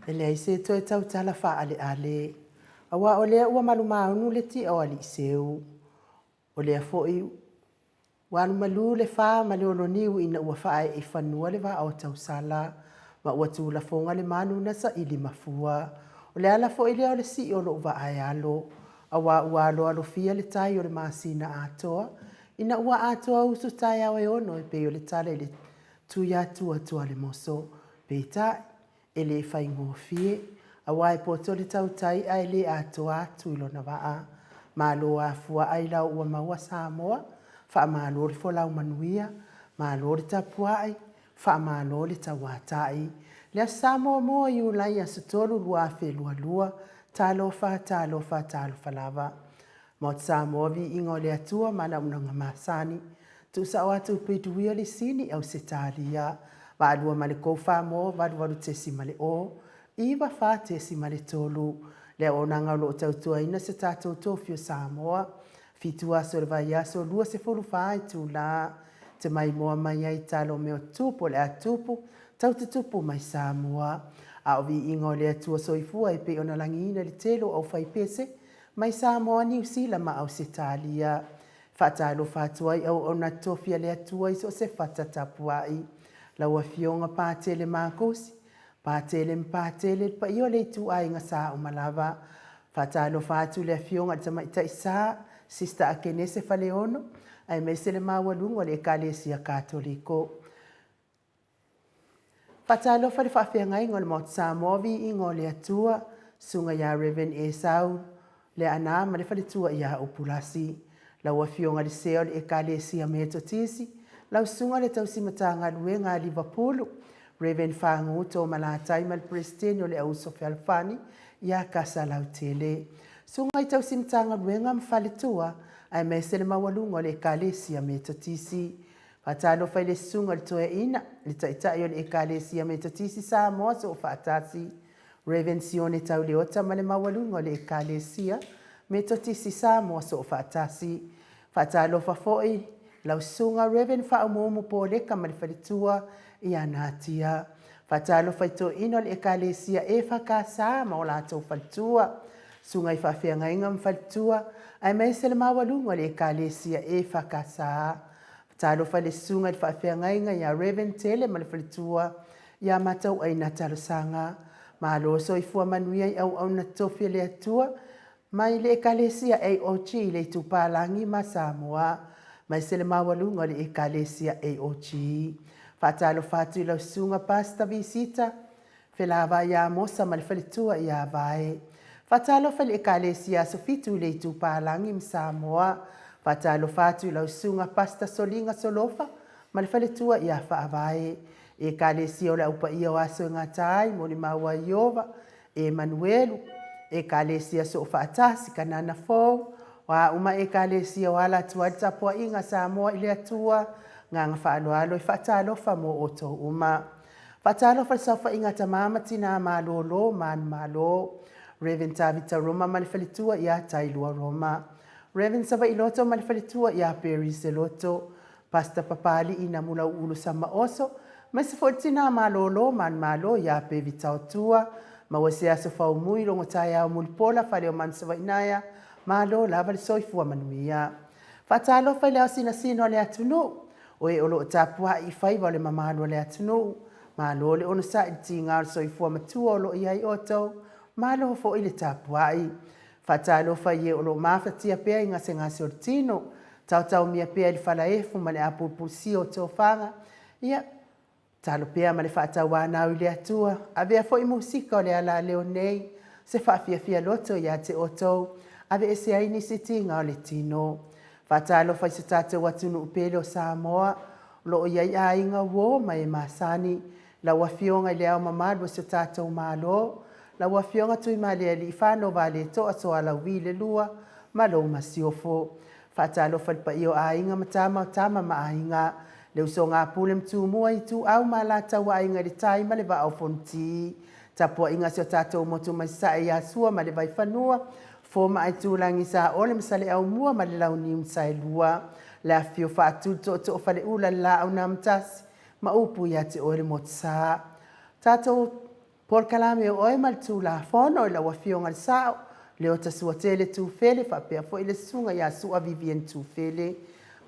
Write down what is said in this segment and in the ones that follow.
E leai se toe tautala faaaleale, aua o lea ua malumaunu le tia o Aliiseu. O lea foi ua alumalu le fa ma le oloniu ina ua faaee i fanua le vaa o tausala, ma ua tulafoga le manu na saili mafua. O le ala foi lea o le sii o lou vaa e alo, aua ua aloalofia le tai o le masina atoa, ina ua atoa usu taeao e ono e pei o le tala i le Tuiatua Tualemoso. Peitai, e le faigofie, aua e poto le tautai ae le atoa atu i lona vaa. Malo afua ailao ua maua Samoa, faamalo le folau manuia, malo le tapuai, faamalo le tauatai. Le Aso Sa muamua o Iulai aso 3 2022, talofa, talofa, talofa lava. Maota Samoa, viiga o le Atua ma ana auaunaga masani. Tuusao atu i Puiduia Lisini, Ausetalia. Vaalua ma le Koufamoa 88.0, 94.3. Le auaunaga o lo o tautuaina se tatou tofi o Samoa. Fitu aso o le vaiaso, 24 itula. Te maimoa mai ai talo o mea o tupu o le a tupu, tau tutupu mai Samoa. A o viiga o le Atua soifua e pei ona lagiina i le tele o aufaipese mai Samoa, Niu Sila ma Ausetalia. Faatalofa atu ai auauna tofi a le Atua i so o se fata tapuai. Lau Afioga Patele Makosi, Patele ma Patele, le paia o le ituaiga sa uma lava. Faatalofa atu i le Afioga i le Tamaitai Sa, Sister Akenese Faleono, aemaise le maualuga o le Ekalesia Katoliko. Faatalofa i le faafeagaiga o le Maota Samoa, viiga o le Atua, Susuga ia Rev. Esau Leaana ma le faletua ia Upulasi. Lau Afioga i le Sea o le Ekalesia Metotisi, lau Susuga le Tausi Matagaluega a Livapulu, Rev. Fagu Tomalatai ma le Peresetene o le Auuso Fealofani ia Kasa Lautele. Susuga i Tausi Matagaluega ma Faletua, aemaise le maualuga o le Ekalesia Metotisi. Faatalofa i le Susuga i le Toeaina, le Taitai o le Ekalesia Metotisi Samoa Soofaatasi, Rev. Sione Tauleota ma le maualuga o le Ekalesia Metotisi Samoa Soofaatasi. Faatalofa foi lau Susuga Rev. Faaumuumu Poleka ma le faletua ia Natia. Faatalofa i toeaiina o le Ekalesia EFKS ma o latou faletua, Susuga i faafeagaiga ma faletua, aemaise le maualuga o le Ekalesia EFKS. Talofa i le susuga i le faafeagaiga ia Rev. Tele ma le faletua ia Matauaina Talosaga. Malo soifua manuia i auauna tofi a le Atua mai le Ekalesia AOG i le Itupalagi ma Samoa maise le maualuga o le Ekalesia AOG. Faatalofa atu i lau susuga Pastor Visita Felavai ia Mosa ma le faletua ia Vae. Faatalofa i le Ekalesia Aso Fitu i le Itupalagi ma Samoa. Faatalofa atu i lau Susuga Pastor Soliga Solofa ma le faletua ia Faavae. Ekalesia o le Au Paia o Aso e Gata ai, Molimau a Ieova, Emanuelu, Ekalesia Soofaatasi, Kanana Fou, o a uma Ekalesia o ala atu ai le tapuaiga a Samoa i le Atua, Agaga faaaloalo e faatalofa mo outou uma. Faatalofa i le saofaiga a tama ma tina malolo manumalo. Rev. Tavita Roma ma le faletua ia Tailua Roma. Rev. Savailoto ma le faletua ia Perry Seloto. Pastor Papali'i Namulau'ulu Samaoso, aemaise foi le tina malolo manumalo ia Pevi Taotua. Maua se aso faumui logo taeao mulipola Faleomanu Savainaea, malo lava le soifua manuia. Faatalofa i le ao sinasina o le atunuu, O e o lo o tapuai i faiva o le mamalu o le atunuu, malo le onosai i le tiga o le soifua matua o lo o i ai outou, malo foi le tapuai. Faatalofa i e o lo o mafatia pea i gasegase o le tino, taotaomia pea i le falaefu ma le apulupulusia o tofaga, ia, Tatalo pea ma le faatauanau i le Atua, avea foi musika o le alaleo nei, se faafiafia loto ia te outou, aveese ai nisi tiga o le tino. Faatalofa i so tatou atunuu pele o Samoa, o lo o i ai aiga uo ma e masani, lau Afioga i Le Ao Mamalu o si o tatou Malo, lau Afioga Tuimalealiifano Vaaletoa Sualauvi le Lua ma lou Masiofo. Faatalofa i le paia o aiga ma tama o tama ma aiga, le usoga a Pule ma Tumua, Ituau ma Alataua, Aiga i le Tai ma le Vaa o Fonoti. Tapuaiga a si o tatou motu mai Sasae ia Sua ma le Vaifanua, Fofo ma Aitulagi, Saole ma Saleaaumua ma le Launiu na Saelua, le afifio Faatuli, Tootoo o Faleula, le Laau na Amotasi ma upu ia te oe le Motusa. Tatou. Polokalame o oe ma le Tulafono i lau Afioga i le Sao, Leota Suatele Tufele faapea foi le Susuga ia Sua Vivian Tufele.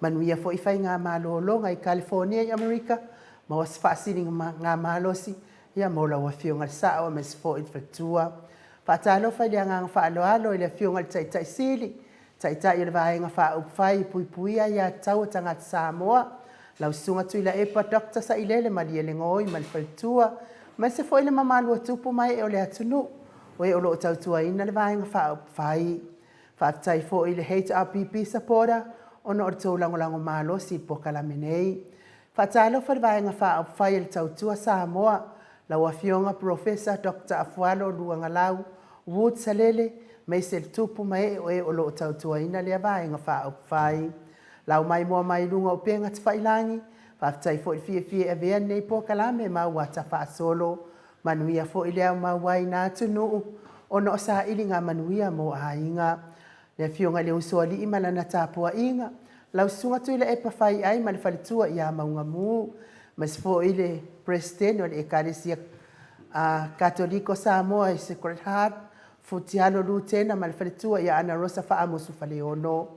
Manuia foi faigamalologa i Kalifonia i Amerika, maua se faasiligamalosi ia mo lau Afioga i le Sao aemaise foi le faletua. Faatalofa i le agaga faaaloalo i le Afioga i le Taitai Sili, Taitai o le Vaega Faaupufai e Puipuia Aia Tatau a Tagata Samoa, lau Susuga Tuilaepa Dr. Sailele Malielegaoi ma le faletua, aemaise foi le mamalu o tupu ma ee o le atunuu o e o lo o tautuaina le Vaega Faaupufai. Faafetai foi i le HRPP supporter ona o le tou lagolago malosi i le polokalame nei. Faatalofa i le Vaega Faaupufai a le Tautua Samoa, lau Afioga Polofesa Dr. Afualo Luagalau Wood Salele, aemaise le tupu ma ee o e o lo o tautuaina lea Vaega Faaupufai. Lau maimoa mai luga o upega tafailagi, faafetai foi le fiafia e avea lenei polokalame ma auata faasolo. Manuia foi le aumau ai na atunuu ona o sailiga manuia mo aiga. Le Afioga i le Usoalii ma lana tapuaiga, lau Susuga Tuilaepa Faiai ma le faletua ia Maugamu, aemaise foi le Peresetene o le Ekalesia Katoliko Samoa i Sacred Heart, Futialo Lutena ma le faletua ia Ana Rosa Faamusu Faleono.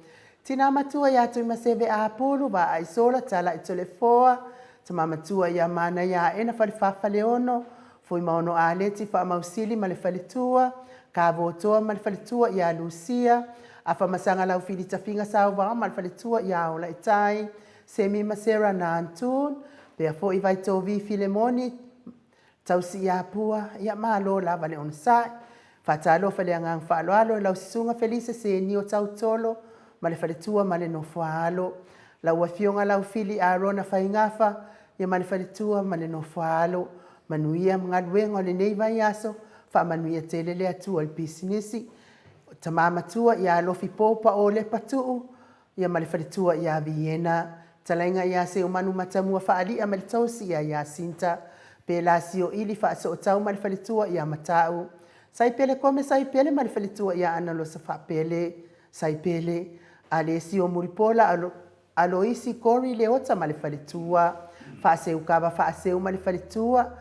Tina matua ia Tuimaseve Apulu, Vaai Sola, Talai Toleafoa, Tama matua ia Manaia Aena Falefa Faleono, Fuimaono Aleti Faamausili ma le faletua, Kavotoa ma le faletua ia Lucia, Afamasaga Laufili Tafiga Sauvao ma le faletua ia Olaitai, Semi ma Sarah Nantun, pea foi Vaitovi Filemoni, Tausiiapua, ia malo lava le onosai. Faatalofa i le agaga faaaloalo i lau Susuga Felise Senio Tautolo ma le faletua ma le nofoaalo. Lau Afioga Laufili Arona Faigafa, ia ma le faletua ma le nofoaalo. Manuia galuega o lenei vaiaso, faamanuia tele le Atua i le pisinisi. Tama matua ia Alofi Popa Olepa Tuu, ia ma le faletua ia Viena, Talaiga ia Seumanu Matamua Faalia ma le tausi ia Iasinta, Pelasio Ili Faasootau ma le faletua ia Matau, Saipele Kome Saipele ma le faletua ia Analosa Faapele, Saipele, Alesio Mulipola Aloisi Kori Leota ma le faletua, Faaseukava Faaseu ma le faletua,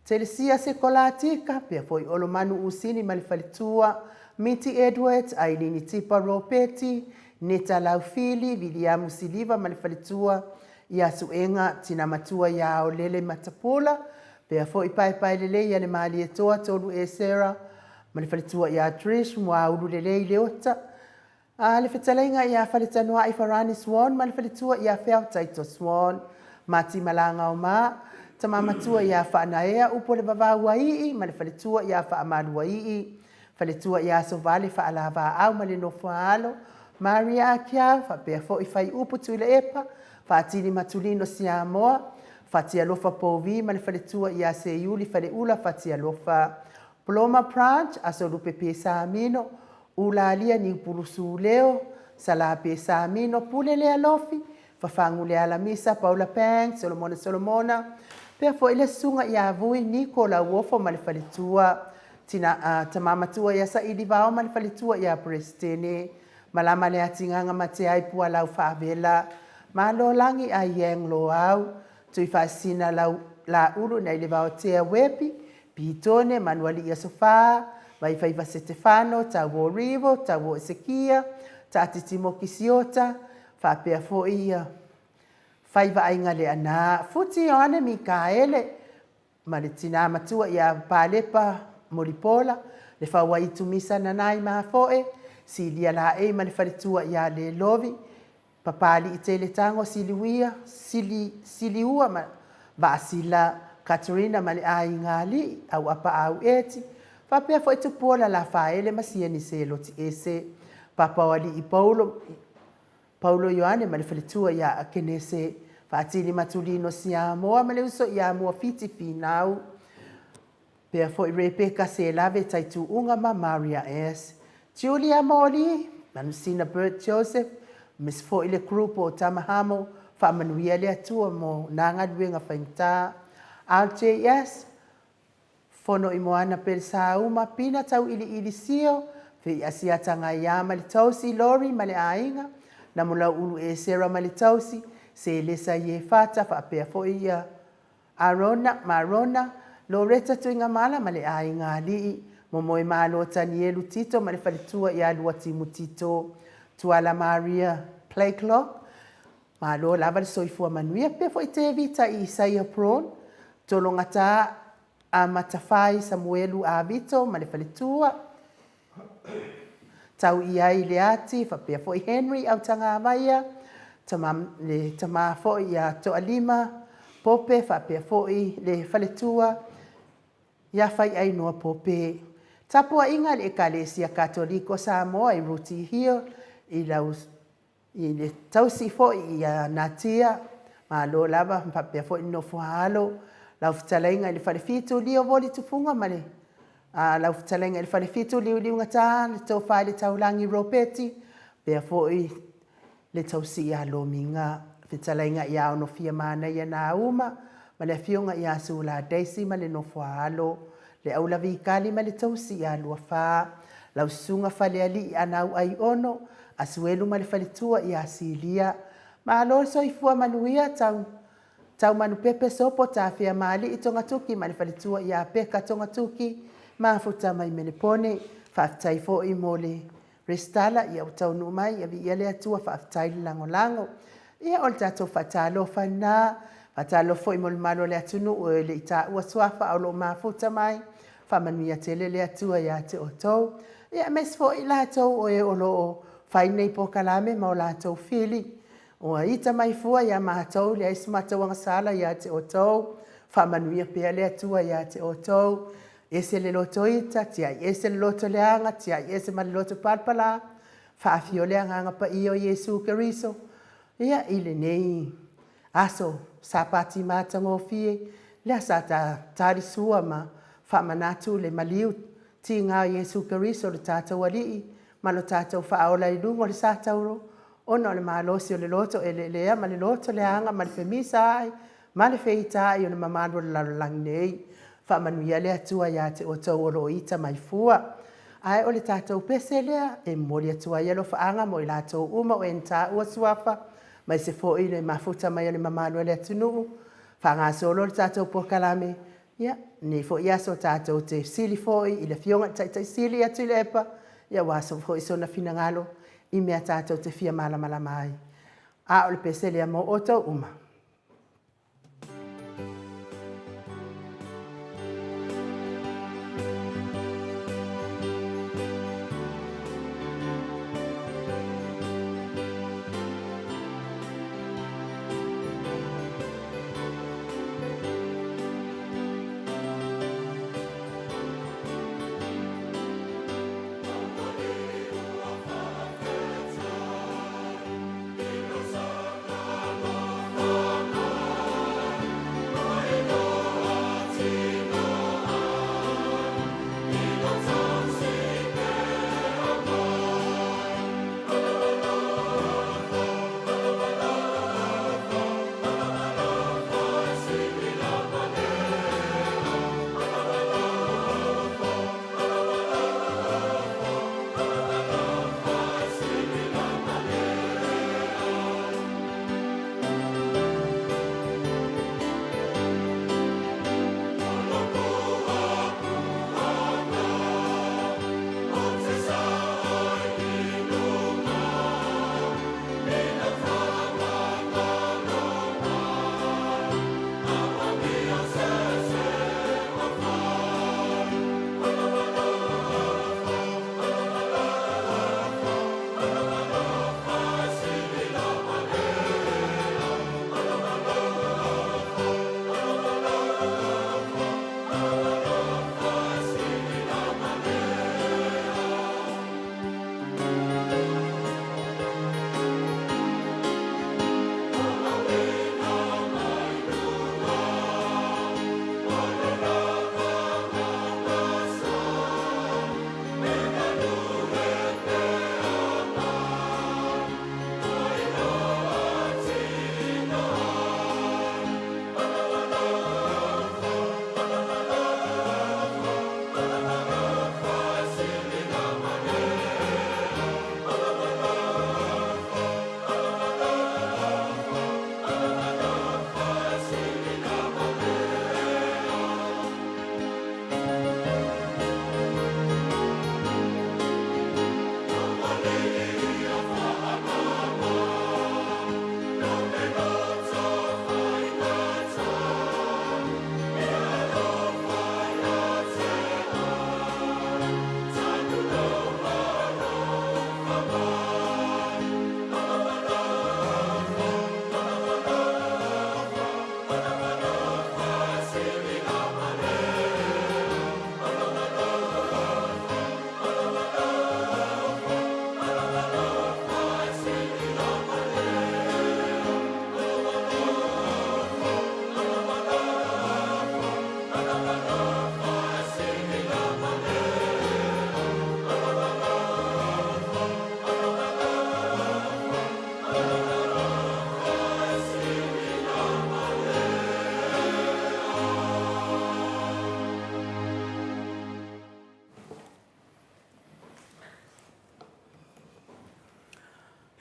Telesia Sekolatika, pea foi Olomanu Usini ma le faletua, Miti Edwards, Ailini Tipa Ropeti, Neta Laufili, Viliamu Siliva ma le faletua, ia Suega, Tina Matua ia Aolele Matapula, pea foi Paepaelelei a le Malietoa Tolu Esera ma le faletua ia Trish Muaulu Lelei Leota, A le fetalaiga ia Faletanoai Farani Swan ma le faletua ia Feau Taito Swan. Mati Malagaoma, tama matua ia Faanaea Upu o le Vavau Aii ma le faletua ia Faamaluaii, faletua ia Asovale Faalavaau ma le nofoaalo, Maria Akiau, faapea foi Faiupu Tuilaepa, Faatili Matulino Siamoa, Fatialofa Povi ma le faletua ia Seiuli Faleula Fatialofa, Ploma Branch, Asolupe Pesamino, Ulalia Niupulusu Leo, Sala Pesamino, Pule Lealofi, Fafagu Lealamisa, Paula Pang, Solomona Solomona, pea foi le susuga ia Vui Niko Lauofo ma le faletua, Tina, uh, tama matua ia Saili Vao ma le faletua ia Peresetene, Malama Leatigaga Mateai Pualau Faavela, Malo Lagi a Yang Loau, Tuifaasisina Lau, Laulu nai le Vaotea Wepi, Pitone, Manualii Aso Fa, Vaifaiva Setefano, Tauo Rivo, Tauo Esekia, Taatiti Moki Siota, faapea foi ia Faiva Aiga Leana, Futi Ioane Mikaele, ma le tina matua ia Palepa Mulipola, le Fauaitu Misa Nanai Mafoe, Silia Laei ma le faletua ia Lelovi, Papalii Tele Tago Siliuia, Sili, Siliua ma Vaasila, Katerina ma le Aiga Alii, Auapaau Eti, faapea foi Tupuola Lafaele ma Sieni Seloti Ese, Papaoalii Paulo, Paulo Ioane ma le faletua ia Akenese, Faatili Matulino Siamoa ma le uso ia Muafiti Finau, Pea foi Rebecca Selave Taituuga ma Maria S. Julia Moli, Manusina Bert Joseph, Miss foi le group o Tamahamo, faamanuia le Atua mo na galuega faigata. RJS, Fono i Moana Pelesauma, Pina Tauiliili Sio, Fei Asiata Gaia ma le Tausi, Lori ma le Aiga, Namulauulu Esera ma le Tausi, Selesa Iefata faapea foi ia Arona ma Rona, Loretta Tuigamala ma le aiga alii, Momoemalo Tanielu Tito ma le faletua ia Luatimu Tito, Tuala Maria Playclock, malo lava le soifua manuia. Faapea foi Tevita Isaia Prawn, Tologata Amatafai Samuelu Avito ma le faletua, Tau i ai Leati, faapea foi Henry Autagavaia, tama, le tama foi ia Toalima Pope, faapea foi le faletua ia Faiainoa Pope. Tapuaiga a le Ekalesia Katoliko Samoa i Rooty Hill, i lau i le tausi foi ia Natia, malo lava faapea foi le nofo a alo, lau fetalaiga i le Falefitu Leo Voli Tufuga ma le lau fetalaiga i le Falefitu Liuliugata, le tofa i le Taulagi Ropeti, faapea foi le tausi ia Lomiga, fetalaiga ia Onofia Manaia Nauma ma le afioga ia Sula Daisy ma le nofo a alo, le Aulavi Kali ma le tausi ia Luafa, lau susuga Falealii Anau Aiono, Asuelu ma le faletua ia Silia. Malo le soifua manuia, tau Taumanupepe Sopo Tafea Maalii Togatuki ma le faletua ia Peka Togatuki, mafuta mai Menepone. Faafetai foi mo le resitala, ia ua taunuu mai, ia viia le Atua, faafetai le lagolago. Ia o le tatou faatalofa lena, faatalofa foi mo le mamalu o le atunuu e le i taua suafa ae o lo o mafuta mai, faamanuia tele le Atua ia te outou. Ia aemaise foi i latou o e o lo o fai lenei polokalame ma o latou fili, ua ita mai fua ia matou, leai se matou agasala ia te outou, faamanuia pea le Atua ia te outou. Ese le lotoita, tiai ese le lotoleaga, tiai ese ma le loto palapala, faafio le Agaga Paia o Iesu Keriso ia i lenei aso Sapati matagofie, lea sa talisua ma faamanatu le maliu tiga o Iesu Keriso lo tatou Alii ma lo tatou Faaola i luga o le sa tauro, ona o le malosi o le loto eleelea ma le loto leaga ma le femisaai ma le feitaai o le mamalu o le lalolagi nei. Faamanuia le Atua ia te outou o lo o ita mai fua. Ae o le tatou pese lea e momoli atu ai alofaaga mo i latou uma o e na taua suafa, aemaise foi le mafuta mai o le mamalu o le atunuu, faagasolo le tatou polokalame. Ia, lenei foi aso tatou te fesili foi i le Afioga i le Taitai Sili ia Tuilaepa, aua foi sona finagalo i mea tatou te fia malamalama ai. A o le pese lea mo outou uma.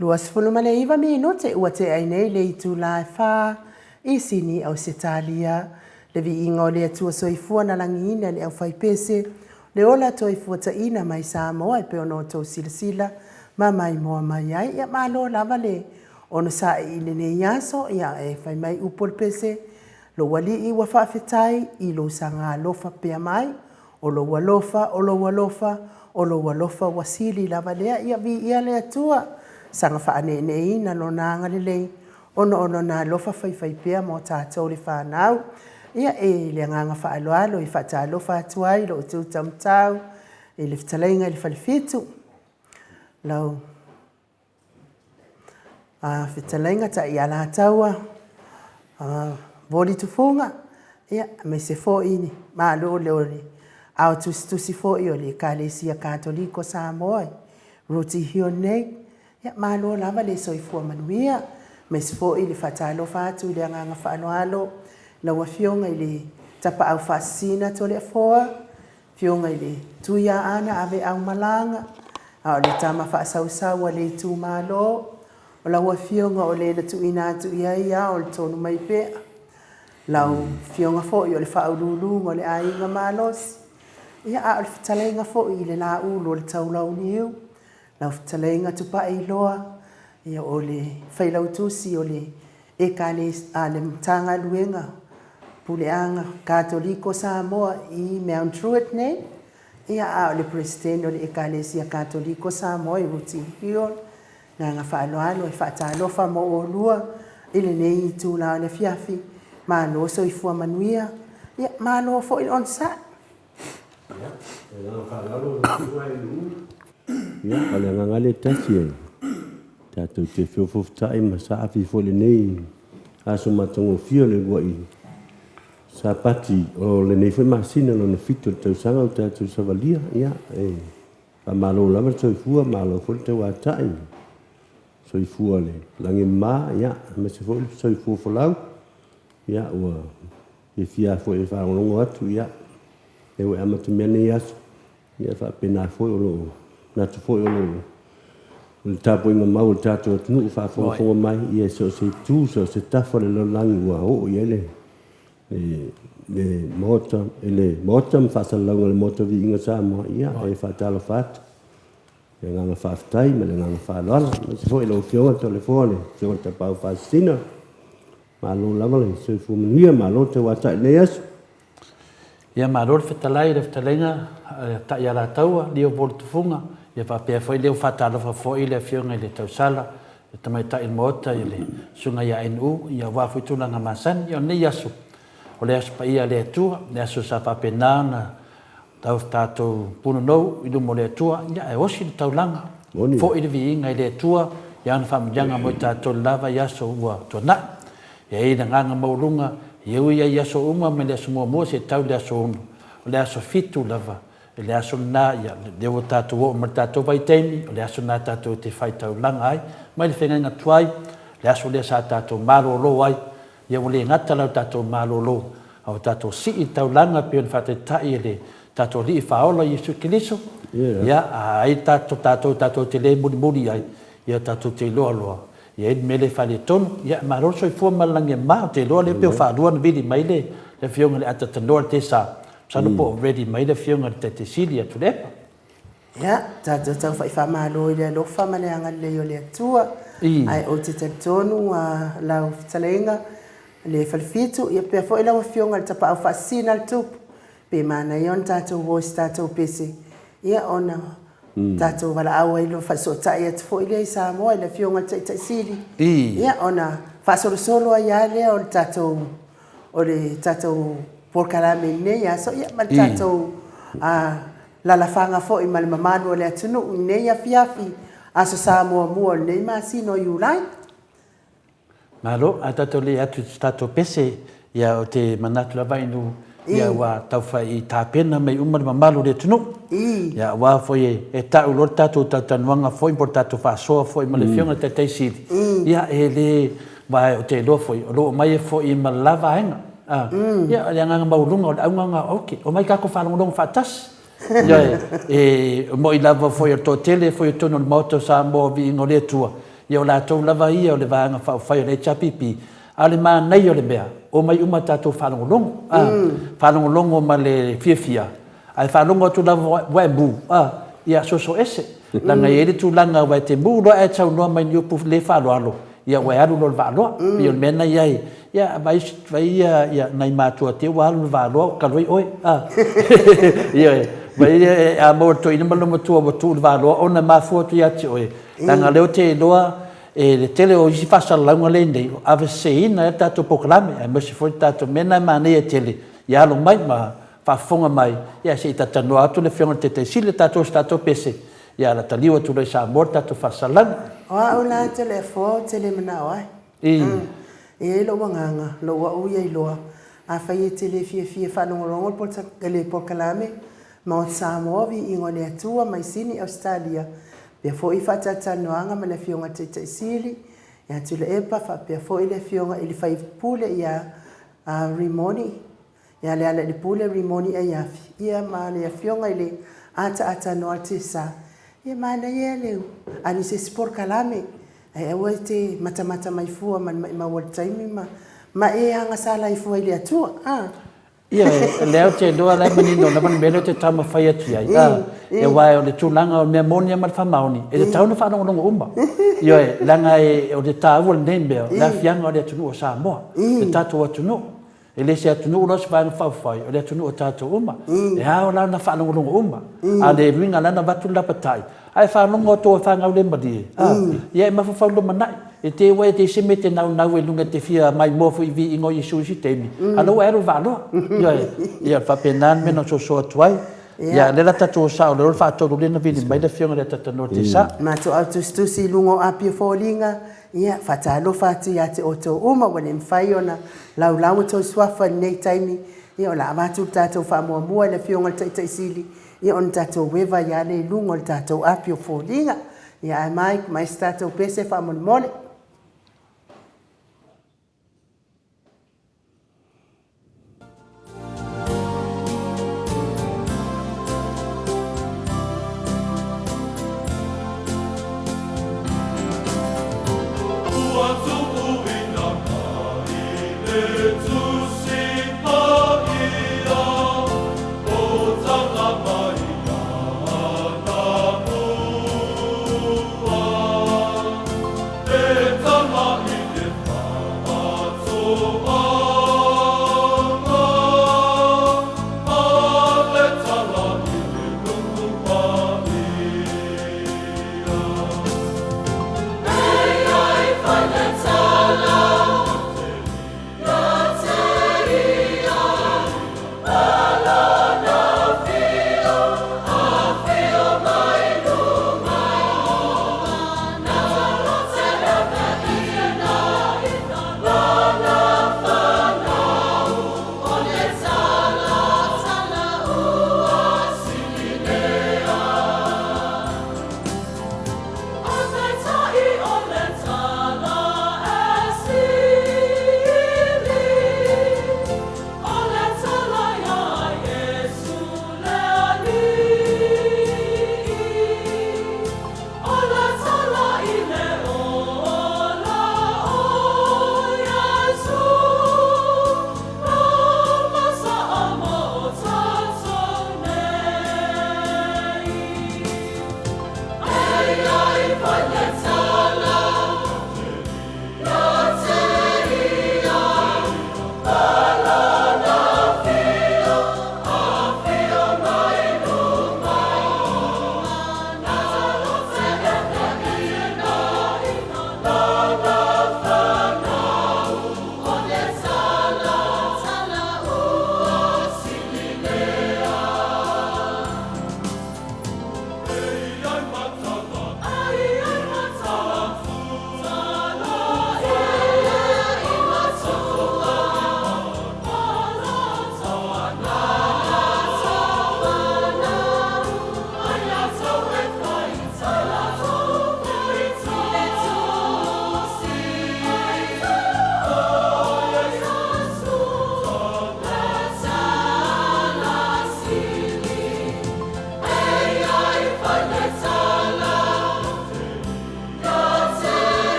29 minute ua tea ai nei le itula e whā i Sini, Ausetalia. Le viiga o le Atua Soifua na lagiina le aufaipese, le ola toifuataina mai Samoa e pei ona outou silasila ma maimoa mai ai. Ia malo lava le onosai i lenei aso, ia e fai mai upu o le pese, Lou Alii ua faafetai i lou saga alofa pea mai, o lou alofa, o lou alofa, o lou alofa ua sili lava lea, ia viia le Atua, saga faaneeneeina lona agalelei ona o lona alofa faifaipea mo tatou le fanau. Ia e le agaga faaaloalo e faatalofa atu ai lo outou taumatau i le fetalaiga i le Falefitu, lau fetalaiga Taialataua Voli Tufuga, ia, aemaise foi malo le ao tusitusi foi o le Ekalesia Katoliko Samoa i Rooty Hill nei. Ia, malo lava le soifua manuia, aemaise foi le faatalofa atu i le agaga faaaloalo i lau Afioga i le Tapaau Faasisina Toleafoa, Afioga i le Tuiaana Aveaumalaga, a o le tama faasausau a le itumalo, o lau Afioga o le na tuuina atu i ai ao o le tonu mai pea. Lau Afioga foi o le Faauluuluga o le Aiga Malosi, ia a o le fetalaiga foi i le Laulu o le Taulauniu, lau fetalaiga Tupaiiloa, ia o le Failautusi o le Ekalesia, le Matagaluega Puleaga Katoliko Samoa i Mount Druitt nei, ia a o le Peresetene o le Ekalesia Katoliko Samoa i Rooty Hill. Agaga faaaloalo e faatalofa mo oulua i lenei itula o le afiafi. Malo soifua manuia, ia malo foi le onosai. Ia, le agaga faaaloalo lau Afioga i le Ia, o le agaga lea e tasi e tatou te feofoofotai ma saafi foi i lenei aso matagofie o le uluai Sapati o lenei foi masina lona fitu o le tausaga ua tatou savalia. Ia, e faamalo lava le soifua, malo foi le tauatai, soifua le lagi e mama, ia, aemaise foi le soifua folau. Ia, ua fiafia foi e faalogologo atu, ia, lea ua e amatamea lenei aso, ia, faapena foi o lo o manatu foi o lo o o le tapuaiga mau a le tatou atunuu o faafogafoga mai, ia, i so o se itu, so o se tafa o le lalolagi ua oo i ai le, le, le Maota, i le Maota ma faasalalauga o le Maota Viiga Samoa, ia, e faatalofa atu. Le agaga faafetai ma le agaga faaaloalo. Aemaise foi lau Afioga Toleafoa, le Afioga i le Tapaau Faasisina, malo lava le soifua manuia, malo le tauatai i lenei aso. Ia malo le fetalai i le fetalaiga a Taialataua, Leo Volo Tufuga, ia faapea foi lea ua faatalofa foi le Afioga i le Tausala, le Tamaitai o le Maota i le Susuga ia NU, ia aua foi tulaga masani. Ia o lenei aso, o le aso paia a le Atua, le aso sa faapena ona Tau tatou punonou i luma o le Atua, ia ae osi le taulaga, foi le viiga i le Atua i ana faamanuiaga mo i tatou le lava i aso ua tuanai. E i ai le agaga maualuga, e ui ai i aso uma mai le aso muamua seia tau i le aso ono, o le aso fitu lava, i le aso lena, ia, lea ua tatou oo mai i le tatou vaitaimi, o le aso lena tatou te faitaulaga ai, mai le feagaiga tuai, le aso lea sa tatou malolo ai, Ia ua le gata la o tatou malolo, a ua tatou sii le taulaga e pei ona faataitai e le tatou Alii Faaola Iesu Keriso, ia, a ai tatou, tatou, tatou te le mulimuli ai, ia tatou te iloa loa, e i ai le mea lea e faaletonu. Ia, malo le soifua ma le lagi e mama. Ou te iloa lea pei ua faalua ona vili mai le Afioga i le Atatanoa i le tesa. Masalo po o ready mai le Afioga i le Taitai Sili ia Tuilaepa. Ia, tatou taufa'i faamalo i le alofa ma le agalelei o le Atua. Ae ou te talitonu lau fetalaiga le Falefitu, ia pea foi lau Afioga i le Tapaau Faasisina le Tupu, pe manaia ona tatou o i se tatou pese, ia ona tatou valaau ai loa faasootai atu foi lea i Samoa i le Afioga i le Taitai Sili, ia ona faasolosolo ai lava lea o le tatou o le tatou polokalame i lenei aso, ia ma le tatou lalafaga foi ma le mamalu o le atunuu i lenei afiafi Aso Sa muamua o lenei masina o Iulai. Malo, ae tatou le atu i se tatou pese, ia ou te manatu lava inu ia ua tau fai tapena mai uma le mamalu o le atunuu. Ia aua foi e tau loa le tatou talatalanoaga foi po o le tatou faasoa foi ma le Afioga i le Taitai Sili, ia e le, aua ou te iloa foi o lo o omai ai foi ma le la vaega. A, ia, o le agaga maualuga o le auga lena o Aute, omai tatou faalogologo faatasi. Ioe, e moni lava foi o le toatele foi i totonu o le Maota o Samoa o Viiga o le Atua, Ia o latou lava ia o le Vaega Faaupufai o le HRPP, a o le manaia o le mea, omai uma tatou faalogologo, a, faalogologo ma le fiafia, ae faalogo atu lava ua e mu, a, ia soso ese, leaga e i ai le tulaga aua e te mu loa ae saunoa mai ni upu le faaaloalo, ia ua e alu loa i le vaaloa. E pei o le mea lena e i ai, ia vaai nai matua te i ua alu i le vaaloa talu ai oe, a. Ioe. Vaai a maua e le toeaina ma le olomatua ua tuu i le vaaloa ona e mafua atu ia te oe, leaga o lea ou te iloa e le tele o isi faasalalauga lea e i ai nei, ua aveseseina ai le tatou polokalame, aemaise foi le tatou mea lena e manaia tele ia alo mai ma faafofoga mai, ia se i talatalanoa atu le Afioga i le Taitai Sili tatou i se tatou pese, ia o le a taliu atu loa i Samoa le tatou faasalalauga. O au la Toleafoa ou te le manao ai. E i ai lou agaga, lou au ia iloa, afai e te le fiafia e faalogologo le polokalame, Maota Samoa, Viiga o le Atua, mai Sini, Ausetalia, faapea foi faatalatalanoaga ma le Afioga i le Taitai Sili ia Tuilaepa, faapea foi le Afioga i le Faipule ia Rimoni, ia Lealailepule Rimoni Aiafi, ia ma le Afioga i le Ataata Noa Tesa. Ia manaia le alu i se isi polokalame, ae aua e te matamata mai fua ma le maimau o le taimi ma e agasala ai fua i le Atua. A. Ioe, o lea ou te iloa o la e manino lava le mea lea ou te taumafai atu i ai, aua o le tulaga o le mea moni lava ma le faamaoni, e tatau ona faalogologo uma. Ioe, leaga o le taua o lenei mea, o le aafiaga o le atunuu o Samoa, le tatou atunuu. E le se atunuu la o se Vaega Faaupufai, o le atunuu o tatou uma. E ao la ona faalogologo uma. A o le uiga la ona avatu le lapatai, a e faalogo atu e fanau le malie, a, ia e mafaufau i le lumanai. E te i ua e te i se mea e te naunau ai i luga e te fia maimoa foi i viiga o Iesu i isi taimi, a o lea ua e alu i le vaaloa. Ioe, ia faapena le mea na soso atu ai. Ia, o lea o le a tatou o sao loa i le faatolu lea na vili mai le Afioga i le Atatanoa Tesa. Matou au tusitusi i luga o api o foliga, ia, faatalofa atu ia te outou uma ua le mafai ona laulau outou suafa i lenei taimi, ia o le a avatu le tatou faamuamua i le Afioga i le Taitai Sili, ia ona tatou eva ai lava lea i luga o le tatou api o foliga. Ia ae mai, mai se tatou pese faamolemole. Ua tuuina mai le Tusi Paia, O tala mai Anamua, E tama i te whaatoanga, A le tala i te nuku paia.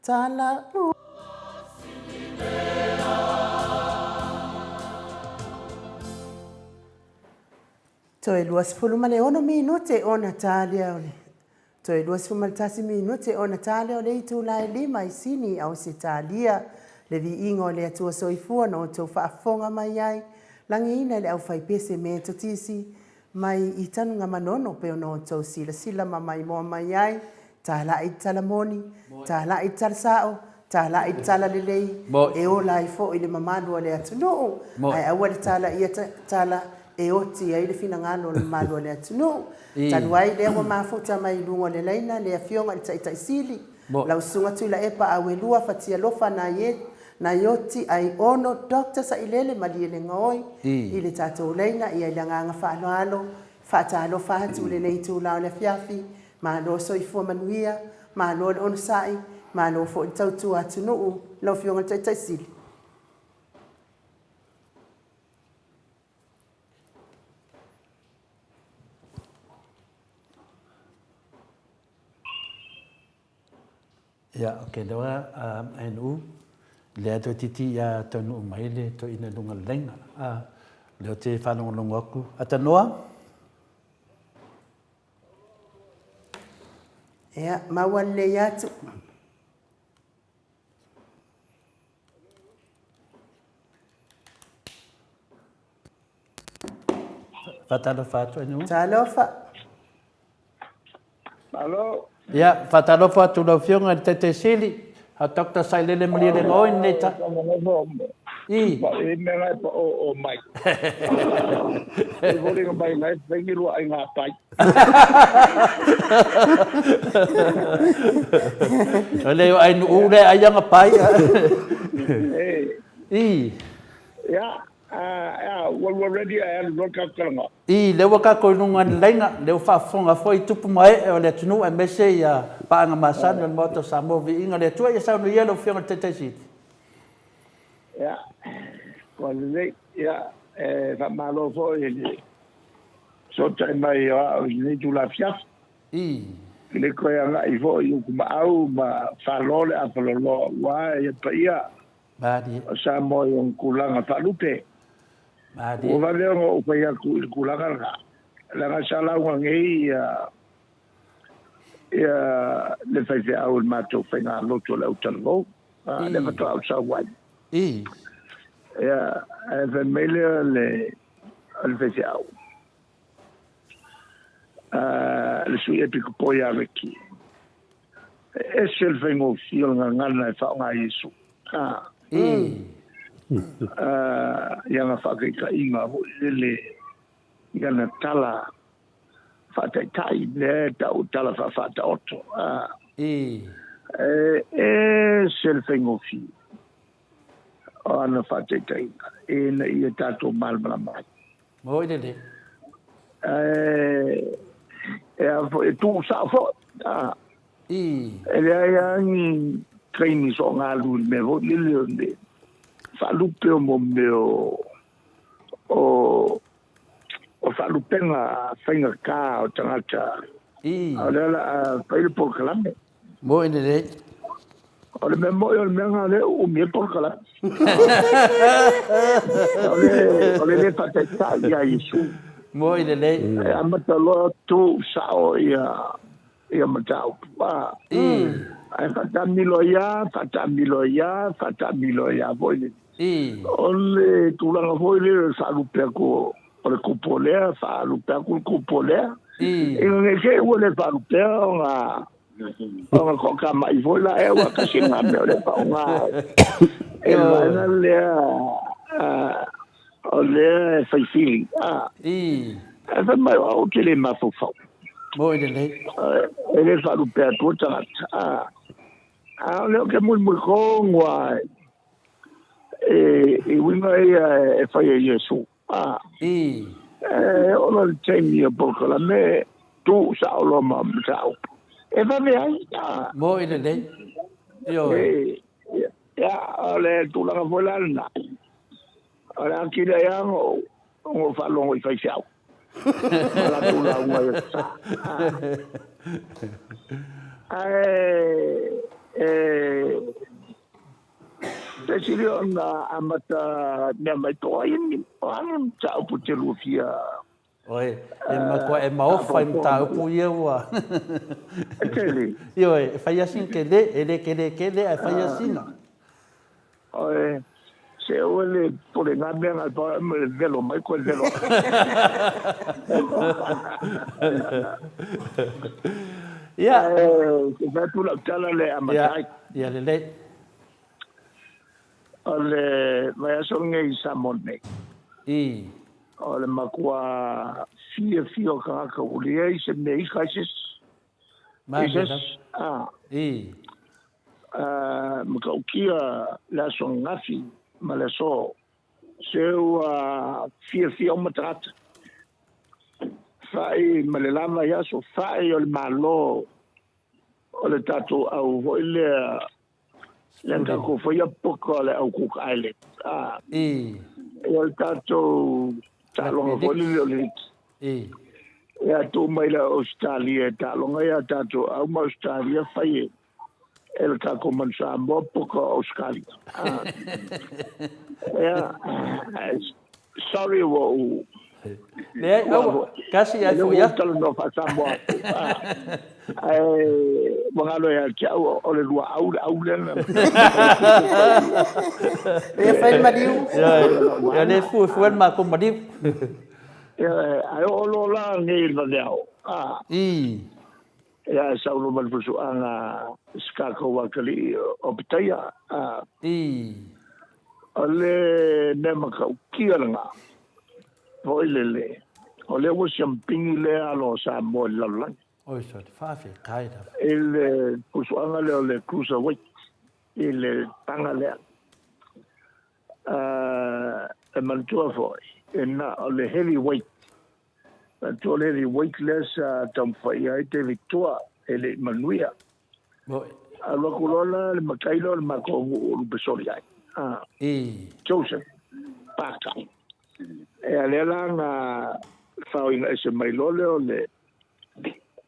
Tala Toe 26 minute ona talia o le Toe 21 minute ona talia o le itula e lima i Sini, Ausetalia. Le viiga o le Atua Soifua na outou faafofoga mai ai, lagiina i le aufaipese Metotisi mai i Tanugamanono pei ona outou silasila ma maimoa mai ai, Talai le tala moni, talai le tala sao, talai le tala lelei, e ola ai foi le mamalu o le atunuu, ae aua le talaia tala e oti ai le finagalo o le mamalu o le atunuu. Talu ai lea ua mafuta mai i luga o le laina le Afioga i le Taitai Sili, lau Susuga Tuilaepa Auelua Fatialofa Naioti Aiono Doctor Sailele Malielegaoi i le tatou laina. Ia i le agaga faaaloalo, faatalofa atu i lenei itula o le afiafi, Malo soifua manuia, malo le onosai, malo foi le tautua atunuu lau Afioga i le Taitai Sili. Ia, ok, lea ua ANU, lea toeitiiti ia taunuu mai le toeaina i luga o le laina. Lea ou te faalogologo atu. Atanoa? Ia, maua lelei atu. Faatalofa atu ai nuu. Talofa. Malo. Ia, faatalofa atu lau Afioga i le Taitai Sili, a Dr. Sailele Malielegaoi lenei ta. I. E mea la e pa o o mai. E foliga mai la e fai ni lua ai ngā pai. O le ai nuu le ai anga pai. I. Ia, a ua ua ready ae alu loa le tatou talanoa. I, lea ua tatou i luga o le laina, lea ua faafofoga foi tupu ma ee o le atunuu aemaise ia paaga masani o le Maota o Samoa, viiga le Atua. Ia saunoa ia lau Afioga i le Taitai Sili. Ia, ua lelei. Ia, e faamalo foi i le fesootai mai o au i lenei itula afiafi. I. I le toe agai foi i Utumaau ma falo le afaloloa aua ia paia Malie. o Samoa i ona tulaga faalupe. Malie. Ua vave ona ou fai atu i le tulaga lena, leaga sa lauga nei ia ia le faifeau i le matou faigalotu o le autalavou, lea faatoa ou sau ai. I. Ia, ae fai mai lea le le faifeau, le sui epikopo ia Ricky, e ese le faigofie o le gagana e faaaoga e Iesu. I ana faataitaiga foi lele, i ana tala faataitai, lea e tau tala faafaataoto. E ese le faigofie o ana faataitaiga ina ia tatou malamalama ai. Moi lelei. Ae e a foi, e tuu sao foi. A, I. E leai lava ni taimi soongalu i le mea foi lele o le faalupe o mo mea o, o, o faalupega faigata o tagata. I. A o lea o le a fai le polokalame. Moi lelei. O le mea moi o le mea lena lea ua umi ai le polokalame. O le le faataitai ia Iesu. Moi lelei. E amata loa tu sao ia ia mataupu. Ae faatamilo ai lava, faatamilo ai lava, faatamilo ai lava foi lele. O le tulaga foi lele o le faalupe atu o le kupu o lea, faalupe atu le kupu o lea. Ina ne i te i ua le faalupea ona ona toatamai foi la ea, ua tasi lena mea o lea e faaaoga e le vaega lea o lea e fai sili. Ae fai mai o au ou te le mafaufau. Moi lelei. E le faalupea atua tagata. A o lea ou te mulimuli tonu lava i uiga ia e fai e Iesu. E oo loa i le taimi o polokalame, tu sao loa ma mataupu. E vave ai. Moi lelei. Ioe. Ia, o le tulaga foi la lena. O le atili ai lava ona ou faalogo i faifeau. Ma latou lauga i aso Sa. Ae E Fesili ona amata mea mai po o ai ni o a ni mataupu te lua fia Oi, e matua e maofa i mataupu ia ua. E tele. Ioe, e fai lava sina tele, e le tele tele ae fai lava sina. Oi, se aua le pole nga mea nga pa ma le velo mai koe velo. Ia. Se fai atu lau tala le amata ai. Ia, lelei. O le vaiaso lenei i Samoa nei. I. O le matua fiafia o tagata ua leai se mea i crisis. Crisis. Ah. I. Matautia le aso ananafi ma le aso se ua fiafia uma tagata. Fa'i ma le lava i aso, fa'i o le Malo o le tatou au foi lea lea na tatou faia poka o le au Cook Island. Ah. I. O le tatou taaloga foi lele o le liki. I. Ia tuu mai le Ausetalia e taaloga ia tatou au ma Ausetalia fai e e le tatou manu Samoa poka o Ausetalia. Ah. Ia, sorry ua ou Leai, aua, kasi ai foi atu. Talanoa faa-Samoa atu. Ah. Ae ua galo ia te au o le lua au le au lea na. Ia fai le maliu. Ia le fuefue le matou maliu. Ae oo loa la nei i le vaveao. Ah. I. Ia e sau loa ma le fusuaga si tatou atalii o Pitaia. Ah. I. O le mea matautia lena, foi lele, o lea ua siampigi lea alo o Samoa i le lalolagi. Oi sole, faafetai lava. I le fusuaga lea o le cruiserweight, i le paga lea. E manatua foi, e na o le heavyweight. Manatua o le heavyweight lea sa taumafai ai David Tua e le i manuia. Alu atu loa la le matai lea o le matou nuu o Lupesoli ai. Joseph Parker. Ea lea la na faoina ese mai loa lea o le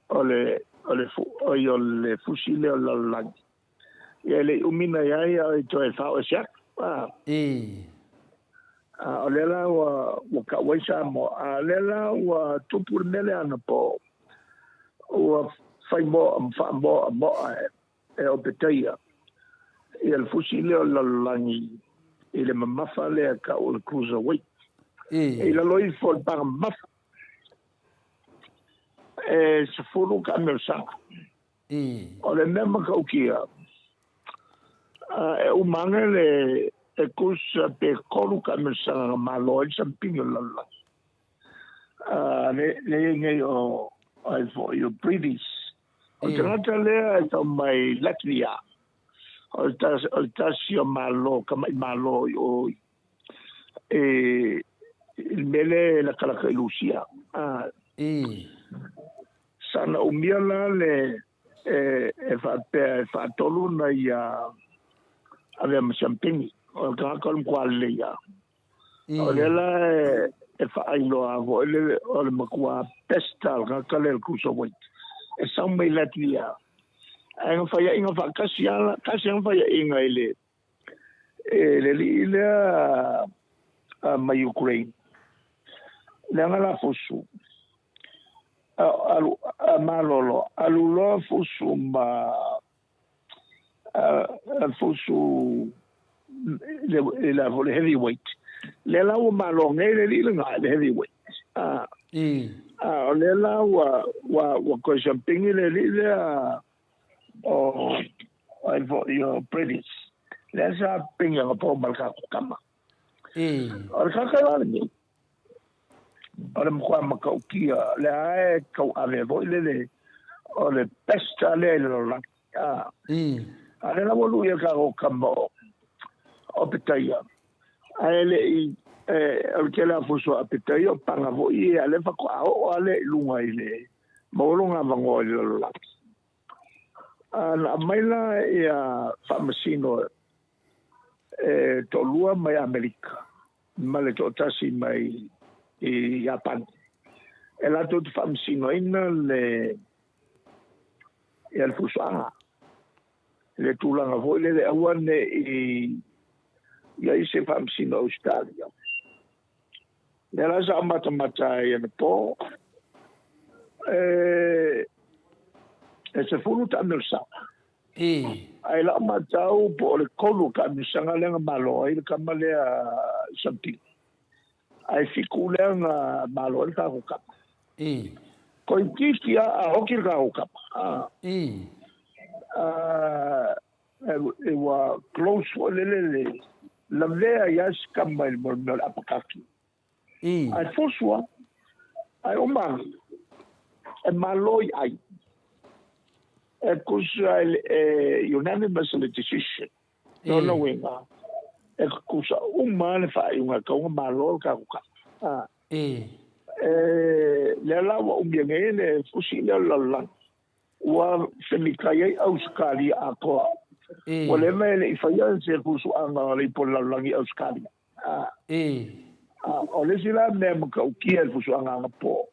o le o le oi o le fusi lea o le lalolagi. Ia e le i umi na ia ia i toe fao ese atu. A. A o lea la ua ua kau ai Samoa. A lea la ua tupu le mea lea anapo ua fai moa ma faamoa moa e e Opetaia ia le fusi lea o le lalolagi i le mamafa lea e tau o le cruiserweight. I lalo ifo o le paga mamafa e 10 taamilosaga. O le mea matautia, e uma ane le e tusa pe tolu taamilosaga na malo ai le sampini o le lalolagi. Le i ai nei o ai foi o British. O le tagata lea e tau mai Latvia. O le tasi o Malo, tama'i Malo i o i le mea lea e latalata i Lusia. Sana umia la le e faapea e faatolu ona ia avea ma siampini. O le tagata o le matua lelei lava. O lea la e faailoa foi le o le matua best lava o le tagata lea o le cruiserweight. E sau mai Latvia. Ae na faiaina faatasi lava, tasi lava na faiaina i le e le alii lea mai Ukraine. Leaga la fusu alu malolo, alu loa fusu ma fusu le la le heavyweight. Lea la ua malo nei le alii lena le heavyweight. O lea la ua ua ua toe siampigi le alii lea o ai foi o British. Lea sa pigi anapo ma le tatou tama. O le tagata la lenei, o le matua matautia, lea e tauave foi lele, o le best lava lea i le lalolagi. A lea la ua lui e le tatou tama o Petaia, ae le i, o le tele lava o fusu a Petaia o paga foi ia, a lea faatoa oo lava lea i luga i le maualuga avanoa i le lalolagi. Na aumai la ia faamasino e toalua mai Amerika ma le toatasi mai i Iapani e latou te faamasinoina le ia le fusuaga. Le tulaga foi lele aua ne i i ai se faamasino Ausetalia. Lea la sa ou matamata ai anapo, e, e 10 taamilosaga. Ae lau matau po o le 3 taamilosaga lea na malo ai le kama lea Sampini. Ae 7 lea na malo ai le tatou kama. Toeitiiti lava a oti le tatou kama. E ua close foi lele le lavea ai lava si kama i le mea o le apakaki. Ae fusu lava, ae uma e malo i ai. E tusa e unanimous le decision. Lona uiga, e tutusa uma lava le faaiuga e tatau ona malo le tatou kama. Lea la ua umia nei le fusi lea o le lalolagi. Ua femikai ai Ausetalia atoa. Ua leva e le i faia se fusuaga o le ipu o le lalolagi i Ausetalia. O le isi la mea matautia i le fusuaga anapo,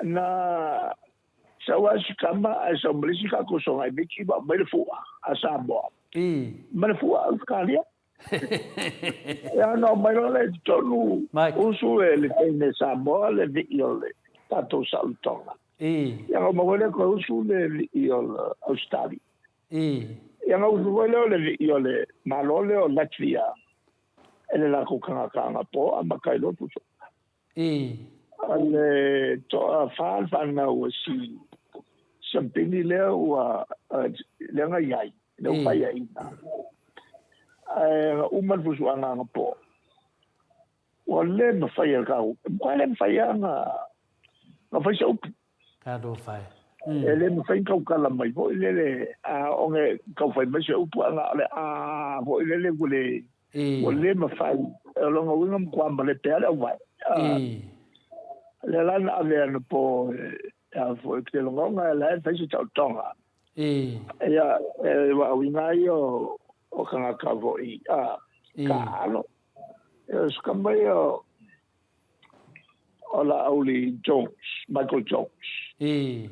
na sau lava si tama ae sau ma le isi tatou sogai miti ma aumai le fua a Samoa ma le fua a Ausetalia. Ia ona omai loa lea i totonu, usu e le teine Samoa le vii o le tatou saolotoga. Ia ona omai foi lea toe usu le vii o le Ausetalia. Ia ona usu foi lea o le vii o le Malo lea o Latvia e le latou tagata anapo amata ai loa fusuaga. O le toafa le fanau a si Sampini lea ua lea na i ai, lea ua faiaina. Ae na uma le fusuaga anapo, ua le mafai e le tatou, e matua le mafai lava ona fai se upu. Talofa e. E le mafai ona tautala mai foi lele, a oo ina tau fai mai se upu, ae na o le a foi lele ua le, ua le mafai. O lona uiga e matua malepe lava le auvae. Lea la na ave anapo a foi, ou te lagona o la e fai se taotoga. Ia, e uiga lava ia o tagata foi, taaalo. O se kama ia o Laauli Jones, Michael Jones. Ia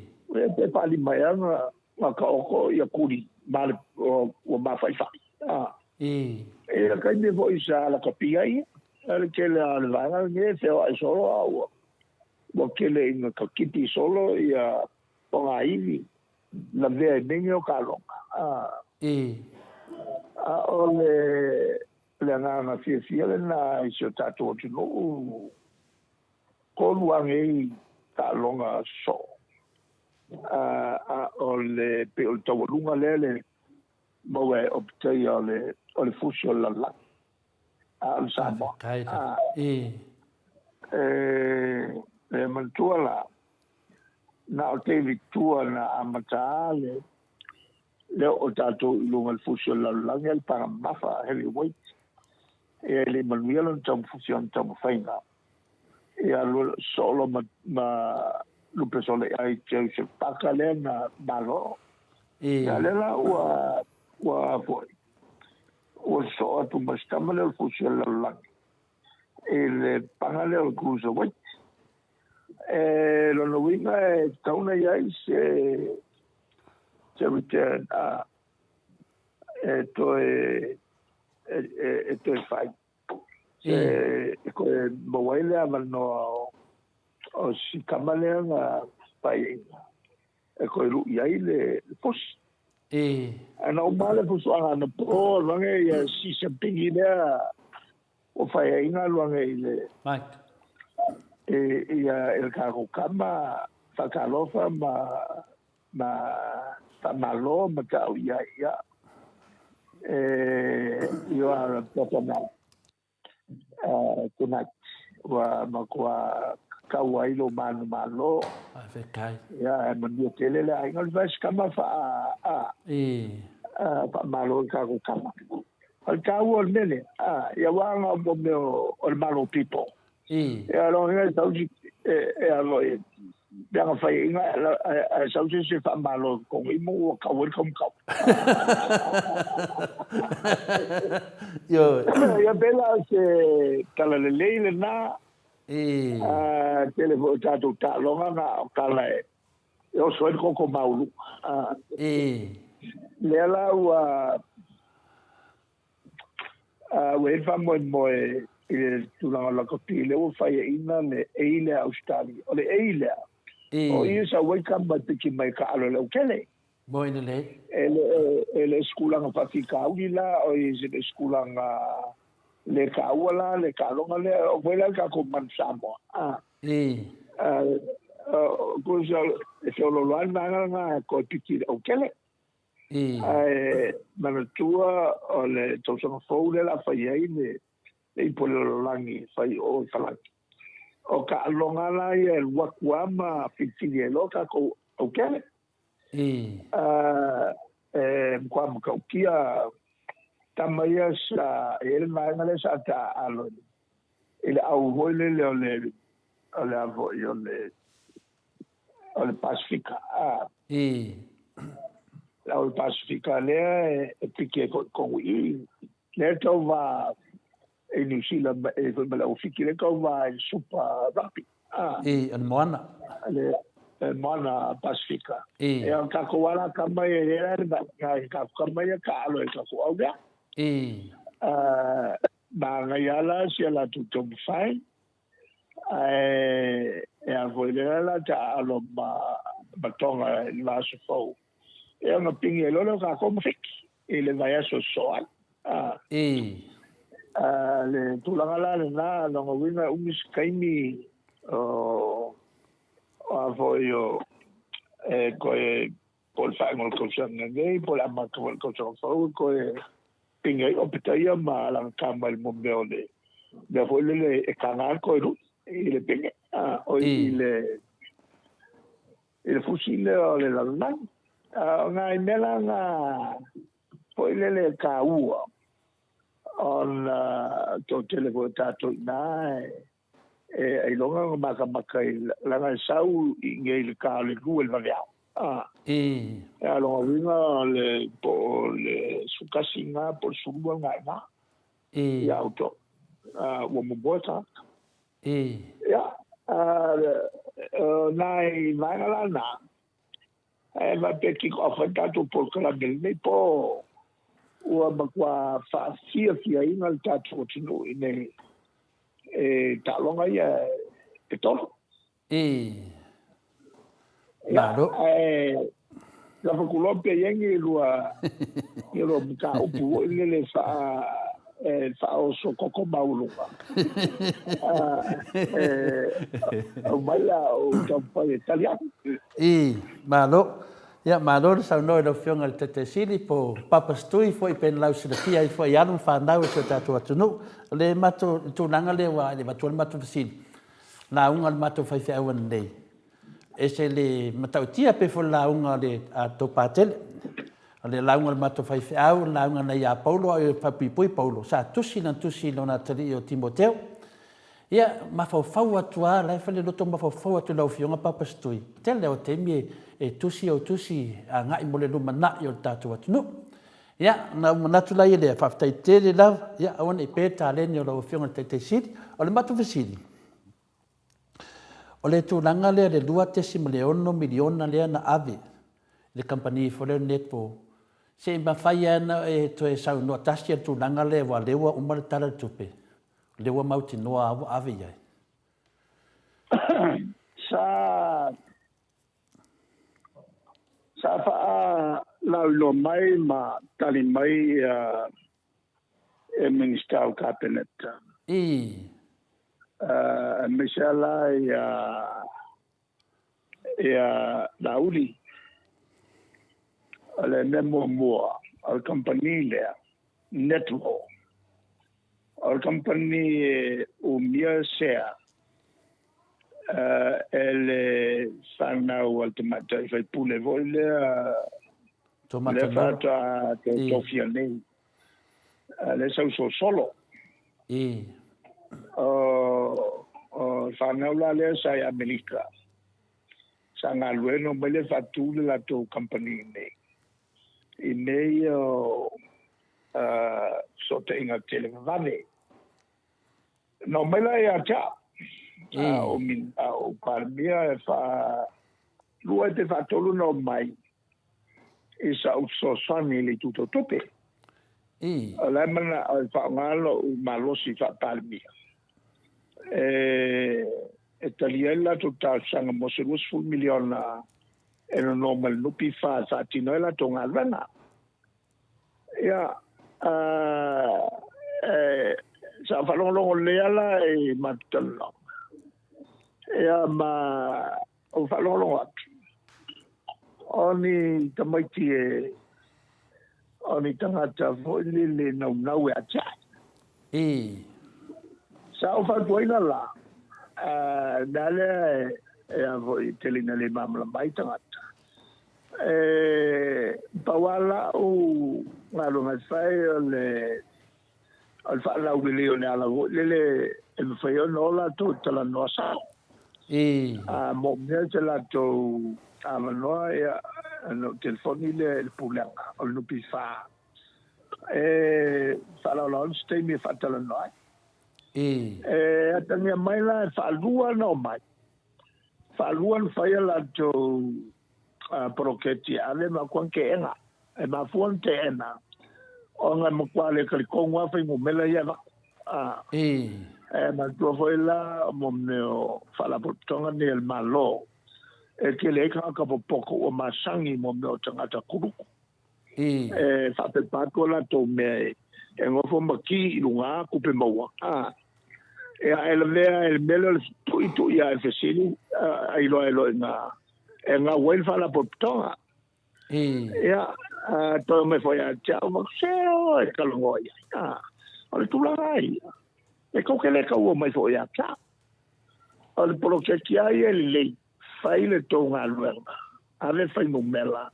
pe faalima ea na taoto ia Kuli ma le ua mafaifai. Ia taimi foi sa lakapi ai ia, le tele lava o le vaega lenei e feoai solo a ua tele ina takipi solo ia pogaivi lavea i mea nei o taaloga. A o le le agaga fiafia lena i si o tatou atunuu, 3 lava nei taaloga soo, a o le pei o le taualuga lea le maua e obtaia o le o le fusi o le lalolagi, a o le Samoa. E le manatua la, na o David Tua na amata le lea o tatou i luga o le fusi o le lalolagi a le paga mamafa, heavyweight. Ia e le i manuia lona taumafai ona taumafaiga. Ia solo ma, ma lupe solo i ai Joseph Parker lea na malo. Ia lea la ua, ua foi, ua soo atu ma si tama lea o le fusi o le lalolagi i le paga lea o le cruiserweight. E lona uiga e tatau ona i ai se se return a e toe e toe fai se e toe maua ai le avanoa o si tama lea na faiaina e toe lu'i ai le fusi. Ae na uma le fusuaga anapo alu ane ia si Sampini lea ua faiaina alu ane i le Mike. I le tatou kama faatalofa ma ma faamalo ma tau i ai, ia, e, you are a better man tonight. Ua matua tau ai lou manumalo. Faafetai. Ia, e manuia tele le aiga. O le vesi kama faa, a, faamalo i le tatou kama. O le taua o le mea lea, a, ia aua na o mea o le malo pito. Ia loa e sau si e alo i pe ana faiaina ae sau se isi e faamalo i totonu i mo ua tau ai le taumatau. Ioe. Ia pei la o se tala lelei lena. Tele foi o tatou taaloga na o tala e oso ai le koko mauluga. Lea la ua ua i ai le faamoemoe i le tulaga o le lakapi, lea ua faiaina le A lea a Ausetalia. O le A lea, o i e sau ai tama e piki mai e taaalo i le autele. Moi lelei. E le o se tulaga faafitauli la, o i se tulaga le taua la le taaloga lea, oo foi la i le tatou Manu Samoa. E feoloolo lava le vaega lena e toe piki i le autele. Ae manatua o le tausaga fou lea o le a fai ai le ipu a le lalolagi e fai i o i Falani. O taaloga la ia e alu atu lava ma filifili ai loa tatou autele. E matua matautia tama ia sa i ai le vaega lea sa taaalo i le au foi lele o le o le a foi o le o le Pasefika. Le au Pasefika lea e piki ai foi i totonu i i. Lea e tauva i Niu Sila e foi ma le au Fiti lea e tauva i le Super Rugby. I, o le moana. Le moana Pasefika. Ia, o tatou lava la tama ia, e i ai la le vaega i tatou tama ia taaalo ai i le tatou au lea. Manaia lava la si a latou taumafai, ae e a foi lea la taaalo ma Tonga i le vaiaso fou, ia ona pigi ai loa lea o tatou ma Fiti i le vaiaso e sosoo ai. Le tulaga la lena, lona uiga e umi se taimi o a foi o e toe po o le faaiuga o le tausaga nei po o le amata foi o le tausaga fou e toe pigi ai Opeta ia ma alagata mai le mea o le mea foi lele e taga le toe lui i le pine, oi i le i le fusi lea o le lalolagi. O nai mea la na foi lele e taua ona toatele foi o tatou i ina e ailoga ona matamata i leaga e sau i inei i le ta o le 2 i le vaveao. A lona uiga o le po o le 11 na po o le 12 na i ina ia outou. Ua momoe tagata. Ia, o nai vaega la na, e faapea kick off ai le tatou polokalame lenei po ua matua faafiafiaina le tatou atunuu i nei e taaloga ia e tolu. Malo. Ae lafo loa pe i ai ni lua ni lua mataupu foi lele faa e faaoso koko maualuga. E aumai la o taumafai e tali atu. Malo. Ia, malo le saunoa i lau Afioga i le Taitai Sili po o Papa Stui foi pei ona lausilafia ai foi i alo ma fanau o si o tatou atunuu. O le matou tulaga lea ua avatu ai le matou fesili, lauga a le matou faifeau ananei, ese le matautia pei foi o le lauga a le tou Patele. O le lauga a le matou faifeau, o le lauga nai ia Paulo a o faapuipui Paulo, sa tusi lana tusi i lona atalii o Timoteo. Ia, mafaufau atu lava, la e fai le loto mafaufau atu i lau Afioga Papa Stui, tele lava o taimi e tusi au tusi agai mo le lumanai o le tatou atunuu. Ia, ona ou manatu laia lea, faafetai tele lava, ia aua ne i pe le taleni o lau Afioga i le Taitai Sili. O le matou fesili, o le tulaga lea i le $2.6 miliona lea na ave i le kamupani foi lea o le Netball, se i mafai lava ona e toe saunoa tasi i le tulaga lea aua o lea ua uma le Tala o le Tupe, o lea ua mautinoa lava ua ave i ai. Sa Sa faalauiloa mai ma tali mai e Minisita o Kapeneta. Aemaise lava la ia Laauli. O le mea muamua, o le kamupani lea, Netball, o le kamupani e umia sea e le fanau a le tamaitai faipule foi lea lea faatoa tofia nei, lea sau solosolo. O le fanau la lea sa i Amerika, sa galulue ona omai lea faatu le latou kamupani nei i mea ia o fesootaiga televavave. Na omai la ia te au, a o, min, a o Palemia e faa lua pe faatolu na omai. i sa'u fesoasoani i le itu tau tupe. O la e mana'o e fa'aoga lo'u malosi fa'apalemia e e talia ai le latou talosaga mo se $20 miliona e nono mai le NPF e faatino ai latou galuega. Ia, e, sa faalogologo lelei lava la i matou talanoaga, ia ma ou faalogologo atu, o ni tamaiti e, o ni tagata foi lele naunau e atiae. Sa ou fautuaina la, le mea lea e a foi e tele ina le malamalama ai tagata, E pau lava lau galuega e fai o le o le faalaulelei o le ala foi lele e mafai ai ona o latou e talanoa sao. A moomia se latou avanoa, ia, ona ou telefoni lea i le Pulega o le NPF e faalaolao ai se taimi e faatalanoa ai. E atagia mai la e faalua ona omai, faalua ona fai a latou poloketi e ave ma kuan keena. E mafua ona teena, ona e matua le talitonu lava fuainumera ia e avatu. E manatua foi la mo mea o faalapotopotoga nei a le Malo, e tele ai tagata popoto ua masani mo mea o tagata kuluku. E faapepa atu a latou mea e nofo ma ki i luga tupe maua. Ia e lavea ai le mea lea o le tuitui lava e fesili a iloa ai loa i ina e gau ai le faalapotopotoga. Ia, toe omai foi ia te au, se o e talanoa i ai. O le tulaga lava ia, e tou te le taua mai foi ia te au. O le poloketi lava ia e lelei, fai le tou galuega, ave fuainumera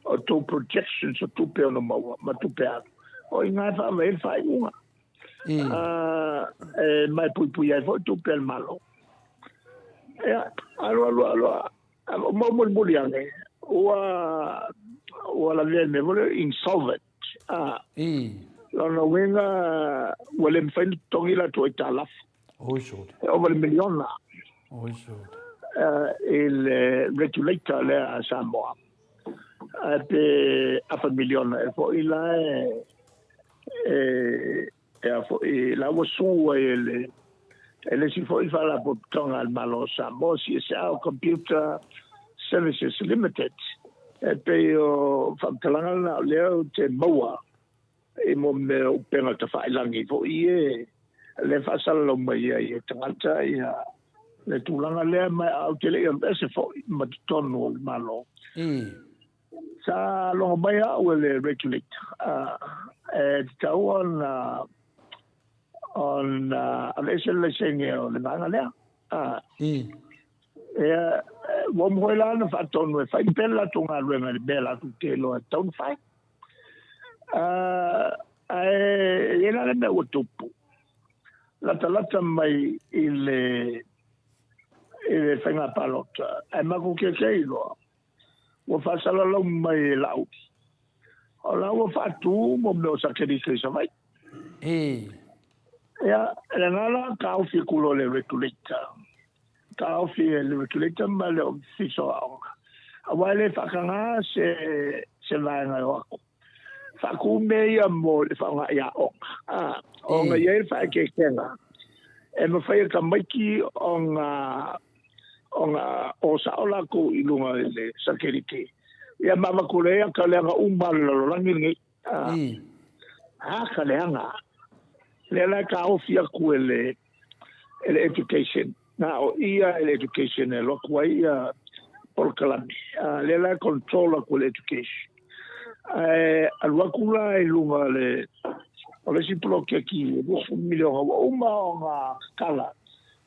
o tou projections o tupe ono maua ma tupe alu, o i ina e faavae ai le faaiuga. E ma e puipui ai foi tupe a le Malo. Ia, alu alu alu, mau mulimuli ane, ua ua lavea i le mea foi lea insolvent. Lona uiga ua le mafai ona totogi latou aitalafu. E ova i le miliona i le regulator lea a Samoa. Ae pe afa miliona e foi la e e a foi la ua sue ai e le e le isi foi faalapotopotoga a le Malo o Samoa, CSL, Computer Services Limited. E pei o faamatalaga lena o lea ou te maua i mo mea o upega tafailagi foi e le faasalalau mai ai e tagata ia le tulaga lea, ma ou te le i aveese foi ma totonu o le Malo. Sa logo mai au e le regulator, e tatau ona ona aveese le laisene o le vaega lea. Ia, ua uma foi la ona faatonu e fai pea le latou galuega i le mea latou te iloa e tatau ona fai. Ae i ai la le mea ua tupu, latalata mai i le i le faiga palota, ae matou te iloa ua faasalalau mai e Laauli, o la ua faatu mo mea o satelite i Savaii. Ia, lena la taofi atu loa le regulator, taofi e le regulator ma le Ofisa o Aoga, aua e le faatagaina se, se vaega e o atu. Faatu mea ia mo le faaaoga i aoga, ona i ai le faaeteetega e mafai e tamaiti ona ona o sao latou i luga i le satelite, ia ma avatu lea ia ka leaga uma a le lalolagi lenei. A ka leaga. Lea la e taofi atu e le e le education, na o ia e le education e alu atu ai ia polokalame. Lea la e control atu e le education. Ae alu atu la i luga le o le isi poloketi e 20 miliona ua uma ona tatala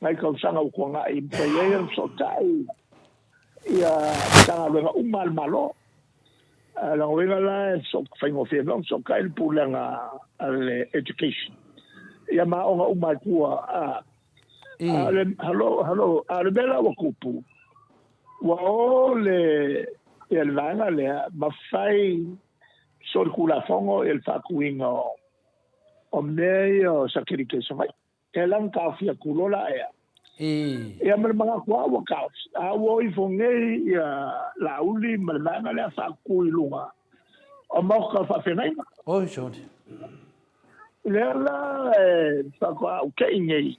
nai tausaga ua tuanai e mafai ai ona fesootai ia Matagaluega uma a le Malo. O lona uiga la e faigofie foi ona fesootai le Pulega a le Education ia ma aoga uma i tua. A o le, hello, hello, a o le mea la ua tupu, ua o le, ia le vaega lea ma fai solitulafono ia le faatuina o mea ia o satelite i Savaii. E la na taofi atu loa la ea. Ia ma le manatu lava ua taofi, a ua o ifo nei ia Laauli ma le vaega lea faatu i luga. O maoka faafeagaiga. Oi sole. Lea la e faatoa ou te'i nei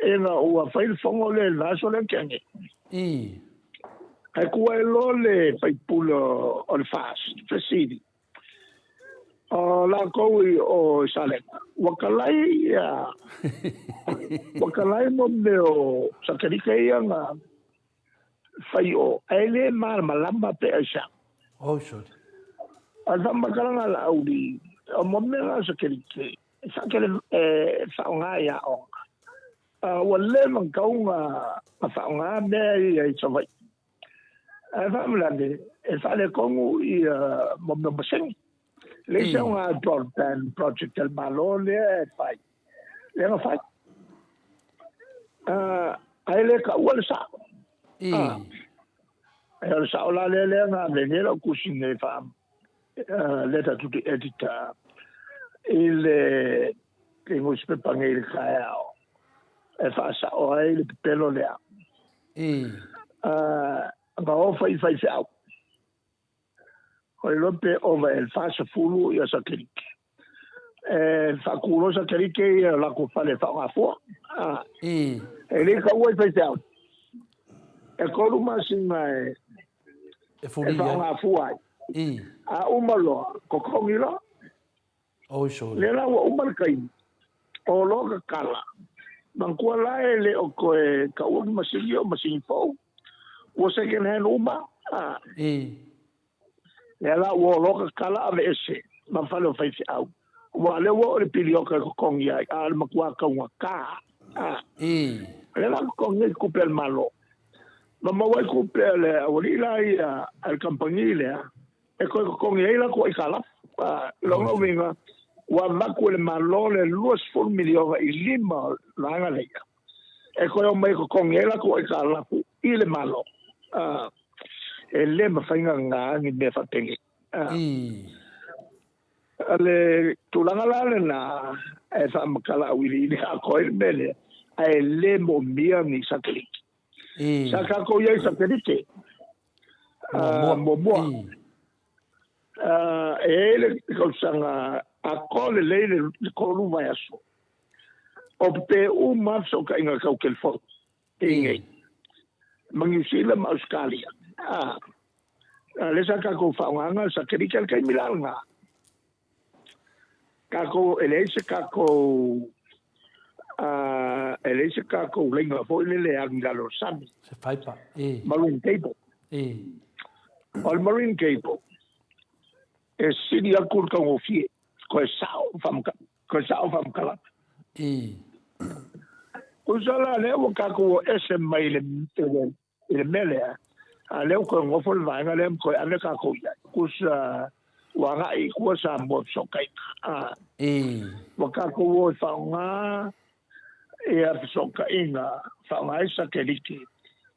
ina ua fai le fono lea i le vaiaso lea na tea nei. Ae tu ai loa le faipule o le FAST, fesili, o latou i o i Salega, ua talai ia, ua talai mo mea o satelite ia na fai o, ae le malamalama pe aisea. Oh, sorry. O le faamatalaga a Laauli, o mo mea na o satelite, e faatele e faaaoga i aoga. Ua leva ona tatau ona faaaoga mea ia i Savaii. Ae faalavelave, e faaletonu ia mo mea o masini. E leai se aoga broadband project a le Malo lea e fai, lea na fai. Ae le taua le sao. E o le sao la lea lea na ave nei lau tusi nei faa letter to the editor i le newspaper nei i le taeao e faasao ai le pepelo lea. Na ofa i faifeau. Ko le iloa pe ova e le 40 ia satelite. E faatu loa satelite ia latou fale e faaaoga fua. E le taua i faifeau. E 3 masina e E fuli ai. faaaoga fua ai. A uma loa, totogi loa. Oi sole. Lea la ua uma le taimi, o loa tatala. Manatua la e le o toe taua ni masini o masini fou. Ua second hand uma. Lea la ua o loa tatala aveese ma fale o faifeau. Aua o lea ua oo i le piliota e totogi ai, a o le matua taugata. Lea la totogi ai tupe a le Malo. Ma maua ai tupe a le aualii la ia a le kamupani lea e toe totogi ai latou aitalafu. Lona uiga, ua avatu e le Malo le $20 miliona i lima o le vaega lea e toe omai e totogi ai latou aitalafu i le Malo. E le mafai ona gagā ni mea faapenei. O le tulaga la lena e faamatala auiliili atoa ai le mea lea, ae le moomia ni satelite. Sa tatou i ai i satelite muamua. E i ai le tausaga atoa lelei le 3 vaiaso o pepe uma fesootaiga tau telefoni i inei ma Niu Sila ma Ausetalia. A lea sa tatou faaaogaina le satelite i le taimi la lena. Tatou, e leai se tatou, e leai se tatou laina foi lele e alu i lalo o le sami. Se fiber, Marine cable. O le marine cable, e sili atu le taugofie, toe sao toe sao faamatalaga. Tusa la lea ua tatou o ese mai i le mea lea, a o lea ua toe nofo le vaega lea ma toe ave tatou i ai. Tusa ua agai i tua Samoa i fesootaiga. Ua tatou o e faaaoga ia fesootaiga, faaaoga ai satelite.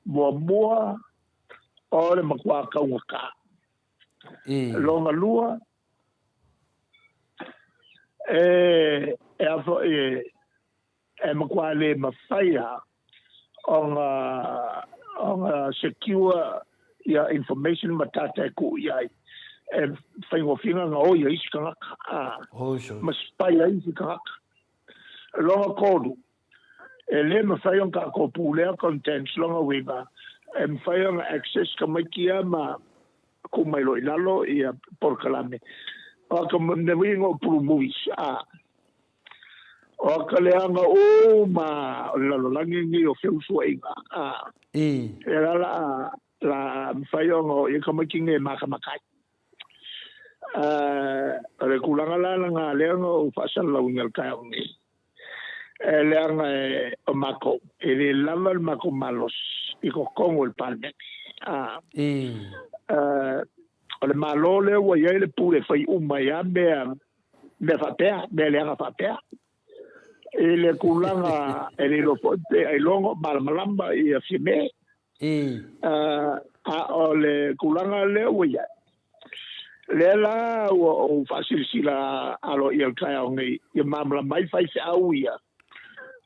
Muamua, o le matua taugata. Lona lua, e a foi e matua le mafai lava ona secure ia information ma data e tuu i ai. E faigofie ona oi e isi tagata ma spy ai isi tagata. Lona tolu, e le mafai ona tatou pulea contents, lona uiga e mafai ona access tamaiti ia ma tuu mai loa i lalo ia polokalame. O ka mea uiga o Blue Movies, O aka leaga uma o le lalolagi lenei o feusuaiga, a. Lea la la la mafai ona oo i ai tamaiti nei e makamaka ai. O le tulaga la lena lea na ou faasalalauina i le taeao nei, e leaga o matou, e le lava le matou malosi i totonu o le Palemene, a. O le Malo lea ua i ai le pule e fai uma ai lava mea mea faapea, mea leaga faapea. I le tulaga e le iloa foi pe ailoga o malamalama ia Fiame. A o le tulaga lea ua i ai, lea la ua ou faasilasila aloaia i le taeao nei, ia malamalama ai faifeau ia,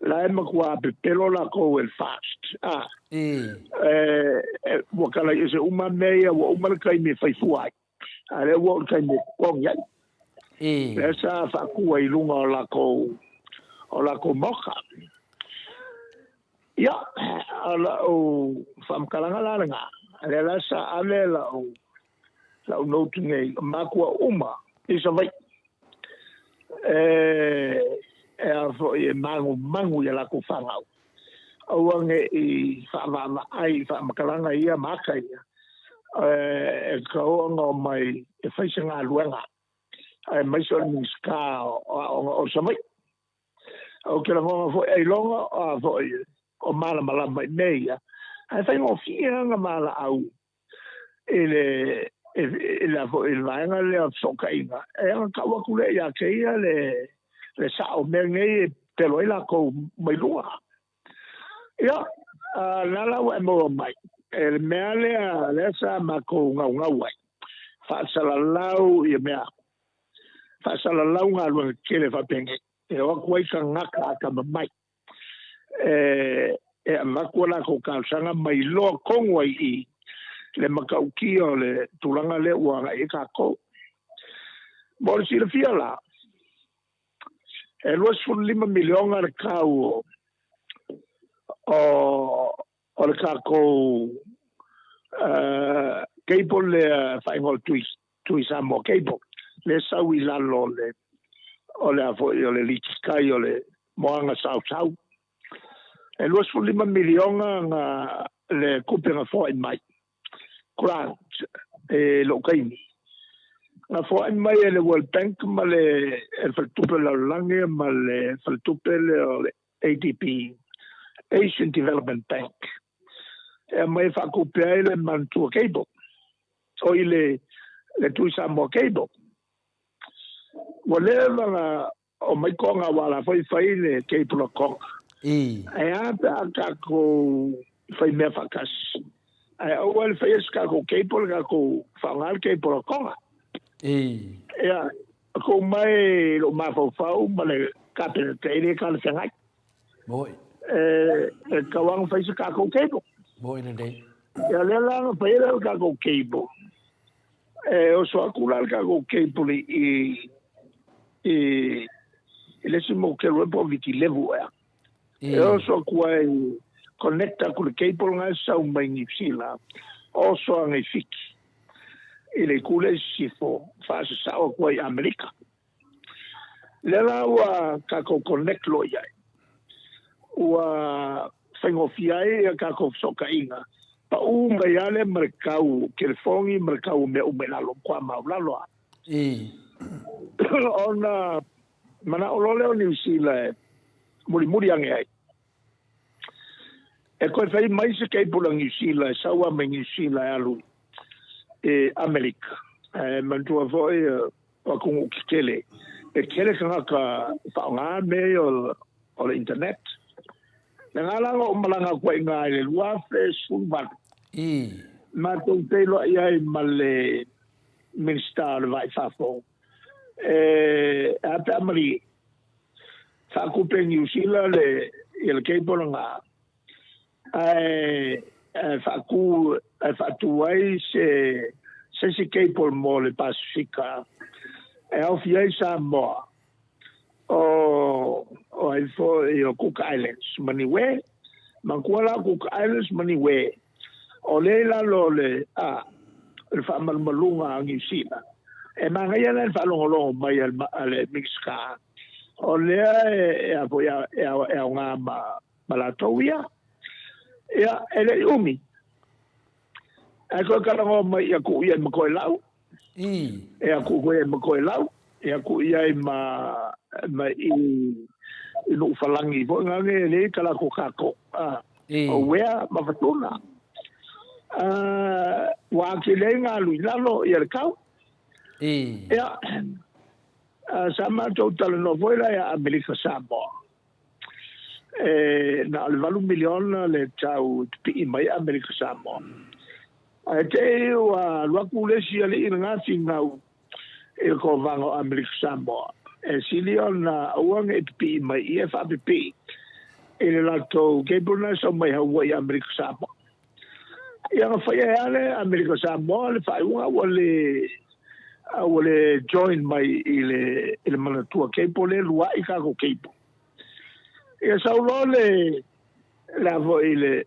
la e matua pepelo latou e le FAST. Ua talai ese uma mea ia, ua uma le taimi e fai fua ai. A o lea ua oo i le taimi e totogi ai. Lea sa faatu ai i luga o latou o latou maota. Ia, o lau faamatalaga la lena, lea la sa ave lau lau note nei, o matua uma i Savaii e e a foi e manumanu i a latou fanau, aua ne i faavaavaai i faamatalaga ia ma ata ia, e tatau ona omai e fai se galuega, aemaise o le Minisita o Aoga o Savaii. Ou te lagona foi ailoga o a foi o malamalama i mea ia, ae faigofie lava ona valaau i le i le foi i le vaega lea o fesootaiga e ana tau atu lea ia te ia le le sao o mea nei e pelo ai latou mai luga. Ia, la la ua e maua mai e le mea lea lea sa matou gaugau ai, faasalalau ia mea, faasalalau galuega tetele faapenei e o atu ai tagata atamamai e e avatu a latou talosaga ma iloa tonu ai i le matautia o le tulaga lea ua agai ai tatou. Mo le silafia la, e 25 miliona le tau o o o le tatou cable lea faaigoa o le Tui Tui Samoa Cable lea sau i lalo o le o le a foi o le litikai o le moana sausau. E 25 miliona na le tupe na foai mai, grant, i lou taimi. Na foai mai e le World Bank ma le Faletupe o le Lalolagi ma le Faletupe lea o le ADB, Asian Development Bank, e aumai e faatupe ai le Manatua Cable, o i le le Tui Samoa Cable. Ua leva na omai Tonga aua o la foi e fai le cable a Tonga. Ae a pe a tatou fai mea faatasi, ae aua le faia se tatou cable, tatou faaaoga le cable a Tonga. Ia, tuu mai lou mafaufau ma le Kapeneta e le talafeagai. Moi. E tatau lava ona fai se tatou cable. Moi lelei. Ia lea la na fai ai le tatou cable. E oso atu la le tatou cable i i i le isi motu po o Viti Levu ea. E oso atu ai connect atu le cable lena e sau mai Niu Sila, oso ane i Fiti. I le itu lea i sisifo, faasasao atu ai i Amerika. Lea la ua tatou connect loa i ai, ua faigofie ai a tatou fesootaiga, pau mai lava lea ma le tau telefoni ma le tau o mea uma i lalo, matua maulalo lava. Ona manao loa lea o Niu Sila e mulimuli ane ai, e toe fai mai se cable a Niu Sila e sau lava mai Niu Sila e alu i Amerika. Ae manatua foi o atunuu tetele, e tele tagata e faaaoga mea ia o le internet. Lena la na ou malaga atu ai i ina i le 2018, matou feiloai ai ma le Minisita o le Va i Fafo, e a pe a malie, faatupe e Niu Sila le, ia le cable lena, ae faatu, ae faatu ai se se isi cable mo le Pasefika e aofia ai Samoa, o o ai foi o Cook Islands ma Niue. Manatua la o Cook Islands ma Niue, o lea i lalo o le a le faamalumaluga a Niu Sila. E manaia la le faalogologo mai a le Minisita, o lea e a foi e aoga ma ma latou ia. Ia, e le i umi, ae toe talanoa mai ia tuu i ai ma Toelau, ia tuu foi ai ma Toelau, ia tuu i ai ma, ma i, i Nuufalagi foi na ne le ka latou tatou, a, o Uea ma Fatuna. Ua atili ai na alu i lalo ia le tau. Ia, sa matou talanoa foi la ia Amerika Samoa. E na o le 8 miliona le tau pipii mai Amerika Samoa. Ae te i ua alu atu le isi alii lena finau i le kovana o Amerika Samoa, e sili ona aua ne i pipii mai ia e faapipii i le latou cable lena e sau mai Hawaii i Amerika Samoa. Ia na fai ai lava le Amerika Samoa le faaiuga ua le A ua le join mai i le i le manatua cable lea e lua'i tatou cable. Ia sau loa le le a foi le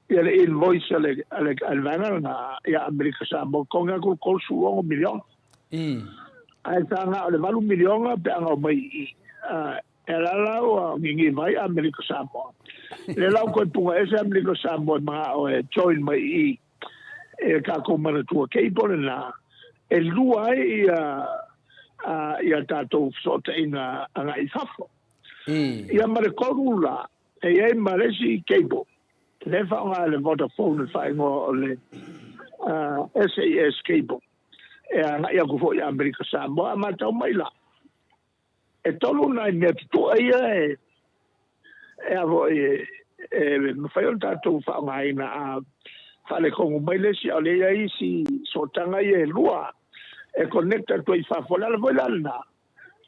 ia le invoice a le a le a le vaega lena ia Amerika Samoa totogi atu le $36 miliona. Ae sa na o le $8 miliona pe a na omai i i. E ala la ua gigīva ai Amerika Samoa. Lea la ua toe puna ese Amerika Samoa e mana'o e join mai i i e tatou manatua cable lena e lua ai ia ia tatou fesootaiga agai i fafo. Ia ma le tolu la, e i ai ma le isi cable lea e faaaoga e le Vodafone le faaigoa o le SAS cable e agai atu foi i Amerika Samoa. A matau mai la, E tolu nai mea tutu'a ia e e a foi e e mafai ona tatou faaaogaina a faaletonu mai le isi, a o lea e i ai isi sootaga ia e lua e connect atu ai i fafo. O le ala foi la lena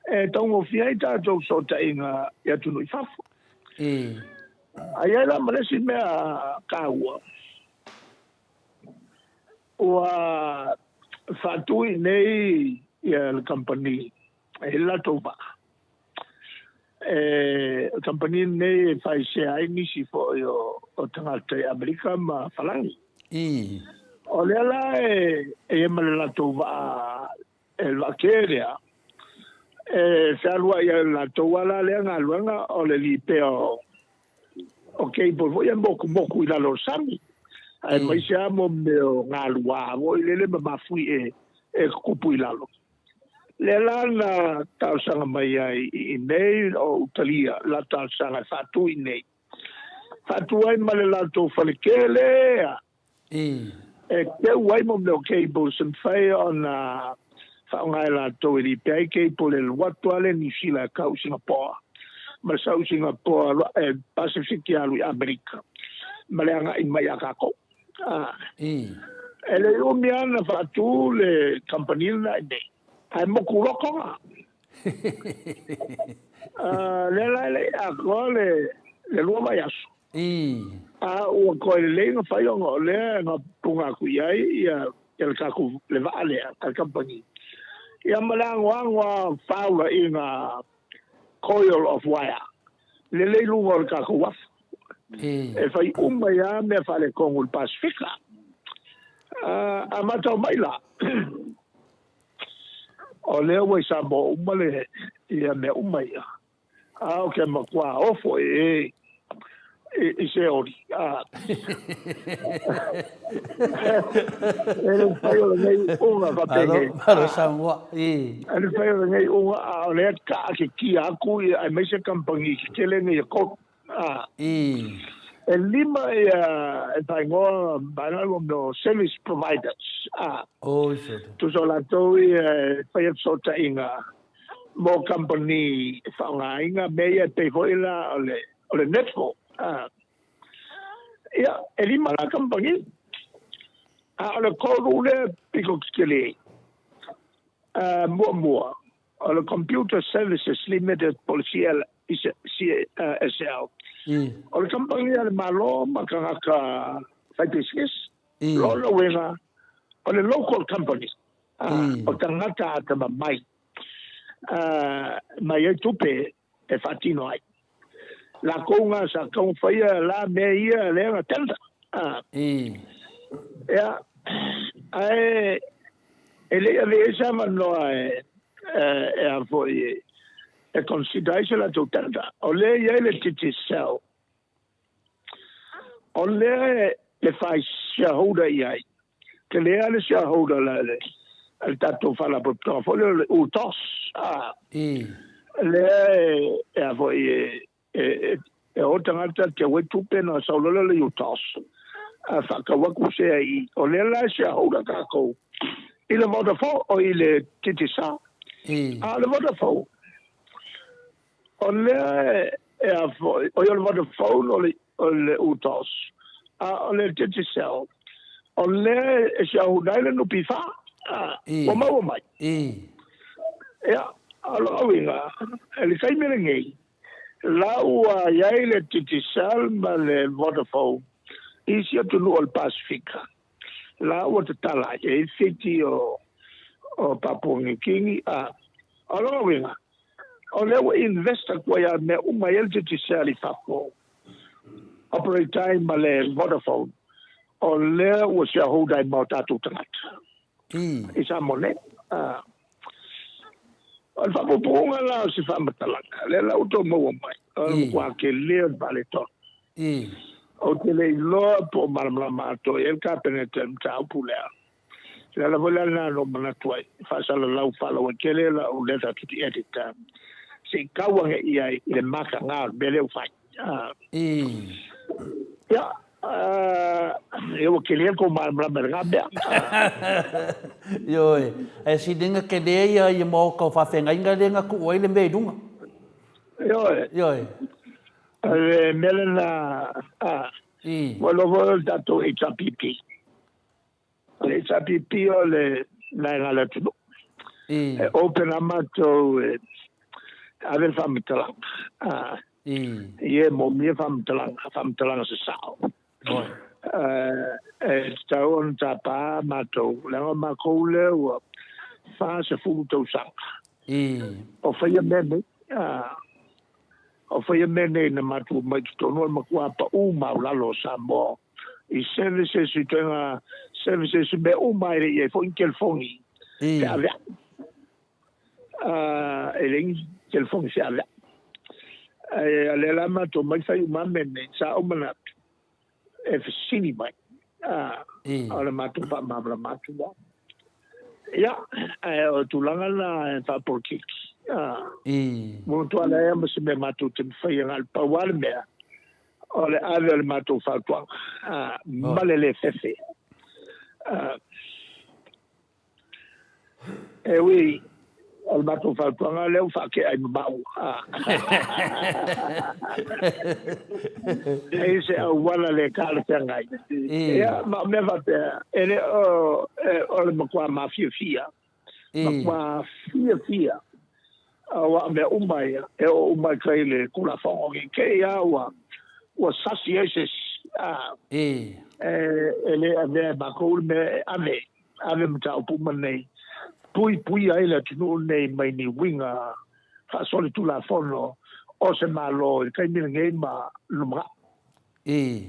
e taugofie ai tatou fesootaiga i atunuu i fafo. A i ai la ma le isi mea taua, ua faatu i inei ia le kamupani e i ai le latou vaa. E, o le kamupani lenei e faisea ai nisi foi o, o tagata i Amerika ma Falani. O lea la e, e i ai ma le latou vaa, e le vaa kē lea, e fealuai ai o le latou lava la lea galuega o le lipea o, o cable foi ia motumotu i lalo o le sami, aemaise lava mo mea o galua foi lele ma mafuie e tutupu i lalo. Lea la na talosaga mai ai i inei o Utalia la talosaga e faatu i inei. Faatu ai ma le latou fale tele a e keu ai mo mea o cables e mafai ona faaaoga e latou e lipea ai cable e alu atu lava le Niu Sila e kau i Singapoa ma le sau i Singapoa e Pasifiki alu i Amerika ma le agai mai ia tatou. E le i umi lava na faatu le kamupani lena i inei, ae motu loa Toga. Lea la e le i atoa le lua vaiaso, a ua toe lelei ona fai ona o lea na puna atu i ai le tatou le vaa lea a le kamupani, ia ma le anoano lava o faaulaiga coil of wire lele i luga o le tatou uafu. E fai uma ai lava mea faaletonu i le Pasefika. A matau mai la, o lea ua i Samoa uma le, ia mea uma ia. A o ke matua ofo e i se oli. E le mafai o lenei uga faapenei. Malo Samoa. E le mafai o lenei uga a o lea taakitikia atu aemaise kamupani tetele nei e tolu. E lima ia e faaigoa vaega mo mea o service providers. Tusa o latou ia e faia fesootaiga mo kamupani e faaaogaina mea ia e pei foi la o le o le netball. Ia, e lima la kamupani, a o le tolu lea pito tetele, muamua, o le Computer Services Limited po o le CSL. O le kamupani a le Malo ma tagata faipisinisi. Lona uiga, o le local company, o tagata atamamai mai ai tupe e faatino ai. Lakou nga sa taumafaia la mea ia lea na tender. Ia, ae e le i ave i ai se avanoa e, e a foi, e consider ai se latou tender. O lea e i ai le Digicel, o lea e fai shareholder i ai. Tele lava le shareholder a le tatou faalapotopotoga foi lea o le UTOS, lea e a foi e o tagata teu ai tupe ona sau loa lea o le UTOS faatau atu sea i i. O lea la e shareholder tatou i le Vodafone, oi i le Digicel. A o le Vodafone, O lea e a foi, oi o le Vodafone o le, o le UTOS, a o le Digicel, o lea e shareholder ai le NPF, a, ua maua mai. Ia, o lou uiga, i le taimi lenei, la ua i ai le Digicel ma le Vodafone i isi atunuu o le Pasefika, la ua tatala ai, e i ai Fiti o, O Papua Niu Kini, a o lona uiga, o lea ua invest atu ai a mea uma i ai le Digicel i fafo, operate ai ma le Vodafone, o lea ua shareholder ai ma o tatou tagata i Samoa nei. A o le faapuupuuga la o se faamatalaga, lea la ua outou maua mai, o le matua tele o le faaletonu. Ou te le iloa po o malamalama atoa i ai le Kapeneta i le mataupu lea. O le ala foi lea na ou manatu ai, faasalalau faalauaitele lau letter to the editor, se i tau ane i ai i le mataga o le mea lea ua fai. Ia, ia ua tele le tou malamalama i lena mea. Ioe, ae siliga tele ia i maota o faafeagaiga lea na tuu ai le mea i luga. Ioe. Ioe. O le mea lena, ua iloa foi o le tatou HRPP. O le HRPP o le vaega a le atunuu. E open lava matou e ave le faamatalaga. I e moomia faamatalaga, faamatalaga sasao. E tatau ona tapa matou, leaga o matou lea ua 40 tausaga o faia mea nei. O faia mea nei na matou omai i totonu o le matua pau maualalo o Samoa i services, i ituaiga services, i mea uma e le i i ai foi ni telefoni feaveai. E leai ni telefoni feaveai. Ae o lea la matou omai fai uma lava mea nei, sa ou manatu e fesili mai, o le matou faamalamalama atu lea. Ia, ae o le tulaga lena e faapolokiki. Ua matua leai lava ma se mea matou te mafaia, na o le pau lava le mea, o le ave o le matou fautuaga ma le le fefe. E ui o le matou fautuaga lea ua faatea ai ma maua. Leai se auala le talafeagai. Ia, ma o mea faapea, e le o, o le matua mafiafia, matua fiafia, aua o mea uma ia, e oo uma i tai i le Tulafono nei te i lava ua, ua sasi ai se isi, e le avea e matou le mea e ave, ave mataupu uma nei, puipuia ai le atunuu lenei mai ni uiga faasolitulafono o se Malo i le taimi lenei ma lumanai. I.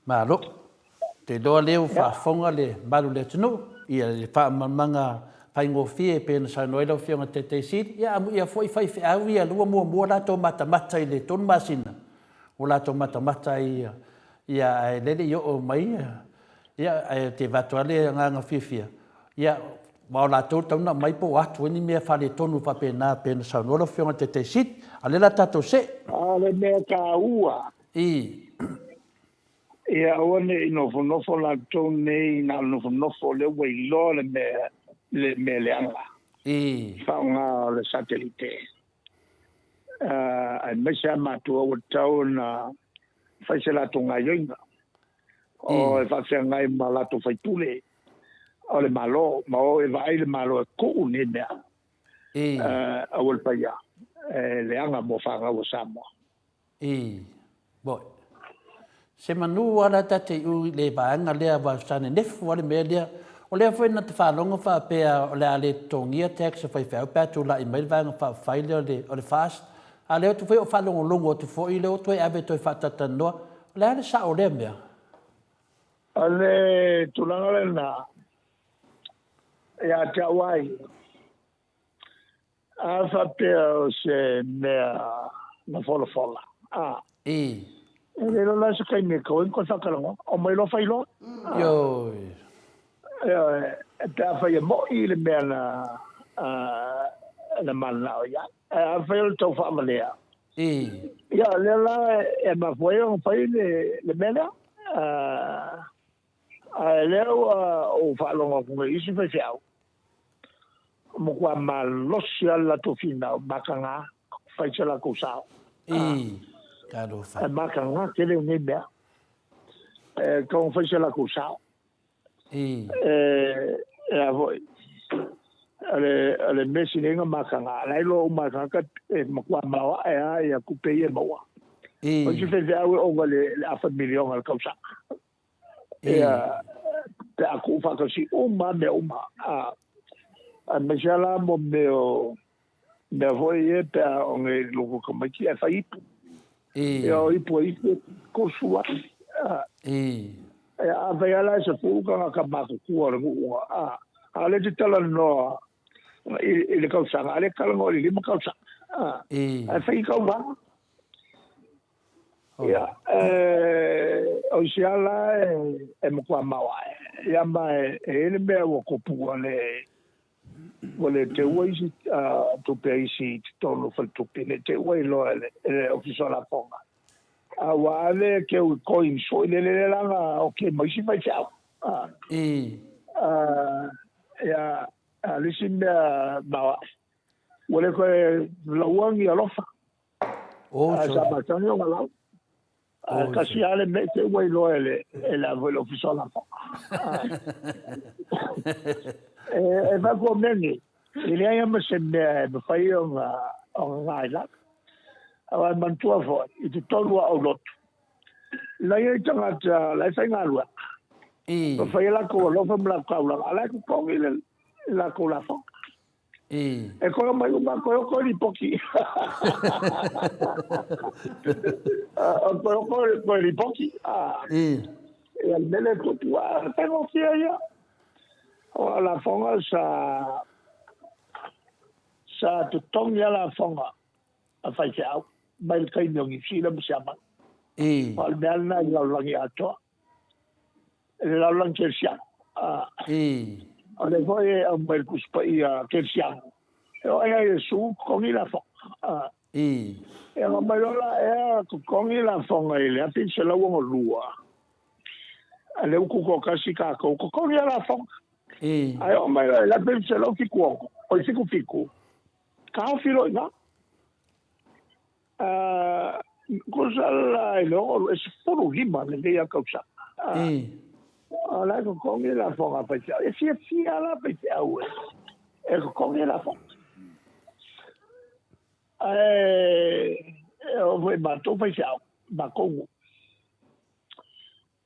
Malo. Ou te iloa lea ua faafofoga le malu o le atunuu i le faamalamalamaga faigofie e pei ona saunoa ai lau Afioga i le Taitai Sili. Ia, amuia foi faifeau ia lua muamua latou matamata i le tolu masina ua latou matamata ai ia, ae lea e le i oo mai ia, ae ou te avatu lava le agaga fiafia, ia, aua o latou e tatau ona aumai po o atu ai ni mea faaletonu faapena pei ona saunoa lau Afioga i le Taitai Sili. A o lea o le a tatou see. A o le mea taua. I. Ia aua ne i nofonofo latou nei na o le nofonofo o lea ua iloa le mea le mea leaga. I. Faaaoga o le satelite. Aemaise lava matua ua tatau ona fai se latou gaioiga. O e faafeagai ma latou faipule o le Malo, ma o e vaai le Malo e tuu nei mea. Aua le faia, e leaga mo fanau a Samoa. I. Moi. Se manu lava la ta te iu i le vaega lea aua sa nenefu lava le mea lea. O lea foi na ta faalogo faapea o le a le totogia tax a faifeau pe a tulai mai le vaega faaupufai lea o le FAST. A o lea foi o faalogologo atu foi lea ua toe ave e toe faatatalanoa. O le a le sao o lea mea? O le tulaga lena ia te au ai, A faapea o se mea na folafola, a. I. E le iloa la se taimi e tau ai ona toe faatalanoa. Omai loa fai loa. Ioe. Ioe, pe afai e mo'i le mea na, na mananao i ai. Ae afai o le tau faavalea. I. Ia, o lea la e mafua ai ona fai le, le mea lea. Ae lea ua ou faalogo atu nei i isi faifeau, ua matua malosi lava le latou finau, mataga, fai se latou sao. I, talofa. E mataga tele lenei mea. E tatau ona fai se latou sao. I. E, e a foi, o le, o le mea sili ai ona mataga, la e iloa uma e tagata e matua maoae lava ia tupe ia e maua. I. O isi faifeau e ova i le afa miliona i le tausaga. Ia, Pe a kuu faatasi uma lava mea uma, a, aemaise lava la mo mea o mea foi ia pe a oo nei i loko tamaiti ae fai ipu. Ia o ipu e isi e 30,000. A, ia afai lava la e 10 tagata matutua o le nuu, a, a o lea e te talanoa i le tausaga, a o lea e talanoa i le 5 tausaga, a, ae fai i tauvaga. Ia, o isi lava la e matua maoae, ia ma e i ai le mea ua tupu ua le, ua le teua isi tupe a isi i totonu o faletupe, ne i te i ua iloa e le Ofisa o Lafoga. A ua ave keu i coins foi lele lea la na oki ai ma isi faifeau. Ia, a o le isi mea maoae, ua le toe laua ni alofa. Oh, Ae sa masani ona lau. Ae tasi lava le mea te ua iloa e le e le avo i le ofisa o lafoga. E e fai atu o mea nei, e leai lava ma se mea e mafai ona ona na i lalo. Aua e manatua foi, i totonu o aulotu, la e i ai tagata la e faigaluega. Ma fai ai latou alofa ma latou taulaga, a o la e totogi le latou lafoga. E koe o mai uma, koe o koe lipoti. O koe o koe, koe lipoti. Ia le mele tupu, a le faigofie ia. O a lafoga sa, sa totogi a lafoga a faifeau mai le taimi o Niu Sila ma Siamani. O le mea lena i le lalolagi atoa. I le lalolagi kerisiano. O lea foi e aumai le Tusi Paia kerisiano, e oo ai ia Iesu totogi lafoga. E aumai loa la ea totogi lafoga i le 1962, a lea ua tutoatasi tatou, totogi lava lafoga. Ae oo mai loa i le 1976, oi 77, taofi loa i ina. Tusa la i le 65 lenei lava tausaga. O la e totogi lafoga a faifeau. E fiafia la faifeau e totogi lafoga. Ae e oo foi i matou faifeau, matou nuu.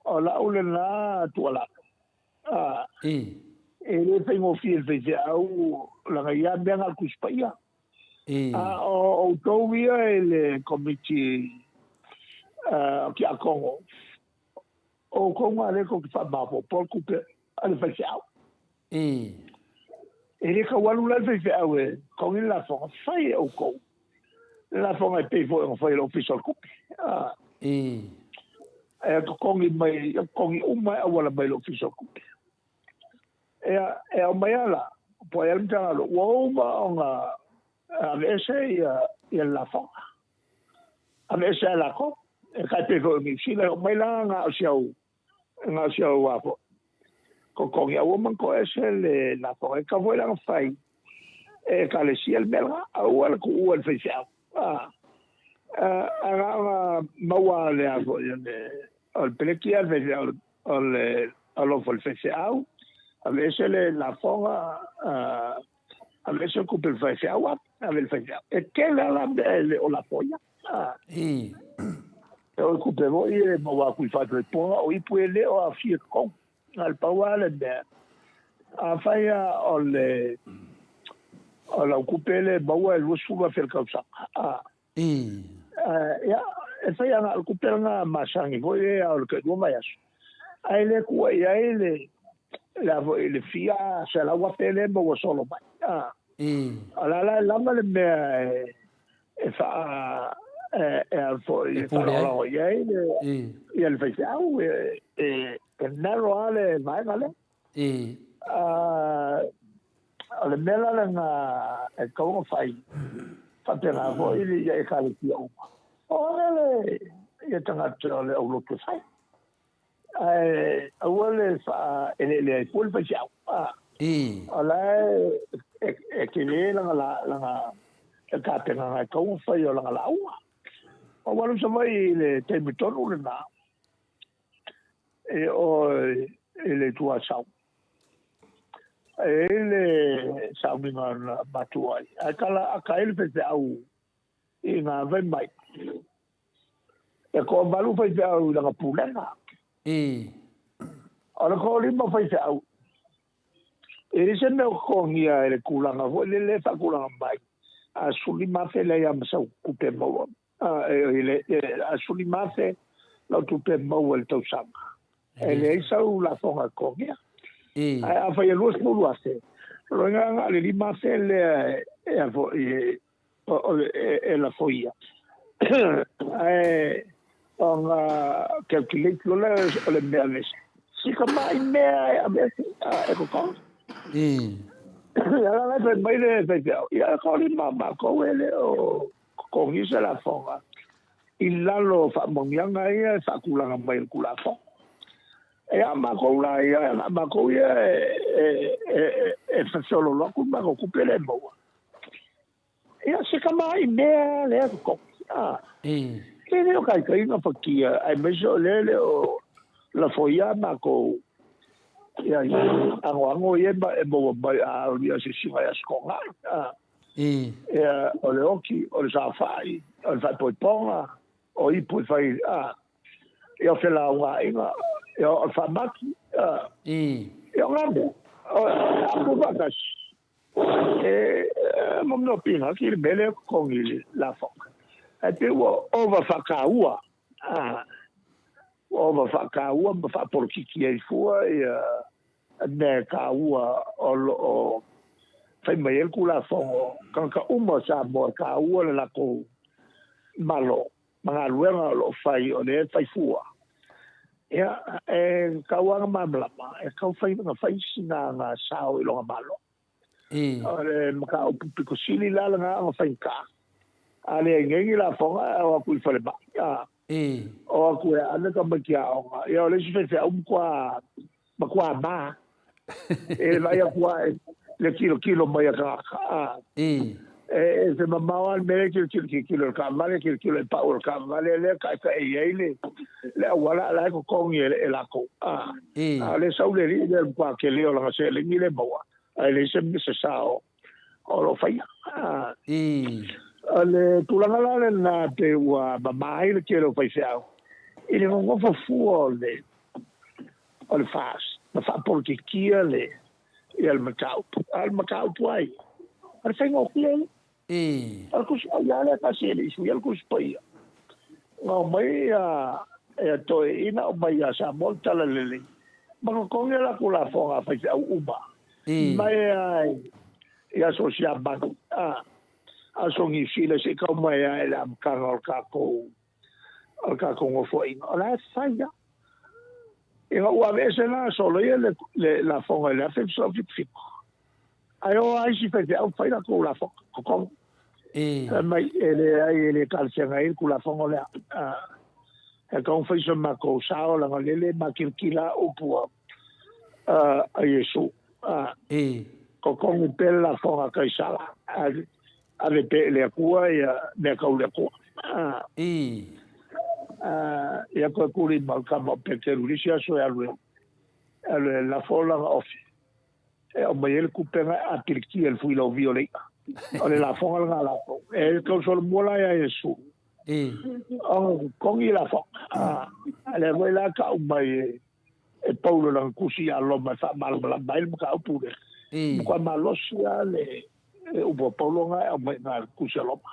O lau lena tuualalo. E le faigofie i le faifeau leaga ia mea na o le Tusi Paia. A o outou ia i le Komiti o Tiakono, o outou na lea tou te faamaopoopoa le tupe a le faifeau. E le tau alu la le faifeau e totogi le lafoga, fai e outou le lafoga e pei foi ona fai e le Ofisa o le Tupe. E totogi mai, totogi uma e auala mai i le Ofisa o le Tupe. Ia, e aumai lava la, po o ai le Matagaluega, ua uma ona aveese ia, ia le lafoga. Aveese lava e latou. E tai pei foi o Niu Sila, e oo mai la na o si au, na o si au a foi, totogi, a ua uma ona toese le lafoga. E tatau foi la ona fai e Ekalesia le mea lena, aua le tuua i le faifeau. A, a na ona maua le a foi, o le, o le peleki lava le faifeau, o le alofa o le faifeau, aveese le lafoga, aveese le tupe o le faifeau, ave i le faifeau. E tele lava la mea e le o lafoia. E o le tupe foi e maua atu i faitoetoa, o ipu e le o aafia i totonu. Na o le pau lava le mea, afai lava o le o lau tupe lea e maua e $20,000 i le tausaga, Ia, e fai lava na o le tupe lena masani foi lea o le tailua vaiaso, ae le tua i ai le le a foi le fia $100,000 lea e maua solo mai. O la la e lava le mea e faa e a foi e faalagolago i ai le ia le faifeau e narrow lava le vaega lea. O le mea la lena e tatau ona fai, faapena foi ia Ekalesia uma, o aga le ia tagata o le aulotu e fai. Ae aua le faaeleelea ai fua le faifeau. O la e tele lana tapenaga e tatau ona fai o lana lauga. Ua alu i Savaii i le taimi tonu lena, e o i le Itu Asau. E i ai le sauniga na matua ai, ae tala ata ai le faifeau i ngā fai mai. E toavalu faifeau i lana pulega. O le toalima o faifeau, e leai se mea o totogia e le tulaga foi lele e faatulaga mai, a 15,000 leai lava ma sau tupe maua, a 15,000 lau tupe maua i le tausaga, e leai sau lafoga e totogia. Ae afai e 20,000, o lona uiga na o le 5,000 lea e e lafoia. Ae ona calculate loa lea o le mea vese. Si tamai mea e aveese e totogi. Ia la e fai mai le faifeau, ia e toalima o matou e le o totogia se lafoga i lalo o faamanuiaga ia e faatulaga mai e le Tulafono. Ia a matou la ia, a matou ia e feoloolo atu le matou tupe lea e maua. Ia se tamai mea lea totogi. A. E le o taitaiga fatia, aemaise o lea e le o lafoia a matou ia anoano ia e maua mai a o le asiasiga i Aso Toonai. A. Ia o le oti, o le saofai, o le faaipoipoga, o ipu e fai, a. Ia o felaugaaiga, ia o le faamati, a. Ia o na mea, o a tuufaatasi. E mo mea o pinaki le mea lea e totogi i le lafoga. Ae pei ua ova faataua, ua ova faataua ma faapolokiki ai fua ia mea e taua o lo o fai mai ai le Tulafono, tagata uma o Samoa e taua le latou Malo ma galuega o lo o fai o lea e fai fua. Ia, e tatau lava ona malamalama, e tatau ona fai sina sao i lona Malo. O le mataupu pito sili la lena ona faigata. A leai nei ni lafoga, e o atu i falemai, a o atu e ave tamaiti aoga. Ia o le isi faifeau matua, matua ma. E vaai atu lava i le tilotilo mai a tagata, a. E se mamao lava le mea lea e tilotilo, tilotilo i le taavale, tilotilo i le pau o le taavale lea e taetae i ai le auala a o la e totogi e latou. A o lea e sau le alii lea i le matua tele o lana seleni lea e maua, ae leai se sao o lo o faia. O le tulaga la lena pei ua mama ai le tele o faifeau i le nonofo fua o le o le FAST ma faapolokikia le ia le mataupu. A o le mataupu lava ia, o le faigofie ia. O le Tusi Paia lava lea tasi e le i suia le Tusi Paia. Na omai ia toeaiina aumai ia Samoa le Talalelei ma totogi a latou lafoga a faifeau uma mai lava i aso o Siamani, aso o Niu Sila seia tau mai lava i le amataga o le tatou o le tatou nofoaiga, o la e fai lava. Ina ua aveese la soloia le, le lafoga i le 1977, ae o lava isi faifeau fai latou lafoga, totogi. Fai mai, e leai, e le talafeagai ai le Tulafono lea. E tatau ona fai so matou sao, leaga o lea e le makilatila lava upu a Iesu. Totogi pea le lafoga a Kaisara, ave pea i le Atua ia mea tau le Atua. Ia toe tuli ma le tama o Peteru i le isi aso e alu e, alu e lafo lana ofi, e aumai ai le tupe na e apilikia i le fuilauvi o le i'a. O le lafoga lena a latou. E tau solomua la ia Iesu, ona totogi lafoga. A lea foi la tau mai e e Paulo i lana tusi ia Roma e faamalamalama ai le mataupu lea. Matua malosi lava le upu a Paulo lena e aumai i le tusi a Roma.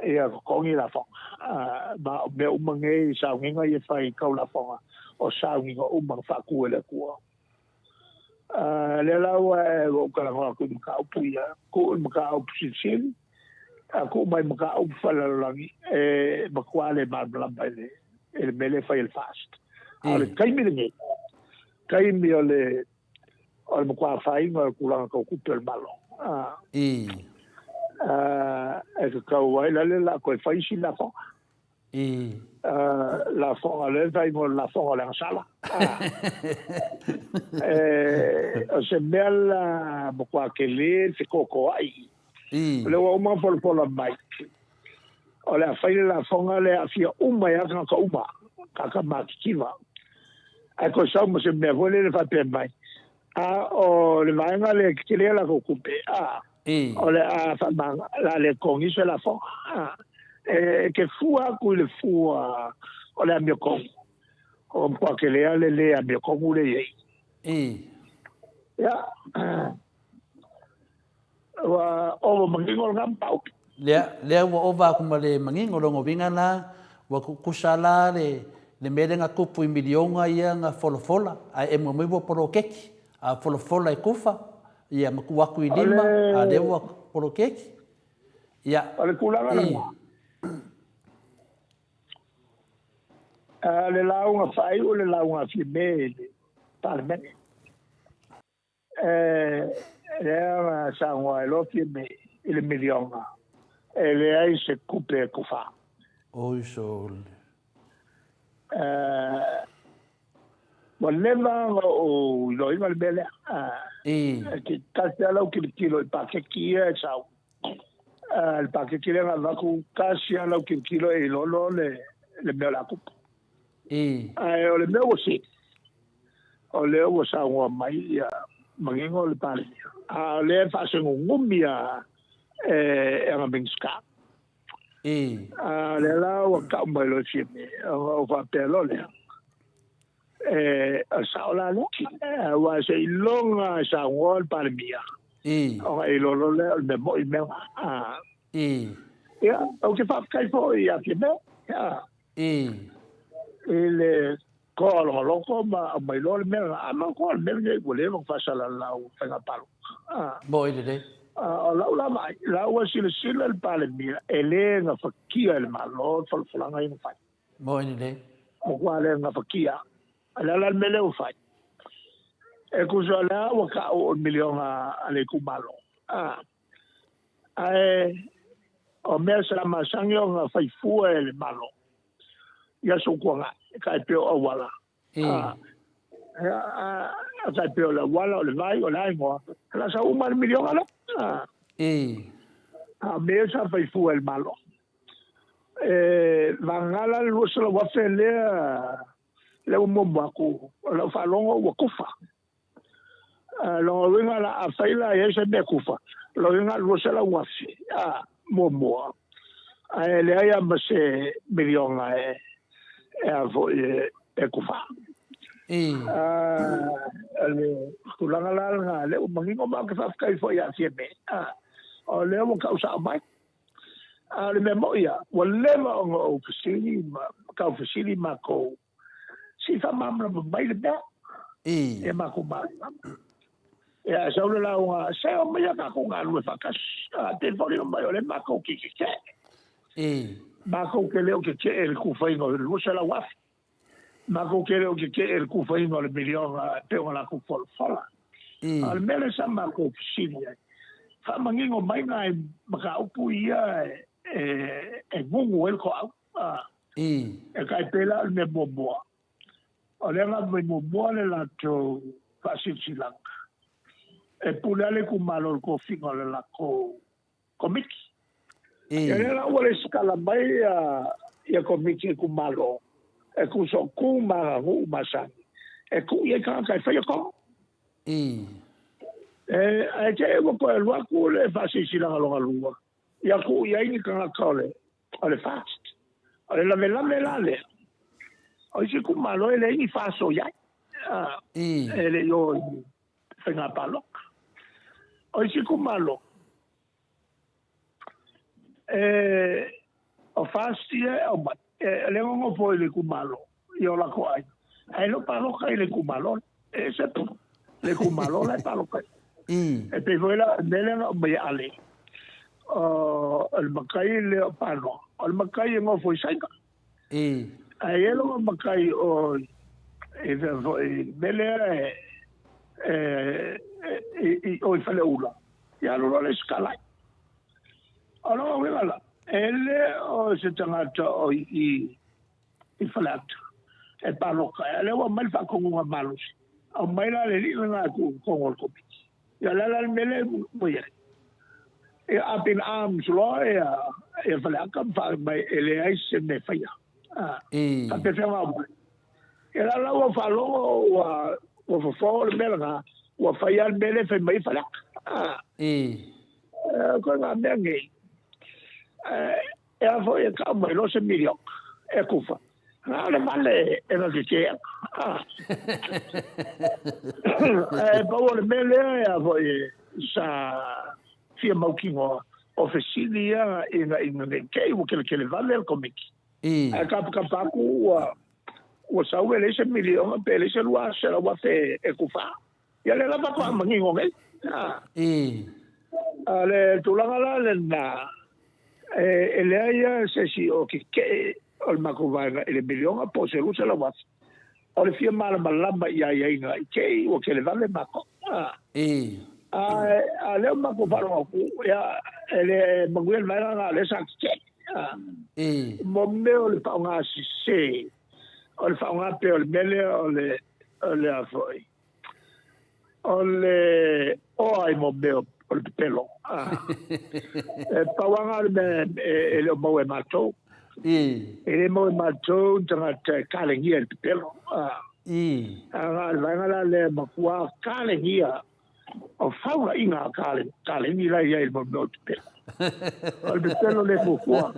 Ia totogi lafoga. Ma o mea uma nei, sauniga ia e fai tau lafoga, o sauniga uma na faatu e le Atua. Lea la ua ou talanoa atu i mataupu ia, tuu i mataupu silisili, a tuu mai i mataupu faalelalolagi, e matua le malamalama i le mea lea e fai e le FAST. A o le taimi lenei, taimi o le o le matua afaina o le tulaga tau tupe o le Malo. E tatau ai la lea o le a toe fai isi lafoga. Lafoga lea e fai mo le lafoga o le agasala. O se mea la matua tele le fetotoai. O lea ua uma ona folafola mai, o le a fai le lafoga lea e aafia uma ai lava tagata uma, tagata matitiva. Ae toe sau ma se mea foi lele faapea mai, a o le vaega lea e tetele a latou tupe, a, o le a faamaga, o le a le totogi se lafoga. A, e te fua atu i le fua o le amiotonu. O matua tele lava le le amiotonu lea e i ai. Ia, ua ova manino lena mataupu. Lea, lea ua ova aku ma le manino, lona uiga la, ua tutusa la le, le mea lea na tupu i miliona ia na folafola, ae emo mai ua poloketi, a folafola e kufa, ia ma tuu atu i lima, a lea ua poloketi. Ia. O le tulaga lena. Le lauga faaiu o le lauga a Fiamē i le Palemene. Lea na saunoa ai loa Fiamē i le miliona, e leai se tupe e kufa. Oi sole. Ua leva ona ou iloaina le mea lea. E tasi lava lau tilotilo i paketi ia e sau. Le paketi lea na avatu, tasi lava lau tilotilo e iloa loa le mea o le a tupu. Ae o le mea ua sili, o lea ua saunoa mai ia manino le Palemia, a o lea e faasenugumi lava e ana Minisita. A o lea la ua tau mai loa e Fiamē, ona ou faapea loa lea, E sao la lea, aua seiloga e saunoa le Palemia, ona e iloa loa lea o le mea moni le mea lena. Ia, ou te faafetai foi ia Fiamē, i le toa o lona loto ma aumai loa le mea lena. A manatua le mea lenei ua leva ona faasalalau i faiga palota. Moni lelei. O lau la vaai, la ua silasila le Palemia e le gafatia e le Malo le folafolaga ia na fai. Moni lelei. Matua le gafatia. O le a la le mea lea ua fai? E tusa o lea ua tau o le miliona a le itumalo. Ae o mea sa masani ona fai fua e le Malo i aso tuanai, e tai pei o auala. A tai pei o le auala, o le vai, o le a igoa, o le a sau uma le miliona lea. A o mea sa fai fua e le Malo. E vagana le 200,000 lea lea ua muamua atu, o lau faalogo ua kufa. Lona uiga la, afai la e i ai se mea kufa, lona uiga 200,000 a muamua, ae leai lava ma se miliona e a foi e kufa. O le tulaga la lena, lea ua manino ma ou te faafetai foi ia Fiamē, o lea ua tau sao mai. A o le mea moni lava, ua leva ona ou fesili ma tau fesili matou, se i faamalamalama mai le mea, ia matou malamalama. Ia, ae sau le lauga, se omaia tatou galulue faatasi. A, pei e foliga mai o lea matou te tetee. Matou te le o tetee i le tufaina o le 200,000. Matou te le o tetee i le tufaina o le miliona e pei ona latou folafola. A o le mea lea sa matou fesili ai, faamanino mai nai mataupu ia e gugu ai le toau. E tai pei la o le mea muamua, o lea na aumai muamua le latou faasilasilaga, e pule lava le itumalo i le tofiga o le latou Komiti. Ia lea la ua lesitala mai ia Komiti itumalo e tusa o tu ma aganuu masani e tuu i ai tagata e faia togo. Ae te i ua toe alu atu le faasilasilaga lona lua, ia tuu i ai ni tagata o le o le FAST. O le lavelave la lea, o isi itumalo e leai ni FAST o i ai, e le i o i faiga palota. O isi itumalo, e, o FAST ia e aumai, e, lea e nonofo i le itumalo, i o latou aiga, ae le o palota i le itumalo, e ese le itumalo la e palota i ai. E pei foi la o le mea lea na aumai e Ale, o le matai lea o Panoa, o le matai e nofo i Saina. Ae i ai lona matai o i fea foi i le mea lea e i o i Faleula, ia alu loa le isi kalai. O lona uiga la, e le o se tagata o i i Faleata e paloka ai, a o lea ua aumai le faatonuga malosi, aumai la le alii lena e tuu i totonu o le komiti. Ia o le a la le mea lea ua i ai? Ia up in arms loa ia ia Faleata ma fai mai e leai se mea e faia. Faapefea ona aumai? Ia la la ua faalogo ua ua fofo le mea lena, ua fai lava le mea lea e fai mai ai Faleata. Koe ngā mea nei, e a foi e tau mai loa se miliona e kufa. Na o le vale e na keke a. E pau o le mea lea e a foi sa fia mautinoa o fesili ia ina ina nei te i ua keletele vale le Komiti. Ae kapakapa atu ua ua sau e leai se miliona pe leai se 200,000 e tufa. Ia lea la faatoa manino nei. A le tulaga la lena e leai lava se isi o keke'e o le matou vaega i le miliona po o se 200,000. O le fia malamalama i aiaiga i te i ua televave matou. A o lea ua matou faalogo atu, ia, e le manuia le vaega lena o lea sa keke'e. Mo mea o le faaaoga sese, o le faaaoga pea o le mea lea o le, o le a foi, o le oa i mo mea o le pepelo. E pau lava lena o le mea e le o maua e matou. E le maua e matou ni tagata e kalegia i le pepelo. A na o le vaega la lea e matua kalegia o faulaiga a kalegi la e i ai i le mea o le pepelo. O le pepelo le fuafua.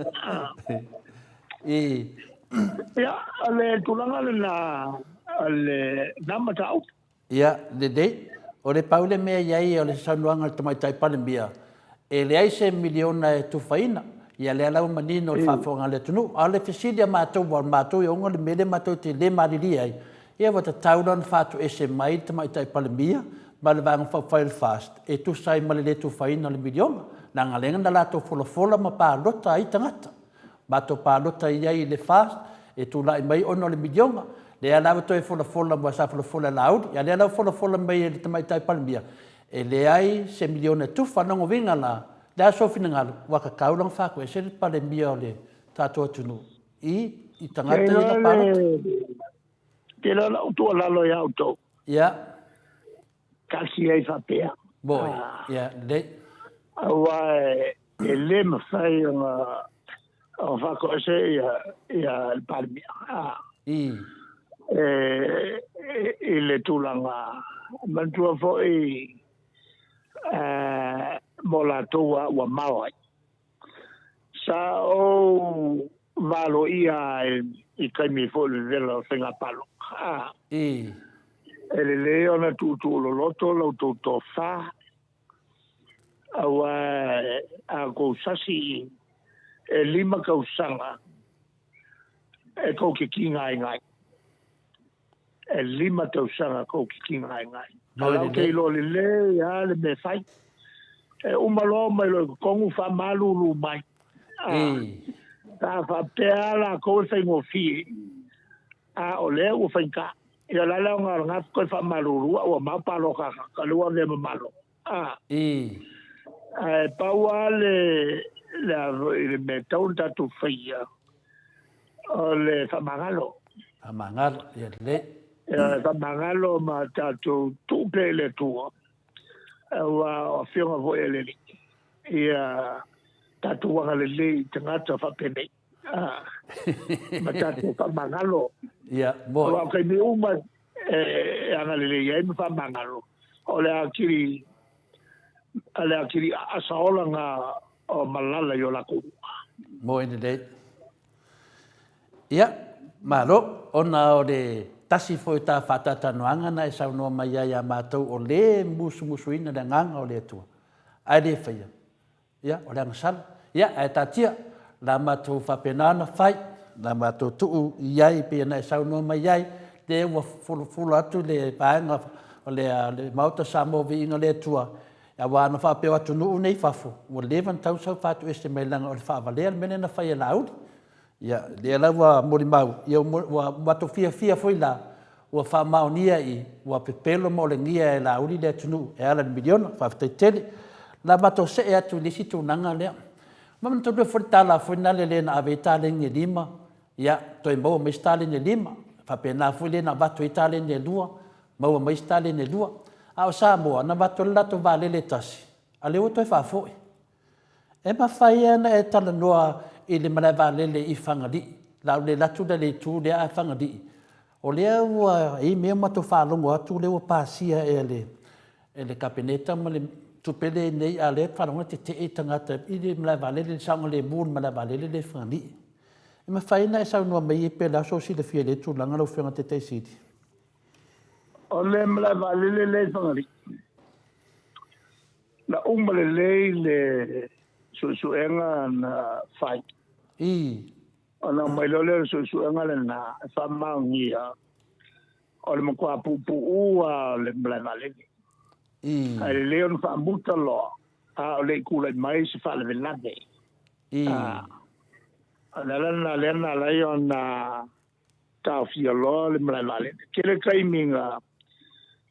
Ia, o le tulaga lena o lena mataupu. Ia, lelei. O le pau le mea i ai o le saunoaga a le Tamaitai Palemia, e leai se miliona e tufaina. Ia, lea la ua manino i le faafofoga a le atunuu. A o le fesili a matou, aua o matou e ona le mea lea matou te le malilie ai, ia ua tatau la ona faatoese mai le Tamaitai Palemia ma le Vaega Faaupufai o le FAST e tusa ai ma le le tufaina o le miliona, leaga lea na latou folafola ma palota ai tagata. Matou palota i ai i le FAST e tulai mai ona o le miliona. Lea la ua toe folafola aua sa folafola e Laauli, a o lea la ua folafola mai e le Tamaitai Palemia, e leai se miliona e tufa. O lona uiga la, o le a sou finagalo, ua tatau la ona faatoese le Palemia o le tatou atunuu i tagata ia na palota. Te iloa lau tuualalo ia outou. Ia. Tasi ai faapea. Moi. Ia, lelei. Aua e le mafai ona faatoese ia ia le Palemia. I le tulaga, manatua foi mo latou a ua mao ai. Sa ou valoia i taimi foi o le vevela o faiga palota. E lelei ona tuutuuloloto la outou tofa, aua a outou sasi e 5 tausaga e tou te tigaina ai. E 5 tausaga tou te tigaina ai. A o la ou te iloa lelei lava le mea e fai. E uma loa omai loa i totonu faamalulu mai. Sa faapea lava latou e faigofie, a o lea ua faigata. Ia o le a le aoga o lena toe faamalulu a ua mao palota a tagata, o lea ua avea ma Malo. Ae pau lava le le mea e tatau ona tatou faia, o le faamagalo. Faamagalo, ia lelei. Ia faamagalo ma tatou tuu pea i le Atua, aua o Afioga foi a le Alii, ia tatou agalelei i tagata faapenei, ma tatou faamagalo. Ia, moi. Aua o taimi uma e agalelei ai ma faamagalo, o le atili, o le atili aasa olaga o malala i o latou uma. Moi lelei. Ia, malo, ona o le tasi foi o ta faataatanoaga na e saunoa mai ai ia matou o le musumusuina le agaga o le Atua, ae le faia, ia, o le agasala. Ia, ae taatia, la matou faapena ona fai, la matou tuu i ai pei ona e saunoa mai ai, lea ua fulufulu atu le vaega o le Maota Samoa Viiga le Atua, aua ana faapea o atunuu nei i fafo, ua leva ona tatau ona sau faatoese mai leaga o le faavalea le mea lea na fai e Laauli. Ia, lea la ua molimau, ia ua matou fiafia foi la, ua faamaonia i, ua pepelo ma olegia e Laauli le atunuu e ala i le miliona. Faafetai tele. La matou see atu i le isi tulaga lea. Ma manatua foi le tala foi lea le na ave ai taleni e 5, ia, toe maua mai isi taleni e 5. Faapena foi le na avatu ai taleni e 2, maua mai isi taleni e 2. A o Samoa, na avatu ai le latou vaalele e tasi, a o lea ua toe faafoi. E mafai ona e talanoa i le malae vaalele i Fagalii, o le a ou le alu atu la i le itu lea ae Fagalii, o lea ua i ai mea ua matou faalogo atu lea ua pasia e le e le Kapeneta ma le tupe lea nei, a o lea ou te faalogo atu e tetee tagata i le malae vaalele, i le saogalemu o le malae vaalele lea i Fagalii. E mafai ona e saunoa mai pe o le a sou silafia i lea tulaga lau Afioga Taitai Sili? O le malae vaalele lea i Fagalii, na uma lelei le suesuega na fai. Ii. Ona aumai loa lea o le suesuega lena e faamaonia o le matua puupuu lava o le malae vaalele. Ii. Ae lelei ona faamuta loa a o le i tulai mai se faalavelave. Ii. O le ala lena lea na ala ai ona taofia loa le malae vaalele. Tele taimi na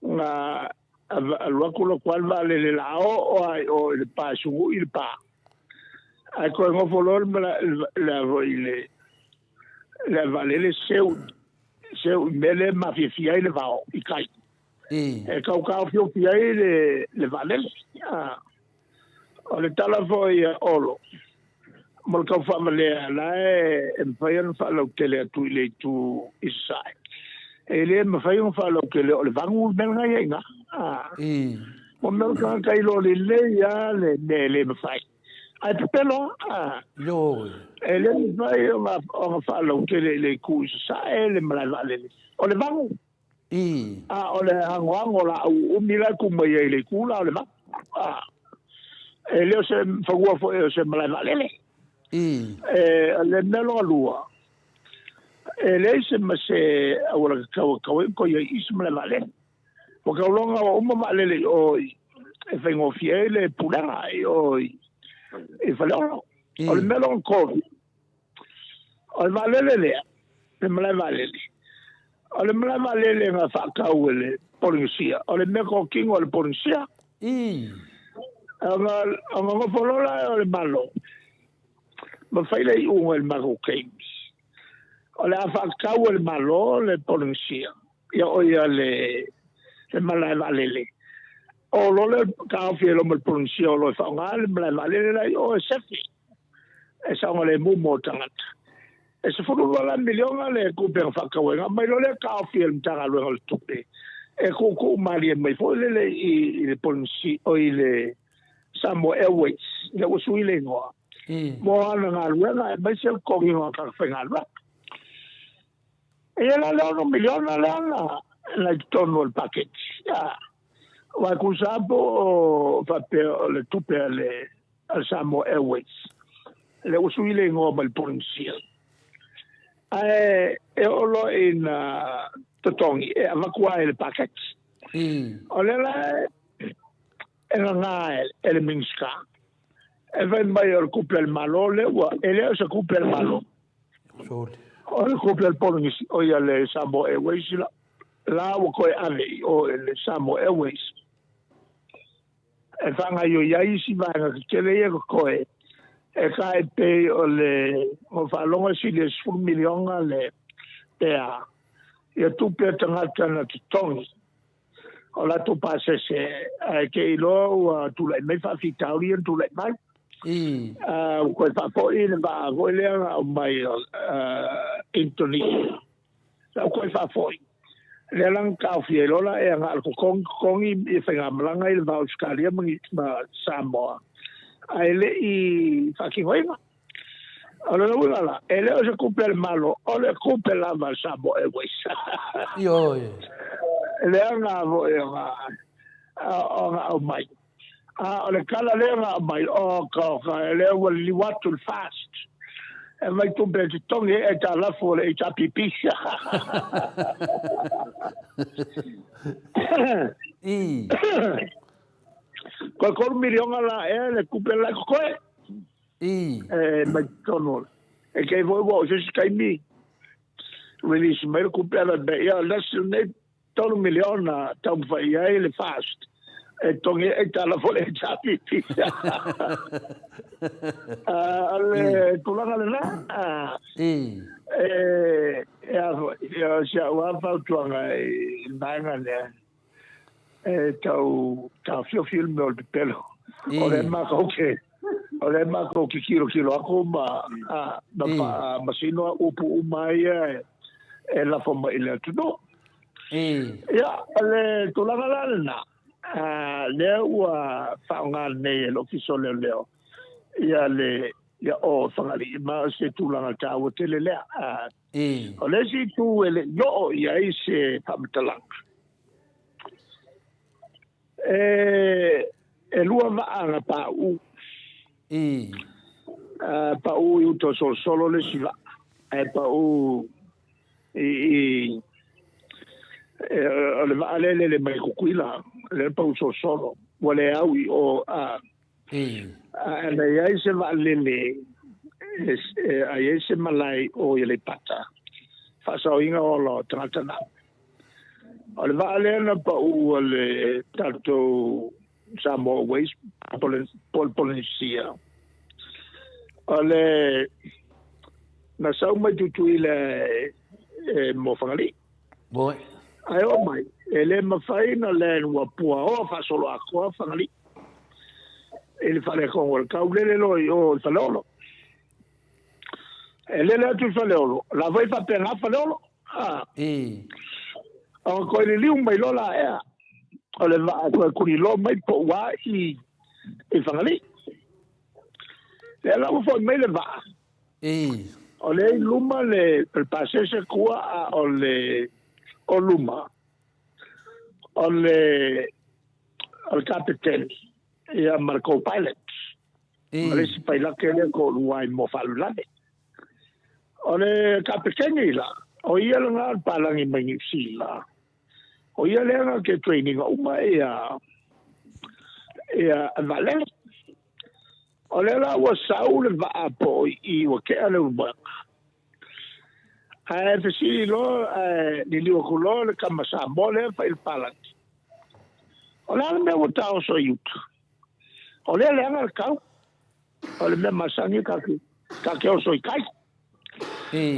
na alu atu lotu lava le vaalele la oo lava i o i le pa e sului le pa. Ae toe nofo loa le malae le foi le le vaalele seu seu i mea lea e mafiafia ai le vao i tai. E tau taofiofi ai le le vaalele. O le tala foi a Olo, mo le tau faavalea, la e mafai ona faalautele atu i le itu i sasae. E le mafai ona faalautele o le vanu le mea lena e i ai i ina. Mo mea o le tagata iloa lelei lava le mea e le mafai. Ae pepelo lava. E le mafai ona faalautele i le itu i sasae le malae vaalele. O le vanu. A o le anoano o laau uumi la e tu mai ai i le itu la o le vanu. E le o se fanua foi o se malae vaalele. O le mea lona lua, e leai se ma se auala tatau e tatau ai ona toe i ai i se malae vaalele. Ua tauloga ua uma vaalele i o e faigofie ai le pulega i o i Faleolo. O le mea lona tolu, O le vaalele lea, le malae vaalele, o le malae vaalele na faatau e le Polenesia, o le meatotino a le Polenesia. Ona nofo loa la o le Malo ma fai le iuga i le matou taimi, o le a faatau e le Malo le Polenesia, ia o ia le malae vaalele. O lo le taofi e loma le Polenesia o lo e faaaoga le malae vaalele la i o e sefe. E saogalemu mo tagata. E 12 la miliona le tupe na faatau ai, na aumai loa lea taofi e le Matagaluega o le Tupe e tuutuu malie mai foi lele i le Polynesi, oi le Samoa Airways, lea ua sui le igoa, mo ana galuega aemaise le totogiina o tagata faigaluega. E i ai la le $6 miliona lea na i totonu o le paketi, aua e tusa lava po o faapea o le tupe a le a le Samoa Airways, lea ua sui le igoa mai le Polynesia. Ae e oo loa ina totogi, e avatu lava i le paketi. O lea la e gaga e le Minisita, e fai mai o le tupe a le Malo lea ua, e le o se tupe a le Malo. O le tupe a le Polynesia, o ia le Samoa Airways la, la ua toe ave i o i le Samoa Airways. E faagaoioi ai isi vaega tetele ia totoe e tae pei o le ua faalogo e sili e $10 miliona le pea ia tupe a tagata na totogi o latou pasese ae te iloa ua tulai mai faafitauli ia na tulai mai. Ua toe faafoi le vaa foi lea na aumai o Indonesia. Sa ou toe faafoi. Lea la na taofia ai loa la ea na o le totogi totogi ia faigamalaga i le va o Ausetalia ma Samoa ae le i faatinoina. O lona uiga la, e le o se tupe a le Malo, o le tupe lava a le Samoa Airways. Ioe. Lea na foi o na aumai. A o le tala lea na aumai, oka oka, lea ua liliu atu le FAST. E aumai tupe e totogi ai aitalafu o le HRPP. Ii. Toe $3 miliona la ea le tupe la e totoe. Ii. E mai totonu. E kei foi ua oo se isi taimi release mai le tupe ala ia lesi lenei $3 miliona taumafai i ai le FAST e totogi ai aitalafu o le HRPP. O le tulaga lena, e a foi, o si au lava fautuaga i le vaega lea, e tau taofiofi le mea o le pepelo. O lea matou te, o lea matou te tilotilo atu ma, ma faamasino upu uma ia e lafo mai i le atunuu. Ia, o le tulaga la lena, lea ua faaaoga nei e le Ofisa o Leoleo ia le ia o Fagalii, ma o se tulaga taua tele lea. O le isi itu e le i oo i ai se faamatalaga, e lua vaa na pauu. Pauu i uta o Solosolo le isi vaa, ae pauu i, i o le vaa lea e lele mai Tutuila, lea e pau Solosolo, ua le au i o, a, a na i ai se vaalele, a i ai se malae o i Aleipata, faasaoina ola o tagata na. O le vaa lea na pau a le tatou Samoa Airways, Polynesia, o le na sau mai Tutuila e mo Fagalii. Ae oo mai, e le mafai ona land ua puaoa faasoloatoa Fagalii i le faaletonu o le tau lele loa i o i Faleolo. E lele atu i Faleolo, o la foi e faapena Faleolo. Ona toe liliu mai loa la ea o le vaa toe tuliloa mai po ua i Fagalii. Lea la ua foi mai le vaa. O lea i luma le pasese tua a o le o luma o le o le kapeteni ia ma le co-pilot. Ma le isi pailate lea toalua ai mo faalavelave. O le kapeteni la, o ia lena o le palagi mai Niu Sila. O ia lea na te training uma ia ia vaalele. O lea la ua sau le vaa po o i ua tea le ulumoega. Ae fesili loa, ae liliu atu loa le tama Samoa lea e fai le palagi. O le a le mea ua taoso i uta? O lea leaga le tau. O le mea masani ta te, ta te oso i tai.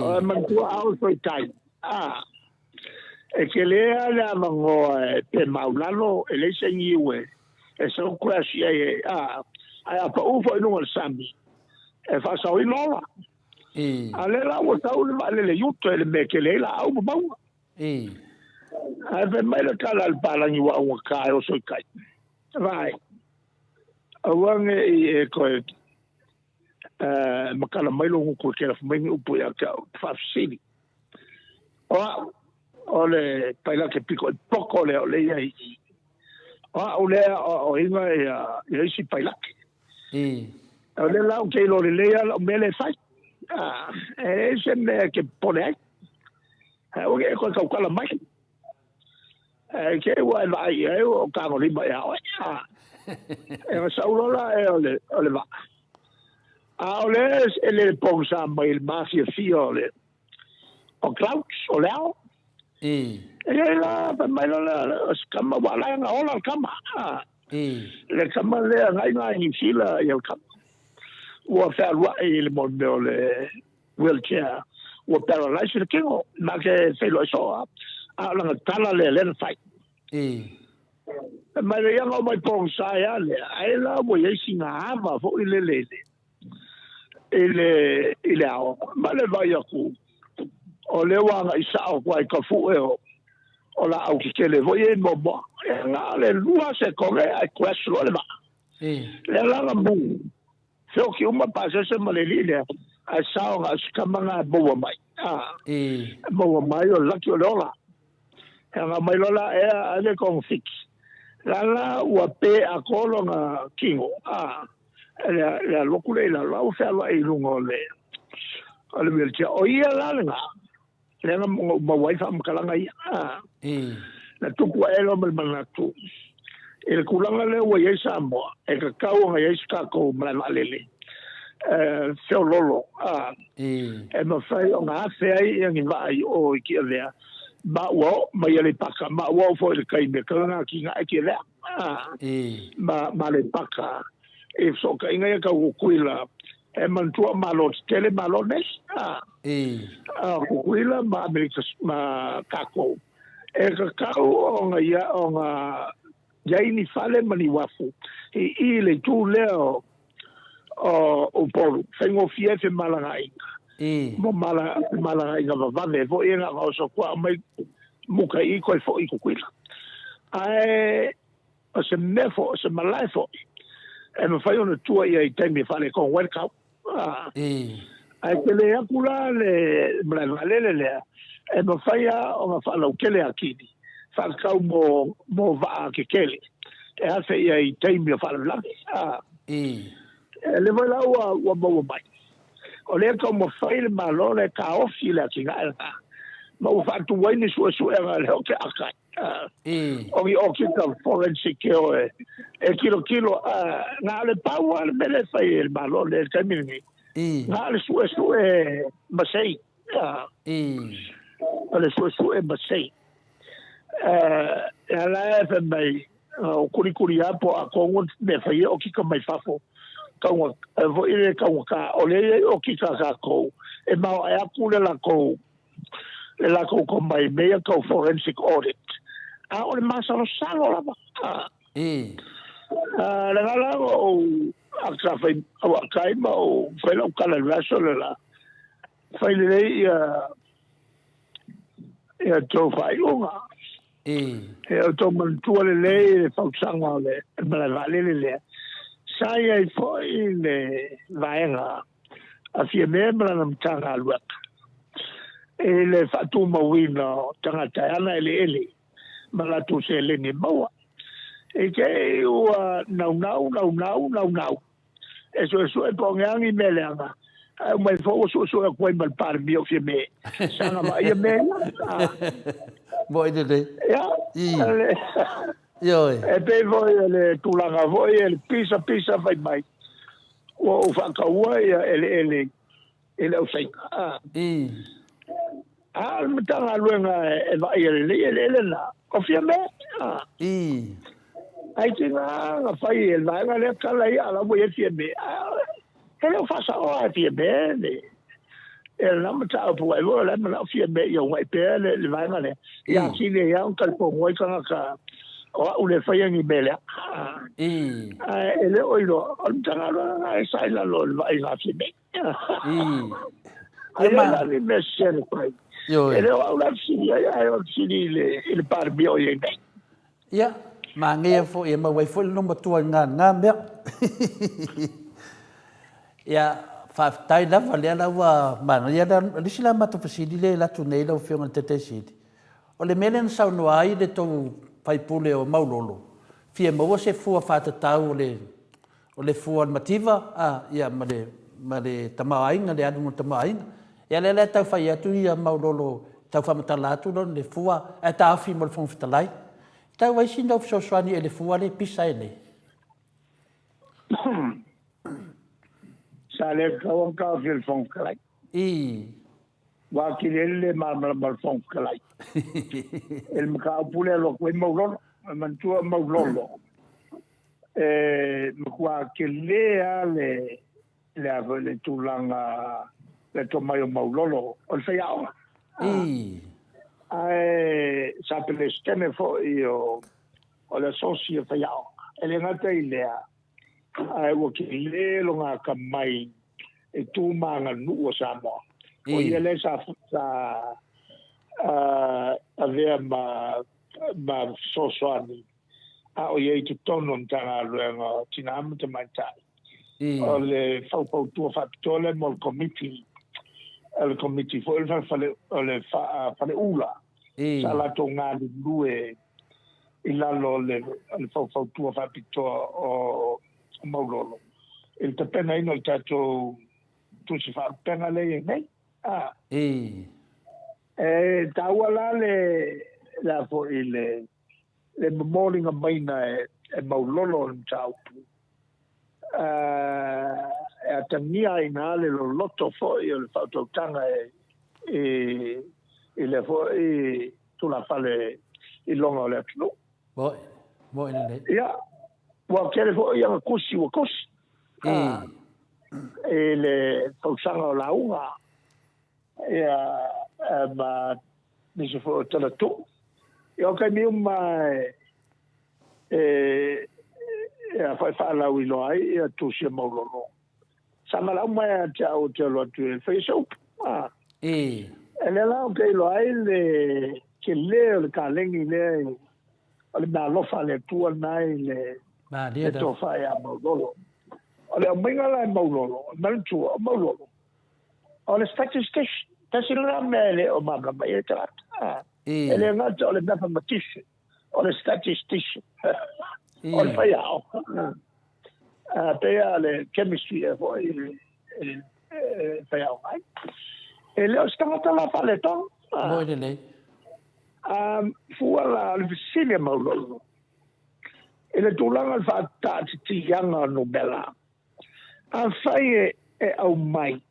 O le manatua a oso i tai. A, e tele lava le avanoa e pe maulalo, e leai se niu e, e sau crash i ai, e, a, ae a pau foi i luga o le sami, e faasaoina ola. A lea la ua sau le vaalele i uta i le mea e tele ai laau ma mauga. Ae fai mai le tala a le palagi ua augata e oso i tai. Vaai, aua ne i e toe matala mai lou gutu e te lafo mai ni upu ia te au, faafesili. O au, o le pailate pito i poto lea o lea i ai i. O au lea o aoaoina ia, ia isi pailate. O lea la ou te iloa lelei lava lau mea lea e fai. E leai se mea e te popole ai. Aua ne i e toe tautala mai. E te ua e vaai i ai o tagolima ia oe. E na sau loa la e o le, o le vaa. A o le e le pogisa mai le mafiafia o le o clouds, o le ao. E i la, fai mai loa le, o se kama, ua ala na ola le kama. Le kama lea ngai ngai Niu Sila ia le kama. Ua fealuai i le mea o le wheelchair, ua paralyze le kino, ma ke feiloai soo a, a o lana tala lea lea na fai. Fai mai le ia na o mai pogisa ai a lea, ai la ua iai sina ava foi lele i le, i le, i le ao. Ma le vaai atu, o lea ua agai sao atu ai ka fue o, o laau tetele foi ia i Moamoa. Ia na o le lua sekone ae crash loa le vaa. Lea la na mu, feoki uma pasese ma le alii lea, ae sao na o se tama na e maua mai. A, e maua mai o le laki o le ola. E aga mai loa la ea a le kong fiki. La la ua pe atoa lona kino, a, le, le alu atu lea i lalo, a ua fealuai i luga o le, o le wheelchair. O ia la lena, lea na ou maua ai faamatalaga ia. A, na tupu ae loa ma le manatu, i le tulaga lea ua i ai Samoa, e tatau ona i ai se tatou malae vaalele, e feoloolo, a, e mafai ona afe ai ia ni vaa i o i Tiavea, ma ua oo mai Aleipata, ma ua oo foi i le taimi e tatau ona atinae Tiavea, a, ma, ma Aleipata, i fesootaiga ia tau Tutuila, e manatua Malo tetele Malo nei, a, a Tutuila ma Amerika, ma tatou. E tatau ona ia, ona iai ni fale ma ni uafu i i le itu lea o, o Upolu, faigofie ai femalagaaiga. Mo mala, femalagaaiga vavave foi e na ona oso atu aumai muka i i toe foi i Tutuila. Ae o se mea foi, o se malae foi e mafai ona tua i ai i taimi e faaletonu ai le tau. Ae tele atu la le malae vaalele lea e mafai lava ona faalautele atili faatatau mo mo vaa tetele e afe i ai i taimi o faalavelave. E le foi la ua ua maua mai o lea e taumafai le Malo lea e taofi le atinae lena ma ua faatu ai ni suesuega a le ote aka o ni okika forensic e o e e tilotilo na o le pau lava le mea lea e fai e le Malo lea i le taimi lenei na o le suesue masei o le suesue masei e ala e fai mai o kulikuli lava po o atonu mea fai e okika mai fafo tauga foi le taugata o lea e i ai okika a tatou e maoae atu le latou le latou tomai mea ia tau forensic audit, a o le masalosalo lava. Le ga la na ou sa fai auatai ma ou fai lau tala i le vaiaso le la, fai lelei ia ia tou faaiuga. E outou manatua lelei le fautuaga o le malae vaalele lea, sa i ai foi le vaega a Fiame ma lana Matagaluega i le faatumauina o tagata e ana eleele ma latou seleni e maua. I te i ua naunau, naunau, naunau e suesue po o ni a ni mea leaga, ae uma ifo ua suesue atu ai ma le Palemia o Fiame, saga vaaia mea ia. Moe lelei. Ia, Ioe. E pei foi o le tulaga foi e le pisa pisa fai mai ua ou faataua ia eleele i le ausaina. A o le Matagaluega e vaaia lelei eleele na, o Fiame. Ai tiga na fai e le vaega lea tala ia a la ua i ai Fiame. E le o faasaoa e Fiame le e lena mataupu ai foi o la e manao Fiame ia uunai pea le vaega lea ia atili ai lava ona talitonu ai tagata o au le faia ni mea leaga. Ae e le o iloa o le Matagaluega lena e sa i lalo o le vaaiga a Fiame. Ai ai la ni mea sese na fai. E le o au la e fesili ai ae o le fesili i le Palemia o i ai nei. Ia, manaia foi e maua ai foi le loomatua i lena mea. Ia, faafetai lava, lea la ua manaia. O le isi la matou fesili lea e alu atu nei lau Afioga i le Taitai Sili, o le mea lea na saunoa ai le tou sui usufono o Maulolo, fia maua se fua faatatau o le O le fua o le mativa, a, ia, ma le, ma le tamaoaiga, le aluga o le tamaoaiga. Ia, lea la e tau fai atu ia Maulolo, tau faamatala atu lona le fua, ae taofi mo le Fofoga Fetalai. E tau ai sina fesoasoani i le fua lea e pisa ai nei. Sa le tatau ona taofi e le Fofoga Fetalai. I. Ua atili ai le le malamalama o le Fofoga Fetalai. I le mataupu lea e alu atu ai Maulolo. E manatua Maulolo. E matua tele lava le le a foi le tulaga le tomai o Maulolo o le faiaoga. Ae sa Peresetene foi o o le asosi o faiaoga. E le gata i lea, ae ua tele lona atamai i tu ma aganuu o Samoa. O ia lea sa sa avea ma ma fesoasoani a o i ai i totonu o le Matagaluega o Tina ma Tamaitai. O le faufautua faapitoa lea mo le Komiti, o le Komiti foi o le fale, o le Faleula, sa latou galulue i lalo o le faufautua faapitoa o Maulolo i le tapenaina o le tatou tusi faalupega lea e i ai nei. E taua la le, le a foi le, le momoliga maina e Maulolo o le mataupu, e atagia ai i le loloto foi o le faautautaga i lea foi tulafale iloga o le atunuu. Moe, moe lelei. Ia, ua tele foi ana tusi ua tusi i le tausaga o lauga. Ia, ma nisi foi o tala tuu. Ia, o taimi uma e, e a foi faalauiloa ai ia tusi a Maulolo. Sa valaau mai ia te au ou te alu atu e fai se upu. A. E lea la ou te iloa ai le tele o le kalegi lea o le meaalofa a le Atua lena i le tofa ia Maulolo. O le aumaiga la e Maulolo, manatua o Maulolo, o le statistician, tasi lena mea e le o malamalama i ai le tagata. E le gata o le mathematician, o le statistician, o le faiao. Pei lava le chemistry ea foi e faiaoga ai. E le o se tagata la faaletonu. Moi lelei. Fua la o le fesili a Maulolo, i le tulaga o le faataatitiaga o numera, afai e aumai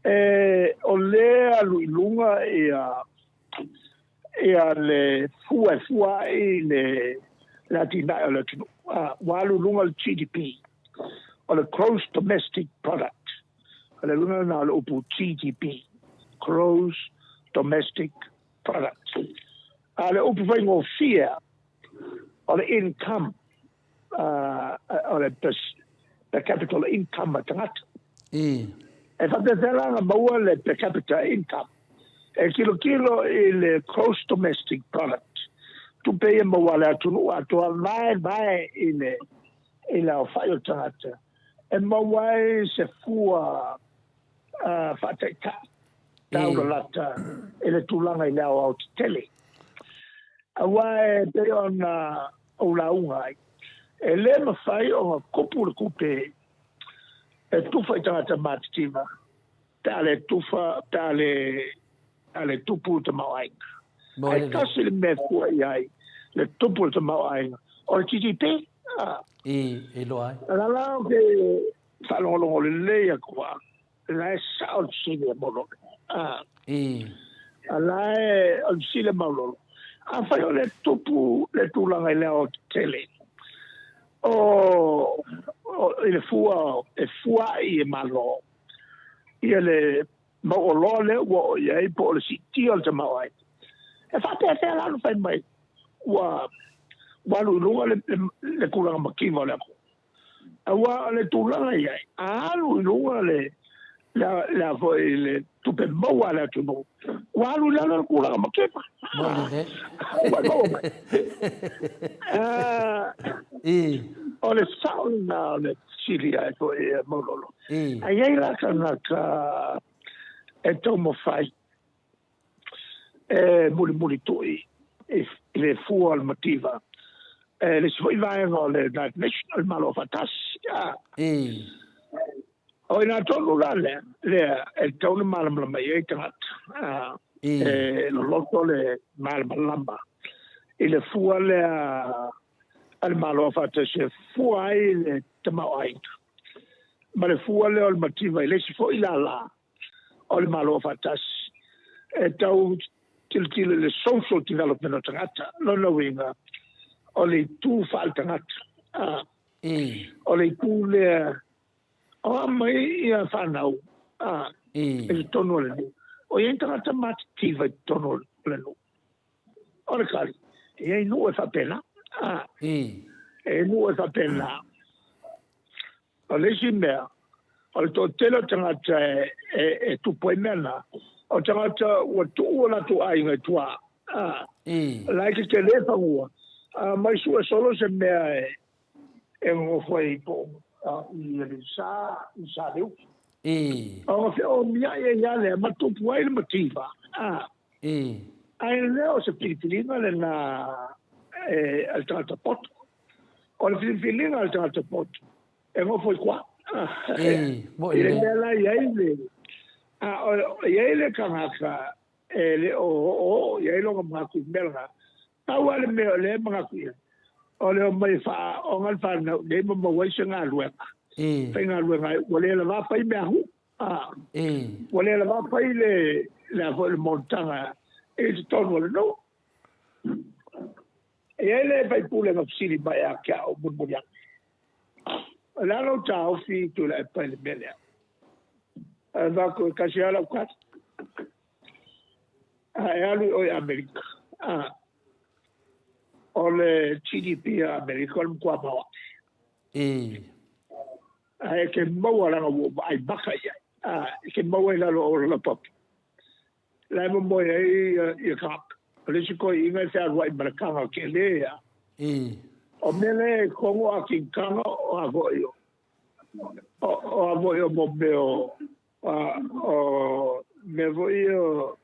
e o lea alu i luga ia ia le fua e fua ai le le atinae o le atunuu, ua alu i luga le GDP, o le Gross Domestic Product, o le uiga lena o le upu GDP, Gross Domestic Product. A o le upu faigofie o le income, o le per capital income a tagata. E faapefea la ona maua le per capita income? E tilotilo i le gross domestic product, tupe ia maua a le atunuu atoa vaevae i le i le aofai o tagata, e maua ai se fua faataitai taulalata i le tulaga i le aoaotetele. Aua e pei ona ou lauga ai, e le mafai ona kupu le kupe e tufa i tagata matitiva pe a le tufa, pe a le, a le tupu le tamaoaiga. Ae tasi le mea e fua i ai le tupu o le tamaoaiga, o le GDP. I, e iloa ai. O la la ou te faalogologo lelei atu lava, la e sao le fesili a Maulolo. I. A la e, o le fesili a Maulolo, afai o le tupu le tulaga i le aoaotetele, o, o, i le fua e fua'i e Malo, ia le mau oloa lea ua oo i ai po o le siitia o le tamaoaiga. E faapefea la ona fai mai ua ua alu i luga le, le, le tulaga mativa o le atunuu? Aua o le tulaga i ai, a alu i luga le, le, le, a foi, le tupe maua a le atunuu, ua alu i lalo le tulaga mativa. Moni lelei. Ua maua mai. O le sao lena o le fesili ai foi e Maulolo. A i ai la tagata e taumafai e mulimulitu'i i le fua o le mativa, e le isi foi vaega o le United Nations, o le Malo Afaatasi, O i ina tonu la lea, lea e tatau ona malamalama i ai tagata, e loloto le malamalama i le fua lea a le Malo Afaatasi e fua ai le tamaoaiga, ma le fua lea o le mativa i le isi foi lālā o le Malo Afaatasi e tau tilotilo i le social development o tagata. Lona uiga, o le itu faaletagata, o le itu lea O a mai ia whanau a i totonu o le nuu. O i ai tagata matitiva i totonu o le nuu. O le kali, e i ai nuu e faapena. A, e nuu e faapena. O le isi mea, o le toatele o tagata e, e, e tupu ai mea na, o tagata ua tuu o latou aiga i tua. A, la e tetele fanua, a mai sue solo se mea e, e nonofo ai po i Aleisa, i Saleuki. Ona feomiai ai lava lea ma tupu ai le mativa. Ae le o se filifiliga lena a le tagata poto. O le filifiliga a le tagata poto, e nofo i koa. I le mea la i ai le, a i ai le tagata e le o oooo i ai lona manatu i mea lena, Pau lava le mea o lea e manatu i ai, o le omai e faaaoga le fanau nei ma maua ai se galuega. Faigaluega ai, ua le lava fai mea hu. Ua le lava fai le, le a foi le monotaga i totonu o le nuu. E i ai le faipule na fesili mai ia te au mulimuli ane, O le a lou taofi Tuilaepa i le mea lea? Ae fai atu, e tasi lava lau tali. A e alu i o i Amerika, a, o le GDP a Amerika o le matua maoae. A e te maua leaga ua ou vaai maka i ai, a, e te maua i lalo o lapapu. La e momoe ai ia tagata. O le isi toeaiina e fealuai ma le taga tele ia. O mea lea e togo a kinkaga o a foi o. O a foi o mo mea o, o mea foi o,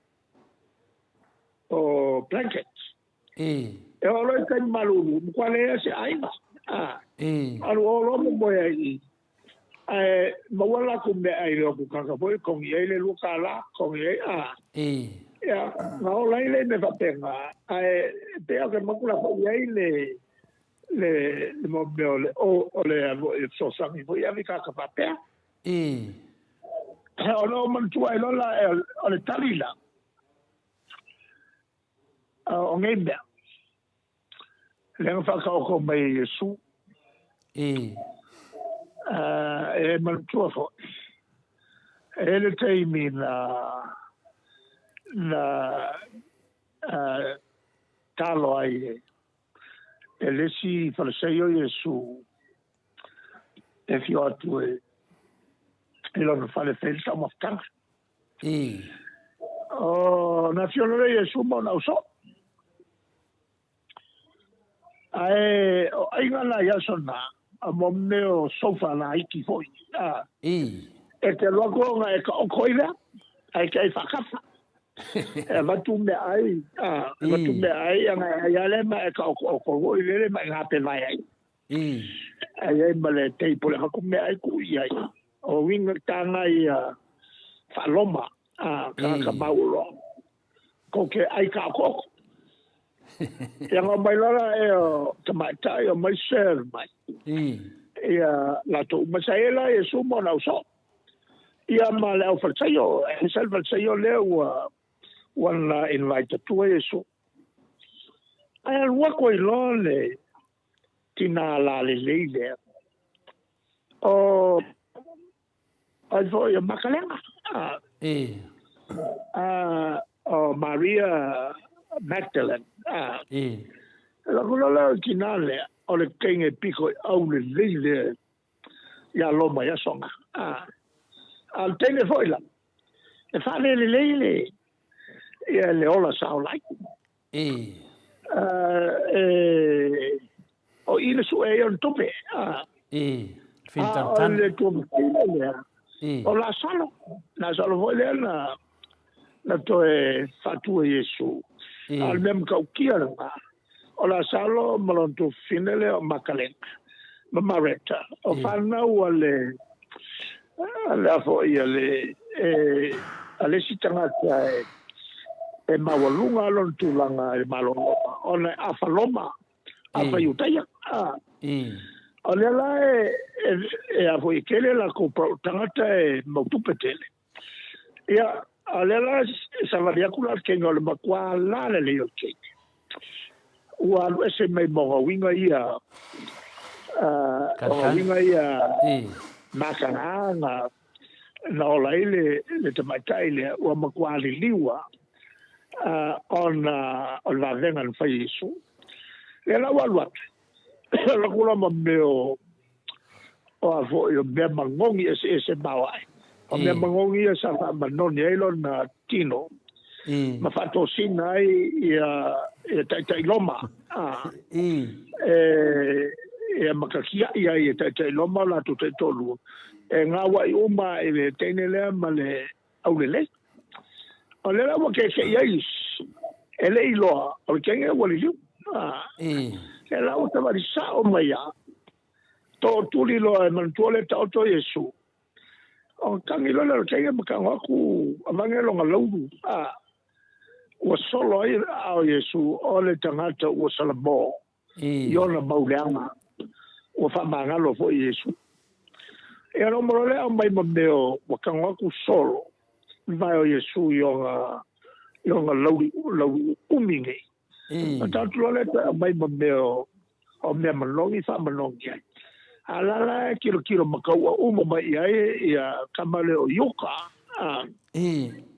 o blankets. E oo loa i taimi malulu, matua leai lava se aiga. Alu o loa momoe ai i i. Ae maua latou meaai i le o atu tagata foi, togi ai le $2, togi ai, a. Ia, na ola ai lea i mea faapena, ae pei lava ou te manatu o le a foi i ai le, le, le mea o le, o le fesoasoani foi e ave i tagata faapea. Ona ou manatua ai loa la, o le tali la, o nei mea, lea na faataoto mai e Iesu. E manatua foi, e le taimi na, na talo ai e le isi Fariseio Iesu e afio atu e i lona fale e fai le taumafataga. Ona afio loa lea o Iesu ma ona ausoo. Ae o aiga la i aso na, a mo mea o sofa laiti foi. E te alu atu ona e taoto ai lea, ae te ai faakafa. E avatu meaai, avatu meaai, ana e ai lava lea ma e taotooto foi lele ma e gapevae ai. Ae i ai ma le table e avatu meaai tuu i ai. O uiga taga ia faa-Roma, tagata mauoloa. Kou te ai taotooto. Ia na omai loa la ea o tamaitai omai serve mai. Ia latou uma. Sa i ai la Iesu ma ona ausoo. Ia ma le aufalesaio, e sa le falesaio lea ua ua na invite atua Iesu. Ae alu atu ai loa le tina lalelei lea. O ai foi o Makalena. O Maria Magdalene. E alu atu loa le tina lea, o le teine pito i aulelei lea ia Roma i aso na. A o le teine foi la, e faalelelei le, ia le ola sa ola ai. O i le sue ai o le tupe. A o le tuafafine lea, o Lasalo. Lasalo foi lea na, na toe faatua e Iesu. A o le mea matautia lena, o Lasalo ma lona tuafafine lea o Makalena ma Mareta, o fanau a le, a le a foi a le, e, a le isi tagata e, e maualuga lona tulaga i le Malo o Roma, ona e afa Roma, afa Iutaia. O lea la e, e, e a foi e tele latou tagata e mau tupe tele. Ia, a o lea la e savali atu la le teine o le matua lalelei o le teine. Ua alu ese mai ma ona uiga ia, ona uiga ia mataga na, na ola ai le, le tamaitai lea, ua matua liliu lava ona o le vavega na fai e Iesu. Lea la ua alu atu, alu atu la ma mea o, o a foi o mea manogi eseese maoae. O mea manogi ia sa faamanoni ai lona tino ma faatosina ai ia, ia taitai Roma. E, ia matakiaʻi ai e taitai Roma o latou taitoalua. E gauaʻi uma i le teine lea ma le aulelei. O lea la ua kekeʻi ai isi, e le i iloa o le teine ua liliu. Lea la ua savali sao mai lava, tootuli loa e manatua lea taoto Iesu. Ona tagi loa lea o le teine ma tago atu avane lona laulu, ua solo ai aao Iesu o le tagata ua salamo i ona mau leaga, ua faamagalo foi Iesu. Ia ona uma loa lea aumai ma mea ua tago atu solo le vae o Iesu i ona, i ona lauli, lauli umi nei. Ona taoto loa lea toe aumai ma mea o mea manogi faamanogi ai. A la la e tilotilo makaua uma mai i ai ia tama lea o Iuka,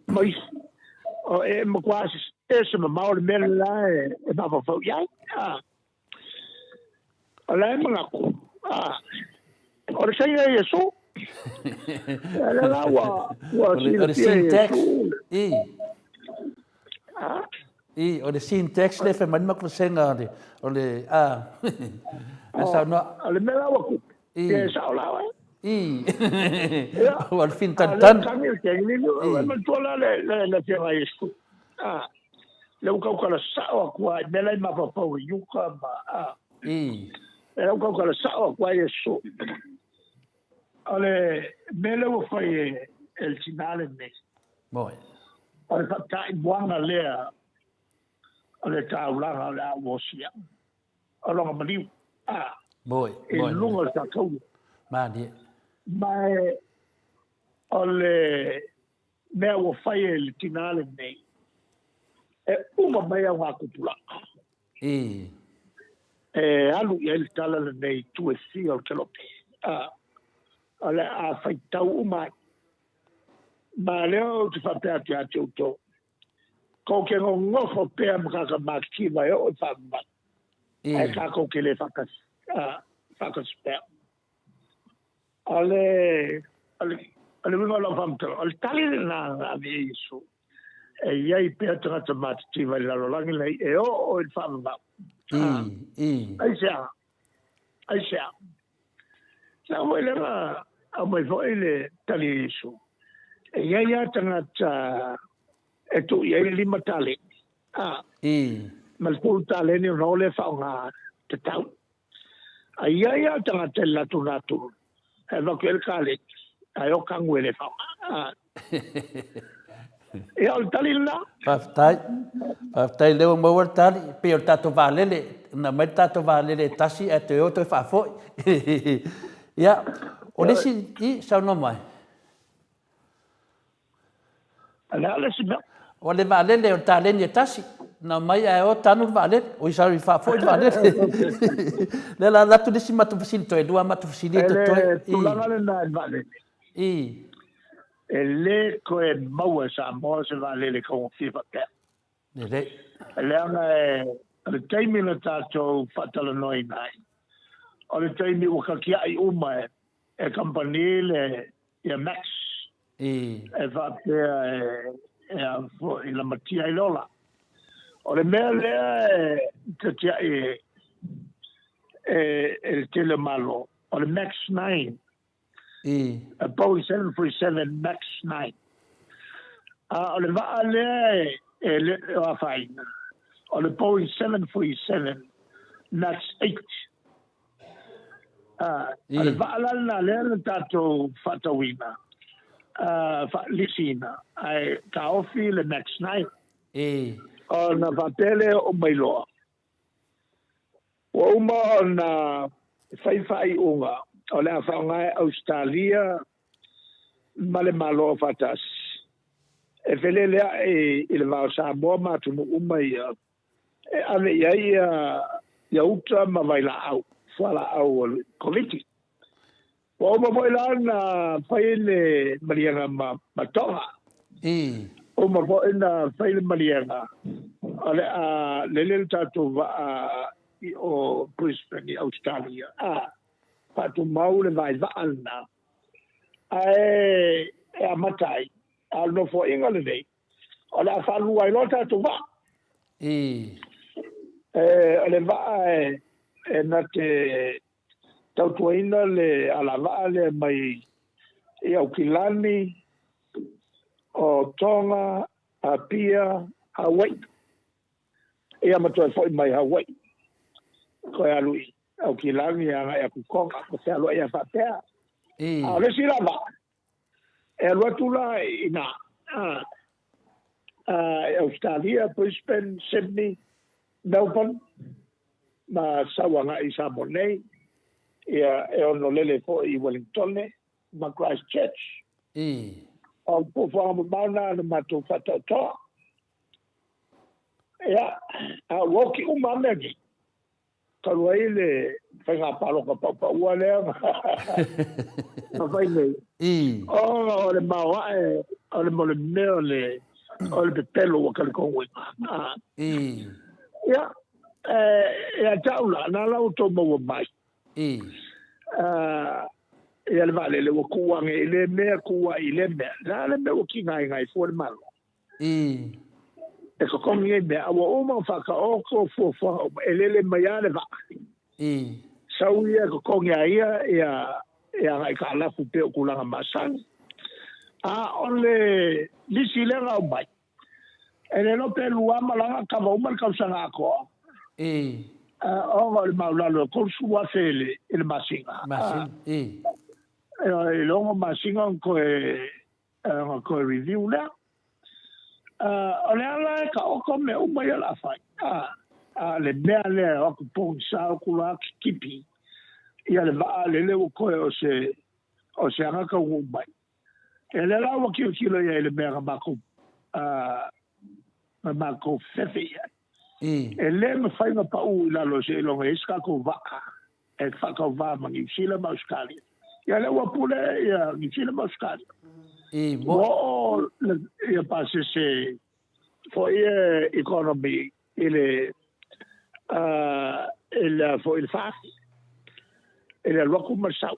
ma isi. O e matua ese mamao le mea le la e mafaufau i ai. O la e manatu, o le saina e Iesu. Ia lea la ua, ua silafia e Iesu. I, o le syntax lea e fai mai le matou vasega o le, o le, a, a saunoa. O le mea la ua tupu, ia e sao la oe. Ii. Ia. Ua le fina A lea tanutanu. tagi le tegi, Ii. manatua la le le le afioga ia Iesu. A, lea ua tautala sao atu lava i mea la e mafaufau i uka ma, a. Ii. Lea ua tautala sao atu lava Iesu. O le mea lea ua fai e e le tina lenei. Moi. O le faataimuaga lea o le taulaga o le a ua osia. O lona maliu, a. Moi, I moi. luga o le tatou. Malie. Ma e, o le mea ua fai e le tina lenei, e uma mai augatupulaga. I. E alu i ai le tala lenei i itu e fia o le kelope. A, o le a faitau uma ai. Ma lea ou te faapea atu ia te outou, kou te nonofo pea ma kaka makitiva e oo i faavavau, ae kakou te le faatasi, a, faatasi pea. O le, o le, o le uiga o lau faamatalaga, o le tali lena na ave i ai Iesu, e i ai pea tagata matitiva i le lalolagi lenei e oo i le faavavau. A, aisea? Aisea? Leaga foi lea na aumai foi le tali a Iesu, e i ai lava tagata e tuu i ai le 5 taleni, a, ma le 3 taleni ona o lea e faaaoga tatau. A i ai lava tagata i le latou natura, e avatu i ai le kaleni, ae o kanu e le faaaoga. Ia, o le tali lena. Faafetai. Faafetai lea ua maua le tali. E pei o le tatou vaalele, na aumai le tatou vaalele e tasi ae toe o toe faafoi. Ia, o le isi, i, saunoa mai. O le a le isi mea? O le vaalele o le taleni e tasi, na aumai ae o tanu le vaalele, oi sorry, faafoi le vaalele. Lea la alu atu le isi matou fesili, toe lua matou fesili e totoe. E le tulaga lena i le vaalele. I. E le toe maua e Samoa se vaalele taugofie faapea. Lelei. Leaga e, o le taimi na tatou faatalanoaina ai, o le taimi ua tatiai uma e, e kamupani le ia Max. I. E faapea e, e a foi, lamatia ai le ola. O le mea lea e tatiai e, e, e le tele o Malo, o le Max 9. I. A Boeing 747 Max 9. A o le vaa lea e, e le o afaina, o le Boeing 747 Max 8. A, o le vaa la lena lea na tatou faatauina, a, faalisiina, ae taofi le Max 9. I. Ona faapea lea oo mai loa, Ua uma ona fai faaiuga o le a faaaoga e Ausetalia ma le Malo Aufaatasi e felelea'i i le va o Samoa ma atunuu uma ia e ave i ai ia uta ma vailaau, fualaau o le Koviti. Ua uma foi la ona fai le maliega ma ma Tonga. I. Uma foi na fai le maliega o le a lele le tatou vaa i o Brisbane i Australia a faatumau le vaivaa lena ae e amata ai a o le nofoaiga lenei o le a faalua ai loa tatou vaa. I. E, o le vaa e, e na te tautuaina le alavaa lea mai i Aukilani, o Tonga, Apia, Hawaii. Ia ma toe foi mai Hawaii. Toe alu i Aukilani agai atu i Tonga, ma fealuai ai faapea. A o le isi la vaa, e alu atu la i ina, i Ausetalia, Brisbane, Sydney, Melbourne, ma sau agai i Samoa nei, ia e ono lele foi i Wellingtone ma Christchurch. O le fuafuaga mamao lena na matou faataotoa. Ia, a ua oti uma lava mea nei. Talu ai le faiga palota paupaua lea na fai nei, ona o le maoae o le mo le mea o le o le pepelo ua talitonuina. Ia, ia te au la, na la ua outou maua mai. Ia le vaalele ua tuu ane i lea mea, tuu ae i lea mea. Le a le mea ua tigaina ai fua le Malo? E totogi nei mea, a ua uma ona faataoto fuafuaga uma, e lele mai lava le vaa. Sau ia e totogi a ia ia e agai taalafu pei o tulaga masani. A o le lisi lea na aumai, e le iloa pe lua malaga kava uma le tausaga atoa. Ona o le maulalo e $30,000 i le masina. Masina, i. I le 6 masina ona toe ona toe review lea. O le ala e taoto mea uma ia o le a fai, a o le mea lea e o atu pogisa o atu loa kitipi ia le vaa lele ua toe o se o se aga taunuu mai. Ia lea la ua tilotilo i ai i le mea na matou na matou fefe i ai. E le mafai ona pau i lalo seiloga e i ai se tatou vaa e faatauva ma Niu Sila ma Ausetalia. Ia lea ua pule ia Niu Sila ma Ausetalia. Ua oo ia pasese foi e economy i le i le foi i le FAST i le alu atu ma le sau.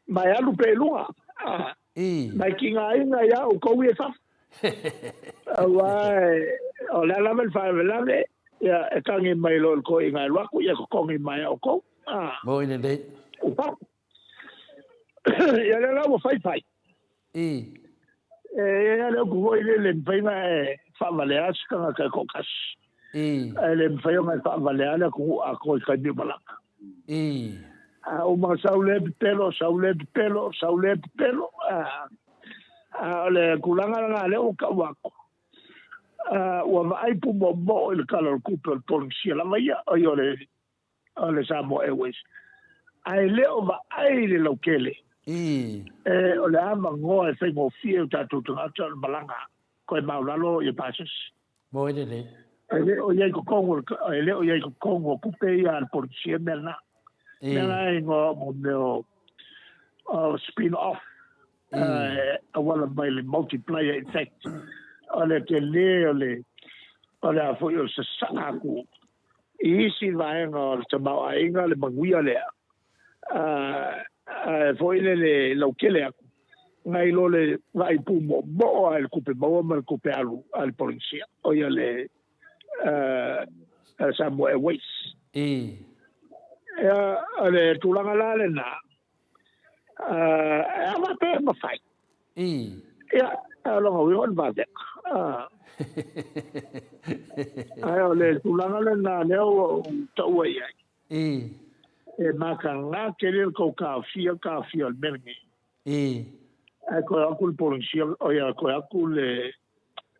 Ma e alu pea i luga. Ma e tigaina ia outou ia i fafo. Aua o le a lava le faalavelave, ia e tagi mai loa i le toeaina e alu atu, ia totogi mai e outou. Moi lelei. I fafo. Ia lea la ua fai fai. E i ai lava le upu foi lele, e mafai ona e faavalea se tagata e toatasi, ae le mafai ona e faavalea le atunuu atoa i taimi o malaga. A uma ona sau lea pepelo, sau lea pepelo, sau lea pepelo, a o le tulaga lena lea ua tau atu, ua vaai pumoomoo i le Tala o le Tupe o le Polenisia lava ia, oi o le o le Samoa Airways, ae le o vaai le lautele o le avanoa e faigofie i o tatou tagata o le malaga toe maulalo ia pasese. Moi lelei. E le o i ai totonu, e le o i ai totonu o tupe ia a le Polenisia mea na. Mea na e igoa mo mea o spin off e auala mai le multiplier effect o le tele o le o le a foi o le sasaa atu i isi vaega o le tamaoaiga le manuia lea, ae foi lele lautele atu nai lo le vaai pumoomoo lava i le tupe maua ma le tupe alu a le Polenisia, ʻo ia le Samoa Airways. Ia, o le tulaga la lena, e a faapea e mafai? Ia, o lona uiga o le vavega. Ae o le tulaga lena lea ua ou taua i ai, e mataga tele le tou taofia le taofia o le mea lenei. Ae toe o atu le Polenisia, oi toe o atu le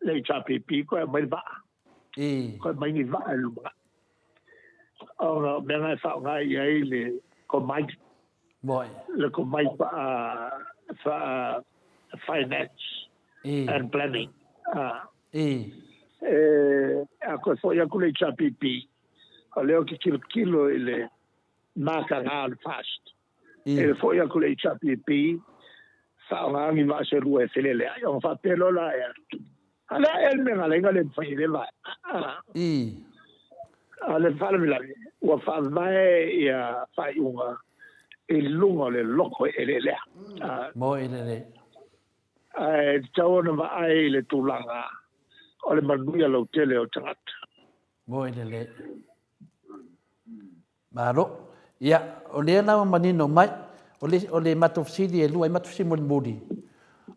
HRPP toe aumai le vaa. Toe aumai ni vaa i le lumanai. Ona o mea na e faaaoga i ai le tomai, le tomai faa finance and planning. A toe foi atu le HRPP, o lea ou te tilotilo i le mataga o le FAST. E foi atu le HRPP, faaaoga ni vaa se lua e feleleai, ona faapea loa la e alu. A o le a ea le mea na ala ai ona le mafai e lea vaega? A o le faalavelave, ua faavae ia faaiuga i luga o le loto e eleelea. Moi lelei. Ae tatau ona vaai i le tulaga o le manuia lautele o tagata. Moi lelei. Malo. Ia, o lea la ua manino mai, o le, o le matou fesili e lua ai matou fesili mulimuli,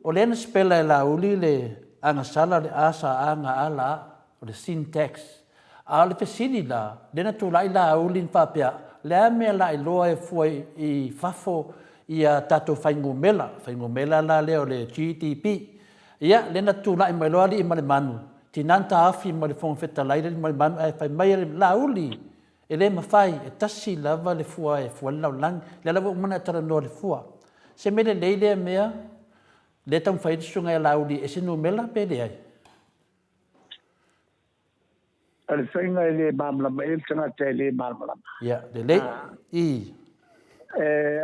o lea na sipela e Laauli le agasala, le a sa a ga a la a, o le syntax. A o le fesili la, lea na tulai Laauli na faapea, le a mea la iloa e fua i fafo ia tatou fuainumera, fuainumera la lea o le GDP. Ia, lea na tulai mai loa alii ma le manu, tina na taofi ma le Fofoga Fetalai le alii ma le manu ae fai mai Laauli, E le mafai, e tasi lava le fua e fua ai le lalolagi. O lea lava ua uma ona e talanoa i le fua. Se mea lelei lea mea, lea e taumafai ai le susuga ia Laauli e ese numera pe leai? O le faiga e le malamalama i ai le tagata e le malamalama. Ia, lelei. I.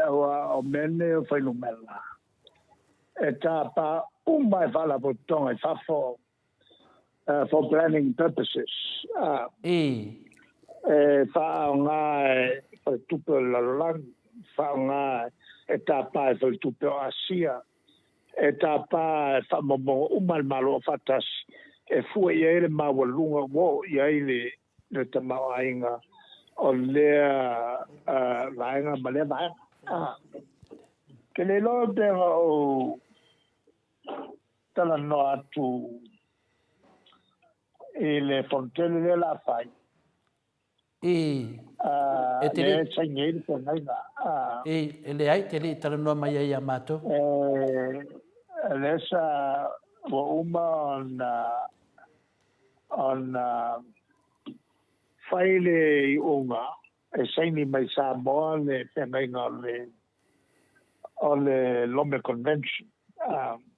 Aua o mea nei o fuainumera, e tapa uma e faalapotopotoga i fafo for planning purposes. E faaaoga e Faletupe o le Lalolagi, faaaoga e tapa e Faletupe o Asia, e tapa e faamaumauga uma a le Malo Aufaatasi e fua i ai le maualuga ua oo i ai le tamaoaiga o lea vaega ma lea vaega. Ke le iloa pe na ou talanoa atu i le fonotele lea o le a fai. I, e te le saini ai le feagaiga. I, e leai, te le i talanoa mai ai ia matou. E lea sa ua uma ona ona fai le iuga e saini mai Samoa le feagaiga o le o le Lome Convention.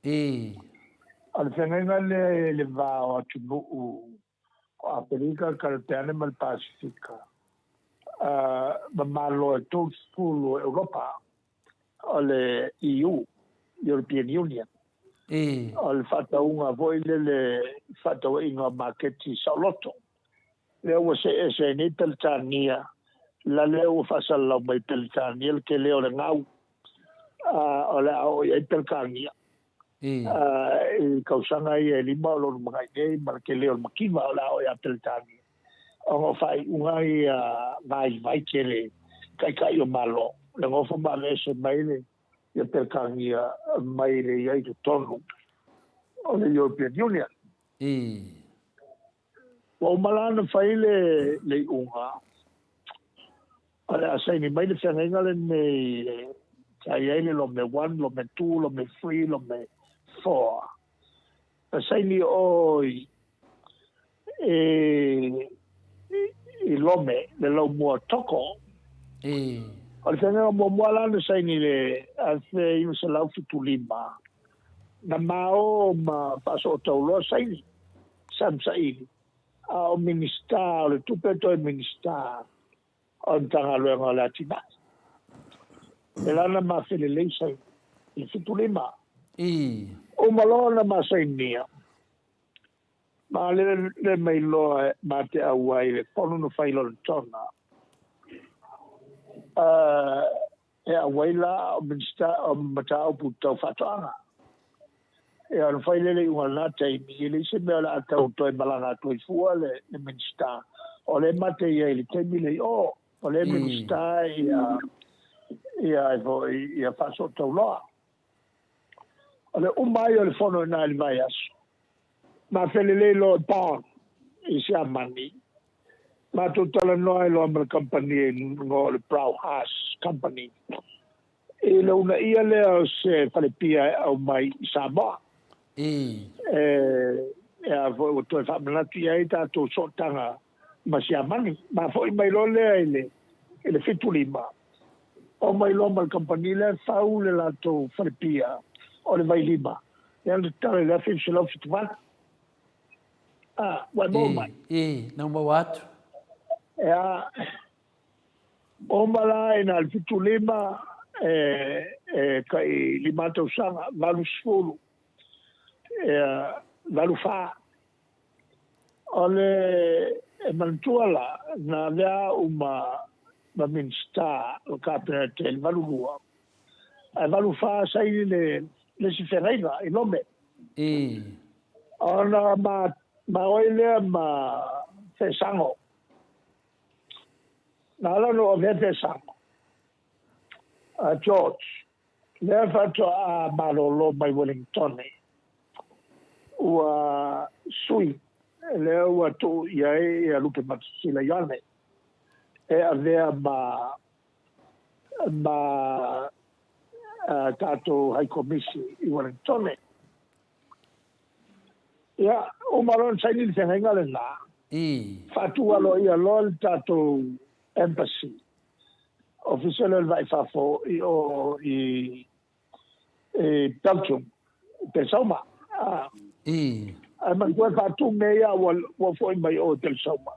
I. O le feagaiga lea i le va o atunuu o Aferika, Karapeane ma le Pasefika, ma Malo e 30 o Europa, o le EU, European Union. O le faatauga foi lele, faatauaiga o maketi saoloto. Lea ua see ese ai nei Peretania, la lea ua faasalalau mai Peretania le tele o le gau, o le a oo i ai Peretania. I tausaga ia e 5 o lo o lumanai nei ma le tele o le mativa o le a oo ia Peretania, ona o faaiuga ia vaivai tele taitai o Malo, le nofo ma aveese mai le ia Peretania mai le i ai totonu o le European Union. Ua uma la ona fai le iuga, o le a saini mai le feagaiga lenei sa i ai le Lome 1, Lome 2, Lome 3, Lome 4. Na saini o i Lome, le laumua Toko. O le feagaiga muamua la na saini i le 1975, na mao ma faasootauloa saini, Sam Saili, a o Minista o le Tupe toe Minista o le Matagaluega o le Atinae. Le la na mafelelei saini i le 75. Uma loa na masainia, ma le le mai loa ma te auai i le fono na fai i Lonetona. E auai la o Minista o mataupu tau faatoaga. E ona fai lele i uga lena taimi, e leai se mea o le a tau toe malaga atu ai fua le Minista. O le mate ia i le taimi le i o, o le Minista ia ia foi ia faasootauloa. O le uma ai o le fono i na i le vaiaso, ma felelei loa i Bonn i Siamani, matou talanoa ai loa ma le kamupani e igoa o le Brauhaus Company i le uunaia lea o se falepia e aumai i Samoa. E a foi ua toe faamanatu i ai tatou sootaga ma Siamani. Ma foi mai loa lea i le 75, o mai loa ma le kamupani lea fau le latou falepia o le Vailima, lea na tatala i le 1978. Ua e maua mai? Na maua atu. Ea, uma la i na le 75, e tai 5 tausaga, 80, ea, 84. O le e manatua la, na avea au ma Minista o le Kapeneta i le 82, ae 84 saini le isi feagaiga i Lome. Ona ma oi lea ma Fesango. Na ala ona ou avea Fesango, George, lea faatoa malolo mai Wellingtone, ua sui, lea ua tuu i ai ia Lupe Matasila Ioane, e avea ma tatou High Komisi i Wellingtone. Ia, uma loa ona saini le feagaiga lena, faatu aloaia loa le tatou embassy, ofisa lea o le Vaa i Fafo i o i Belgium, i Pelesauma. Ae manatua e faatu mea ia ua foi mai o i Pelesauma,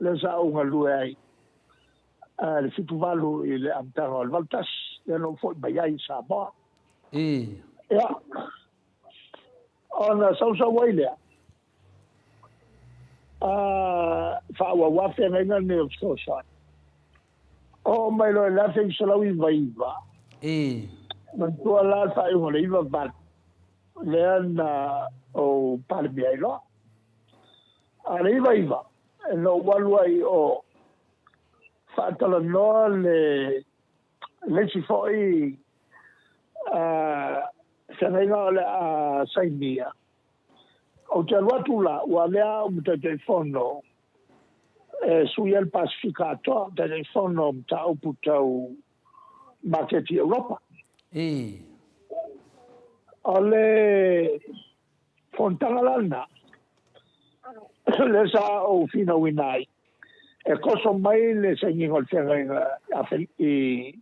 lea sa ou galue ai le 78 i le amataga o le 81, lea na ou foi mai ai i Samoa. Ia, ona sausau ai lea, faaauau feagaiga nei o fesoasoani. Oo mai loa i le 1999, manatua la le faaiuga o le 98, lea na ou Palemia ai loa. A o le 99, na ou alu ai i o faatalanoa le le isi foi feagaiga o le a sainia. Ou te alu atu la, ua avea au ma Taitaifono e sui ai le Pasefika atoa, Taitaifono o mataupu tau maketi i Europa. O le fonotaga la lena, lea sa ou finauina ai, e koso mai le sainiga o le feagaiga i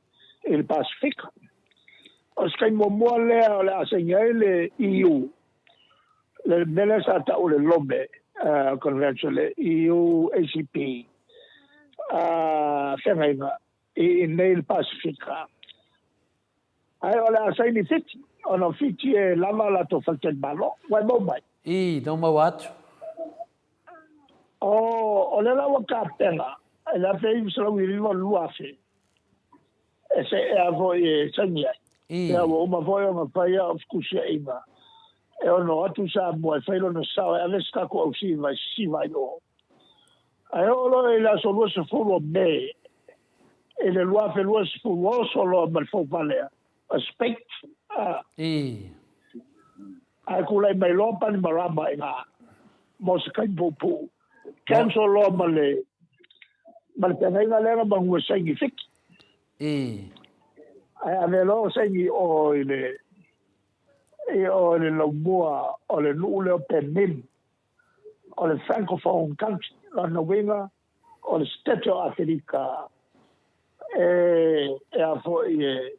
le Pasefika. O se taimi muamua lea o le a saini ai le EU, le mea lea sa tau o le Lome Convention, le EU ACP feagaiga i inei i le Pasefika. Ae o le a saini Fiti, ona o Fiti e lava a latou faletalimalo. Ua e maua mai? Ii, na ou maua atu. O, o lea la ua tapena i le 1992 o le 2000 e se e a foi e saini ai. Ia ua uma foi ona fai au fetusiaiga e ono atu Samoa e fai lona sao e ave se tatou au siva e sisiva ai o. Ae oo loa i le aso 20 o Me i le 2020 oso loa ma le fouvalea a Speight a. Ae tulai mai loa Panimarama i ina mo se taimi puupuu. Cancel loa ma le ma le feagaiga lea na manu e saini Fiti. Ae ave loa saini i o i le i o i le laumua o le nuu lea o Benin, o le Francophone country, lona uiga o le Setete o Aferika e e a foi e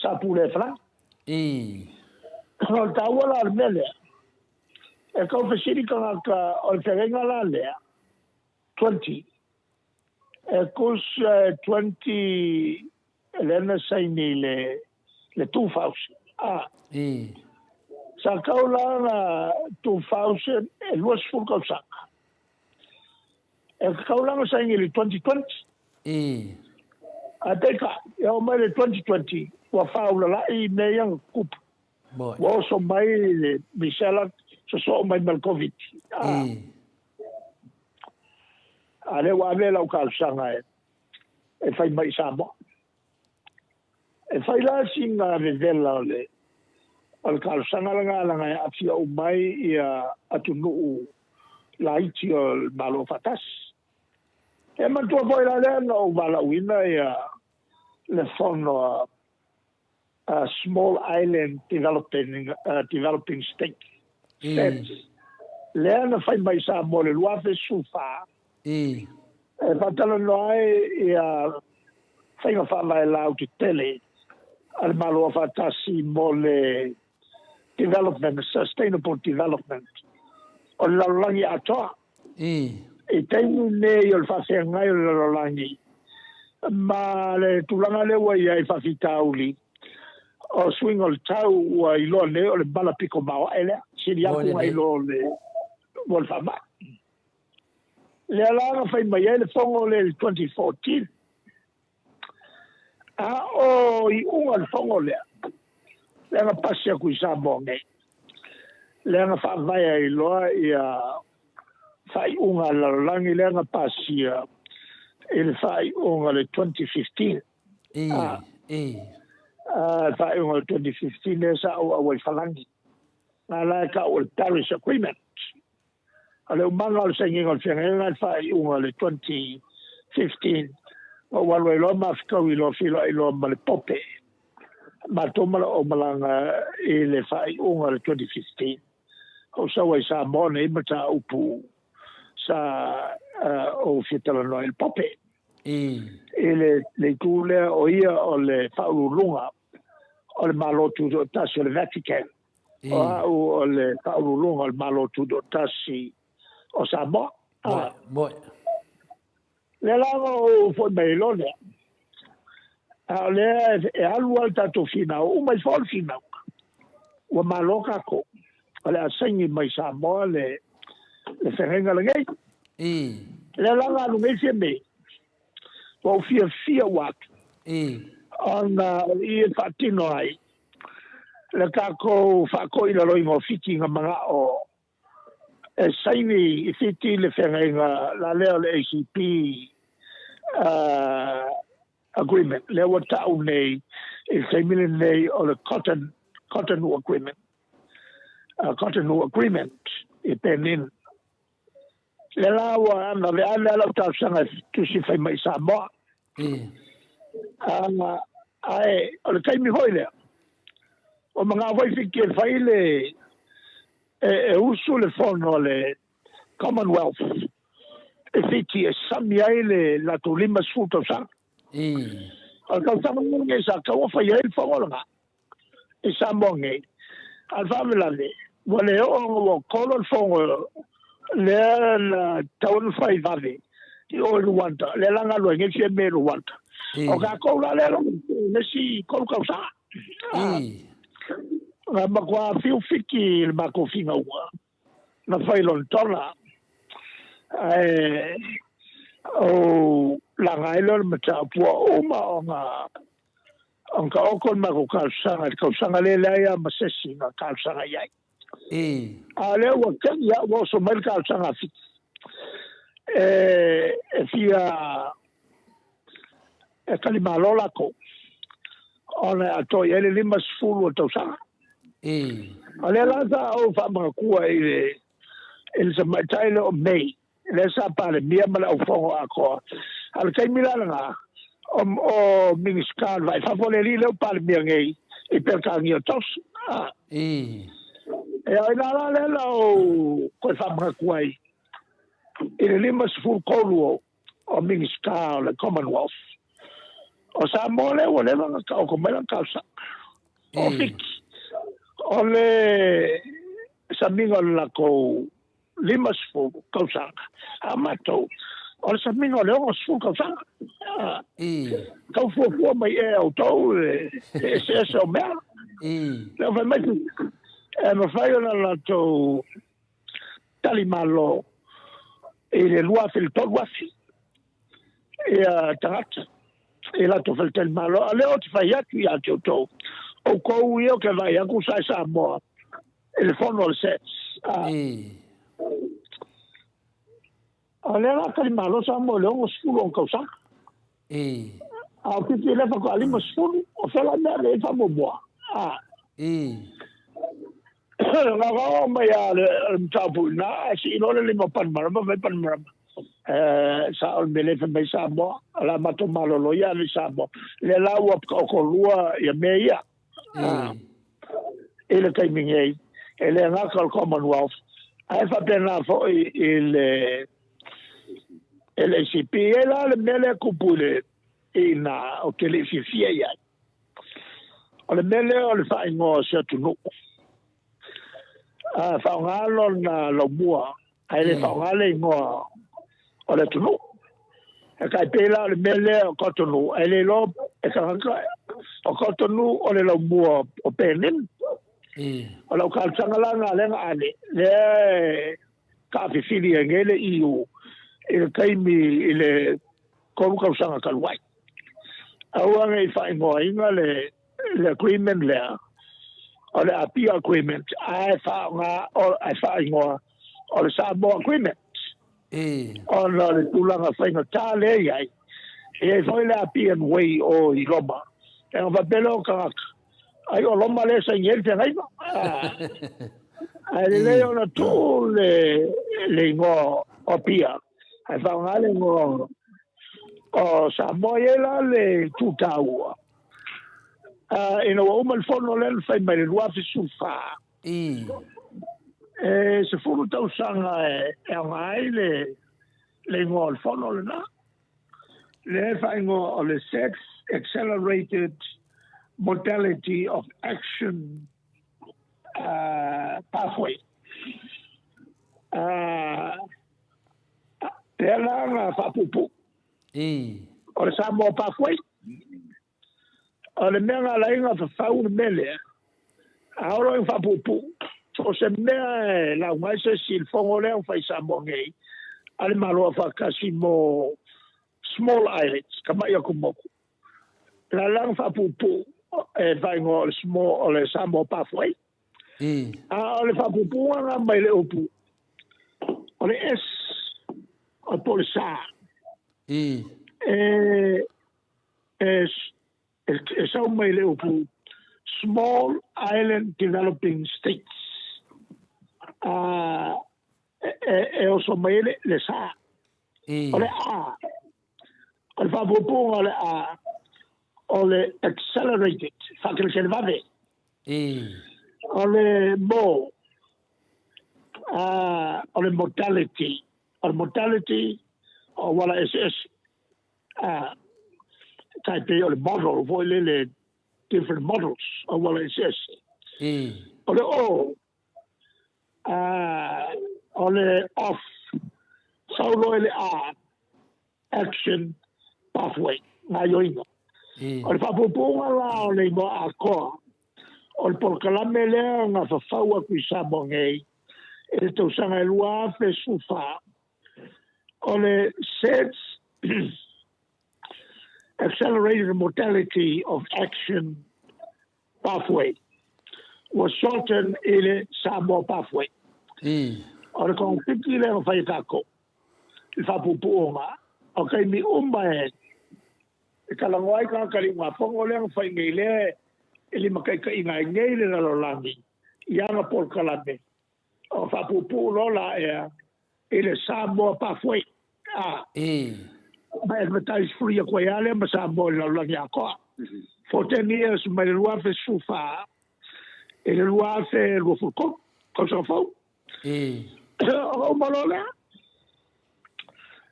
sa pule e Farani. O le taua la o le mea lea, e tau fesili tagata o le feagaiga la lea, 20, e tusa e 20 lea na saini i le le 2000, a. Sa tau la na 2000 e 20 tausaga. E tatau la ona saini i le 2020. Ae peitai, e oo mai le 2020, ua faaulalai mea ia na tutupu. Ua oso mai le misela sosoo mai ma le Covid. A lea ua ave lau talosaga e fai mai i Samoa. E fai la sina vevela o le o le talosaga lena leaga e aafia uma ai ia atunuu laiti o le Malo Faatasi. E manatua foi la lea na ou valaauina ia le fono a Small Island Developing, Developing State, SADS, lea na fai mai i Samoa i le 2014, e faatalanoa ai ia faiga faavae lautetele a le Malo Afaatasi mo le development, sustainable development o le lalolagi atoa. I taimi nei o le faafeagai o le lalolagi ma le tulaga lea ua i ai faafitauli o suiga o le tau ua iloa nei o le mala piko maoae lea, sili atu nai lo le mo le faamai. Lea la na fai mai ai le fono lea i le 2014. A o iuga o le fono lea, lea na pasi atu i Samoa nei, lea na faavae ai loa ia faaiuga a le lalolagi lea na pasia i le faaiuga o le 2015. A, le faaiuga o le 2015 lea sa ou auai falagi. Na la e tau o le Paris Agreement. O le umaga o le sainiga o le feagaiga i le faaiuga o le 2015, na ou alu ai loa ma fetaui loa feiloai loa ma le Pope, matou ma lau aumalaga i le faaiuga o le 2015. Ou sau ai i Samoa nei mataupu sa ou fia talanoa ai i le Pope. I le itu lea o ia o le faauluuluga o le Malo Tutoatasi o le Vatican. O au o le faauluuluga o le Malo Tutoatasi o Samoa. Moe. Lea la na ou foi mai ai loa lea. A o lea e alu lava le tatou finau, uma ifo le finau. Ua malo tatou. O le a saini mai Samoa le feagaiga lenei. Lea la na alu nei Fiamē. Ua ou fiafia ua atu. Ona o i e faatino ai le tatou faatoilaloina o Fiti na manao e saini i Fiti le feagaiga la lea o le ACP Agreement, lea ua ta'u nei i le taimi lenei o le Cotton, Cotonou Agreement, Cotonou Agreement i Benin. Lea la ua anaveave lava lau talosaga e tusi fai mai i Samoa. Ae o le taimi foi lea, ua manao foi Fiti e fai le, e usu le fono a le Commonwealth e Fiti e sami ai le latou 50 tausaga. O le tausaga lenei sa tatau ona fai ai le fono lena i Samoa nei. A o le faalavelave, ua le oo ona ua kolo le fono lea na tatau ona fai vave i o i Rwanda, lea la na alu ai nei Fiame i Rwanda. O tatou la lea i le isi 3 tausaga. Na matua fiu Fiti i le matou finauga na fai lona tola. Ae ou laga ai lea o le mataupu ua uma ona ona taoto le matou talosaga i le tausaga lea e leai lava ma se isi na talosaga i ai. A o lea ua teli lava ua oso mai le talosaga a Fiti e fia e talimalo latou ona e atoa i ai le 50 o tausaga. O lea la sa ou faamanatua i le i le tamaitai lea o May, lea sa Palemia ma le aufono atoa. A o le taimi la lena, o, o Minisita o le Vai Fafo, le alii lea o Palemia nei i Peretania o Johnson. E o ina la lea na ou toe faamanatu ai i le 53 o o Minisita o le Commonwealth o Samoa lea ua leva ona taoto mai lana talosaga. O Fiti, o le samiga o le latou 50 tausaga, a matou, o le samiga o le 60 tausaga. Tau fuafua mai ea e outou le eseese o mea. Lea fai mai, e mafai ona latou talimalo i le 2000 i le 3000 ia tagata i latou faletalimalo. A o lea ou te fai atu ia te outou, outou ia ou te vaai atu sa i Samoa i le fono a le SATS. A o lea la talimalo Samoa i le 60 ona tausaga. A o Fiti lea faatoa 50, o fea la mea e faamuamua? Na oo mai lava le mataupu i ina, ae sii loa le lima o Panimarama, fai Panimarama, sao le mea lea e fai mai Samoa, o le a matou malolo ia ave i Samoa. Lea la ua taotolua ia mea ia i le taimi nei, e le gata o le Commonwealth, ae faapena foi i le ACP. E i ai la le mea lea e tupu i le i ina, ou te le i fiafia i ai. O le mea lea o le faaigoa o se atunuu, a faaaoga lona laumua, ae le faaaoga le igoa o le atunuu. E tai pei la o le mea lea o Cotonou, ae le iloa e tagata o Cotonou o le laumua o Benin. O lau talosaga la lena lea na ane, lea e taafifili ai nei le EU i le taimi i le 3 tausaga talu ai. Aua ne i faaigoaina le le agreement lea o le Apia Agreement ae faaaoga ae faaigoa o le Samoa Agreement. Ona o le tulaga faigata lea e i ai, e i ai foi le Appian Way o i Roma. E ona faapea lea o tagata, ai o Roma lea e saini ai le feagaiga. Ae lelei ona tuu le, le igoa o Apia, ae faaaoga le igoa o Samoa. E i ai la le itu taua, ina ua uma le fono lea na fai mai le 2014, e 10 tausaga e aoga ai le le igoa o le fono lena, lea e faaigoa o le Sex Accelerated Modality of Action Pathway. Lea la na faapuupuu. O le Samoa Pathway. O le mea na ala ai ona fafau le mea lea, a oo loa ina faapuupuu, so o se mea e lauga ai se isi i le fono lea ua fai i Samoa nei, a le Malo Aufaatasi mo Small Islands, tamai atumotu. O le ala ona faapuupuu e faaigoa o le small, o le Samoa Pathway. A o le faapuupuuga lena mai le upu, o le S, o po o le sa. E, e, e, e sau mai le upu Small Island Developing States. Uh, e, e, e oso mai le, le sa. O le A. O le faapuapuga o le A, o le accelerated, faakelekelevave. O le mo, uh, o le modality. O le modality, o wala eseese. Uh, tai pei o le model, foi lele, different models, o wala eseese. O le O, uh, o le off, sau loa i le A, action pathway, gaioiga. O le faapuupuuga la o le igoa atoa, o le polokalame lea na fafau atu i Samoa nei i le tausaga e 2014, o le SADS Accelerated Modality of Action Pathway, ua shorten i le Samoa Pathway. O le kongofiti lea na fai e tatou i le faapuupuuga, o taimi uma e talanoa ai tagata i le iugafono lea na fai nei lea e limataitaiina ai nei le lalolagi i ana polokalame, o faapuupuu loa la ea i le Samoa Pathway. A. Ma advertise free atu ai lava lea ma Samoa i le lalolagi atoa. 14 years mai le 2014 i le 2023, tausaga fou. Ona uma loa lea.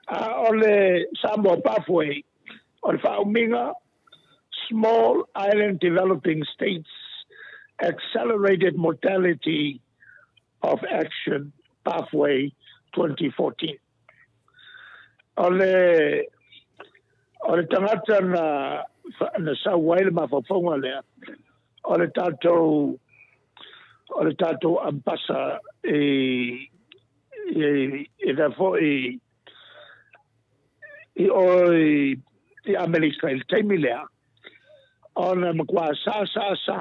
A o le Samoa Pathway, o le faaumiga Small Island Developing States Accelerated Modality of Action Pathway 2014. O le, o le tagata na, na sau ai le mafaufauga lea, o le tatou, o le tatou ambassa i, i, i lea foi i o i, i Amerika i le taimi lea, ona e matua sa sa sa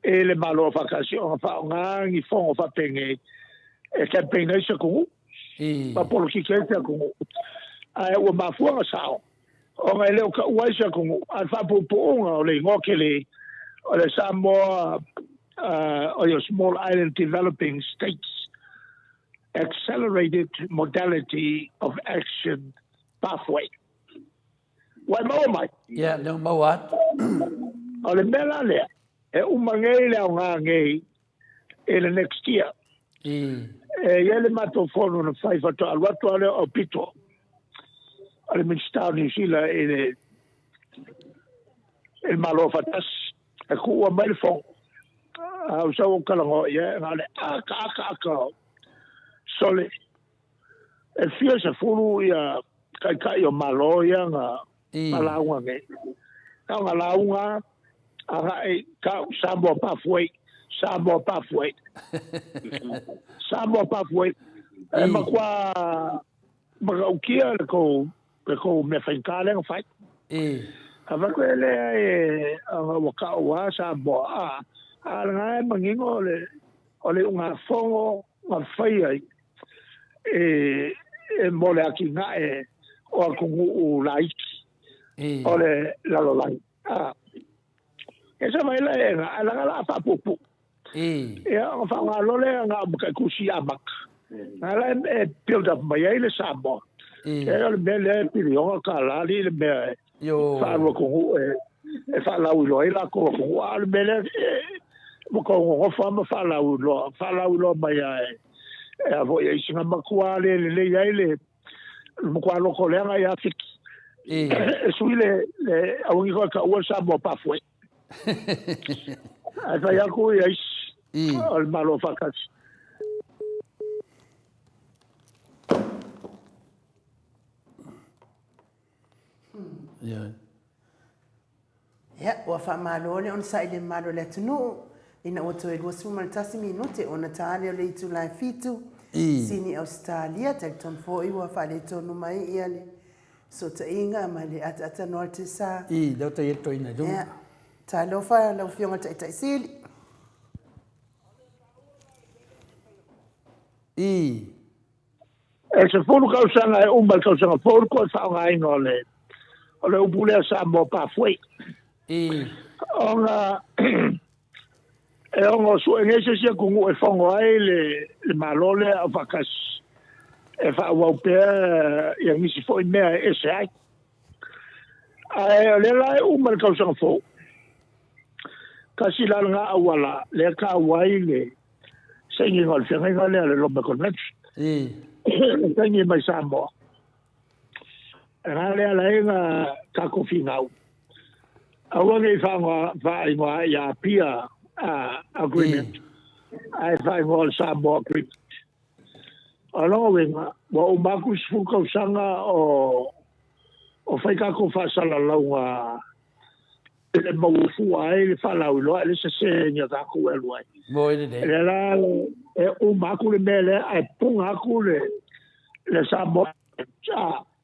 e le Malo Faatasi ona faaaoga ni fono faapenei e campaign ai se atunuu, ma polokiki ai se atunuu. Ae ua mafua ona sao, ona e le o taua ai se atunuu, a le faapuupuuga o le igoa tele o le Samoa uh, o Small Island Developing States Accelerated Modality of Action Pathway. Ua e maua mai? Ia, lea ua maua atu. O le mea la lea, e uma nei le aoga nei i le next year. E i ai le matou fono na fai faatoa alu atu lava lea o Aupito, o le Minisita o Niu Sila i le, i le Malo Faatasi. E kuua mai le fono. A ou sau ou talanoa i ai, na o le aka aka aka o sole. E fia sefulu ia taitai o Malo ia na lauga nei. Na ona lauga agai tau Samoa Pathway, Samoa Pathway. Samoa Pathway. E matua matautia le kou, le kou mea faigata lea na fai. Avatu e lea e ona ua tau a Samoa, a, a lena e manino le, o le ugafono na fai ai e, e mo le atinae o atunuu laiti o le lalolagi. A, e sa mai la e na, la la faapuupuu. Ia, ona faaaoga loa lea na o Mataitusi amata. Na la e build up mai ai le Samoa. E o le mea lea e piliona tala alii le mea e faalu atunuu e, e faalauiloa ai latou atunuu. A o le mea lea e ua tau nonofa ma faalauiloa, faalauiloa mai lava e, e a foi e isi na matua le lelei ai le matua loto leaga ia Fiti. E sui le, le aua ne i taua le Samoa Pathway. Ae fai atu ia isi o le Malo Faatasi. Ia, ua faamalo le onosai i le mamalu o le atunuu, ina ua toe 21 minute ona ta lea o le itula e fitu, Sini Ausetalia, talitonu foi ua faaletonu mai ia le fesootaiga ma le ataatanoa o le tesa. I, lea ua tai ai le toeaina i luga. Ia, talofa lau Afioga i le Taitai Sili. I. E 10 tausaga e uma i le tausaga fou le toe faaaogaina o le o le upu lea Samoa Pathway. Ona e ono sue nei se isi atunuu e fono ai le, le Malo lea aufaatasi e faaauau pea ia nisi foi mea e ese ai. Ae o lea la e uma le tausaga fou, tasi la lena auala lea taua ai le sainiga o le feagaiga lea le Lome Convention. Le saini mai Samoa. E na lea ala ai na tatou finau. Aua ne i faaigoa ai ia Apia Agreement, ae faaigoa o le Samoa Agreement. O lona uiga, ua uma atu le 10 tausaga o fai tatou faasalalauga i le maua fua ai le faalauiloa i le sese i a tatou e alu ai. Moi lelei. Lea la e uma atu le mea lea ae puna atu le Samoa.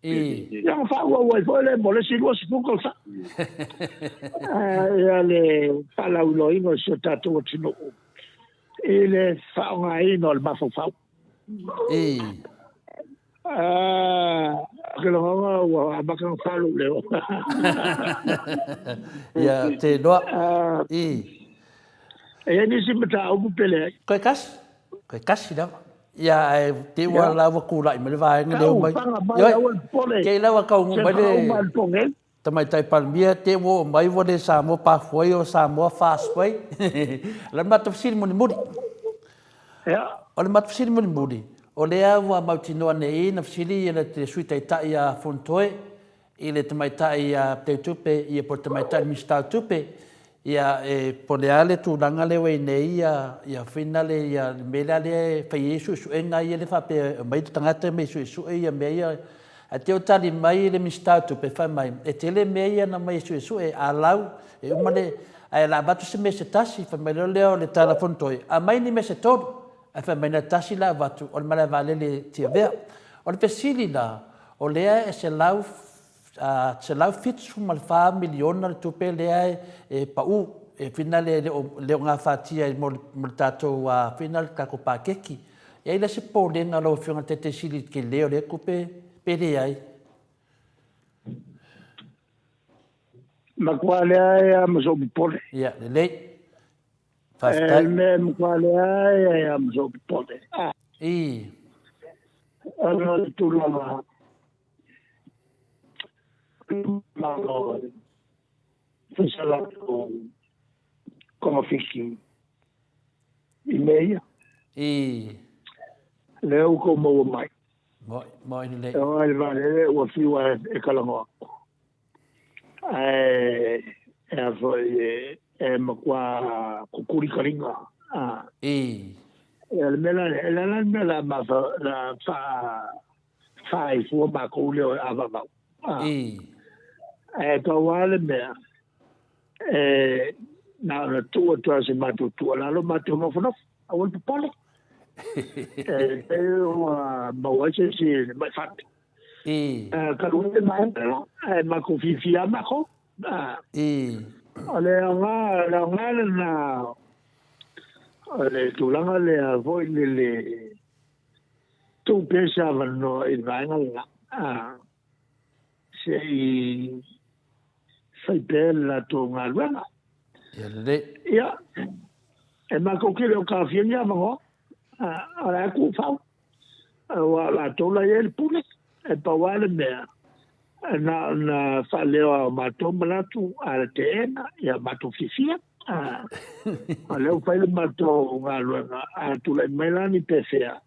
Ia ona faaauau ai foi lea mo le isi 20 tausaga. Ia le faalauiloaina o si o tatou atunuu i le faaaogaina o le mafaufau. Ou te lagona ua amata ona fa lou leo. Ia, te iloa. E i ai nisi mataupu pe leai? Toe tasi. Toe tasi lava. Ia, ae te i ua la ua tulai mai le vaega lea mai. Tau faga mai aua le popole. Te i la ua taunuu mai le Tamaitai Palemia, te i ua oo mai ua le Samoa Pathway o Samoa Fastway. O le matou fesili mulimuli. O le matou fesili mulimuli, o lea ua mautinoa nei na fesili le Sui Taitai ia Fonotoe i le tamaitai ia Teutupe ia po o le tamaitai Minisita o Tupe, ia e po o le a le tulaga lea ua i ai nei ia ia finale ia le mea lea lea e fai ai suesuega ia lea faapea e omai le tagata e suesue ia mea ia. Ae te o tali mai le Minisita o Tupe fai mai e tele mea ia na omai e suesue a lau e uma le ae o le a avatu se mea se tasi. Fai mai loa lea o le tala Fonotoe, aumai ni mea se tolu. Ae fai mai na o le tasi la avatu o le malae vaalele i Tiavea. O le fesili la, o lea e $174 miliona le tupe lea e pau e finale e le o gafatia mo le tatou finale le tatou paketi. E i ai la se popolega lau Afioga i le Taitai Sili i le tele o lea tupe pe leai? Matua leai lava ma sou popole. Ia, lelei. Faafetai. E le matua leai lava ma sou popole. I. O le tulaga Malo fai sa latou togafiti i mea ia. I. Lea ua tou maua mai. Moi, moi lelei. E oo i le vaalele ua fiu e talanoa atu. Ae e a foi e matua kukuli ka ringa. I. E le mea la lea, e le a le mea la mafa la fa faaifua matou lea o e avavau. I. Ae pau lava le mea, e na ona tuu atu lava o se matou tuualalo matou nofonofo, aua le popole. E pei ua maua ai se isi mai fatu. I. Talu ai le vaega lea, ae matou fiafia lava matou. I. O le aoga, le aoga lena o le tulaga lea foi lele tuu pea se avanoa i le vaega lena, se i fai pea le latou galuega. Ia lelei. Ia, e matou te le o taofia ni avanoa, o la e tuufau, aua o latou la e i ai le pule, e pau lava le mea, na ona faaleo lava o matou manatu a le teena, ia matou fiafia. O lea ua fai le matou galuega, a tulai mai la ni pefea,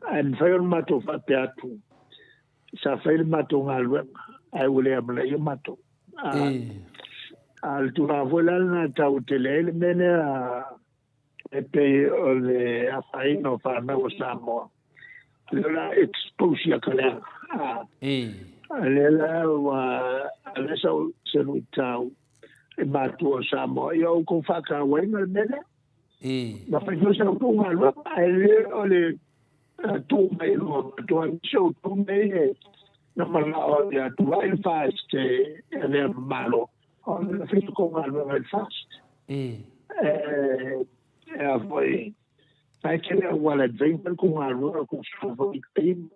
ae mafai ona matou faapea atu, sa fai le matou galuega, ae ua le amanaia matou. A o le tulaga foi la lena e taua tele ai le mea lea e pei o le afaina o fanau a Samoa, lea o le a expose ia ka leaga. A lea la ua ave sau se luitau i matua o Samoa, ia outou faatauaina le mea lea. Na fai foi sa outou galuega, ae le o le tuu mai i luga o matou, aemaise outou nei e na manao ia tulai le FAST e avea ma Malo. O le fai outou galuega i le FAST. E a foi, ae tele auala e mafai ona fai le tou galuega, tou sofa i taimi.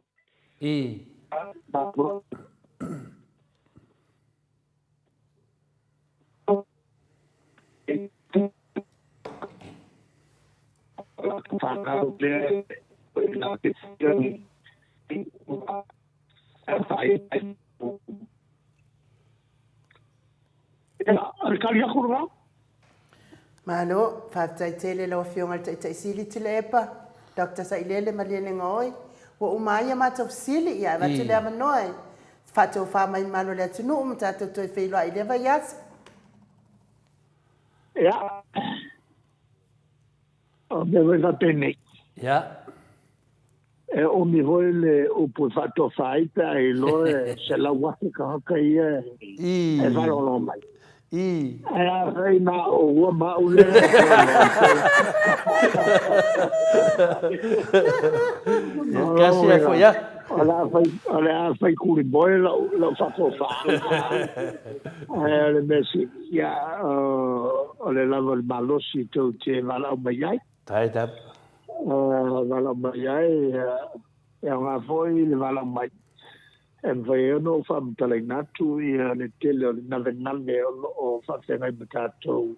Malo, faafetai tele lau Afioga i le Taitai Sili Tuilaepa, Doctor Sailele Malielegaoi. Ua uma ai a matou fesili, ia avatu le avanoa e faatofa mai malu o le atunuu ma tatou toe feiloai i lea vaiaso. Ia, o mea foi faapenei. Ia. E umi foi le upu e faatofa ai pe a iloa e 100,000 tagata ia e faalogologo mai. Ae afai na o ua ma au lea e Kasi e foi a. O le a fai kulimoe lau faatofa. Ae o le mea sili, ia, o le lava o le malosi tou te valaau mai ai. Tae tap. Valaau mai ai, e aoga foi le valaau mai. E mafai ai ona ou faamatalaina atu ia le tele o le navenave o lo o faafeagai ma tatou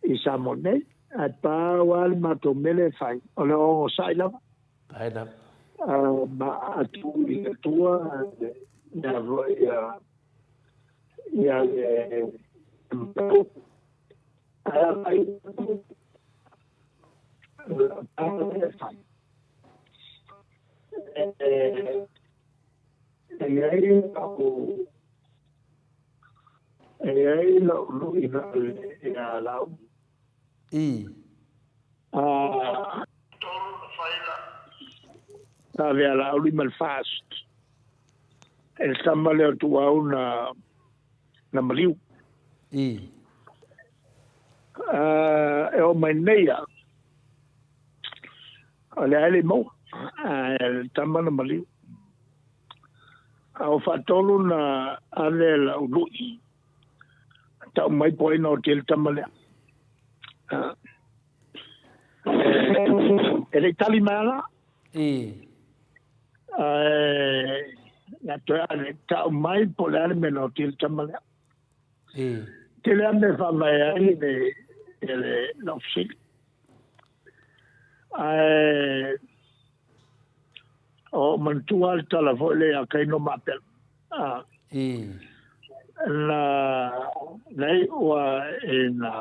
i Samoa nei. Ae pau lava le matou mea lea e fai, o le onosai lava. Tae tap. Ma atu i le Atua ia foi ia le E i ai lau lui ia lau. Na avea Laauli ma le FAST. E le tama lea o Tuau na na maliu. E oo mai nei a, o lea e le i maua, ae le tama na maliu. A o faatolu na ave lau lui, tau mai po o ai na oti ai le tama lea. E le i tali mai ala. Ae na toe ave tau mai po o le a le mea na oti ai le tama lea. Tele lava mea e faavae ai le lau fesili. Ae o manatua le tala foi lea ia Kaino ma Apelu. Na na iu ina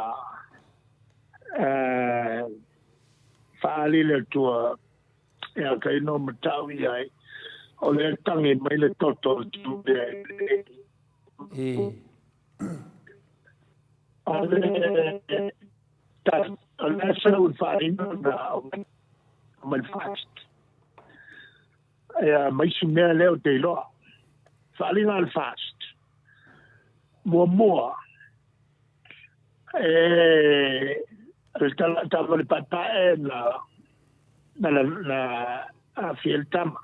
faaali le Atua ia Kaino ma tau i ai, o lea tagi mai le toto o le tama lea. O le o le sau i faaaliga na aumai le FAST. Ia ma isi mea lea ou te iloa. Faaaliga a le FAST, muamua, e le taavale paepae na na aafia ai le tama,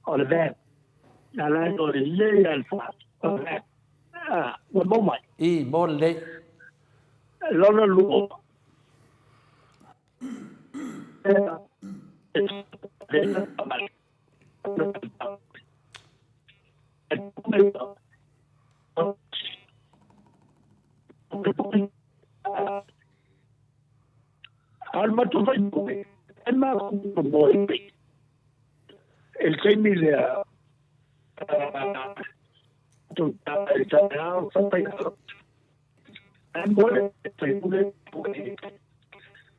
o le van. Na la o le lelei a le FAST, o le van. Ua maua mai. Mo lelei. Lona lua, E le taimi lea,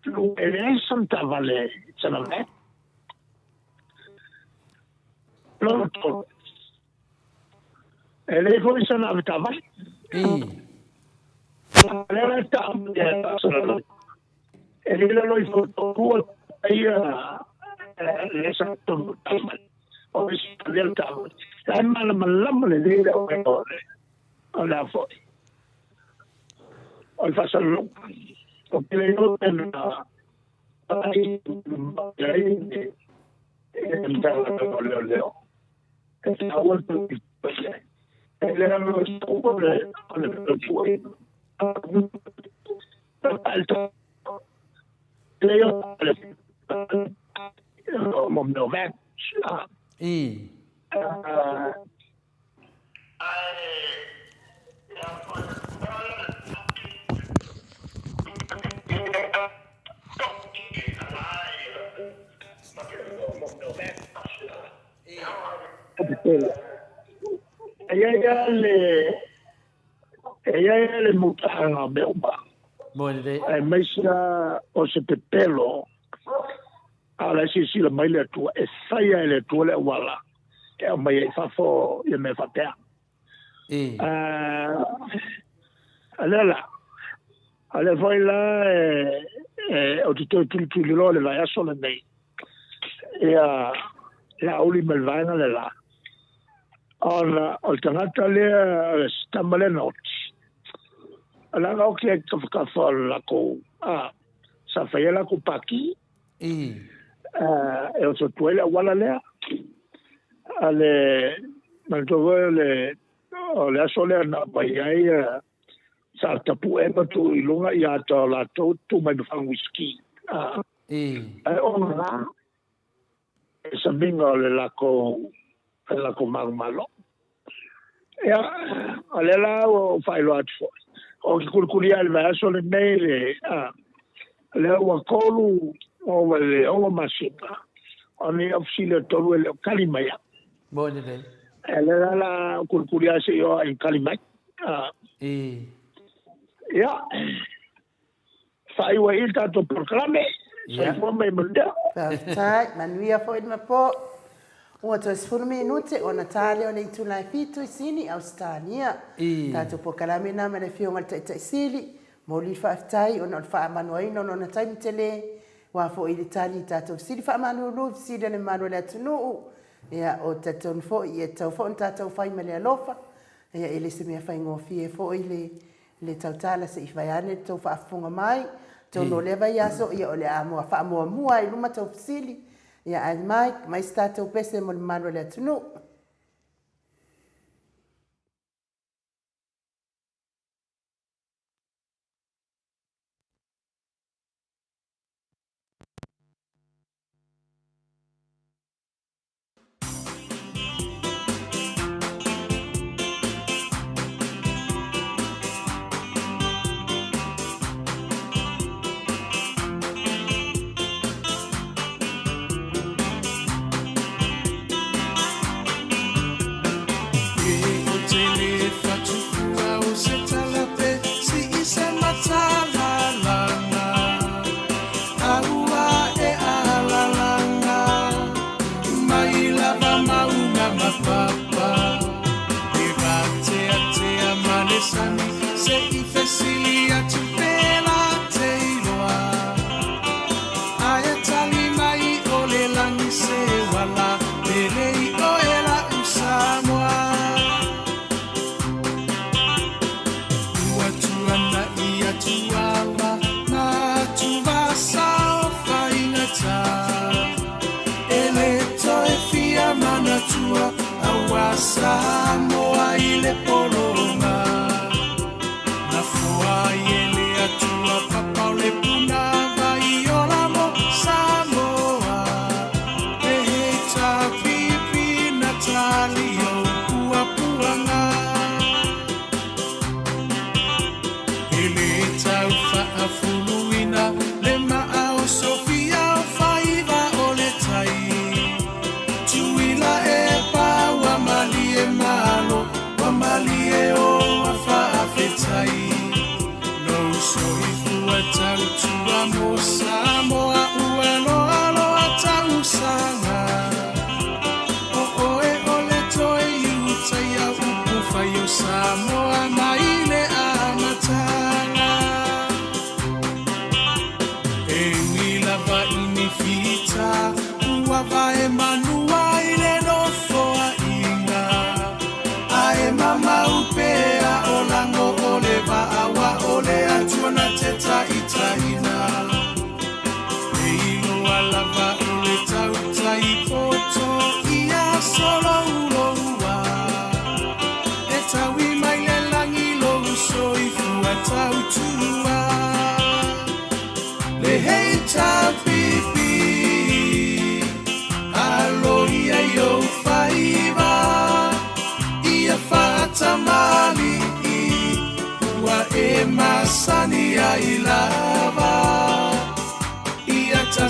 E leai sana taavale sana van. Lona tolu, e leai foi sana avetaavale. Lea la tau e le lalo ifo tua ia le sa tonu taavale. O le sa lea taavale. La e malamalama lelei le o le a foi. O le faasalalauga. O ke le iloa pe na ai ai e Matagaluega o Leoleo. E taua le tausi ai. E le alo e taua le o le tautuaina. Le o le mo mea o van. E i ai lava le, e i ai lava le mutaga o mea uma. Aemaise lava o se pepelo, a o la e silasila mai le Atua, e fai lava e le Atua le auala e aumai ai i fafo ia mea faapea. A lea la, a lea foi la e, ou te toe tulituli loa le vaiaso lenei, ia Laauli ma le vaega le la, ona o le tagata lea, o le tama lea na oti, o la na oti ai tafatafa o le latou, a, sa fai ai latou pati, e oso atu ai le auala lea. A le, manatua foi o le, o le aso lea na aumai ai, sa tapue ma tuu i luga ia ata o latou tu mai ma fagu whisky. Ae ona la, e samiga o le lakou, le lakou manumalo. Ia, o lea la ua ou faailoa atu foi, ou te kulikuli ai le vaiaso lenei le, a, lea ua 3 ova i le 6 masina, o nei au fesili e 3 e le o tali mai au. Moni lelei. E lea la la kulikuli ai se i o ai tali mai. A, ia, Faaiu ai i le tatou polokalame. Soifua ma ia manuia. Faafetai. Manuia foi le mapo. Ua toe 10 minute ona ta lea o le itula e 7 i Sini, Ausetalia. Tatou polokalame na ma le Afioga i le Taitai Sili. Momoli le faafetai ona o le faamanoaina o lona taimi tele aua foi le tali i tatou fesili faamalulu, fesili a le mamalu o le atunuu. Ia, ou te talitonu foi e tatau foi ona tatou fai ma le alofa. Ia, e le o se mea faigofie foi le Le tautala se i fai ane le tou faafofoga mai, atonu o lea vaiaso ia o le a faamuamua ai i luma tou fesili, ia ae mai, mai se tatou pese mo le mamalu o le atunuu.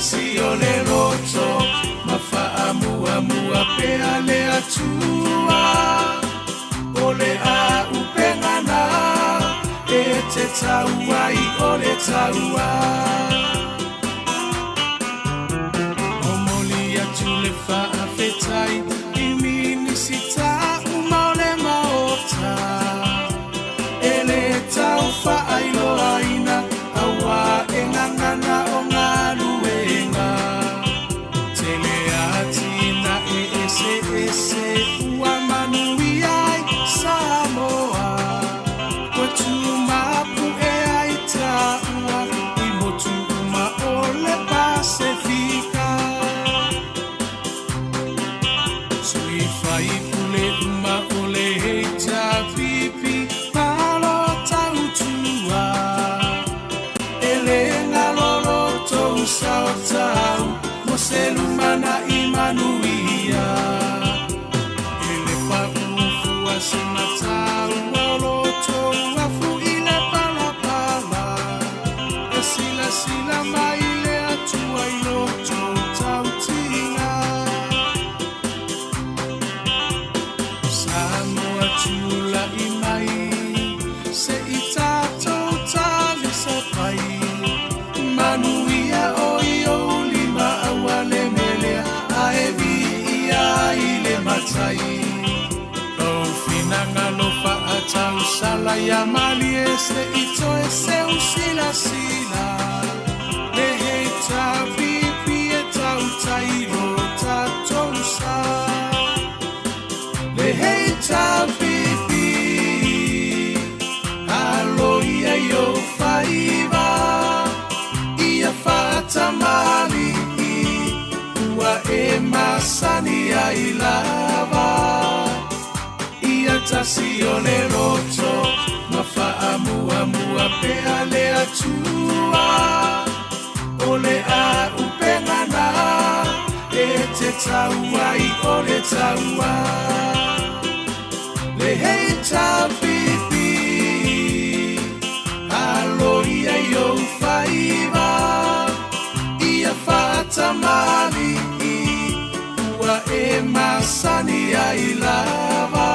tasi o le loto ma faamuamua pea le Atua. O le auupega na e te tau ai o le taua. Momoli atu le faafetai i Minisita uma o le Maota e le tau faailoaina auā e gagana o galuega. Tele atinae eseese ua manuia ai Samoa. Ua tumapu'e ai taua i motu uma o le Pasefika. Sui faipule uma o le HRPP malo tautua. E le galo lo tou sao tau mo se lumanai manuia. E le paʻu fua se mataua o lo tou afu i le palapala. E silasila mai le Atua i lo tou tautiga. Samoa tula'i mai se i tatou talisapai. Manuia o i ou lima aua le melea ae viia i le matai. Lou finagalo faatausala ia malie se i toe seu silasila. Le HRPP e tautai lo tatou sa. Le HRPP alo ia i ou faiva ia faatamali'i ua e masani ai lava. Ia tasi o le loto ma faamuamua pea le Atua. O le auupega na e te tau ai o le taua. Le HRPP alo ia i ou faiva ia faatamali'i ua e masani ai lava.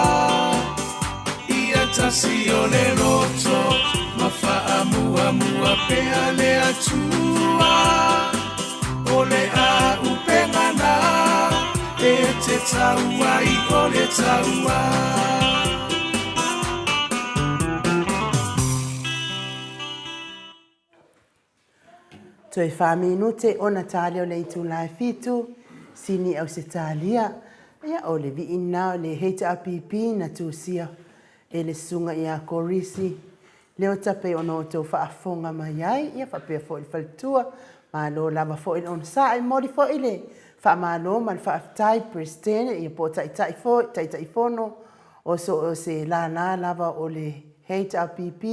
Ia tasi o le loto ma faamuamua pea le Atua. O le auupega na e te tau ai o le taua. Toe 4 minute ona tali o le itula e 7, Sini Ausetalia. Ia, o le viina o le HRPP na tusia e le susuga ia Korisi Leota pei ona outou faafofoga mai ai, ia faapea foi le faletua. Malo lava foi le onosai, momoli foi le faamalo ma le faafetai Peresetene, ia po o Taitai foi, Taitaifono o so o se lala lava o le HRPP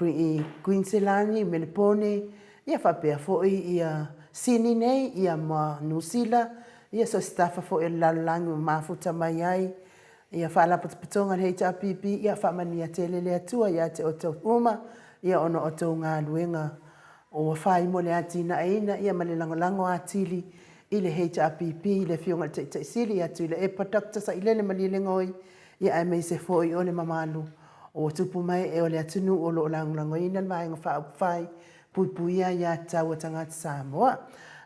i Kuiniselani, Melepone, ia faapea foi ia Sini nei, ia ma Niu Sila, ia so o se tafa foi o le lalolagi ua mafuta mai ai ia Faalapotopotoga a le HRPP, ia faamanuia tele le Atua ia te outou uma, ia ona o outou galuega ua fai mo le atinaeina ia ma le lagolago atili i le HRPP, i le Afioga i le Taitai Sili ia Tuilaepa Doctor Sailele Malielegaoi, ia aemaise foi o le mamalu ua tupu mai e o le atunuu o lo o lagolagoina le Vaega Faaupufai Puipuia Aia Tatau a Tagata Samoa.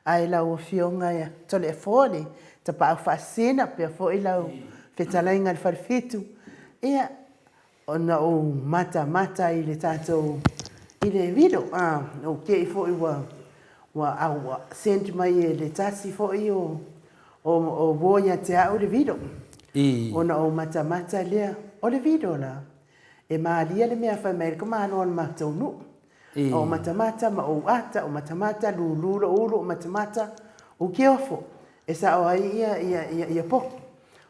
Ae lau Afioga ia Toleafoa le Tapaau Faasisina pea foi lau fetalaiga i le Falefitu, ia ona ou matamata i le tatou i le video a ou te i foi ua ua ua send mai e le tasi foi o o o uo ia te au le video. Ona ou matamata lea, o le video la e malia le mea fai mai ai le tamaloa o le matou nuu. Ou matamata ma ou ata, ou matamata lulu lou ulu, ou matamata ou ke ofo e sao ai ia ia ia ia poki.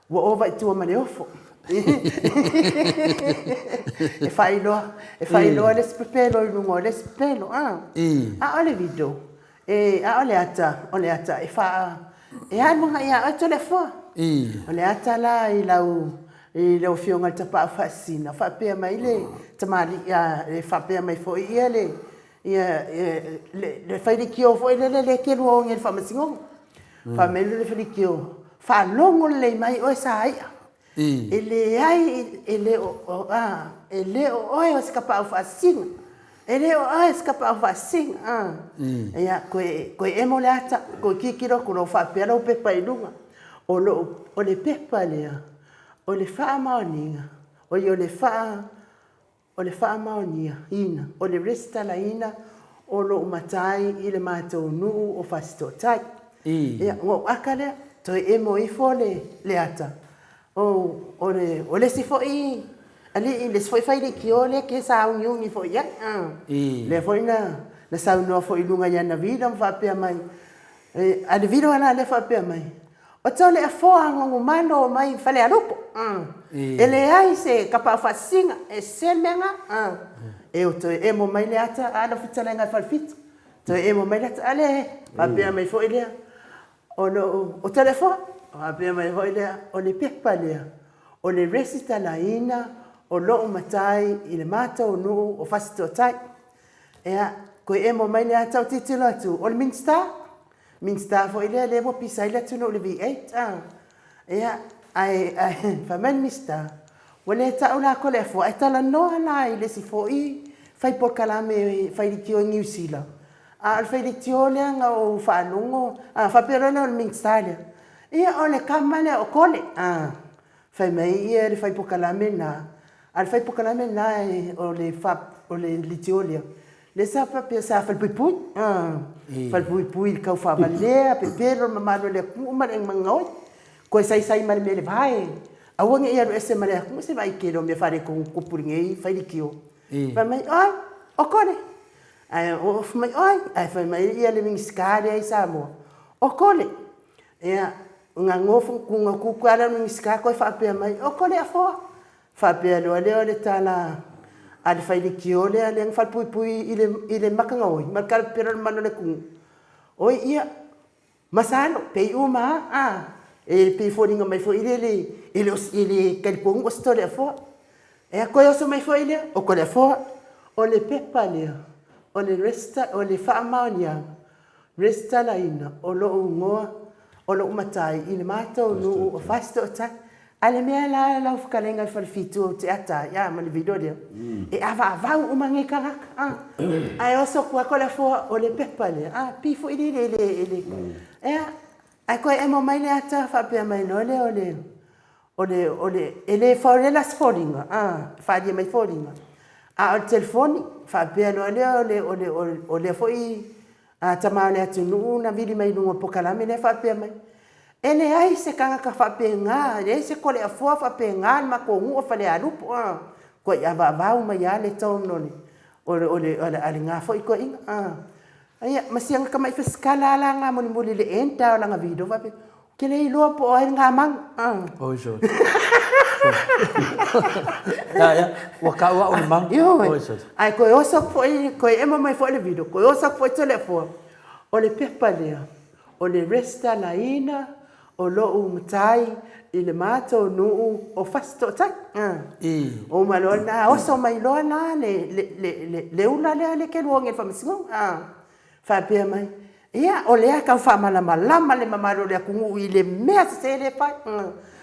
Ua ova i tua ma le ofo. E faailoa, e faailoa le isi pepelo i luga o le isi pepelo, a. A o le video, e, a o le ata, o le ata e faa, e alu agai ia oe Toleafoa. O le ata la i lau, i lau Afioga i le Tapaau Faasisina, faapea mai le tamalii, a, e faapea mai foi ia le. Ia, le, le failitio foi lele lea e te lua o i le faamasinoga. Fai mai le failitio, faalogo lelei mai oe Sai'a, e leai, e le o, a, e le o oe o se tapaau faasisina. E le o oe o se tapaau faasisina. A. Ia, toe, toe emo le ata, toe tilotilo atu loa ua faapea lau pepa i luga. O lou, o le pepa lea, o le faamaoniga, oi o le faa, O le faamaoniaina, o le resitalaina o lou matai i le matou nuu o Fasitootai. Ia, ua ou aka lea, toe emo ifo le, le ata. O, o le, o le isi foi alii, le isi foi failitio lea ke sauniuni foi i ai. Lea foi na, na saunoa foi i luga i ana vila ma faapea mai, E, a le vilo ala lea faapea mai, O tole afoa gogomalo mai Falealupo. E leai se kapaau faasisiga, e sese le mea na. E o toe emo mai le ata a lau fetalaiga e Falefitu. Toe emo mai le ata, a le faapea mai foi lea, o lou, o tole afoa. Faapea mai foi lea, o le pepa lea, o le resitalaina o lou matai i le matou nuu o Fasitootai. Ea, koe emo mai le ata o tilotilo atu, o le Minisita, Minisita foi lea lea ua pisa ai le atunuu i le V8 a. Ea, ae, ae, fai mai le Minisita, ua le tau la Toleafoa, ae talanoa la i le isi foi fai polokalame fai leitio i Niu Sila, a o le fai leitio lea na ou faalogo, a faapea loa lea o le Minisita lea, ia o le tama lea o Kole, a. Fai mai ia le fai polokalame lena, a o le fai polokalame lena o le o le leitio lea, lea sa faapea sa falepuipui, falepuipui i le tau faavalea, pepelo le mamalu o le atunuu ma le gaoi, toe saisai ma le mea i le vae, aua ne i alu ese ma le atunuu, se i vaai i le tele o mea faaletonu tupu i lenei fai leitio. Fai mai, oi, o Kole, ae fai mai, oi, ae fai mai ia le Minisita lea i Samoa, o Kole. Ia, na nofo, na tutu lava lea o le Minisita toe faapea mai, o Toleafoa. Faapea loa lea o le tala a le failitio lea lea na falepuipui i le matagaoi ma le talapepelo o le mamalu o le atunuu, Oi ia, masalo, pe iu ma a, a, e pei e foliga mai foi lele e le o, e le talitonu o se Toleafoa. Ia, toe oso mai foi lea, o Toleafoa, o le pepa lea, o le resita, o le faamaoniaga Resitalaina o lou igoa, o lou matai i le matou nuu o Fasitootai. A le mea la lau fetalaiga i le Falefitu ou te ata ai a ma le video lea, e avaavau uma nei tagata a. Ae oso atu lava Toleafoa o le pepa lea a, pi foi lele e le, e le, ea, ae toe emo mai le ata faapea mai loa lea o le, o le, o le, e le o le la se foliga, a, e faaalia mai foliga, a o le telefoni, faapea loa lea o le, o le, o lea foi a tama o le atunuu na vili mai i luga o le polokalame lea faapea mai, e leai se tagata faapena, e leai se Toleafoa faapena i le matou nuu o Falealupo, a, matuai avaavau mai lava le tone o le, o le, o le, a lena foi toeaina, a. Ia, ma si ana tamai fesikala lava la na mulimuli i le end o lana video faapea, Ou te le iloa po o ai lena manu. Oi sole. Ia, ia, ua tau au o le manu. Ioe. Oi sole. Ae toe oso atu foi, toe emo mai foi le video, toe oso atu foi Toleafoa, o le pepa lea, o le resitalaina o lou matai i le matou nuu o Fasitootai. Uma loa lena, oso mai loa la le, le, le, le ula lea e te lua o nei i le faamasinoga. Faapea mai, Ia, o lea e tau faamalamalama le mamalu o le atunuu i le mea sese lea e fai.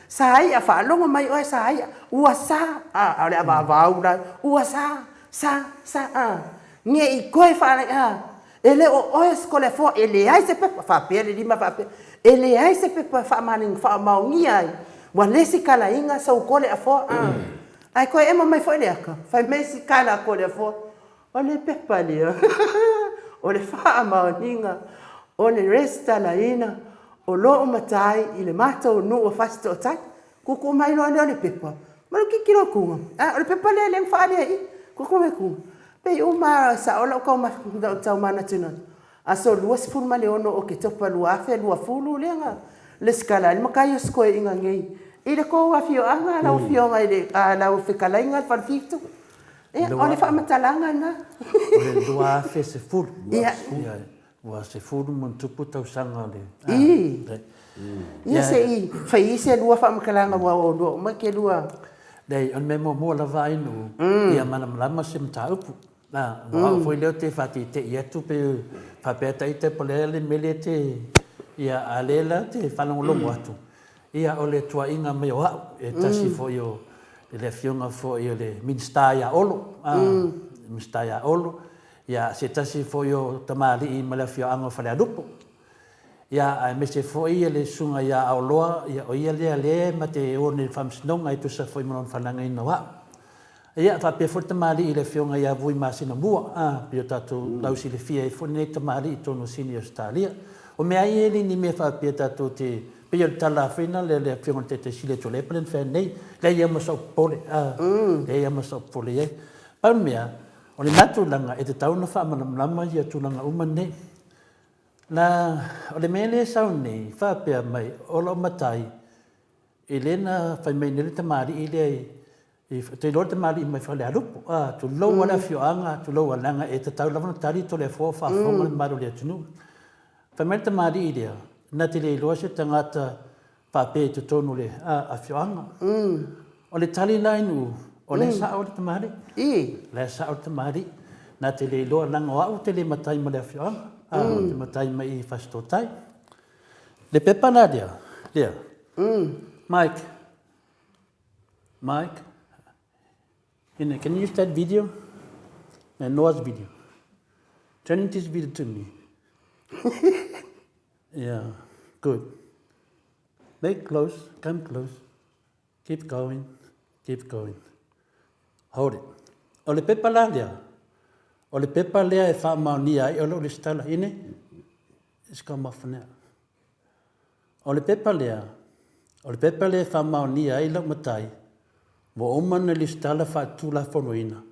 Saia, faalogo mai oe Saia, ua sa, a, a o le avaavau la, ua sa, sa, sa, a. Ne i toe faalai, a, e le o oe o se Toleafoa, e leai se pepa, faapea le lima faapea, e leai se pepa e faamaonia ai, ua lesitalaina sou Toleafoa, a. Ae toe emo mai foi le ata, fai mai si tala a Toleafoa, O le pepa lea, o le faamaoniga o le resitalaina o lou matai i le matou nuu o Fasitootai. Tuutuu mai loa lea o le pepa, ma le tilotilo atuga, a o le pepa lea lea na faaalia i i. Tuutuu mai atuga, pei uma lava e sao lau tau manatunatu, aso 26 o Oketopa 2020 lea na lesitala ai le matai o si toeaina nei i le tou afioaga lau afioga i le, lau fetalaiga i le Falefitu. Ia, o le faamatalaga lena. O le 2010. Ia. Ua 10 ma ona tupu tausaga o le... I. Ia se i fai i se lua faamatalaga aua o oulua uma e te lua. Leai, o le mea muamua lava Ainuu, ia malamalama se mataupu. Na, o au foi lea ou te faateitei atu pe faapea ita po o le a le mea lea e te, ia, a o lea la ou te faalogologo atu, ia, o le tuuaiga mai o au, e tasi foi o le Afioga foi o le Minisita ia Olo, a, Minisita ia Olo, ia, se tasi foi o tamalii ma le afioaga o Falealupo. Ia, aemaise foi le Susuga ia Aoloa, ia, o ia lea lea ma te o nei i le Faamasinoga e tusa foi ma lona faaleagaina o au. Ia, faapea foi le tamalii i le Afioga ia Vui Masinamua, a, pei o tatou lausilafia ai foi lenei tamalii i totonu o Sini Ausetalia. O mea ia e le ni mea faapea tatou te, pei o le tala foi lena a le Afioga i le Taitai Sili o Tuilaepa lea na fai atu nei, leai lava ma sou popole, a, leai lava ma sou popole i ai. Pau le mea, o lena tulaga e tatau ona faamalamalama ia tulaga uma nei. Na, o le mea lea e sau nei, faapea mai, o lou matai, e le na fai mai nei le tamalii lea i, i, ou te iloa le tamalii mai Falealupo, a, tulou lava le afioaga, tulou lava, leaga e tatau lava ona tali Toleafoa o faafofoga le mamalu o le atunuu. Fai mai le tamalii lea, na te le iloa se tagata faapea i totonu o le afioaga. O le tali la i Nu'u, o lea e sa'o le tamalii. O lea e sa'o le tamalii. Na te le iloa leaga o a'u ou te le matai ma le afioaga, ou te matai mai i Fasitotai. Le pepa la lea, lea, Mike, Mike, Can you use that video? Noah's video. Turn this video to me. Yeah, good. Make close, come close. Keep going, keep going. Hold it. O le pepa la lea, o le pepa lea e faamaonia ai o lou resitala. Ine, it's come off now. O le pepa lea, o le pepa lea e faamaonia ai lau matai, ua uma ona resitala faaletulafonoina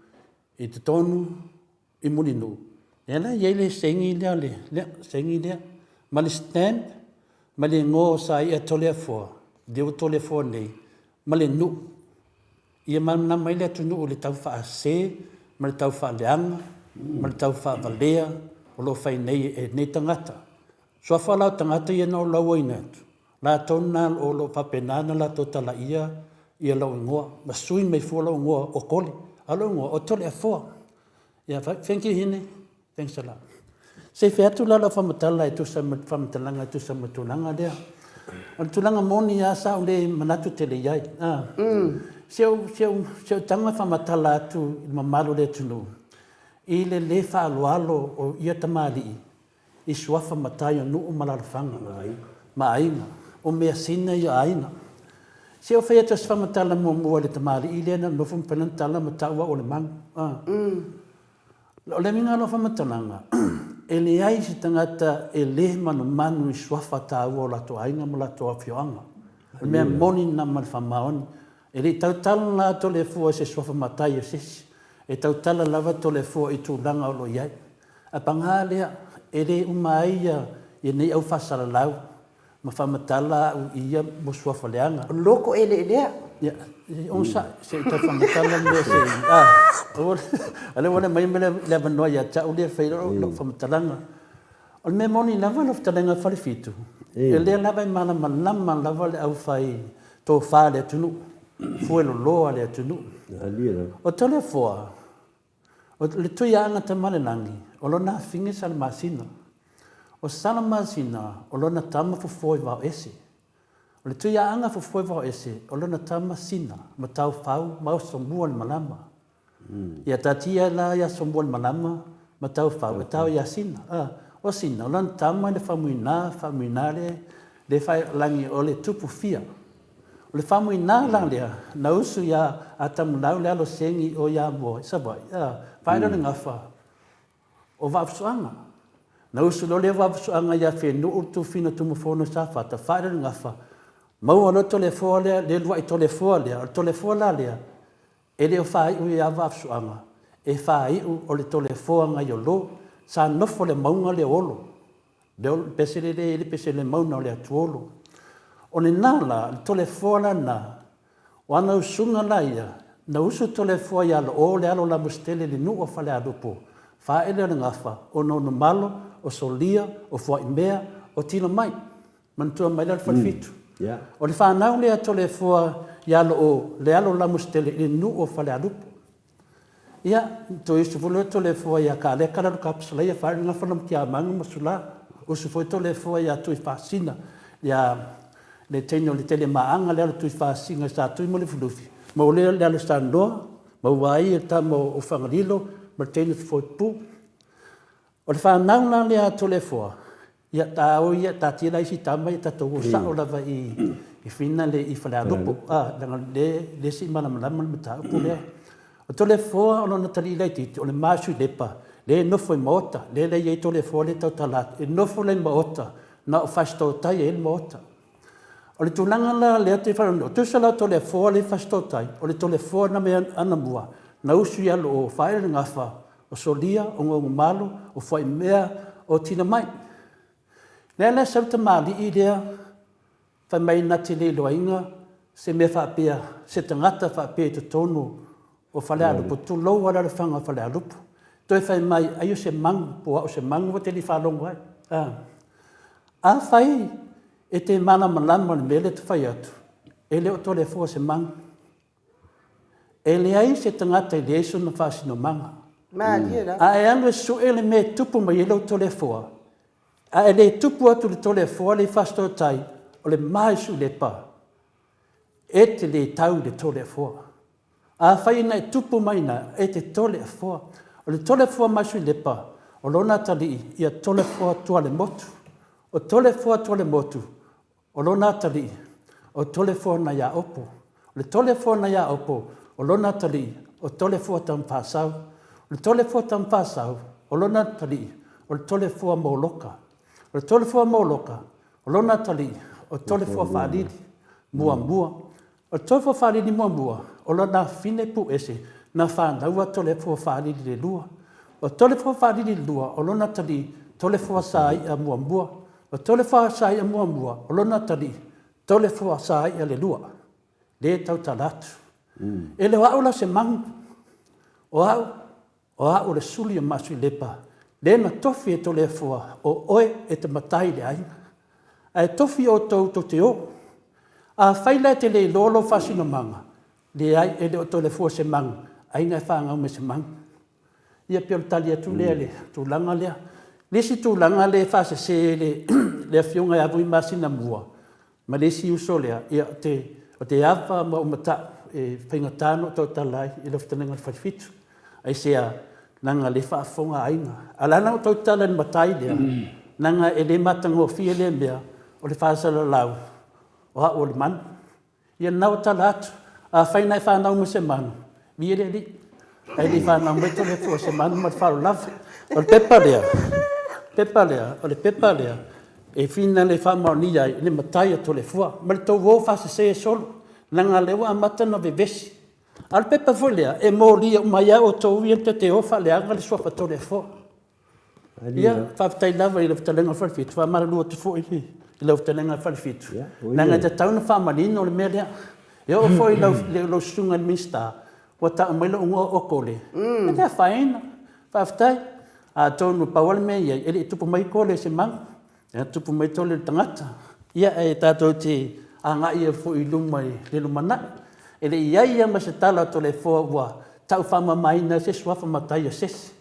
i totonu i Mulinuu, lea la e i ai le saini lea, le lea saini lea, ma le stamp ma le igoa o Saia Toleafoa, lea ua Toleafoa nei, ma le nuu. Ia malamalama ai le atunuu i le tau faase ma le tau faaleaga ma le tau faavalea o lo o fai nei e nei tagata. Suafa la o tagata ia na ou lauaina atu, latou na o lo o faapena ona latou talaia ia lou igoa, ma sui mai fua lou igoa o Kole, a o lou igoa o Toleafoa. Yeah, thank you Hine, thanks a lot. Se i fai atu la lau faamatala e tusa ma faamatalaga e tusa ma tulaga lea. O le tulaga moni lava sa ou le manatu tele i ai. Ah. Si ou, si ou, si ou taga faamatala atu i le mamalu o le atunuu, i le le faaaloalo o ia tamalii, i suafa matai o nuu ma alalafaga ma aiga, o measina ia o aiga. Se o fai atu se faamatala muamua i le tamalii lea na nofo ma fai lana tala ma tau au o le malu. O le uiga o lau faamatalaga, e leai se tagata e le manumanu i suafa taua o latou aiga ma latou afioaga. O le mea moni lena ma le faamaoni. E le i tautala la Toleafoa i se suafa matai o se isi. E tautala lava Toleafoa i tulaga o lo o i ai. A paga lea, e le uma ai ia nei au faasalalau ma faamatala au i ia mo suafa leaga. O loko eleelea. Ia, onosai, se i tau faamatala le mea se i, a, o lea ua aumai mai le avanoa ia te au lea e fai ai lau faamatalaga. O le mea moni lava lau fetalaiga Falefitu, o lea lava e malamalama lava le aufai tofa a le atunuu, fueloloa le atunuu. O Toleafoa, O le Tuiaana Tamalelagi, o lona afine Salamasina. O Salamasina, o lona tama Fofoevaoese. O le Tuiaana Fofoevaoese, o lona tama Sina, Mataofau ma Osomualemalama. Ia taatia la ia Somualemalama, Mataofau e tao ia Sina. A, o Sina, o lona tama le Faumuina, Faumuina le, le Faelagi o le Tupu Fia. O le faamuina la lea, na usu iā Atamulau le alo segi o Iamoa i Savaii, a, faailoa le gafa o Vaafusuaga. Na usu loa lea Vaafusuaga iā Fenu'u le Tufina Tumufono i Safata, faailoa le gafa, maua loa Toleafoa lea, le ulua'i Toleafoa lea, o le Toleafoa la lea, e le o faai'u iā Vaafusuaga, e faai'u o le Toleafoa Gaiolo, sa nofo le mauga lea o Olo. Le pese le le pese le mauna o le atuolo. O lena la, le Toleafoa la na, o ana usuga la ia, na usu Toleafoa ia Loo le alo Lamositele le nuu o Falealupo, faaele o le gafa, o Nonomalo, o Solia, o Fuaimea, o Tilomai. Manatua mai la le Falefitu. O le fanau lea a Toleafoa ia Loo le alo Lamositele i le nuu o Falealupo. Ia, toe usu foi lea o Toleafoa ia Kaleka lalo Kapasalaia faaali le gafa na Mutiamaga ma Sula. Usu foi Toleafoa ia Tuifaasisina ia le teine o le Telemaa le alo Tuifaasisina sa Tui ma Lufilufi, maua lea le alo Salanoa, maua ai le tama o Fagalilo ma le teine o Foepu. O le fanau la lea a Toleafoa, ia ta o ia taatia la isi tama ia tatou o sao lava i i fina le i Falealupo a leaga le le se i malamalama le mataupu lea. O Toleafoa o lona talii laitiiti o le Masuilepa lea e nofo i maota, lea la e i ai Toleafoa lea e tautala atu, e nofo la i maota na o Fasitootai e i ai le maota. O le tulaga la lea ou te faalogologo, tusa la o Toleafoa lea e i Fasitootai, o le Toleafoa na mai anamua na usu i alo o Faaeleelegafa, o Solia, o Gaugumalo, o Fuaimea, o Tinamai. Lea la e sau le tamalii lea fai mai na te le iloaina se mea faapea, se tagata faapea i totonu o Falealupo, tulou lava le alofaga o Falealupo. Toe fai mai, ai o se manu, po o au o se manu ou te le i faalogo ai. Afai e te malamalama i le mea lea ou te fai atu, e le o Toleafoa se manu. E leai se tagata e leai sona faasinomaga. Malie lava. A e alu e sue le mea e tupu mai ai lou Toleafoa, a e le tupu atu i le Toleafoa lea i Fasitootai, o le ma i Sulepa, e te le tau i le Toleafoa. Afai na e tupu mai i ina, e te Toleafoa. O le Toleafoa mai Suilepa, o lona atalii ia Toleafoa Tualemotu. O Toleafoa Tualemotu, o lona atalii, o Toleafoa nai Aopo. O le Toleafoa nai Aopo, o lona atalii, o Toleafoa Tamafaasau. O le Toleafoa Tamafaasau, o lona atalii, o le Toleafoa Moloka. O le Toleafoa Moloka, o lona atalii, o Toleafoa Faalili muamua. O le Toleafoa Faalili muamua, o lona afafine Puese na fanau a Toleafoa Faalili le lua. O Toleafoa Faalili le lua, o lona atalii, Toleafoa Saia muamua. O Toleafoa Saia muamua, o lona atalii, Toleafoa Saia le lua. Lea e tautala atu. E le o au la o se manu, o au O au o le suli o Masuilepa, lea na tofi e Toleafoa o oe e te matai i le aiga. Ae tofi outou tou te o. Afai la e te le iloa lou faasinomaga, leai e le o Toleafoa se manu, aiga e fanau mai se manu. Ia pei o le tali atu lea i le tulaga lea. O le isi tulaga lea e faasese e le Afioga ia Vanuimasinamua ma le isi uso lea, ia ou te ava ma ou matau e faigata ona ou tautala ai i lau fetalaiga i le Falefitu. Aisea? Leaga o lea e faafofoga aiga. Ae o le ala ona ou tautala i le matai lea, leaga e le matagofie lea mea o le faasalalau o au o le manu. Ia lena ua tala atu, afai na e fanau mai se manu, viia le Alii, ae le i fanau mai Toleafoa i se manu ma le faaaloalo lava. O le pepa lea, pepa lea, o le pepa lea e finagalo e faamaonia ai le matai a Toleafoa ma le tou o faasese solo, leaga o lea ua amata ona vevesi. A o le pepa foi lea, e molia uma ai lava outou ia tou te o faaleaga le suafa Toleafoa. Ia, faafetai lava i lau fetalaiga i le Falefitu, faamalulu atu foi i lau fetalaiga i le Falefitu, leaga e tatau ona faamanino le mea lea. E oo foi i lau susuga i le Minisita, ua tau mai lou igoa o Kole, e le afaina, faafetai. Atonu pau lava le mea e i ai, e le i tupu mai Kole i se manu, E tupu mai tole i le tagata, ia ae tatou te agai ai foi i luma i le lumanai. E le i i ai lava ma se tala a Toleafoa ua tau faamamaina ai se suafa matai o se isi.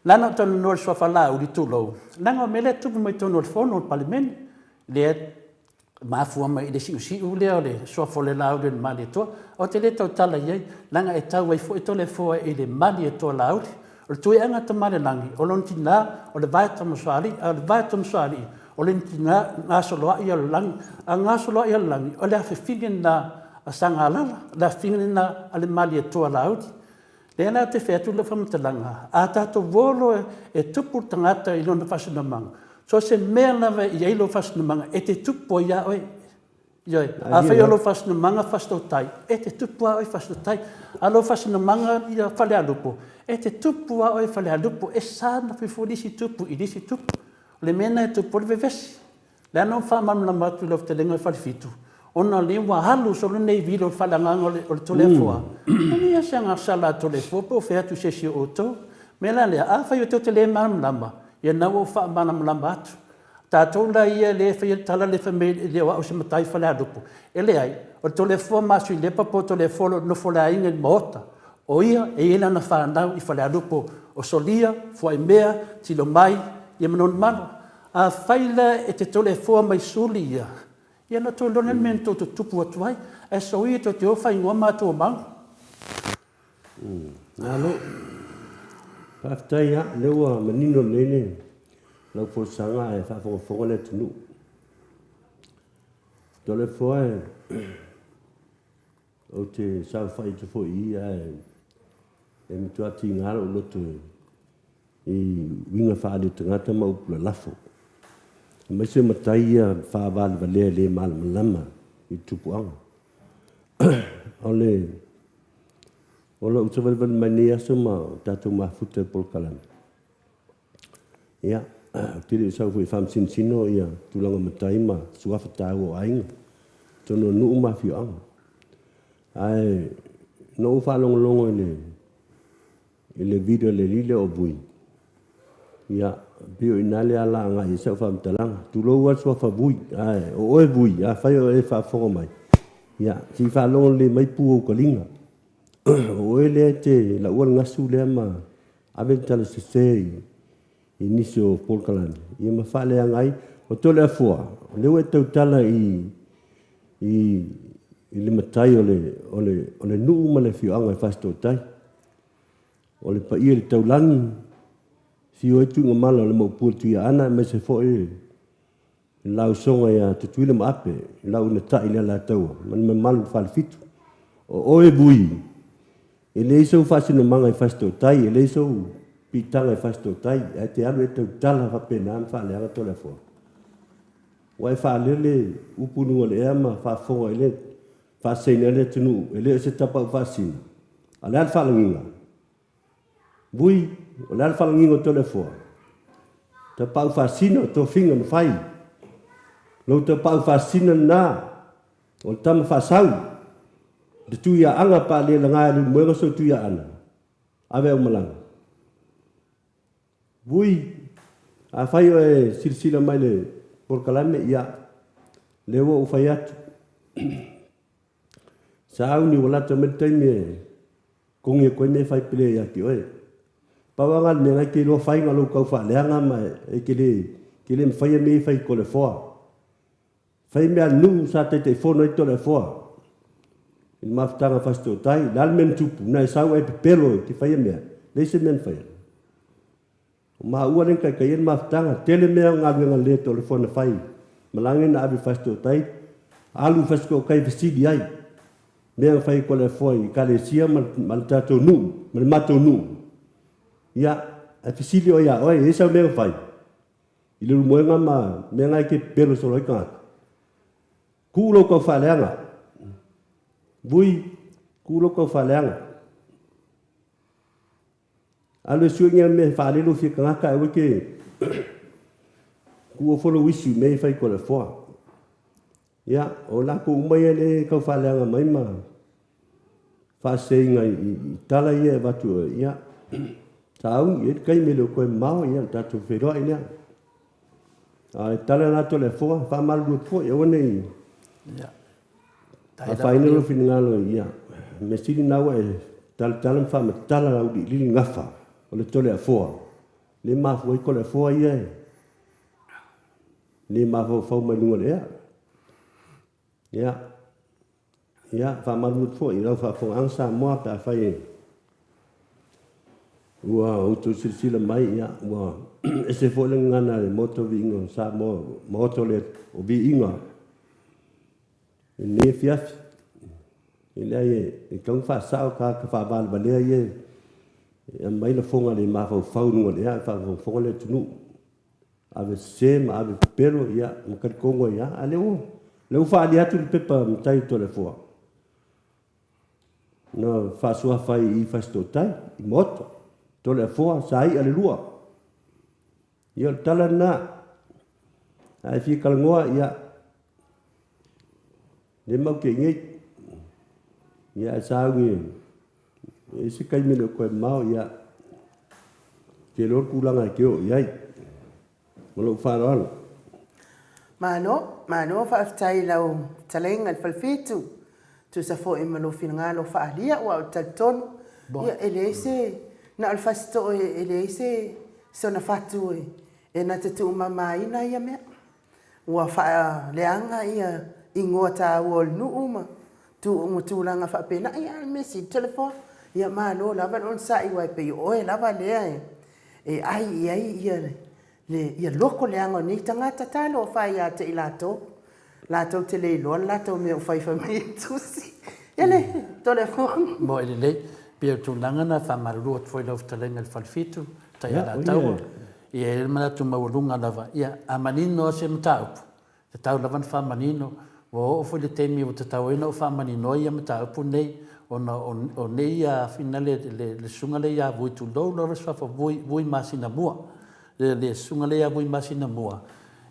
Leaga na ou talanoa i le suafa Laauli, tulou, leaga o mea lea e tupu mai totonu o le Fono a le Palemene, lea e mafua mai i le siusiu lea o le suafa o le Laauli o le Malietoa. Ou te le tautala i ai, leaga e tau ai foi Toleafoa i le Malietoa Laauli. O le Tuiaana Tamaalelagi, o lona tina o le Vae Tamasoalii, a o le Vae Tamasoalii, o lona tina Gasoloai o le Lagi, a o le Gasoloai o le Lagi, o le afafine lena a Sagalala, o le afafine lena a le Malietoa Laauli. Lea la ou te fai atu lau faamatalaga, a tatou o loa e tupu le tagata i lona faasinomaga, so o se mea lava e i ai lou faasinomaga, e te tupu ai lava oe. Ioe. Afai o lou faasinomaga Fasitootai, e te tupu lava oe Fasitootai. A o lou faasinomaga ia Falealupo, e te tupu lava oe Falealupo. E sa ona fai foi le isi tupu i le isi tupu. O le mea lena e tupu ai le vevesi. O le ala lena ua faamalamalama atu i lau fetalaiga i le Falefitu, ona o lea ua alu solo lenei vili o le faaleagaga o le Toleafoa, e leai lava se agasala a Toleafoa po o fai atu i se isi o outou. O le mea la lea, afai tou te le malamalama, ia lena ua ou faamalamalama atu. Tatou la ia lea e faia le tala lea fai mai e le o au o se matai Falealupo, e leai, o le Toleafoa Masuilepa po o Toleafoa o lo o nofo i le aiga i le Maota. O ia e i ai lana fanau i Falealupo o Solia, Fuaimea, Tilomai, ia ma Nonumalo. Afai la e te Toleafoa mai suli ia, ia ona toe iloa lea le mea na tou tutupu atu ai. Ae soia tou te o faaigoa matou o Maunu. Malo. Faafetai lava, o lea ua manino lelei le lau folasaga ae faafogafoga le atunuu. Toleafoa e, ou te saofai atu foi i i ae e matua tiga lou loto i uiga faale-tagata ma upu lalafo, aemaise matai ia faavalevalea le malamalama i le tupuaga. O le o lou savalivali mai nei aso ma tatou mafuta i polokalame, ia, ou te le i sau foi e faamasinosino ia tulaga matai ma suafa taua o aiga, totonu o nuu ma afioaga. Ae na ou faalogologo i le i le video a le alii lea o Vui, ia, pei o i ina le ala agai ai sau faamatalaga. Tulou lava le suafa Vui, ae o oe Vui, afai o e faafofoga mai, ia, se i faalogo lelei mai pu o ou kaliga. O oe lea e te laua le gasu lea ma ave le tala sese i nisi o polokalame, ia ma faaleaga ai. O Toleafoa, o lea ua e tautala i i i le matai o le, o le, o le nuu ma le afioaga i Fasitootai. O le paia i le taulagi, afio ai Tuigamala o le Maopu o Tuiaana aemaise foi le la usoga ia Tutuila ma Ape, i lau ina tai i le Alataua ma le mamalu i le Falefitu. O oe Vui, e leai sou faasinomaga i Fasitootai, e leai sou piitaga i Fasitootai, ae te alu e tautala faapena ma faaleaga Toleafoa. Ua e faalele upu i luga o le ea ma faafofoga i le faaseseina ai le atunuu, e le o se tapaau faasina. A o le a le faalagiga? Vui, o le a le faalagiga o Toleafoa? Tapaau faasina o tofiga na fai. Lou tapaau faasina lena, o le tama faasau, le Tuiaana pe a le laga e Leulumoega sou Tuiaana, ave au malaga. Vui, afai o e silasila mai le polokalame, ia, lea ua ou fai atu. Sauni ua lata mai le taimi e kogi atu ai mea e fai pele ia te oe. Pau lava le mea na e te iloa fai na o lou tau faaleaga ma e te le, te le mafaia mea ia e fai i Toleafoa. Fai mea a le nuu sa Taitaifono ai Toleafoa i le mafutaga a Fasitootai. O le a le mea na tupu? Na e sau ae pepelo e te faia mea, leai se mea na faia. O maua lea na taitaia le mafutaga. Tele mea o galuega lelei a Toleafoa na fai. Malaga na ave i Fasitootai, alu i Fasitootai e fesili ai mea na fai e Toleafoa i Ekalesia ma le tatou nuu, ma le matou nuu. Ia, ae fesili oe ia oe, e i ai sau mea na fai? I Leulumoega ma mea na e te pepelo solo ai tagata. Kuu lou tau faaleaga. Vui, kuu lou tau faaleaga. Alu e sue nia mea e faalele lou fia tagata ae aua e te tuua fua lou isi i mea e fai i Toleafoa. Ia, o latou uma ia lea e tau faaleaga mai ma faaseseina i tala ia e avatu, ia, sauni, e i ai le taimi e le o toe mamao, ia, ona tatou feiloai lea. A o le tala lena a Toleafoa, e faamalulu atu foi, aua ne i afaina lou finagalo, ia, mea sili lena ua e talatala ma faamatala auiliili le gafa o le Toleafoa, lea e mafua ai Toleafoa ia e le mafaufau mai luga o le ea. Ia, ia, faamalulu atu foi i lau faafofogaaga Samoa pe afai e ua outou silasila mai, ia, ua ese foi le gagana a le Maota o Viiga o Samoa, Maota o le o Viiga i lenei afiafi. E leai, e tatau ona faasao tagata faavalevalea ia e aumai lafoga le mafaufau i luga o le ea ae faafogafoga le atunuu. Ave sese ma ave pepelo, ia, ma talitonu ai lava. A o lea ua, lea ua faaalia atu le pepa matai o Toleafoa, na faasuafa ai i Fasitootai, i Maota, Toleafoa, Saia le lua. Ia, o le tala lena. A e fia talanoa, ia, lea matou te i inei. Ia, ae sauni e i ai se taimi e le o toe mamao, ia, ou te iloa le tulaga e te oo i ai. Ma lou faaaloalo. Malo, malo faafetai i lau fetalaiga i le Falefitu. Tusa foi ma lou finagalo faaalia aua ou te talitonu Ia, e leai se, na o le Fasitoo e leai se, sona fatu e na te tuumamaina ia mea. Ua faaleaga ia igoa taua o le nuu ma tulaga faapena. Ia, a o le mea sili, Toleafoa, ia malo lava le onosai aua e pei o oe lava lea e ai i ai ia loko leaga o nei tagata. Talofa e ia te i latou, latou te le iloa le latou mea o fai fai mai e tusi. Ia le Toleafoa. Moe lelei. Pei o le tulaga lena e faamalulu atu foi i lau fetalaiga i le Falefitu, Taialataua. Ia e i ai le manatu maualuga lava, ia, a manino lava se mataupu, e tatau lava ona faamanino. Ua oo foi i le taimi ua tatau ai ona ou faamaninoa ia mataupu nei, ona o nei afina le susuga lea ia Vui, tulou lava le suafa Vui, Vui Masinamua. Le susuga lea ia Vui Masinamua,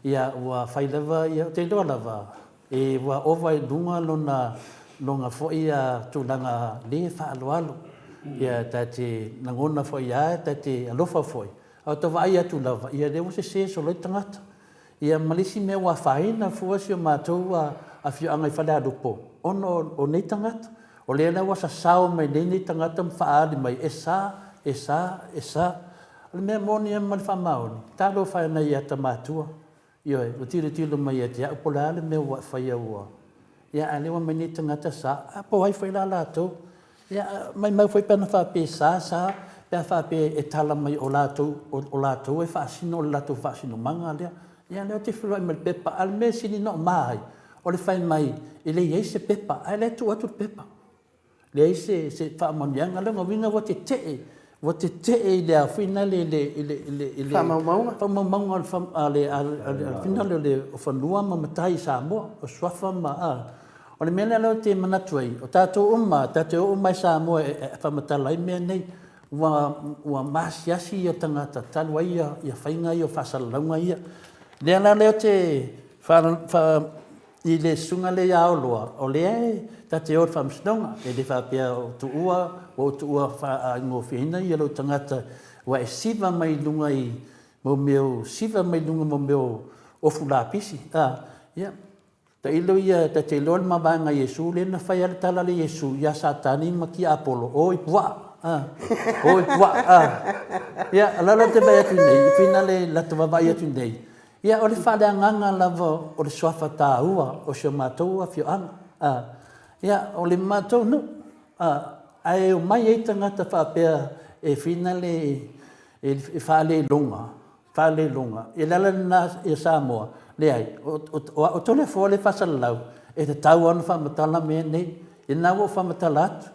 ia ua fai lava, ia ou te iloa lava, E ua ova i luga lona lona foi tulaga le faaaloalo. Ia ta te lagona foi a ta te alofa foi, a o ta vaai atu lava, ia lea ua sese solo ai le tagata. Ia ma le isi mea ua afaina fua si o matou afioaga i Falealupo ona o nei tagata. O lea la ua sasao mai nei nei tagata ma faaali mai e sa, e sa, e sa. O le mea moni lava ma le faamaoni, talofa e nai ata matua Ioe, ua tilotilo mai ia te au po o le a le mea ua e faia ua... Ia, a o lea ua aumai nei tagata sa, a po o ai foi la latou. Ia, maumau foi pe ana faapea e sa, sa, pe a faapea e tala mai o latou, o latou e faasino, o le latou faasinomaga lea. Ia o lea ou te feiloai ma le pepa, a o le mea e sili ona ou ma ai, o le fai mai e leai se pepa, a o lea e tuu atu le pepa. Leai se se faamanuiaga. O lona uiga ua tetee, ua tetee i le a foi lea i le i le i le Faamaumauga. Faamaumauga a le a le fina lea o fanua ma matai i Samoa, o suafa ma a. O le mea lea ou te manatu ai, o tatou uma, tatou te o uma lava i Samoa e faamatala ai mea nei. Ua ua maasiasi ia tagata talu ai ia faiga ia o faasalalauga ia. O lea la lea ou te faa I le susuga lea ia Oloa, o lea e ta te o i le faamasinoga, e le faapea o tuua, ua ou tuua faaigofieina ia lou tagata ua e siva mai i luga i mo mea o siva mai i luga mo mea o ofu lapisi, a, ia, tailo ia, ta te iloa le mavaega a Iesu lea na fai lava le tala a le Iesu ia Satani ma Tiapolo, o i puaa, a, o i puaa, a. Ia, o le ala ou te vaai atu nei, finale i lata vaavaai atu nei, Ia, o le faaleagaga lava o le suafa taua o si o matou afioaga. A, ia, o le matou nuu, a, ae omai ai tagata faapea e finale e faaleiloga, faaleiloga. Ia, le ala lena ia Samoa, leai, o, o, o au Toleafoa lea e faasalalau, e tatau lava ona faamatala mea nei. Ia, lena ua ou faamatala atu.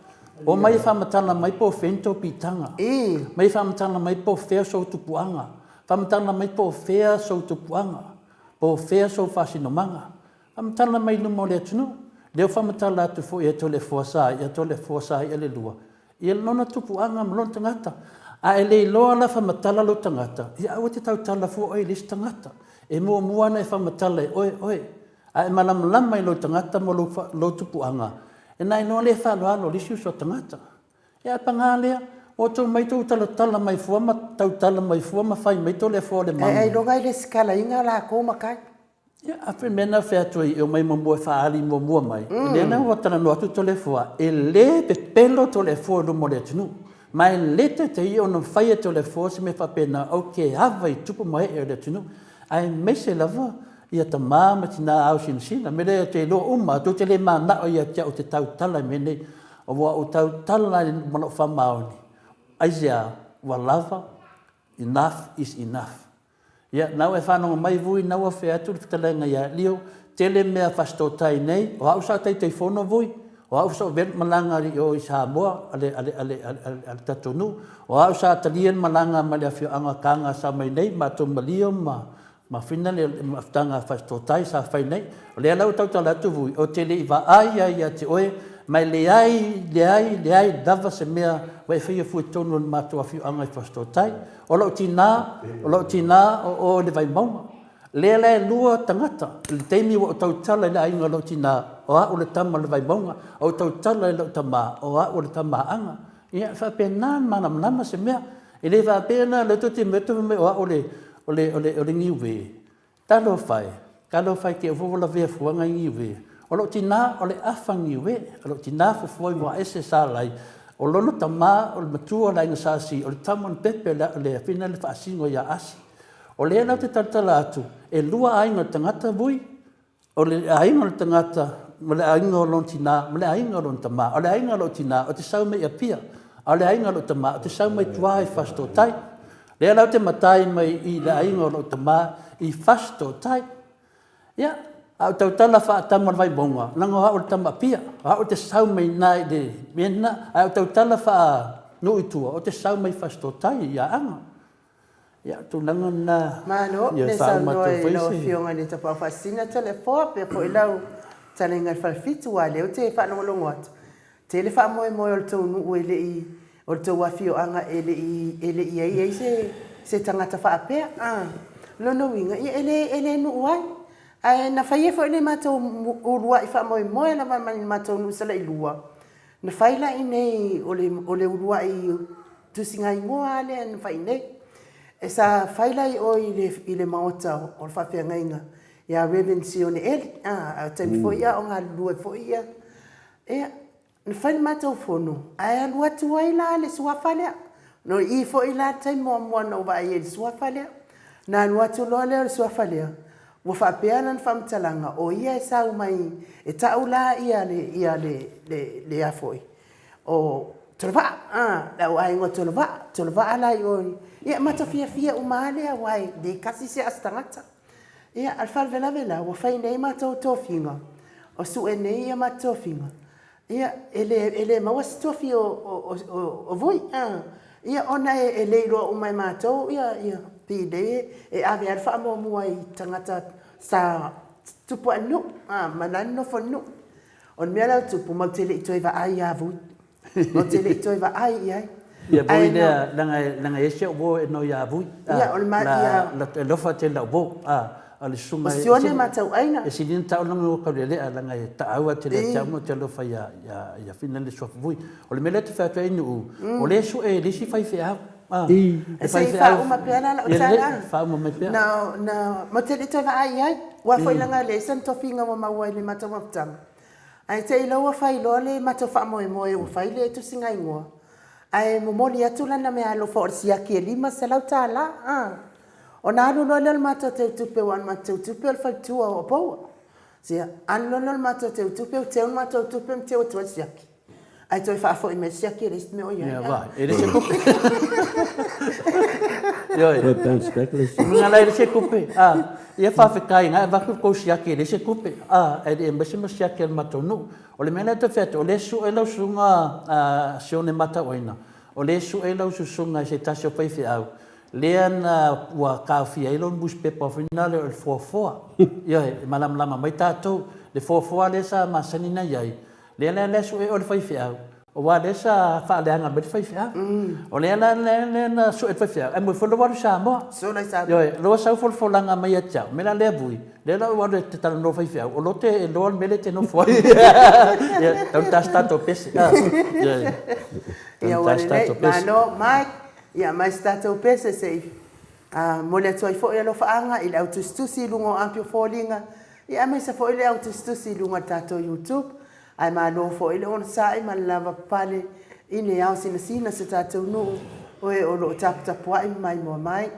Omai e faamatala mai po o fea ni tou piitaga. Omai e faamatala mai po o fea sou tupuaga. Faamatala mai po o fea sou tupuaga, po o fea sou faasinomaga. Faamatala mai i luma o le atunuu. Lea ua faamatala atu foi e Toleafoa Saia, Toleafoa Saia le lua, ia lona tupuaga ma lona tagata. A e le iloa la faamatala lou tagata, ia aua e te tautala fua oe i le isi tagata. E muamua ona e faamatala e oe oe. A e malamalama i lou tagata ma lou tupuaga, ena iloa lea e faaaloalo i le isi uso a tagata. Ia ae paga lea, ua outou mai tou talatala mai fua ma tautala mai fua ma fai mai Toleafoa le manu. Ae ailoga e lesitalaina lakou matai. Ia, a fai mea na fai atu ai e omai muamua e faaali muamua mai, lea la ua talanoa atu Toleafoa, e le pepelo Toleafoa i luma o le atunuu. Ma e le taitai ona fai e Toleafoa se mea faapena, ou te ava i tupu ma ee o le atunuu, aemaise lava ia tama ma tina ao sinasina. O le mea lea ou te iloa uma, tou te le manao ia te au ou te tautala i mea nei. Ua ou tautala ma lou faamaoni, aisea? Ua lava, enough is enough. Ia, na ua e faalogo mai Vui, na ua fai atu le fetalaiga ia Lio, tele mea Fasitootai nei, o au sa Taitaifono Vui, o au sa avea le malaga i o i Samoa a le, a le, a le, a le tatou nuu, o au sa talia le malaga mai le afioaga Taga sa omai nei, matou ma Lio ma, Ma fina le mafutaga a Fasitootai sa fai nei. O lea la ua tautala atu Vui, ou te le i vaai lava ia te oe, ma e leai, leai, leai lava se mea ua e faia fua i totonu o le matou afioaga i Fasitootai. O lou tina, o lou tina o o i le Vaimauga. Lea la e lua tagata, i le taimi ua ou tautala i le aiga o lou tina, o au o le tama o le Vaimauga, ou tautala i lou tama, o au o le tama a Aga. Ia, e faapena ona malamalama se mea. E le faapea la o lea tou te fai mai o au o le, o le, o le, o le niue. Talofa e, talofa e te i ua lavea fua nai niue. O lou tina, o le afa niue. O lou tina fofoa i Vaaese Salai. O lona tama o le matua o le aiga Sa Asi, o le tama o Nipepe, o le afina le faasino ia Asi. O lea la ou te talatala atu, e lua aiga o le tagata Vui, o le aiga o le tagata ma le aiga o lona tina ma le aiga o lona tama. O le aiga o lou tina, ou te sau mai Apia, a o le aiga o lou tama, ou te sau mai tua i Fasitootai. O lea la ou te matai mai i le aiga o lou tama i Fasitootai. Ia, a ou tautala faa-tama o le Vaimauga, leaga o au o le tama Apia, o au ou te sau mai i ina i le mea lena, ae a ou tautala faa-nuu i tua, ou te sau mai Fasitootai i Aana. Ia, o le tulaga lena. Malo Ia le faauma saunoa atu i foi lau se. Afioga i le Tapaau Faasisina Toleafoa faapea foi lau fetalaiga i le Falefitu aua o lea ou te faalogologo atu, tele faamoemoe o le tou nuu e le i, o le tou afioaga e le i, e le i i ai se se tagata faapea. A, o lona uiga, ia e le e le nuu ai. Ae na faia foi le matou uluai faamoemoe lava ma le matou nuu i Salailua, na fai la i inei o le o le uluai tusigaigoa lava lea na fai i inei. E sa fai la i o i le maota o le faafeagaiga ia Rev Sione Eli, a o le taimi foi a o galulue foi ia. Ia, na fai le matou fono, ae alu atu ai la le suafa lea. O i foi la le taimi muamua na ou vaai ai i le suafa lea. Na alu atu loa lea o le suafa lea, ua faapea lana faamatalaga, o ia e sau mai, e tau la ia le, le a foi, o Tolevaa, a, le au aiga o Tolevaa, Tolevaa la i o i, ia matou fiafia uma lava lea aua e le tasi se aa o se tagata. Ia, a o le faalavelave la, ua fai nei matou tofiga, ua sue nei a matou tofiga, ia, e le maua se tofi o Vui, ia ona e le iloa uma e matou pei e ave lava le faamuamua i tagata sa tupu ae i le nuu ma la e nonofo i le nuu. O le mea la ua tupu, matou te le i toe vaai ia Vui, matou te le i toe vaai i ai. Ia Vui lea, leaga e ese au uo e nō ia Vui. Ia, o le ma, ia. E alofa tele i lau uo. O le susuga. O Sione ma Tauaiga. E sili ona taua lona uo Taulelea, leaga e taaua tele ia te au ma ou te alofa ia Fina le suafa Vui. O le mea lea ou te fai atu ai Nu'u, o lea e sue e le isi faifeau. E Le Se i faifeau. faauma pea la lau Ia tala. lelei, faauma mai pea. Na, na, matou te le i toe vaai i ai. Aua foi leaga e leai sana tofiga ua maua i le matou mafutaga. Ae te i loa ua fai loa le matou faamoemoe ua fai le tusiga igoa, ae momoli atu lana meaalofa o le siaki e $500 a. Ona alu loa lea o le matou teutupe aua o le matou teutupe o le faletua o Apoua. Ia, alu loa lea o le matou teutupe ua teu le matou tupe ma teu atu ai le siaki. Ae toe faafoi mai le siaki e leai se mea o i ai. Ia vai, e leai se tupe. Ioe. Toe bounce back le isi. Luga la e leai se tupe. A, ia faafetai na e avatu le tou siaki e leai se tupe. A, ae le i aumai se siaki a le matou nuu. O le mea lea e tau fai atu, o lea e sue lau susuga a Sione Matauaina, o lea e sue lau susuga i se tasi o faifeau, lea na ua taofia ai lou nusipepa foi lena o le Foafoa. Ioe, e malamalama mai tatou. Le Foafoa lea sa masani ona i ai, Lea la lea sue o le faifeau, aua lea sa faaleaga mai le faifeau. O lea la lea na sue le faifeau, ae moe foi lou alu i Samoa. Sola i Samoa. Ioe, lea ua sau folafolaga mai ia te au, mea la lea Vui, lea la ua alu e te talanoa i le faifeau, o lo te iloa le mea lea e te nofo ai. Ia, tau ina ta se tatou pese. Ioe. Tau Ia ina ua ta se lelei, tatou pese. malo Mike, ia aumai se tatou pese se i momoli atu ai foi alofaaga i le au tusitusi i luga o api o foliga, ia aemaise foi le au tusitusi i luga o le tatou YouTube. Ae malo foi le onosai ma le lavapapale i le ao sinasina o si o tatou nuu, o e o lo o taputapuai ma maimoa mai.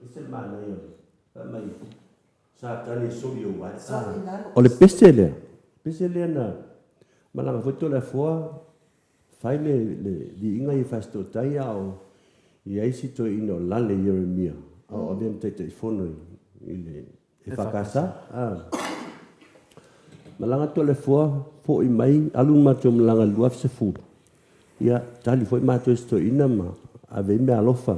Ese le manaia o le fai mai Satani e soli ou ai. O le pese lea, pese lea na malaga foi Toleafoa fai le le viiga ia Fasitootai a o i ai si toeaina o Lale Ieremia a o avea ma Taitaifono i le EFKS. Malaga Toleafoa foi mai alu le matou malaga i le 2010, ia tali foi matou e si toeaina ma ave ai meaalofa.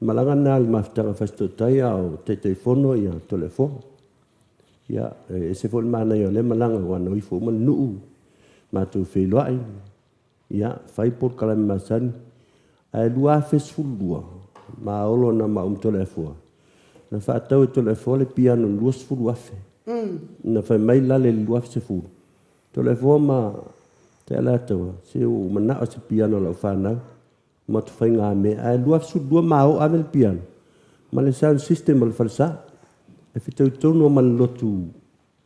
Malaga lena a le mafutaga Fasitootai a o Taitaifono ia Toleafoa. Ia, e ese foi le manaia o lea malaga aua na o ifo uma le nuu, matou feiloai, ia, fai polokalame masani. Ae 2012, ma Olo na maua ma Toleafoa, na faatau e Toleafoa le piano i le $20,000. Na fai mai lale i le 2010, Toleafoa ma Alataua, se ua ou manao i se piano a lau fanau. Matou faigamea ae 22 ma o ave le piano ma le sound system o le falesa e fetau tonu ma le lotu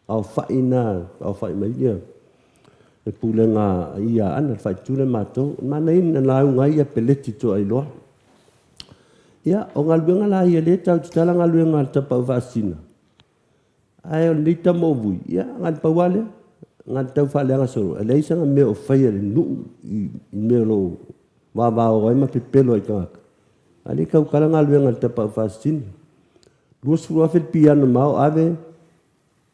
aofai na aofai mai ia le pulega ia Aana le faaitu le matou manaia na lauga ai ia Peleti Toailoa. Ia o galuega la ia lea tau tatala galuega a le Tapaau Faasisina. Ae o lenei tama o Vui, ia, na o le pau lava lea, na o le tau faaleaga solo, e leai sana mea o faia i le nuu i mea o lo o vavao ai ma pepelo ai i tagata. A o lea e tautala galuega a le Tapaau Faasisina. $20,000 le piano ma ao ave,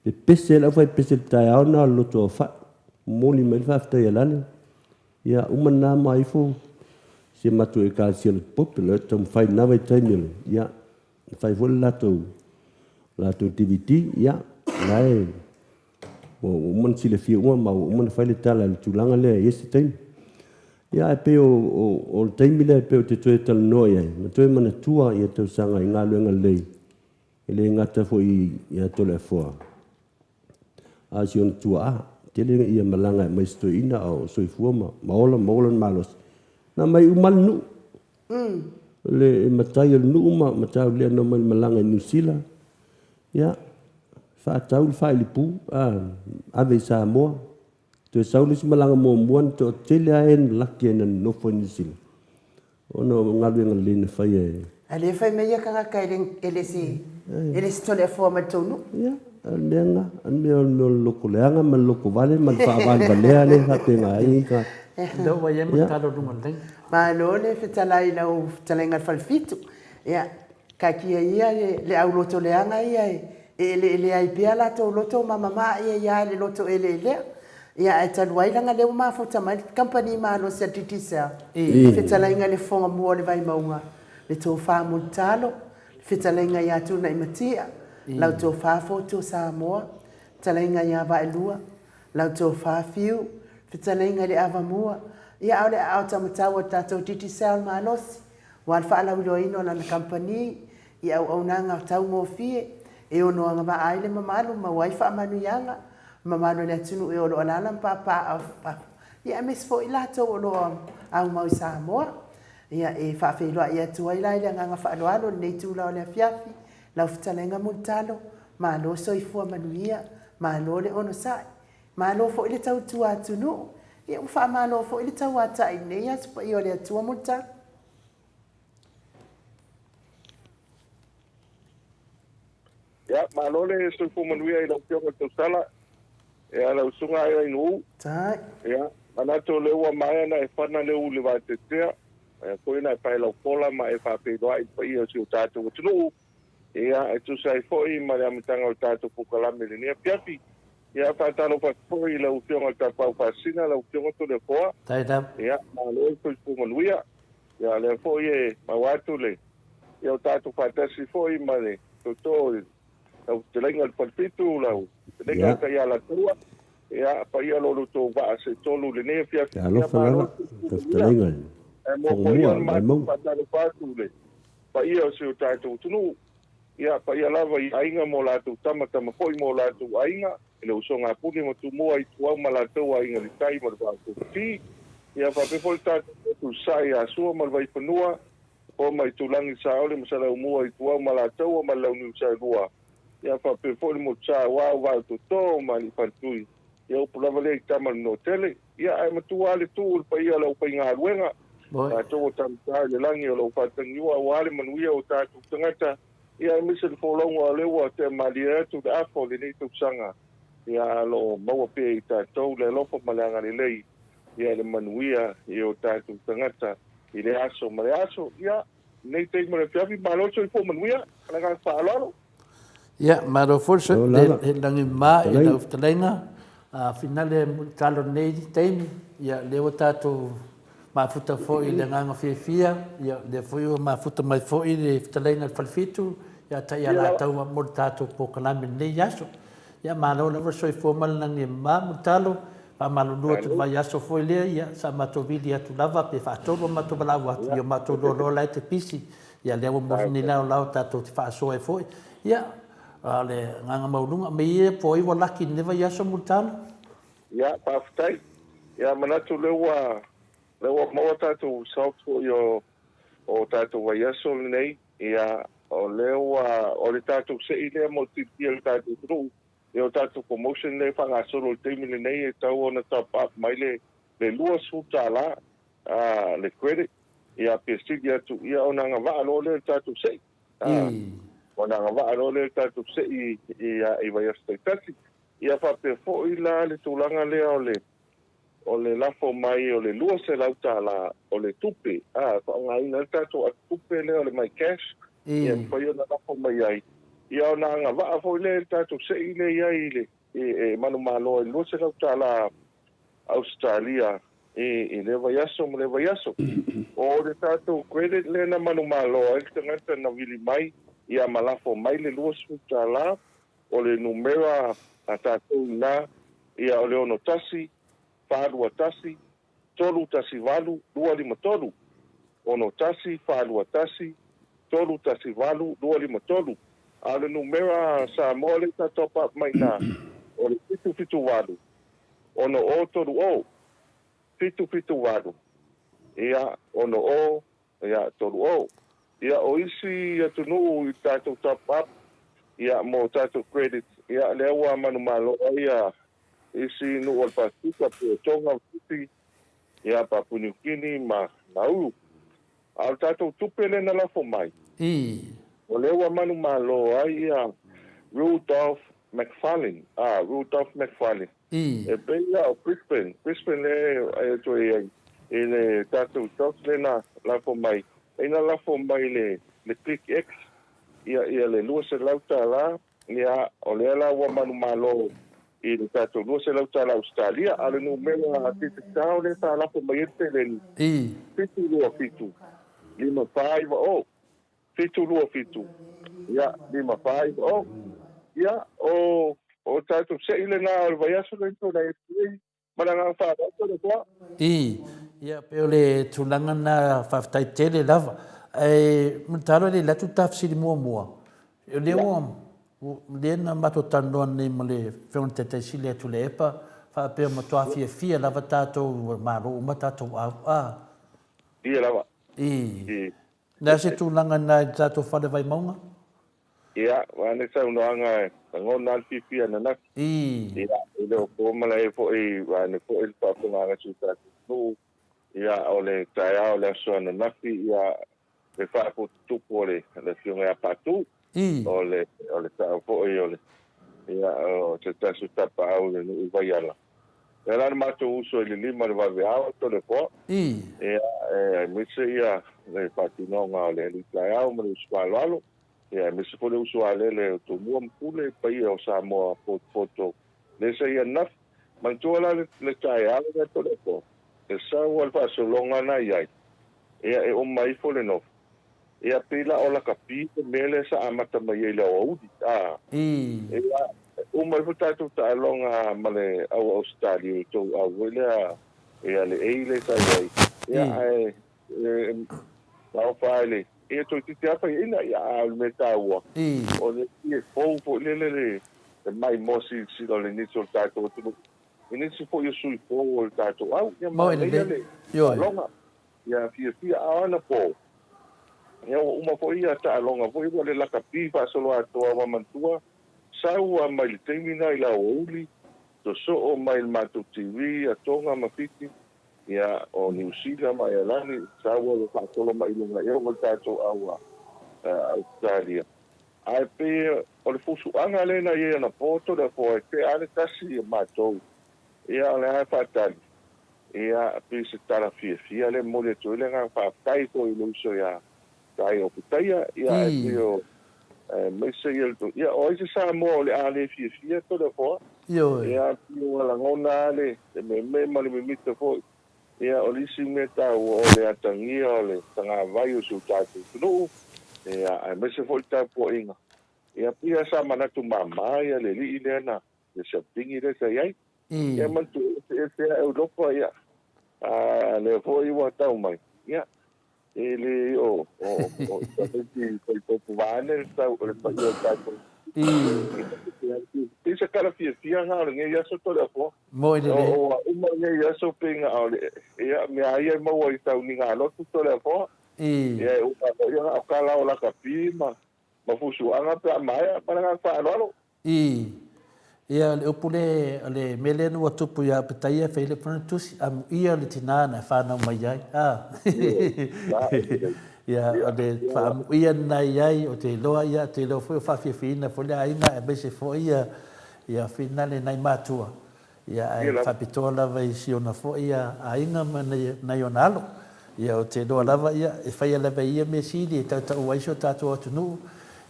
pepese ai le aufaipese i le taeao lena o le loto aofai. Momoli mai le faafetai a Lale. Ia, uma lena ma ifo si a matou Ekalesia Lotu Pope, o la e taumafai i lena vaitaimi o le, ia, Na fai foi le latou latou DVD, ia, la e ua uma ona silafia uma ma ua uma ona fai le tala i le tulaga lea i isi taimi. Ia, ae pei o, o, o le taimi lea pei ou te toe talanoa i ai, ma toe manatua ia tausaga i galuega lelei, e le gata foi ia Toleafoa, a o si ona tuaa. Tele ia malaga e aumai si toeaina a o soifua ma, ma ola ma maua lona malosi. Na aumai uma lava le nuu. Le matai o le nuu ma Mataulea na omai i le malaga i Niu Sila, ia, faatau le failipu, a, ave i Samoa. Toe sau le isi malaga muamua na toatele lava e na laki ai na nonofo i Niu Sila, ona o galuega lelei na faia e. A le fai mai ia tagata e le e le se e le se Toleafoa mai le tou nuu. Ia, o le mea lena, o le mea o le loko leaga ma le loko vale ma le faavalevalea lea e faapena ai tagata. Lea ua i ai matalo i luga o le laina. Malo le fetalai i lau fetalaiga i le Falefitu. Ia, taatia ia le auloto leaga ia e eleelea ai pea latou loto ma mamaa ia ia le loto eleelea. Ia, ae talu ai leaga lea ua mafuta mai le kamupani malosi a le Digicel, fetalaiga i le Fofoga Mua o le Vaimauga, le Tofa Mulitalo, le fetalaiga ia Tuunaimatia, lau Tofa Fotu Samoa, fetalaiga ia Vaelua, Lau tofa Fiu, fetalaiga i le Avamua, ia a o le aao taumatau o le tatou Digicel malosi. Aua le faalauiloaina o lana kamupani i auaunaga taugofie e ono agavaa ai le mamalu ma maua ai faamanuiaga, mamalu o le atunuu e o lo o alaala ma paapaa fafo, ia aemaise foi i latou o lo o aumau i Samoa. Ia, e faafeiloai atu ai la i le agaga faaaloalo i lenei itula o le afiafi, lau fetalaiga Mulitalo, malo soifua manuia, malo le onosai, malo foi le tautua atunuu, ia ua faamalo foi le tauatai i lenei Aso Paia o le Atua Mulitalo. Ia, malo le soifua manuia i lau Afioga i le Tausala, ia lau Susuga Aira Inuuu. Tai. Ia, manatu o lea ua maea ona e fana le ulu i le vateatea, ia foi ona e pae lau fola ma e faafeiloai i le paia o si o tatou atunuu, ia, e tusa ai foi ma le amataga o le tatou polokalame i lenei afiafi. Ia, faatalofa atu foi i lau Afioga i le Tapaau Faasisina, lau Afioga Toleafoa. Tai lava. Ia, malo le soifua manuia. Ia, lea foi e maua atu le, ia o tatou faatasi foi ma le tootoo i lau fetalaiga i le Falefitu, lau fetalaiga Ia. Taialataua, ia, paia lo loutou vaa se tolu i lenei afiafi. Ia, Talofa malo lava, le lau soifua manuia. fetalaiga i le Ae mo foi Fogomua ona matou Vaimauga. faatalofa atu i le paia o si o tatou atunuu, ia, paia lava i aiga ma o latou tama, tama foi ma o latou aiga, i le usoga a Pule ma Tumua i Tuau ma latou aiga i le tai ma le vaa o Tofi. Ia faapea foi le tatou motu i Sasae ia Sua ma le Vaifanua, Fofo ma Itulagi, Saole ma Saleaaumua i Tuau ma Alataua ma le Launiu Saelua. Ia faapea foi le motu sa aua o Vaaototo ma Aliifaletui. Ia upu lava lea i tama o le Notele. Ia ae matua lava le tuu i le paia o le aufaigaluega, tatou o Tauta i le lagi o lo o faatagiua aua le manuia o tatou tagata. Ia aemaise le folauga o lea ua tea malie atu le afa o lenei tausaga, ia a o lo o maua pea i tatou le alofa ma le agalelei, ia le manuia i o tatou tagata i lea aso ma lea aso. Ia, lenei taimi o le afiafi, malo le soifua manuia, ma le agaga faaaloalo. Ia, malo foi le Malo lava. le lagima i Fetalaiga. lau fetalaiga. A finale mulitalo i lenei taimi, ia, lea ua tatou Mafuta foi i le agaga fiafia, ia lea foi ua mafuta mai foi le fetalaiga i le Falefitu ia Taialataua mo le tatou polokalame i lenei aso. Ia malo lava le soifua ma le lagi e mama, Mulitalo, faamalulu atu i le vaiaso foi lea, ia sa matou vili atu lava pe faatolu a matou valaau atu, ia o matou loaloa la e te pisi, ia lea ua momoli nei laolao tatou te faasoa ai foi. Ia, a o le agaga maualuga, aumai ia po o ai ua laki i lenei vaiaso, Mulitalo. Ia, faafetai. Ia, manatu lea ua, lea ua maua tatou results foi o, o tatou vaiaso lenei. Ia, o lea ua, o le tatou sei lea mo le silafia e le tatou atunuu, ia o tatou promotion lea e faagasolo i le taimi lenei e tatau ona top up mai le, le $20 a, le credit, ia pe sili atu, ia ona agavaa loa lea i le tatou sei. A, ona agavaa loa lea i le tatou sei i, i vaiaso taitasi. Ia faapea foi la le tulaga lea o le o le lafo mai o le $200 o le tupe a e faaaogaina ai le tatou apu tupe lea o le MyCash, ia e mafai ona lafo mai ai, ia ona agavaa foi lea i le tatou sei lea i ai i le e manumalo ai i le $200 Ausetalia i lea vaiaso ma lea vaiaso. O le tatou credit lea na manumalo ai le tagata na vili mai ia ma lafo mai le $20, O le numera a tatou i ina, ia o le 61 421 318 253, 61 421 318 253. A o le numera Samoa lea sa top up mai i ina, o le 778 6030, 778, ia, 60 Ia, 30. Ia, o isi atunuu i tatou top up, ia, mo tatou credits, ia, lea ua manumalo ai ia isi nuu o le Pasefika, pei o Tonga, Fiti, ia, Papua New Guinea ma Nauru. A o le tatou tupe lea na lafo mai, o lea ua manumalo ai ia Rudolph McFarlane, a, Rudolph McFarlane, E pei la o Brisbane, Brisbane lea e toe i ai i le tatou doc lea na lafo mai, e na lafo mai le le Click X ia ia le $200, ia o lea la ua manumalo i le tatou $200 Ausetalia, a o le numera Digicel lea sa lafo mai ai le seleni, 727 540. 727, ia, 540. Ia, o, o tatou sei lena o le vaiaso lenei tulai atu nei, ma le agaga faaaloalo le toa. Ii, Ia, pei o le tulaga lena, faafetai tele lava. Ae Mulitalo e le alu atu le ta fesili muamua, o lea ua, lea na matou talanoa nei ma le Afioga i le Taitai Sili ia Tuilaepa, faapea ua matua fiafia lava tatou, ua malo uma tatou au'a. Ia lava. I. O le a se tulaga lena i le tatou fale Vaimauga? Ia, aua le saunoaga e lagona lava le fiafia ananafi. Ia, e le o po malae foi vaeane foi le faafofogaaga a si o tatou atunuu. Ia, o le taeao o le aso ananafi, ia, le faapututupu o le Afioga ia Patu, o le, o le sao foi o le, ia, o se tasi o tapaau i le nuu i Vaiala. Ia la le matou uso i le 5 i le vaveao, Toleafoa. Ia, aemaise ia le faatinoga o le alii taeao ma le uso faaaloalo. Ia, aemaise foi le uso a lele o Tumua ma Pule, paia o Samoa potopoto lea sa i ananafi. Manatua la le taeao lea Toleafoa, e sau a le faasologa na i ai, ia e uma ifo le nofo. Ia pei la o lakapi le mea lea sa amata mai ai i le aoauli, a. Ia, uma ifo tatou taaloga ma le au Ausetalia i tou au foi lea, ia le A lea sa i ai. Ia, ae e maofa i le, ia toeitiiti lava faiaina, ia, a o le mea taua, o le e fou foi lele le maimoa silasila o le nisi o le tatou atunuu, i nisi foi o sui fou o le tatou au. Ia manaia le taaloga. Ia fiafia a ana po. Ia ua uma foi ia taaloga foi ua le lakapi faasoloatoa ua manatua sau a mai le taimi na i le aoauli sosoo mai le matou TV a Tonga ma Fiti ia o Niu Sila ma Aealani sau a ua faasolo mai i luga ia ua le tatou au a Ausetalia ae pei o le fusuaga lea na iai anapo Toleafoa e tea a le tasi ia matou ia o le a faatali Ia, pei se tala fiafia lea e momoli atu ai le agaga faafetai foi i le uso ia Taia o Petaia, ia ae pei o aemaise ia le ia o ai se Samoa o le a le fiafia Toleafoa? Ioe. Ia, pei ua lagona lava le meemee ma le mimita foi. Ia, o le isi mea taua o le atagia o le tagavai o si o tatou atunuu, ia aemaise foi le tapuaiga. Ia, pei lava sa manatu mama ia le alii lea na le siapingi lea sa i ai. Ia manatua eseese lava Europa, ia, a lea foi ua tau mai, ia, e le o, o, o, tamaiti faipopo vaeane le tau, le paia o tatou. Pei se tala fiafia na o lenei aso Toleafoa. Moi lelei. O, o uma lenei aso pei na o le, ia, mea ia e maua i tauniga lotu Toleafoa. Ia, e uma loa, ia, na o kala o lakapi ma, ma fusuaga pe a maea, ma le agaga faaaloalo. Ii. Ia, o le upu le, o le mea lea ua tupu ia Petaia e fai ai le upu tusi, amuia le tinā na e whānau mai ai. A. Ia, o le whaamuia nā i ai, o te iloa, ia, te iloa foi o whaafiafiina foi le aiga, aemaise foi ia, ia whinale nai mātua. Ia, ae faapitoa lava i si ona foi aiga ma nai ona alo. Ia, ou te iloa lava, ia, e faia lava e ia mea sili e tautau ai si o tatou atunuu,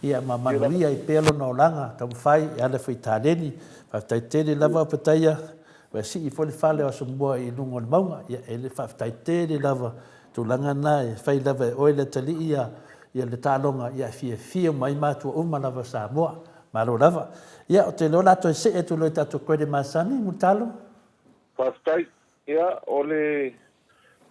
ia, ma manuia ai pea lona olaga taumafai e ala foi i taleni. Faafetai tele lava Opetaia, ua sii foi le fale o Asomua i luga o le mauga. Ia, e le faafetai tele lava tulaga na e fai lava e oe le atalii ia, ia le taaloga, ia, e fiafia uma ai matua uma lava o Samoa. Malo lava. Ia, ou te iloa o le a toe see atu loa i tatou credit masani, Mulitalo. Faafetai. Ia, o le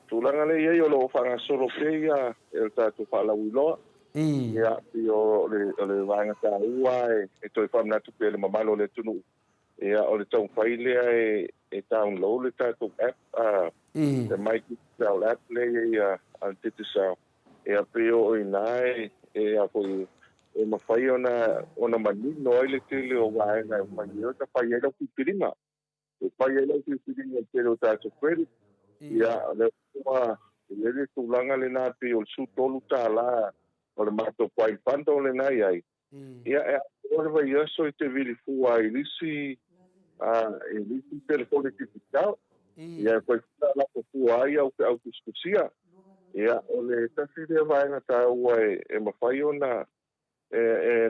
tulaga lea e i ai, o lo o faagasolo pea ia e le tatou faalauiloa. Ia, pei o le, o le vaega taua e toe faamanatu pea i le mamalu o le atunuu, ia, o le taumafai lea e, e download le tatou app, le My Digicel app lea e i ai a le Digicel. Ia pei o i ina e, e a foi, e mafai ona, ona manino ai le tele o vaega e fai ai ona fai ai lau filifiliga. E fai ai lau filifiliga i le tele o tatou credit. Ia, o lea ua i ai le tulaga lena pei o le $13 o le matou Prime Bundle lena e i ai. Ia, e atoa le vaiaso i te vili fua i le isi, i le isi telefoni Digicel. Ia, e fai foi la lafo fua ai au feau tusitusia. Ia, o le tasi lea vaega taua e mafai ona e, e,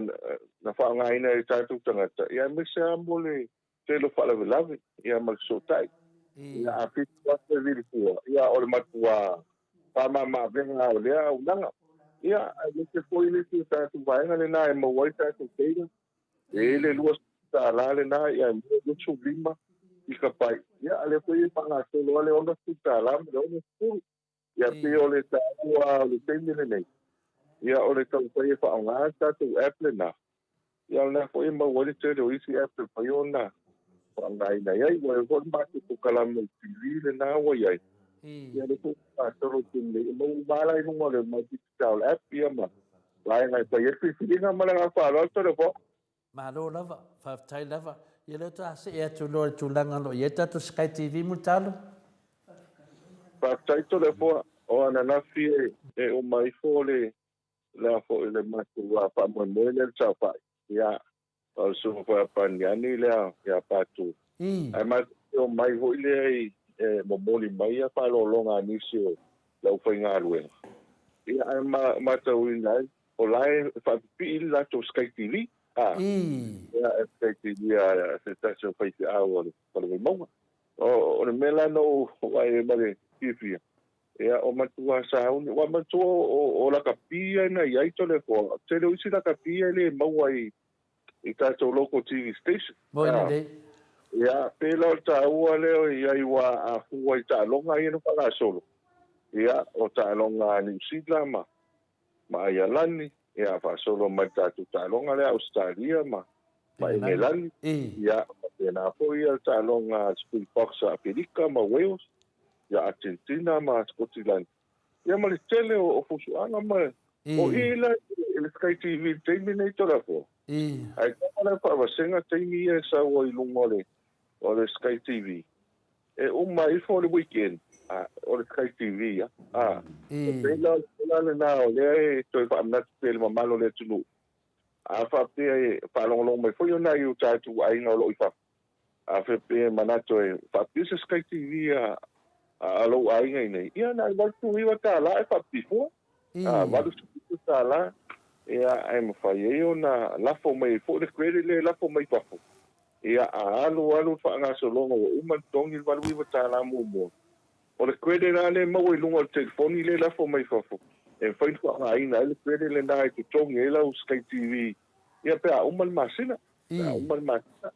na faaaogaina e tatou tagata, ia, aemaise lava mo le tele o faalavelave, ia, ma le fesootai. Ia, a 7,000 e vili fua, ia, o le matua faamama-avega lava o lea auaunaga. Ia, aemaise foi le isi o tatou vaega lena e maua ai tatou data, e i ai le $20 lena, ia, e maua 25 gigabite. Ia, a o lea foi e faagasolo lava le $60 ma le 60. Ia, pei o le taua o le taimi lenei, Ia, o le taumafai e faaaoga le tatou app lena, ia o lena foi e maua ai le tele o isi app e mafai ona faaaogaina i ai. Ua i ai foi le matou polokalame o le TV lena ua i ai, ia lea foi ua faasolo i le taimi nei, e maua uma lava la i luga o le MyDigicel app ia ma vaega e fai ai le filifiliga. Ma le agaga faaaloalo, Toleafoa. Malo lava, faafetai lava. Ia lea faatoa see atu loa i le tulaga o lo o i ai tatou Sky TV Mulitalo. Faafetai Toleafoa, o ananafi e uma ifo le le a foi le matou faamoemoe lea i le saofai. Ia, o le susuga foi ia Paniani lea ia Patu. Ae matou te omai foi lea i e momoli mai ia faaaloaloga a nisi o le aufaigaluega. Ia ae matauina ai O la e faapipii le latou Sky TV, a, ia, Sky TV a se tasi o faifeau o le Fale Vaimauga. O le mea la na ou vaai ai ma le fiafia, ia, o matua sauni, ua matua o lakapi ia na i ai Toleafoa, tele o isi lakapi ia e le maua i tatou local TV station. Moi lelei. Ia, pei la o le taua lea o i ai ua afua i taaloga ia na faagasolo, ia, o taaloga a Niu Sila ma ma Aialani, ia, faasolo mai le tatou taaloga lea Ausetalia ma ma Engelani, ia, faapena foi le taaloga a Springboks a Afelika ma Wales, ia, Argentina ma Sikotilani, ia ma le tele o fusuaga ma o i la i le Sky TV i le taimi lenei Toleafoa. Ae kama la faavasega taimi ia e sau ai i luga o le o le Sky TV. E uma ifo le weekend, a, o le Sky TV ia. A, e pei la o le tulaga lena o lea e toe faamanatu pea i le mamalu o le atunuu. A faapea e faalogologo mai foi o nai o tatou aiga o lo o i fafo, a faapea e manatu e faapea se Sky TV a, a lou aiga i inei, ia na o le $89 e faapipii fua. A, $89, ia, ae mafai ai ona lafo mai ai foi le credit lea e lafo mai fafo. Ia, a alu alu le faagasologa ua uma ona totogi le $89 muamua, o le credit lava lea e maua i luga o le telefoni lea e lafo mai fafo, e mafai ona faaaogaina ai le credit lena e totogi ai lau Sky TV, ia pe a uma le masina, pe a uma le masina.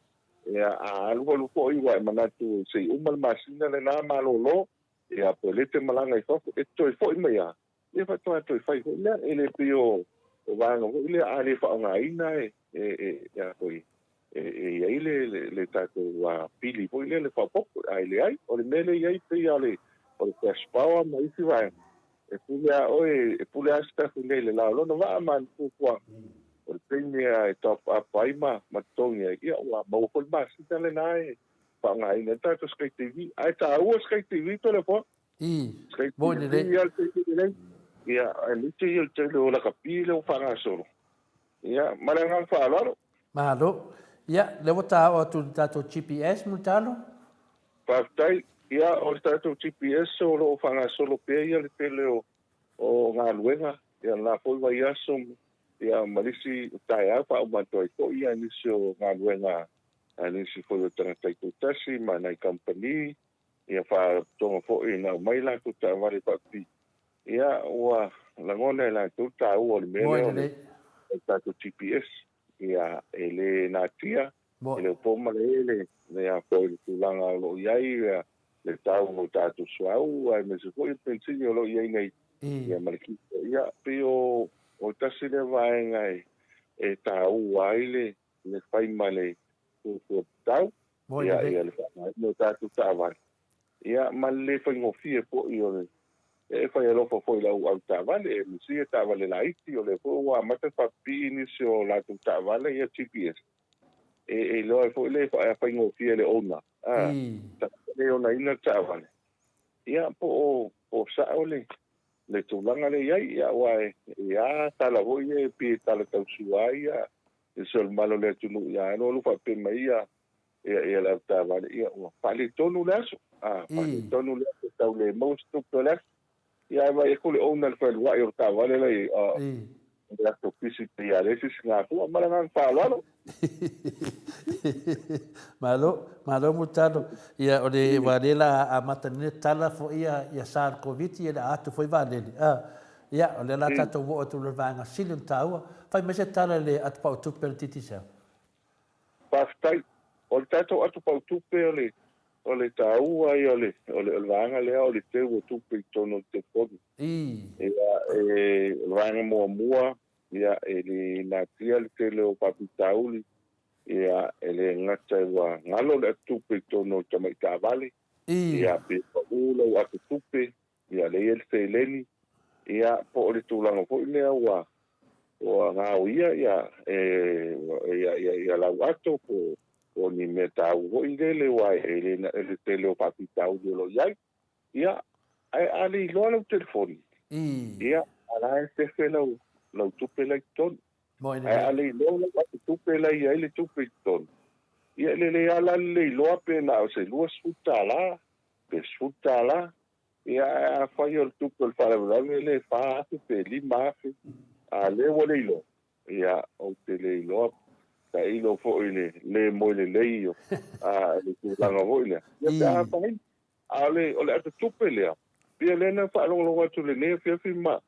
Ia, a alu alu foi ua e manatu se i uma le masina lena malolo, ia po o lea e te malaga i fafo, e te toe foi mai lava, Ia faatoa toe fai foi lea, e le pei o vaega foi lea a le faaaogaina e e a foi e i ai le tatou pili foi lea le faaopoopo, ae leai. O le mea lea e i ai pei lava o le cash power ma isi vaega, e pule lava oe, e pule lava Sitafune nei i le la o lona vaa ma ana fuafuaga. O le taimi lava e top up ai ma totogi ai, ia ua maua foi le masina lena e faaaogaina ai le tatou Sky TV. Ae taua Sky TV Toleafoa. I, moni lelei. Ia, lelei. Ia, aemaise ia le tele o lakapi lea ua faagasolo. Ia, ma le agaga faaaloalo. Malo. Ia, lea ua ta oo atu i le tatou GPS, Mulitalo. Faafetai. Ia, o le tatou GPS o lo o faagasolo pea ia le tele o, o galuega. Ia, lena foi vaiaso, ia, ma le isi taeao faauma atu ai foi ia nisi o galuega a nisi foi o tagata taitoatasi ma nai kamupani. Ia faalapotopotoga foi na aumai latou taavale faapipii, ia ua lagona e latou le taua o le mea lea o le tatou GPS. Ia e le natia, e le o po malae le le a foi le tulaga o lo o i ai le tau o tatou suauu aemaise foi o le penisini o lo o i ai nei ia ma le kito. Ia pei o o tasi lea vaega e taua ai le le fai ma le fuafua tatau. Moi Ia, lelei. ia le faaaogaina o tatou taavale, ia, ma le le faigofie foi o le e fai alofa foi i lau avetaavale, e misi taavale laiti, o lea foi ua amata ona faapipii nisi o latou taavale ia GPS, e, e iloa ai foi le faigofie e le owner, a, tagata le onaina le taavale, ia, po o, po o sao le, le tulaga lea e i ai, ia, aua e, e a tala foi ia e pei e tala tausua ai ia, se o le mamalu o le atunuu ia alu alu faapea mai ia ia ia le avetaavale ia ua faaletonu le aso a faaletonu le aso tau le maua se tupe o le aso ia ae vaai atu le owner le fealuai o le taavale la i a le aso pisi pe ia le sisi gafua ma le agaga faaaloalo. Malo, malo Mulitalo. Ia o le aua lea la amata nei tala foi ia ia sa o le Koviti ia le a atu foi vaalele. A ia o lea la tatou oo atu i le vaega sili ona taua. Fai mai se tala i le atupau tupe a le Digicel. Faafetai. O le tatou atupau tupe o le. O le taua ia o le o le vaega lea o le teu o tupe i totonu o le telefoni. Ia, e, o le vaega muamua, ia, e le natia le tele o faafitauli, ia, e le gata ua galo le atutupe i totonu o le tamai taavale, ia, pe pau lau atutupe, ia, lea e i ai le seleni, ia, po o le tulaga foi lea ua ua gaoia ia e ia ia ia lau ato po o ni mea taua foi lele aua e le e le tele o faafitauli o lo o i ai. Ia, ae a le iloa lau telefoni, ia, a la e sefe lau lau tupe la i totonu. Ae a le iloa lau ato tupe la e i ai le tupe i totonu, ia e lelei lava la le le iloa pe na o se $20 pe $10. Ia, ae afai o le tupe o le faalavelave lea e $4,000 pe $5,000, a lea ua le iloa, ia, ou te le iloa, tailo foi i le le moe lelei o le tulaga foi lea, ia pe a afaina. A o le, o le atatupe lea, pei o lea na faalogologo atu i lenei afiafi ma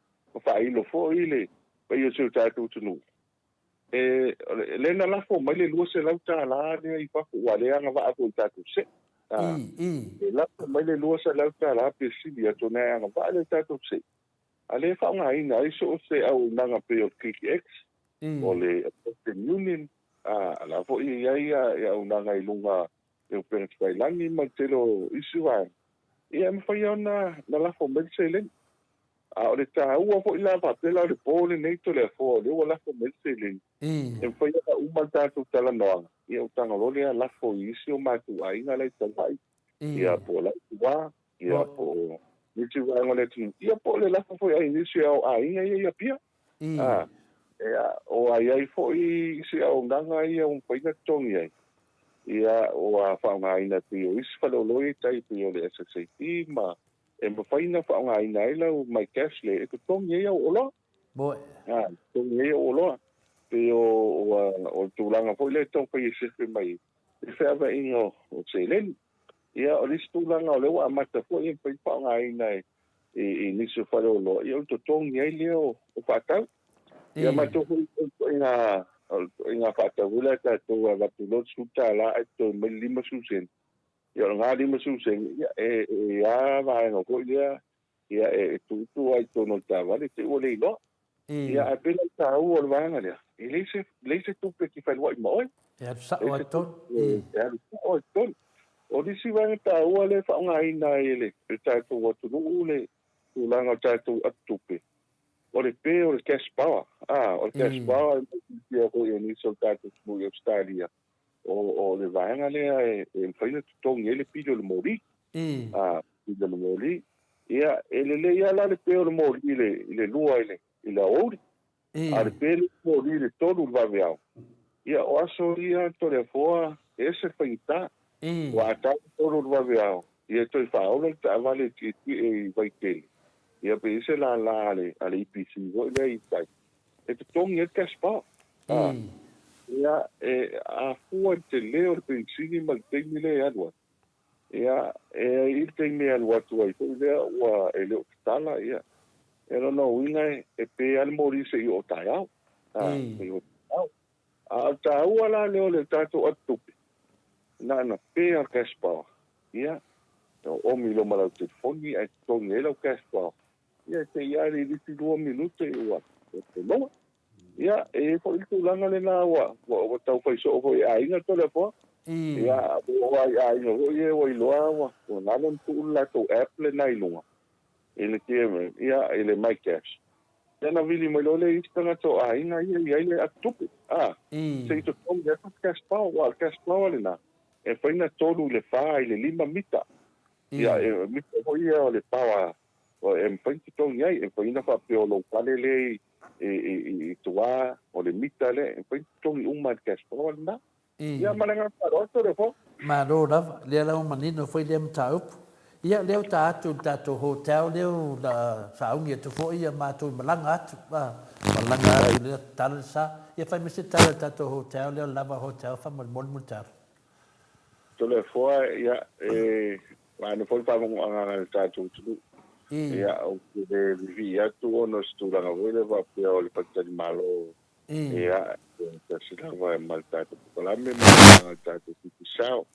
faailo foi i le paia o si o tatou atunuu, e, o le, lea na lafo mai le $200 lea i fafo, ua le agavaa foi i tatou se'e. E lafo mai le $200 pe sili atu ona e agavaa lea i tatou se'e, a lea e faaaogaina ai so o se auaunaga pei o le KickX, o le Western Union, a la foi e i ai auaunaga i luga i upega tafailagi ma le tele o isi vaega, ia e mafai lava ona lafo mai le seleni. A o le taua foi la faapea la o le po lenei Toleafoa o lea ua lafo mai le seleni, e mafai ona uma le tatou talanoaga, ia ua taga loa lea lafo i isi o matou aiga la i Savaii, ia po o la i tua, ia po o nisi vaega o le atunuu, ia po o le lafo foi ai nisi o aiga ia i Apia. A, ia, ua i ai foi isi auaunaga ia ua mafai ona totogi ai, ia ua faaaogaina pei o isi faleoloa ia i tai pei o le SSAP ma e mafai ona faaaogaina ai lau MyCash lea e totogi ai au oloa. Moe. A, totogi ai au oloa. Pei o, o, o le tulaga foi lea e taumafai e sefe mai le feavaiga o, o seleni. Ia, o le isi tulaga o lea ua amata foi e mafai ona faaaogaina e, i, i nisi o faleoloa, ia o le totogi ai lea o, o faatau. Ia matou foi o le ituaiga, o le ituaiga faatau foi lea a tatou e avatu loa le $10 ae totogi mai le 50 sene. Ia o lena 50 sene, ia e i ai lava vaega foi lea, ia e tuutuu lava i totonu o le taavale te i ua le iloa. Ia ae pei la o le taua o le vaega lea, e leai se, leai se tupe e te feiloai ma oe. E alu sao lava i totonu. E alu sao lava i totonu. O le isi vaega taua lea e faaaogaina ai e le tatou atunuu le tulaga o le tatou atutupe, o le pe o le cash power. A, o le cash power e mautinoa foi e nisi o le tatou atunuu i Ausetalia, O le vaega lea e mafai ona totogi ai le pili o le moli. A, pili o le moli. Ia, e lelei lava la le pe o le moli i le, i le 2 i le, i le aoauli. A o le pe lea o le moli i le 3 i le vaveao, ia, o aso ia Toleafoa, e ese le faigata. Ua a tau le 3 i le vaveao, ia e toe faaola le taavale e tietie i Vaitele, ia pe i ai se lala a le, a le EPC foi lea i tai, e totogi ai le cash power. A, ia, e afua i le tele o le penisini ma le taimi lea e alu ai. Ia, e i ai le taimi e alu atu ai foi lea ua e le o tatala, ia, e lona uiga e, e pe lava le moli seia oo taeao. A, seia oo taeao. A o le taua la lea o le tatou atutupe, na ona pe lava o le cash power, ia, e oomi loa ma lau telefoni ae totogi ai lau cash power, ia, e te i lava i le isi lua minute ua maua. Ia, e i ai foi le tulaga lena ua, ua, ua tau fai soo foi e aiga Toleafoa. Ia, ua oo lava i aiga foi ia ua iloa ua, ua galo ona tuu le latou app lena i luga, i le TMM, ia, i le MyCash. Ia ona vili mai loa lea i isi tagata o aiga ia i ai le atutupe, a, se i totogi atu le cash power, aua o le cash power lena, e mafai ona tolu i le fa i le lima mita. Ia, e mita foi ia o le power e mafai ona totogi ai, e mafai ona faapea o lou fale lea i tua, o le mita lea, e mafai ona totogi uma e le cash power lena. Ia, ma le agaga faaaloalo, Toleafoa. Malo lava, lea la ua manino foi lea mataupu. Ia, lea ua ta atu i le tatou hotel lea ua la sauni atu foi ia matou i malaga atu, a, malaga atu lea tala le sa. Ia fai mai se tala i le tatou hotel lea o le Lava Hotel faamolemole Mulitalo. Toleafoa, ia, e maana foi le faalogoagaga i le tatou atunuu. Ia, ou te le vivii atu ona o se tulaga foi lea faapea o le faletalimalo, ia, e tasi lava ma le tatou polokalame ma le agaga o le tatou Digicel.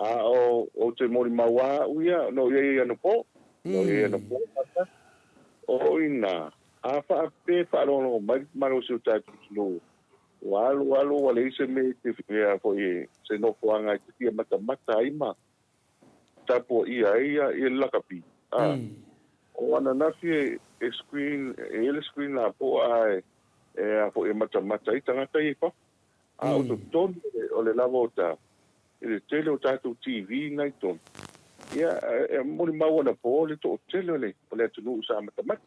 A o, ou te molimau lava au ia, na ou i ai anapo, na ou i ai anapo faatasi. O i ina, a faapea e faalogologo mai le malosi o tatou atunuu, ua alu alu ua leai se mea e te, ea foi, se nofoaga e te fia matamata ai ma tapuaia ai ia le lakapi, a. O ananafi e screen, e i ai le screen lapoa ae e a foi e matamata ai tagata ia i fafo. A o totonu o le lava o tau, i le tele o tatou TV na i totonu, ia e molimau anapo le toatele o le atunuu sa matamata.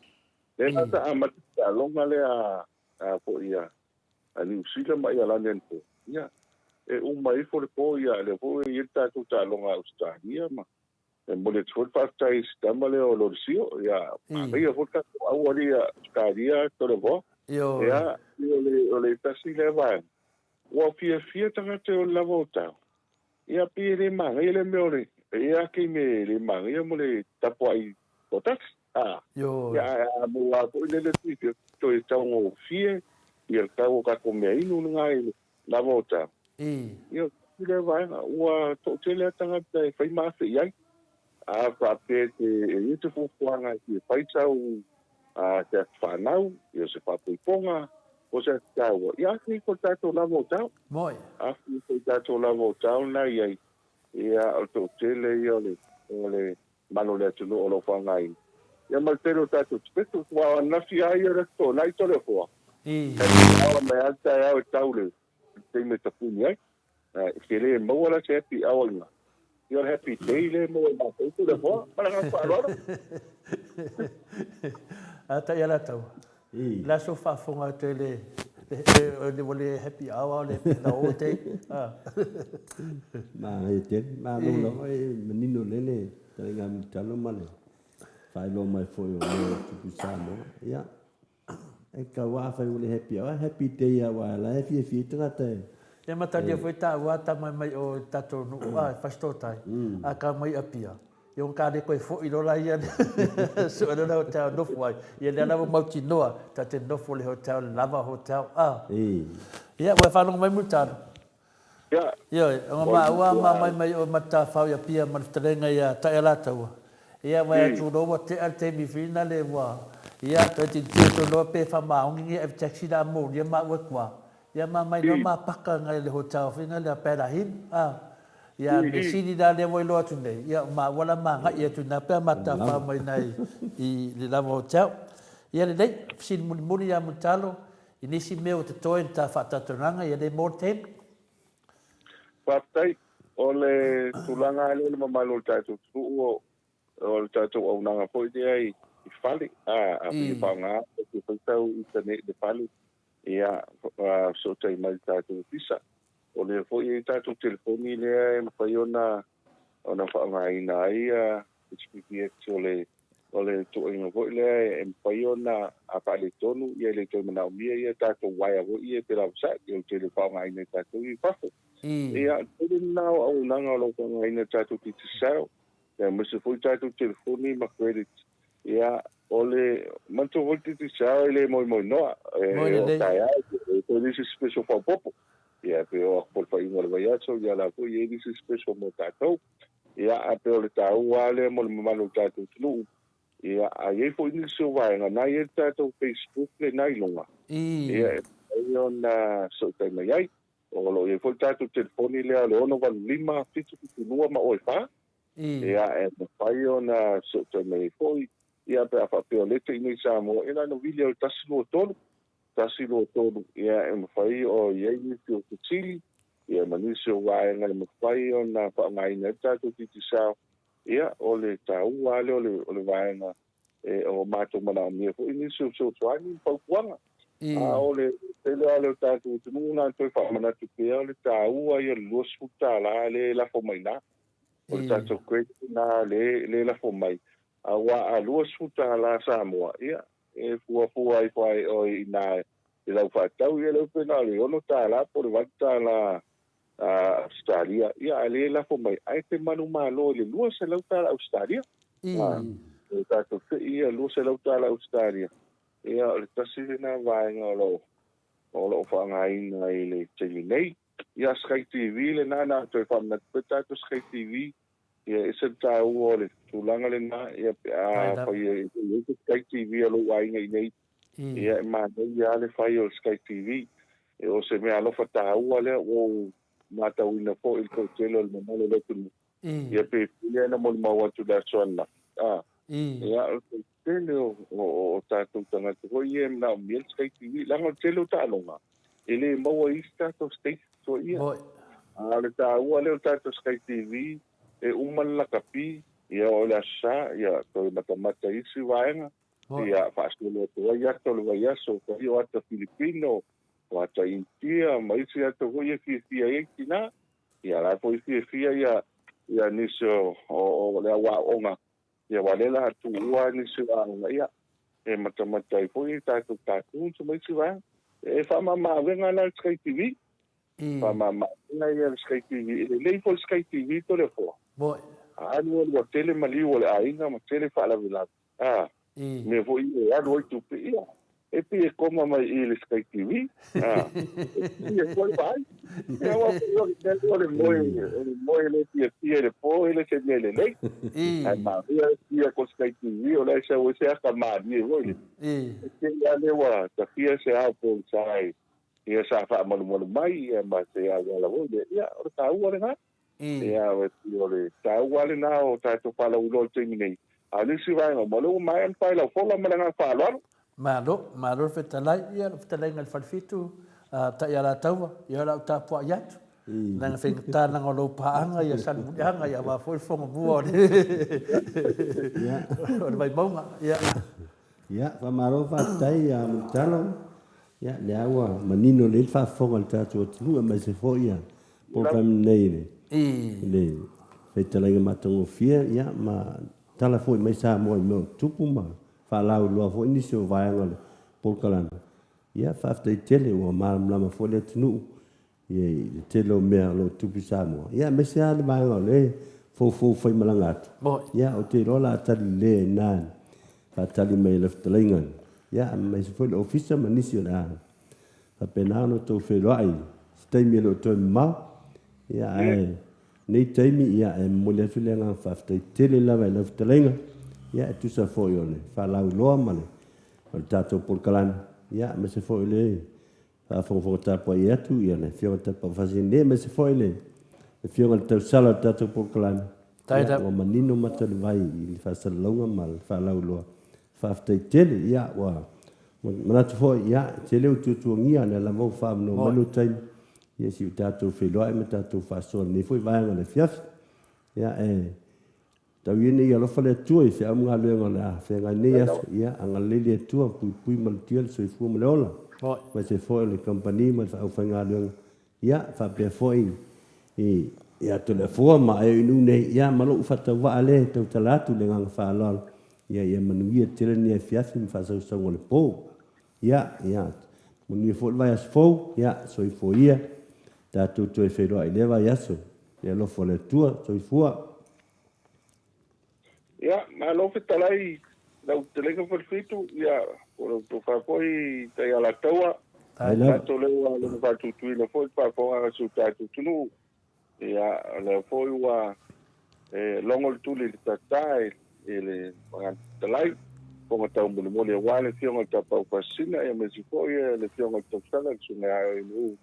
Lea la sa amata le taaloga lea a foi a Niu Sila ma Ialani anapo, ia e uma ifo le po, ia lea foi ua i ai le tatou taaloga a Ausetalia ma E momoli atu foi le faafetai i si tama lea o Lolesio, ia, manaia foi le tatou auali ia Ausetalia Tolevoa. Ia, o le tasi lea vaega, ua fiafia tagata o le lava o tau. Ia, pei e le manaia lea mea o le, e i ai lava taimi e le manaia mo le tapuai toatasi. A, ia, ae a maua lava foi lele fiafia, toe taugofie ia le tau o tatou meainu lena i le lava o tau. Ia, tasi lea vaega, ua toatele lava tagata e fai ma afe i ai. A faapea e te, e i ai se fuafuaga e fia fai sau se atu fanau, ia se faapoipoga, po o se atu taua, ia afe ifo i le tatou lava o tau. Afe ifo i le tatou lava o tau lena e i ai. Ia, o le toatele ia o le, o le mamalu o le atunuu o lo o faaaogaina. Ia ma le tele o tatou tipetu, aua o ananafi lava ia o le Aso Toonai Toleafoa, happy hour mai lava le taeao e tau i le taimi e tapuni ai. E te le maua la se happy hour i ina, ia o le happy day lea e maua e matou Toleafoa. Ma le agaga faaaloalo. A Taialataua, le aso faafofoga atu ai le ua le happy hour o le the whole day. Manaia tele, malo lava e manino lelei le talaiga militalo ma le faailoa mai foi o mea o tupu i Samoa. Ia, e tau lava afai ua le happy hour, happy day lava aua o la e fiafia ai tagata e. Ia matalia foi taua tama mai o i le tatou nuu a e Fasitootai, a kau mai Apia. Ia ua ka le koe foi lola ia sue lola hotel nofo ai. Ia lea la ua mautinoa ta te nofo le hotel le lava hotel a. Ia ua e faalogo mai Mulitalo. Ia. Ioe, ona maua ma mai mai oe Matafao i Apia ma le fetalaiga ia Taealataua. Ia vaai atu loa ua tea le taimi whina le ua ia toe tilotilo atu loa pe faamaoni ni ave taxi la molia maua i tua. Ia ma mai loa ma paka ngai le hotel whina lea Palahin a. Ia a le mea sili la lea ua iloa atu nei, ia o maua la ma agai atu i ina pe a matafao mai ina i le lava hotel. Ia lelei, fesili mulimuli ia Mulitalo i nisi mea ua totoe i le ta faatatauranga, ia le mo le taimi. Faafetai. O le tulaga lava lea o le mamalu o le tatou atunuu, o le tatou auaunaga foi lea i fale, a fia faaaoga, a fia fai sau internet i le fale, Ia, fesootai mai i le tatou ofisa. O lea foi e i ai tatou telefoni lea e mafai ona ona faaaogaina ai HPPX o le o le ituaiga foi lea e mafai ona a faaletonu ia e le toe manaomia ia tatou uaea foi ia pe lavasai o le tele faaaogaina e tatou ia i fafo. Ia, tele lena o auaunaga o lo o faaaogaina e tatou Digicel, aemaise foi tatou telefoni ma credit. Ia, O le manatua foi le Digicel e le moemoenoa, e oo taeao, e toe nisi special faaopoopo. Ia, pe oo atu foi i le faaiuga o le vaiaso, ia o la foi e i ai nisi special mo tatou. Ia, ae pei o le taua lava lea mo le mamalu o le tatou atunuu. Ia, a i ai foi nisi o vaega, na i ai le tatou Facebook lena i luga, ia, e mafai ona fesootai mai ai. O lo o i ai foi le tatou telefoni lea o le 685 772 ma oe 4. Ia, e mafai ona fesootai mai ai foi, ia, pe a faapea o lea e te i inei i Samoa, ia na ona vili o le 123, 123, ia, e mafai o i ai nisi o fesili, ia, ma nisi o vaega e mafai ona faaaogaina ai le tatou Digicel, ia, o le taua lava lea o le vaega e o matou manaomia foi nisi o fesoasoani ma fautuaga. A o le tele lava o le tatou atunuu na ona toe faamanatu pea o le taua ia o le $20 lea e lafo mai i ina. O le tatou credit lena lea e lafo mai. Aua a $20 Samoa, ia, e fuafua ifo lava e oe i ina i lau faatau, ia lea pe na o le $6 po o le $8 Ausetalia, ia a lea e lafo mai, ae te manumalo i le $200 Ausetalia. O tatou fei ia $200 Ausetalia, ia o le tasi lena vaega o lo o faaaogaina i le taimi nei. Ia, Sky TV lena na toe faamanatu pea tatou Sky TV, ia e ese le taua o le tulaga lena, ia pe a fai e i ai se Sky TV a lou aiga i inei, ia e manaia lava le fai o le Sky TV. O se mea alofa taua lea ua ou matauina foi i le toatele o le mamalu o le atunuu, Ia pe pule ana molimau atu i le aso ananafi, a, ia, o le tele o tatou tagata foi ia e manaomia le Sky TV, leaga o le tele o taaloga, e le maua i isi tatou stations foi ia. A o le taua lea o le tatou Sky TV, e uma le lakapi, ia oo i le Aso Sa, ia toe matamata i isi vaega, ia faasolo atu ai ata o le vaiaso, fai o ata Filipino, o ata Initia ma isi ata foi ia e fiafia ai tina. Ia la foi fiafia ia ia nisi o o le au aoga ia aua lea la tuua nisi o aoga ia e matamata ai foi tatou cartoons ma isi vaega. E faamama avega la le Sky TV. Faamama avega ia le Sky TV. E lelei foi le Sky TV Toleafoa. Alu alu ua tele maliu o le aiga ma tele faalavelave. A, mea foi ia e alu ai tupe, ia, e pei e koma mai i i le Sky TV, a, e pei e koe vaai. Ia, aua foi o le mea lea o le moe, o le moe le fiafia i le po, e le se mea lelei. Ae manuia e fia ko Sky TV, o la e sau ai se aka malie foi lea. E tele lava lea ua tafia se ao pogisa ai, ia sa faamalumalu mai, ia ma se auala foi lea, ia, o le taua lena. Ia, o le taua lena o tatou faalauiloa i le taimi nei. A o le isi vaega uma, o lea ua maea ona fai lau fola ma le agaga faaaloalo. Malo, malo le fetalai, ia lau fetalaiga i le Falefitu, Taialataua, ia o le a ou tapuai atu, leaga faigata leaga o lou paaga ia Salemuliaga, ia aua foi le fono mua o le o le Vaimauga, ia. Ia, faamalo faafetai ia Mulitalo, ia lea ua manino lelei le faafofoga a le tatou atunuu aemaise foi ia polokalame nei i le fetalaiga matagofie ia ma tala foi mai Samoa i mea o tutupu ma faalauiloa foi nisi o vaega o le polokalame. Ia faafetai tele ua malamalama foi le atunuu i le tele o mea o lo o tutupu i Samoa, ia aemaise lava le vaega o lea e foufou faimalaga atu. Ia ou te iloa o le a tali lelei ai i ina i le faatali mai a le fetalaiga, ia aemaise foi le ofisa ma nisi o le a faapena ona outou feiloai i se taimi e le o toe mamao. Ia ae nei taimi, ia e momoli atu le agaga faafetai tele lava i lau fetalaiga, ia e tusa foi o le faalauiloa ma le o le tatou polokalame, ia aemaise foi o le faafogafoga tapuai atu ia le Afioga Tapaufasine aemaise foi le Afioga i le Tausala o le tatou polokalame. Ia, ua manino mata o le vai i le faasalalauga ma le faalauiloa. Faafetai tele. Ia, ua manatu foi, ia, e tele utuutuagia, lea lava ua faaavanoa mai lou taimi, ia se i o tatou feiloai ma tatou faasoa i lenei foi vaega o le afiafi. Ia, e Tau ia ina ia alofa le Atua i feau ma galuega o le a feagai nei aso, ia agalelei le Atua, puipui malutia le soifua ma le ola, aemaise foi o le kamupani ma le aufaigaluega, ia faapea foi i ia Toleafoa ma Aioinuu nei, ia ma lou faatauvaa lea e tautala atu i le agaga faaaloalo, ia ia manuia tele lenei afiafi ma faasausauga o le po. Ia, ia manuia foi le vaiaso fou, ia soifua ia, tatou toe feiloai i lea vaiaso, i le alofa o le Atua, soifua. Ia, malo fetalai lau fetalaiga Falefitu, ia, po o lau tofa foi Taialataua, tatou lea ua logo faatutuina foi le faafofogaaga a si o tatou atunuu. Ia, o lea foi ua e logo le tuli i le tata i le Magana Fetalai, fofoga taumolimoli aua le Afioga i le Tapaau Faasisina, ia aemaise foi le Afioga i le Tausala, le Susuga ia Aioinuu.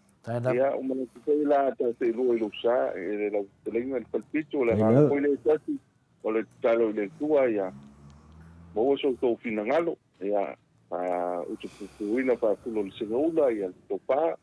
Ia, ua manatu foi la ta seelua i lou sa, i lau fetalaiga i le Falefitu, o le agaga foi lea e tasi, o le tatalo i le Atua ia maua so outou finagalo, ia utupupuina faafulo le segaula, ia le tofa,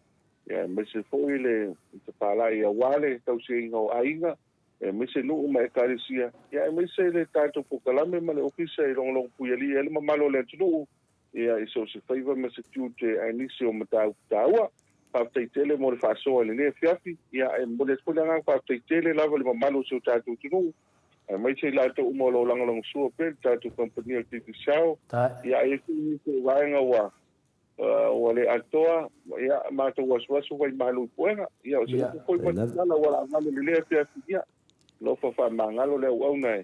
ia aemaise foi le tafalai aua le tausiaina o aiga, aemaise nuu ma ekalesia, ia aemaise le tatou polokalame ma le ofisa i logologo puialii ai le mamalu o le atunuu, ia i so o se faiva ma se tiute ae nisi o mataupu taua. Faafetai tele mo le faasoa i lenei afiafi. Ia, e momoli atu foi le agaga faafetai tele lava i le mamalu o si o tatou atunuu, aemaise i latou uma o lo o lagolagosua pea i le tatou kamupani o le Digicel. Ia, e i ai foi nisi o vaega ua ua le atoa, ia, matou asuasu vaimalu i puega. Ia, o se upu foi ma se tala ua laavale i lenei afiafi, ia, alofa faamagalo le auauna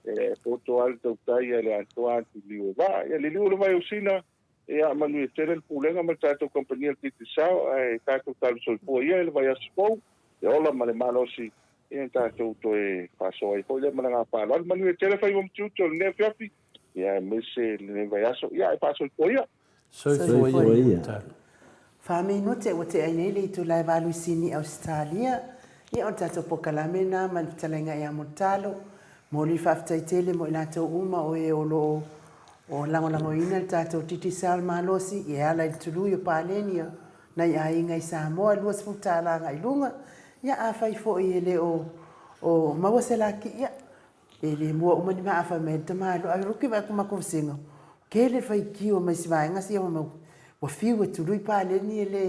e poto lava le tautai a le atoa atu i liu o vaa. Ia, liliu le vai o Sina. Ia, manuia tele le Pulega ma le tatou kamupani a le Digicel, ae tatou talo soifua ia i le vaiaso fou, le ola ma le malosi, ia tatou toe faasoa ai foi lea ma le agaga faaaloalo. Manuia tele faiva ma tiute o lenei afiafi, ia aemaise lenei vaiaso, ia ae faasoifua ia. Soifua ia. Fa minute ua tea ai nei le itula e valu i Sini, Ausetalia. Ia o le tatou pokalame lena ma le fetalaiga ia Mulitalo. Momoli le faafetai tele mo i latou uma o e o lo o o lagolagoina le tatou Digicel malosi e ala i le tului o paleni o nai aiga i Samoa e $20 agai i luga. Ia afai foi e le o o maua se laki, ia e le mua uma ni maa fai mai ai le tamaloa, ae ruki vaai atu matou vasega, tele le faitio mai si vaega sia fai mai ua fiu e tului paleni e le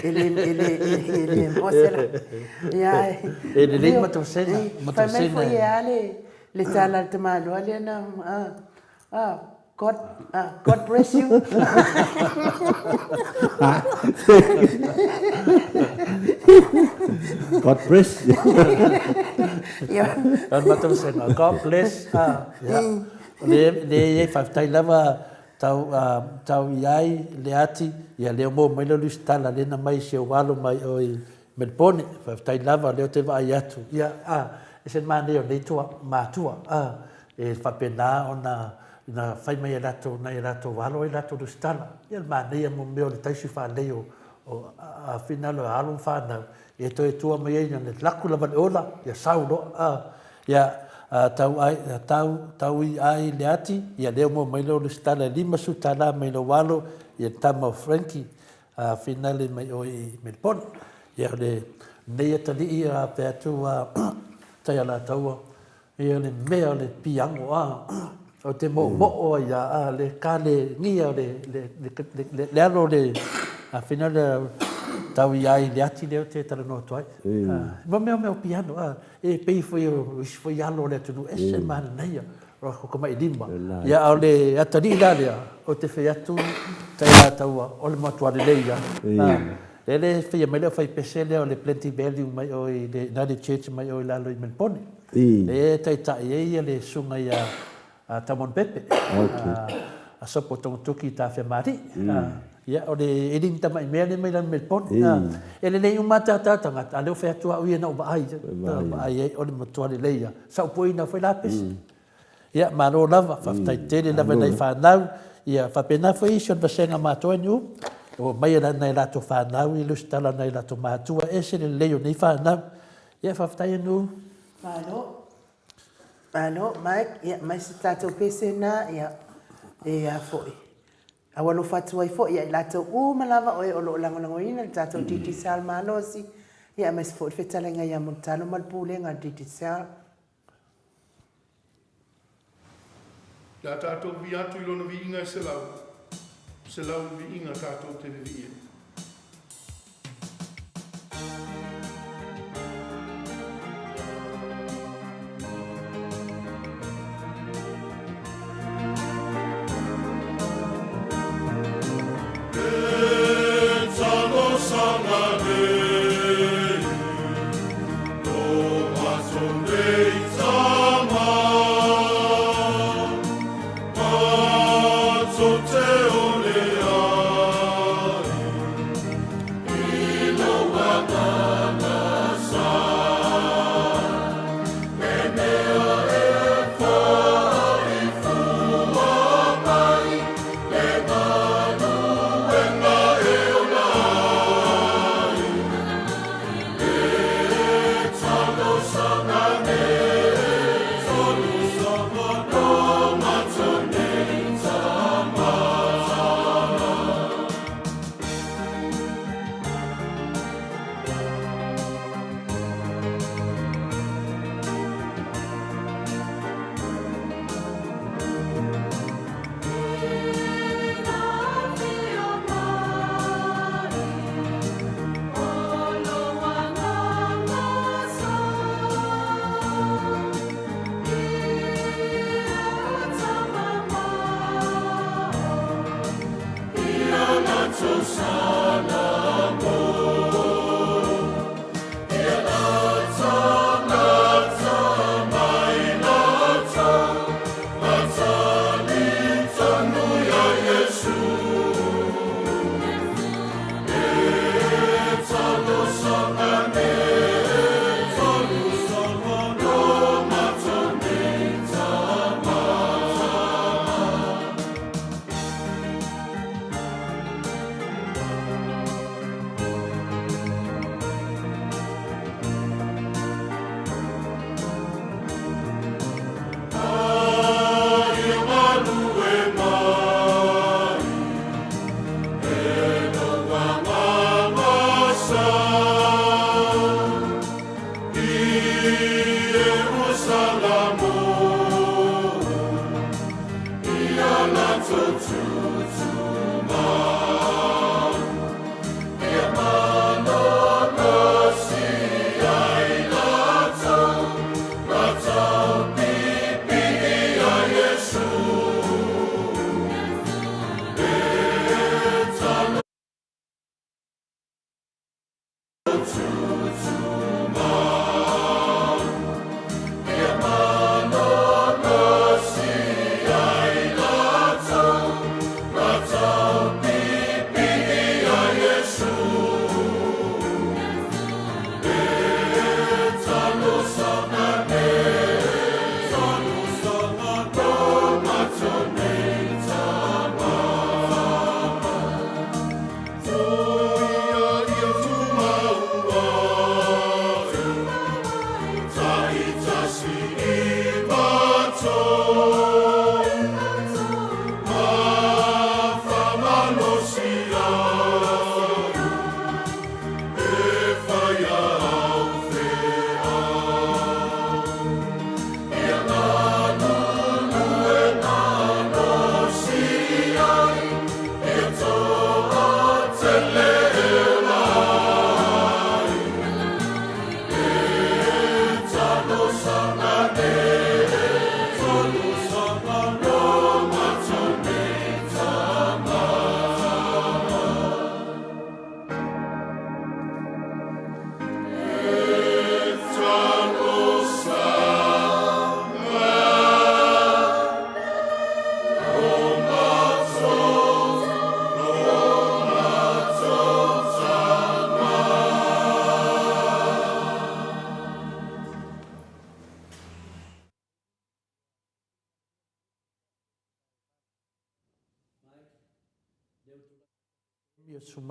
e le e le e le maua se laki. Ia ae E lelei le matou vasega, matou fai mai foi e a le le tala a le tamaloa lea na ah God God bless you. God bless. Ia. O le matou vasega, God bless. Ia. O le le i ai faafetai lava tau tau i ai le ati, ia lea ua maua mai lau lusitala lea na mai si ou alo mai o i Melbourne. Faafetai lava lea ou te vaai atu. Ia, ese le manaia o nei tua, matua, e faapena ona na fai mai e latou, nai a latou alo ai latou lusitala. Ia le manaia mo mea o le taisi faalelei o, o finagalo e alo ma fanau, e toe tua mai ai na laku lava le ola, ia sau loa, a, ia, a, tau ai, tau, tau i ai le ati, ia lea ua maua mai lau lusitala e $50 mai lou alo, ia le tama o Frankie, a, finale mai oe i Melbourne. Ia o le, nei atalii a pe atu a, tai Alataua, Ia le mea o le piano a, o te moomoo ai ia a le kale gia o le le le le alo o le a whina le tau ia i le ati lea o te talanoa atu ai. Mo mea mea o piano a, e pei foi o isi foi alo o le atunuu ese manaia o ko ka mai lima. Ia a o le atalii la lea o te fai atu tai a taua o le matua lelei ia. E le faia mai le au faipese lea o le Plenty Value mai o i le United Church mai o i lalo i Melbourne. Lea e taitai ai ia le susuga ia Tamon Pepe, a Sopo Togatoki i Tafea-ma-alii. Ia, o le e le ni tamai mea lea mai lalo i Melbourne. E lelei uma lava tatou tagata, a o lea ua fai atu au ia na ou vaai, vaai ai o le matua lelei lava. Sa ou poina foi la pese. Ia, malo lava, faafetai tele lava i nai fanau, ia faapena foi isi o le vasega matoa i Niu, ua omai e nai latou fanau i lusitala nai latou matua, ese le lelei o nei fanau. Ia, faafetai e Niu. Malo. Malo Mike, ia mai se tatou pese na, ia, e a foi. Aualofa atu ai foi ia i latou uma lava o e o lo o lagolagoina le tatou Digicel malosi, ia aemaise foi le fetalaiga ia Mulitalo ma le Pulega a le Digicel. Le a tatou vivii atu i lona viiga e selau, selau viiga tatou te viviia. E talosaga nei.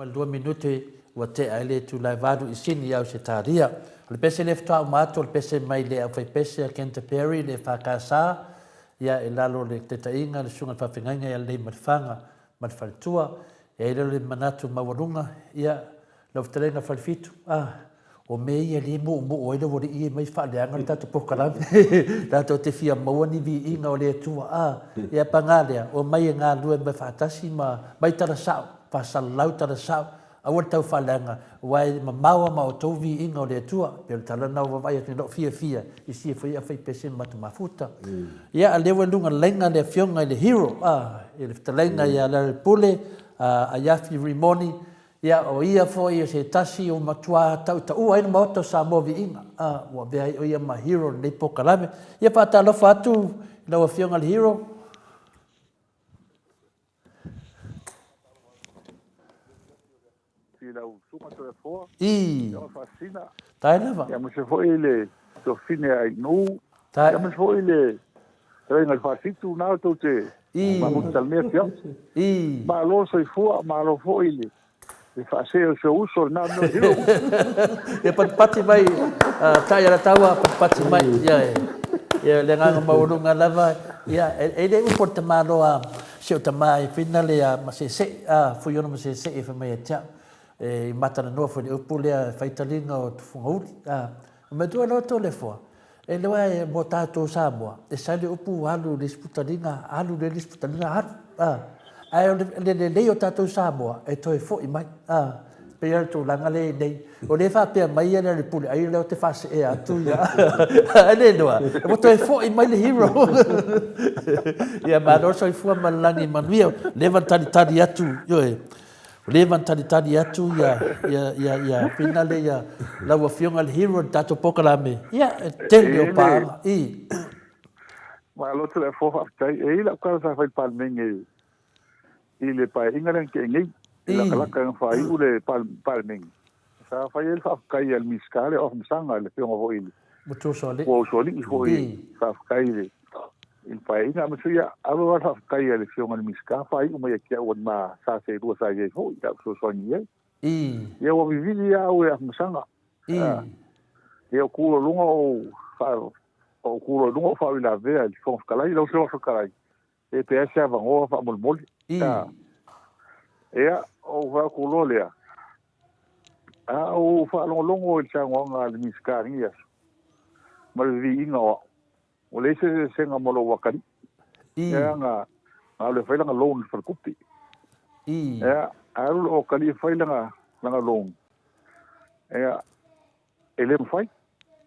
12 minute ua tea ai le itula e valu i Sini i Ausetalia. O le pese lea faatoa uma atu o le pese mai le aufaipese a Canterbury le EFKS ia i lalo o le taitaiga a le Susuga i le Faafeagaiga ia Leimalefanga ma le faletua. E i ai lea o le manatu maualuga, ia, lau fetalaiga Falefitu, a, o mea ia lea e moomoo ai le aualii ia e mai faaleaga le tatou polokalame. Tatou te fia maua ni viiga o le Atua, a, ia paga lea, omai e galulue mai faatasi ma mai tala sao, faasalalau tala sao, Aua le tau faaleaga, aua e mamao lava ma outou viiga o le Atua. Pei o le tala lena ua vaavaai atu nei, lou fiafia i sia foi aufaiperesene matou mafuta. Ia, a lea ua i luga laina le afioga i le hero, a, i le fetalaiga ia Lealailepule, a, Aiafi Rimoni, ia, o ia foi o se tasi ua matua tautaua ai le Maota o Samoa Viiga, a, ua avea ai o ia ma hero o lenei polokalame. Ia, faatalofa atu i lau afioga i le hero. I lau susuga Toleafoa, I. Ia Faasisina. Tae lava. Ia aemaise foi le Tuafafine a Inu. Tae. Ia aemaise foi le Fetalaiga i le Faafitu, na tou te I. mafuta talamea fia. I. Malo le soifua, malo foi le le faasee o si ou uso lena mea o Hilo. Ia patipati mai, Tai Alataua, patipati mai. Ia, ia le agaga maualuga lava, ia, e le upu a le tamaloa si ou tama e whina le a Masese, a, Fuiono Masese e fai mai ia te au. E i matalanoa foi le upu lea e fai taliga o Tufugauli. A, matua loa Toleafoa, E iloa e mo tatou Samoa, e sai le upu alu i le isi putaliga, alu i le isi putaliga, alu. A. Ae o le lelei o tatou Samoa, e toe foi mai. A. Pei lava o le tulaga lea e i ai nei. O lea e faapea mai ia le pule ai lea ou te faaseea atu ia. Ae le iloa, ua toe foi mai le hero. Ia malo le soifua ma le lagi manuia. Leva ona talitali atu, ioe. Ua leva ona talitali atu ia, ia, ia, ia, finale ia lau Afioga le hero i le tatou polokalame. Ia, e tele o paaga. I. Malo Toleafoa, faafetai. E i ai lau tala sa fai i le Palemene i le Paeaiga lea na tea nei, i latalata ina faaiu le Palemene. Sa fai ai le faafetai a le Minisita lea o Afamasaga, le Afioga foi i le Usoalii foi, faafetai i le Paeaiga. Aemaise ia, ave lava le faafetai a le Afioga i le Minisita, faaiu mai ia te au o ni ma sa seelua sa i ai foi, sa ou fesoasoani i ai. Ia ua vivili lava au e Afamasaga. Ia ou tu loa i luga ou tu loa i luga ou faauilavea i le Fofoga Fetalai, lau Afioga i le Fofoga Fetalai, Pe pe ai se avanoa faamolemole. Ia, ou fai atu loa lea, a ou faalogologo i le saunoaga a le Minisita i lenei aso, ma le viiga o au, ua leai se eseesega ma lou atalii. Ia, na alu e fai lana loan i le faletupe. Ia, alu lou atalii e fai lana loan, ia, E le mafai.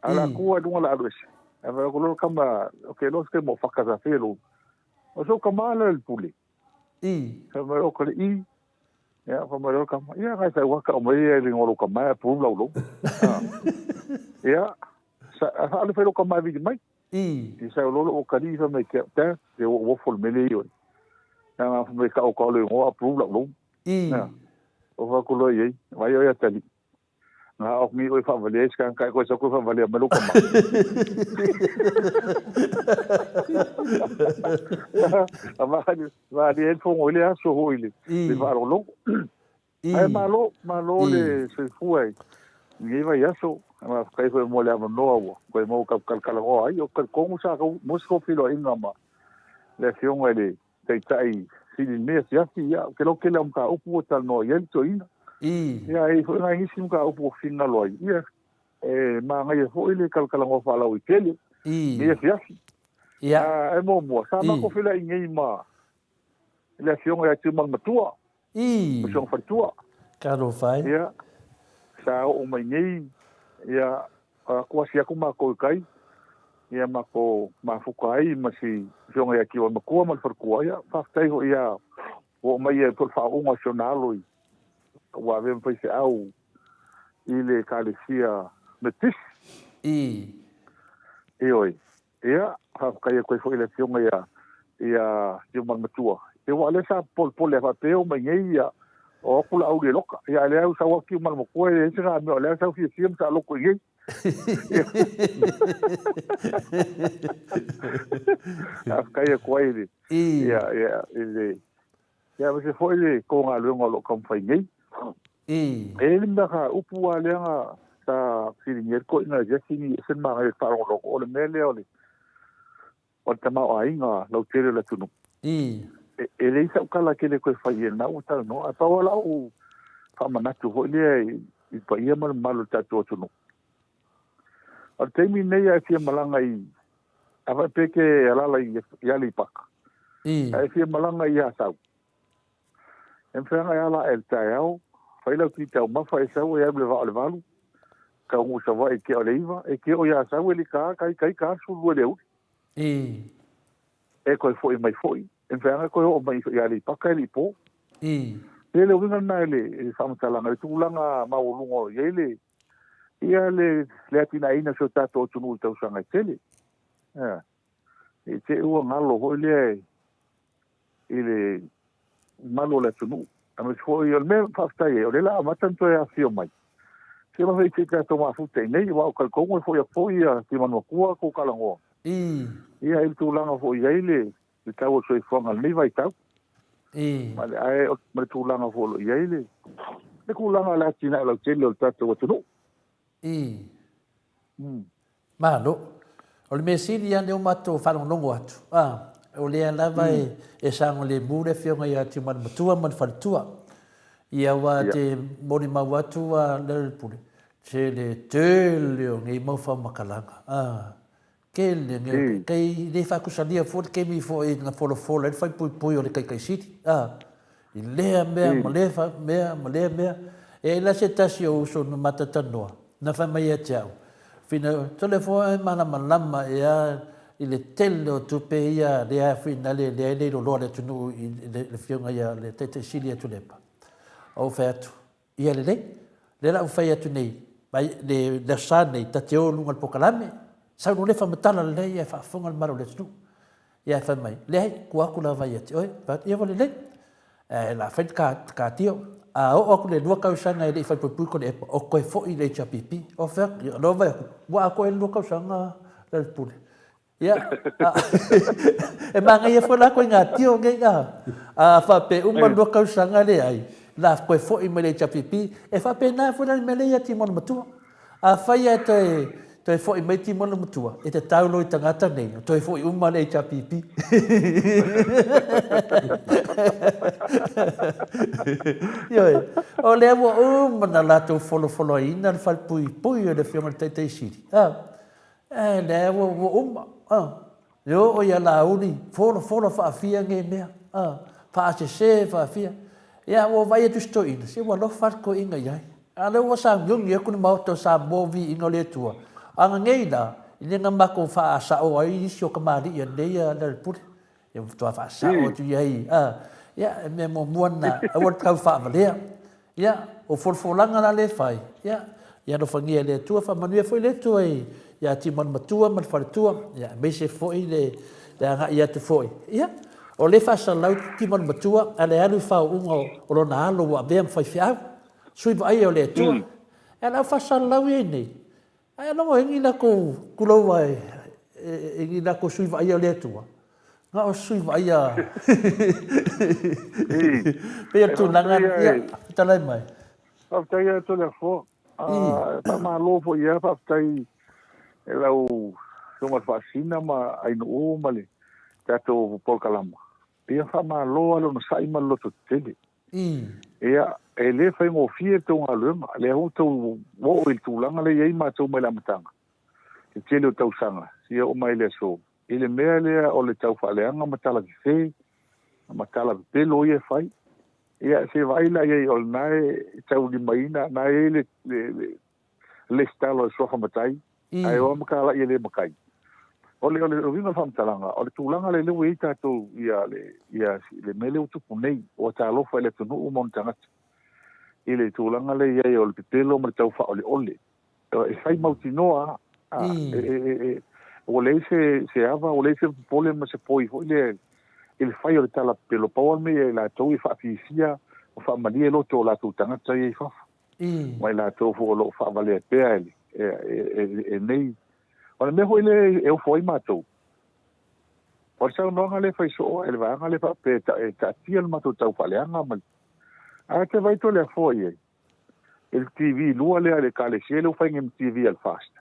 A o le a tu lava i luga o le a alu ese. Ae fai atu loa le tama, ok, loa se taimi o faka sa felo. O sou tama lea le pule. Fai mai, o ka le i. Ia, fai mai loa le tama, ia ngai sai ua kau mai ia i le igoa o lou tama e approve lau loan. Ia, sa, alu fai lou tama e vili mai. I sau loa lou atalii fai mai ke au, Dad, e ua uofo le mea lea i oe. Leaga fai mai kau kau le igoa approve lau loan. Ia, ou fai atu loa i ai, vaai oe atalii, Na o ni oi whaawalea i skan kai koe sa koe whaawalea mai lou tama. A vaali ai le fogo i le aso hoi le le whaalogologo. Ae malo, malo le soifua i lenei vaiaso. Faafetai foi mo le avanoa ua toe maua kalakalagoa ai. O talitonu sa maua se feiloaiga ma le Afioga i le Taitai sili lenei afiafi, ia, ou te iloa tele au mataupu ua talanoa i ai le toeaina. Ia, e i ai foi nai nisi mataupu ua finagalo ai, ia, e manaia foi le talatalanoa faalauaitele lenei afiafi. Ae muamua, sa matou feiloai nei ma le Afioga ia Tiumalamatua, ma si ona faletua. Talofa e. Ia, sa oo mai nei, ia, atu asi atu matou i tai, ia matou mafuta ai ma si afioga ia Tiualamatua ma le faletua, ia, faafetai foi ia ua oo mai ia po o le faauuga o si ona alo i ua avea ma faifeau i le Ekalesia Metotisi. Ioe. Ia, faafetai atu ai foi i le Afioga ia, ia Tiumalamatua. Ia aua o lea sa polepole a faapea e oo mai nei ia, o atu Laauli e loka. Ia a o lea ua sau atu Tiumalamatua e leai se mea, o lea sa fiafia ma sa loto i inei. Faafetai atu ai i le, ia, ia, i le, ia aemaise foi le tou galuega o lo o taumafai nei. E i ai le mea ka upu lava lea na sa fesiligia ai le toeaina e Jesse ni ese le manaia o le faalogologo, o le mea lea o le o le tamaoaiga lautele o le atunuu. E leai sau tala tele e toe fai i ai, lena ua talanoa. Ae pau lava lau faamanatu foi lea i le paia ma le mamalu o le tatou atunuu. O le taimi lenei a e fia malaga i A faapea e te alaala i Aleipata, a e fia malaga i Asau, e mafai ona e ala ae i le taeao, fai lau ti taumafa e sau e alu i le vaa o le 8, taunuu i Savaii i le tea o le 9, e te oo i Asau e le ta, tai tai ta le 12 i le aoauli. E toe foi mai foi, e mafai ona e toe oo mai i Aleipata e le i po. E le uiga lena i le faamatalaga, i le tulaga maualuga o i ai le ia le le atinaeina o si o tatou atunuu i tausaga e tele. Ia. I te i ua galo foi lea i le malu o le atunuu. Aemaise foi o le mea faafetai ai, o lea la amata ona toe afifio mai. Se ma fai te tatou mafuta i nei, aua o talitonu e foi atu foi ia Timanumatua tou talanoa. Ia i le tulaga foi i ai le le tau o le soifuaga i lenei vaitau. Ma le, ae, ma le tulaga foi o lo o i ai le, le tulaga o le atinae lautele o le tatou atunuu. Malo. O le mea sili lava lea ua matou faalogologo atu, a, o lea lava e, e saogalemu le Afioga ia Tiumalumatua ma le faletua. Ia aua te molimau atu a Lealailepule, tele tele o nei mau faamatalaga, a, Tele mea kei le faatusalia foi le taimi foi na folafola ai le faaipoipoi o le Taitaisili, a, i lea mea ma lea mea ma lea mea. E i ai la se tasi o uso na ma talatalanoa, na fai mai ia te au, Fina, tole foi e malamalama ea i le tele o tupe ia lea finale lea e le iloiloa le atunuu i le Afioga ia le Taitaisili ia Tuilaepa. Ou fai atu, Ia lelei, lea la ua fai atu nei, mai le le Aso Sa nei, ta te o i luga o le polokalame, sau loa lea faamatala lelei ae faafofoga le mamalu o le atunuu. Ia ae fai mai, leai, tua atu lava ia te oe. Fai atu, ia ua lelei, ae o le a fai le kadio. A oo atu le 2 tausaga e le i falepuipui Tuilaepa, o toe foi i le HRPP. Ou fai atu, ia o lea ua vaai atu, ua atoa ai le 2 tausaga Lealailepule. Ia, e manaia foi la ituaiga tio nei, a, a faapea uma le 2 tausaga leai, la toe foi mai le HRPP, e faapena foi la le mea lea ia Timona Matua. Afai lava e toe, toe foi mai Timona Matua, e tatau loa i tagata nei, toe foi uma le HRPP. Ioe, o lea ua uma ona latou folofoloaina le falepuipui o le Afioga i le Taitai Sili, a. E lea ua ua uma, a. E oo ia Laauli, folafola faafia nei mea, a. Faasese faafia. Ia ua vaai atu si toeaina, se ua alofa lava le toeaina i ai. A o lea ua sagioni atu le Maota o Samoa viiga o le Atua. A na nei la, i le na matou faasao ai isi o kamali'i a lenei Lealailepule. Ia matua faasao atu i ai, a. Ia, e mea muamua lena, aua le tau faavalea. Ia, o folafolaga la lea e fai, ia, ia alofagia e le Atua, faamanuia foi le Atua ia Timoni Matua ma le faletua, ia, aemaise foi le, le agai atu foi. Ia, o lea e faasalalau Timoni Matua, a o le alu i faauuga o lona alo ua avea ma faifeau, sui vaaia o le Atua. Mm. E ala au faasalalau ia nei, ae logo e ni lakou tulou a e ni lakou sui vaaia o le Atua. Na o sui vaaia. Pei o le tulaga, ia, fetalai mai. Faafetai ia Toleafoa. Faamalo foi ia, faafetai i lau Afioga i le Faasisina ma Ainuu ma le tatou polokalama. Ia faamalo lava le onosai ma le lototetele. Ia, e le faigofie le tou galuega, lea ua outou oo i le tulaga lea e i ai matou mai le amataga, i le tele o tausaga, seia oo mai i le aso, i le mea lea o le taufaaleaga ma tala sese ma tala pepelo ia e fai. Ia, se i vaai la i ai, o lena e taulimaina, na e i ai le, le, le lesitala o le suafa matai, ae o ma talai e le matai. O le, o le uiga o le faamatalaga, o le tulaga lea ua i ai tatou ia le, ia le mea lea ua tupu nei, ua talofa i le atunuu ma ona tagata i le tulaga lea i ai o le pepelo ma le tau faaoleole. E fai mautinoa lava, e, e, e, e, ua leai se, se ava, ua leai se popole ma se poi foi lea i le fai o le tala pepelo. Pau lava le mea ia i latou e faafiafia ma faamalie loto o latou tagata ia i fafo. Ma i latou foi o lo o faavalea pea e, e, e, e nei. O le mea foi lea e ofo ai matou, o le saunoaga lea e fai soo e le vaega lea faapea e taatia le matou tau faaleaga ma le... Ae te vaai Toleafoa i ai, i le TV lua lea a le Ekalesia lea ua fai nei ma TV a le FAST.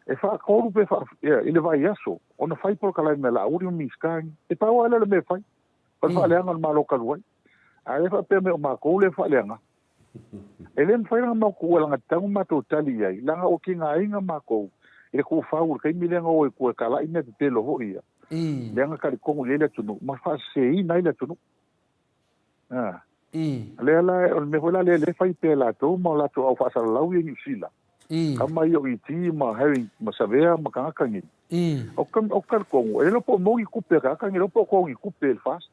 E faatolu pe faa, ia, i le vaiaso ona fai polokalame a Laauli ma Minisita nei. E pau lava lea o le mea e fai, o le faaleaga o le Malo talu ai. A le faapea mai o matou lea e faaleaga. E le mafai ona matou alagatatau ona matou tali i ai, leaga ua tigaina matou i le tuufau i le taimi lea na o ai i tua e talai mea pepelo foi ia, lea na talitonu i ai le atunuu ma faaseseina ai le atunuu. A. Lea la, o le mea foi la lea lea e fai pea e latou ma o latou au faasalalau ia i Niu Sila, tama ia o ET ma Harry ma Savea ma tagata nei. Ou te talitonu, e le iloa po o maua ni tupe a tagata nei, e le iloa po o toa ni tupe e le FAST.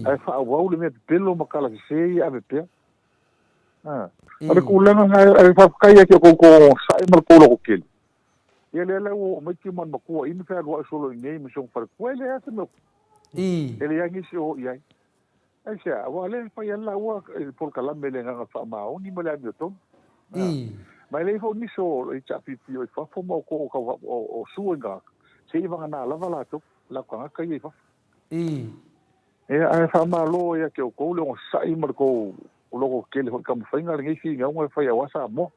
Ae faaauau le mea pepelo ma tala sese ia ave pea. O le tulaga lena, e faafetai ia te outou tou onosai ma le tou lototele. Ia lea la ua oo mai Timuani Matua i ma fealuai solo i inei ma si ona faletua, e leai lava se mea o E leai nisi o oo i ai. Aisea? Aua o lea e fai lava laua i le polokalame i le agaga faamaoni ma le amiotonu. Ma e leai foi nisi o HRPP o i fafo ma o o sua i tagata, seivagana lava latou, latou tagata ia i fafo. Ia, ae faamalo ia te outou le onosai ma le tou loto tele foi i taumafaiga lenei finauga e fai aua Samoa.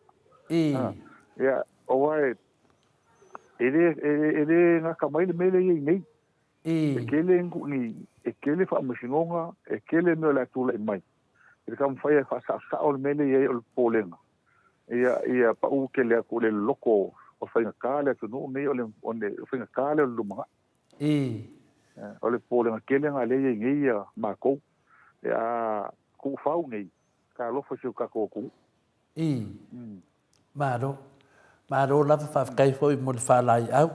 Ia, aua e le, e le gata mai le mea lea e i ai nei. E tele ni, e tele faamasinoga, e tele mea o le a tulai mai. I le taumafai e faasaosao le mea lea e i ai o le popolega, ia, ia pau tele atu i le loloto o faigata le atunuu lenei, o le, o le faigata lea o le lumanai. O le popolega tele lena lea e i ai nei ia matou. A tuufau nei, talofa i si o tatou atunuu. Malo. Malo lava, faafetai foi mo le faalaeiau.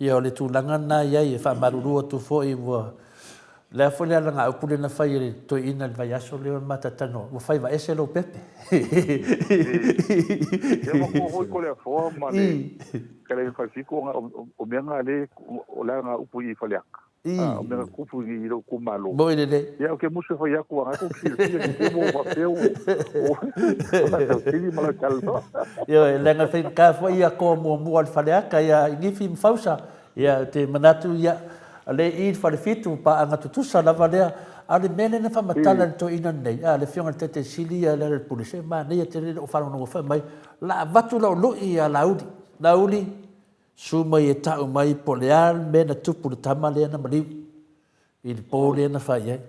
Ia o le tulaga lena e i ai, e faamalulu atu foi ua le a foi le alagaupu lea na fai e le toeaina i le vaiaso lea o le matatanoa, ua faiva ese lou pepe. Ia matua foi Toleafoa ma le Fetalaiga Falefitu ona o mea na lea o le alagaupu i Faleata. O mea na tupu i lou itumalo. Moi lelei. Ia, ou te musu e fai atu, a tou silafia ni te mo faapea ua faatautini ma lau talanoa. Ioe, leaga e faigata foi ia toa muamua a le Faleata ia Inifi ma Fausa. Ia, ou te manatu, ia, o lea i i le Falefitu, paaga tutusa lava lea. A o le mea lea na faamatala e le toeaina lenei, a, le Afioga i le Taitaisili ia Lealailepule, se manaia tele lou faalogologo fai mai, o le a avatu lau lui ia Laauli. Laauli, Su mai e ta'u mai po o le a le mea na tupu i le tama lea na maliu i le po lea na fai ai.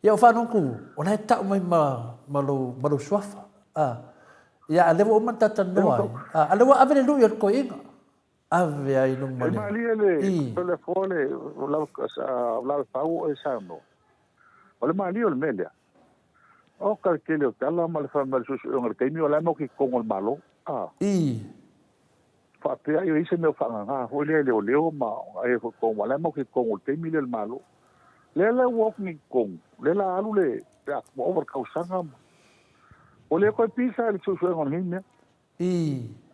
Ia o Faanoku, o la e ta'u mai ma, ma lou, ma lou suafa. A, ia a lea ua uma ona ta talanoa ai. A, a lea ua ave le lui a le toeaina. Ave ai i luma le. E malie le, le foa le, o lau fau o e saunoa. O le malie o le mea lea. O ka le tele o tala ma le fai mai o le suesuega i le taimi o la e mau ki totonu o le Malo. A. Faapea ai o i ai se mea o faagaga foi lea e leoleo ma ai foi totonu, a o la e mau ki totonu o le taimi lea o le Malo. Lea la ua ofu nei i totonu, lea la alu le, ua ova le tausaga ma, ua le toe pisa i le suesuega o lenei mea.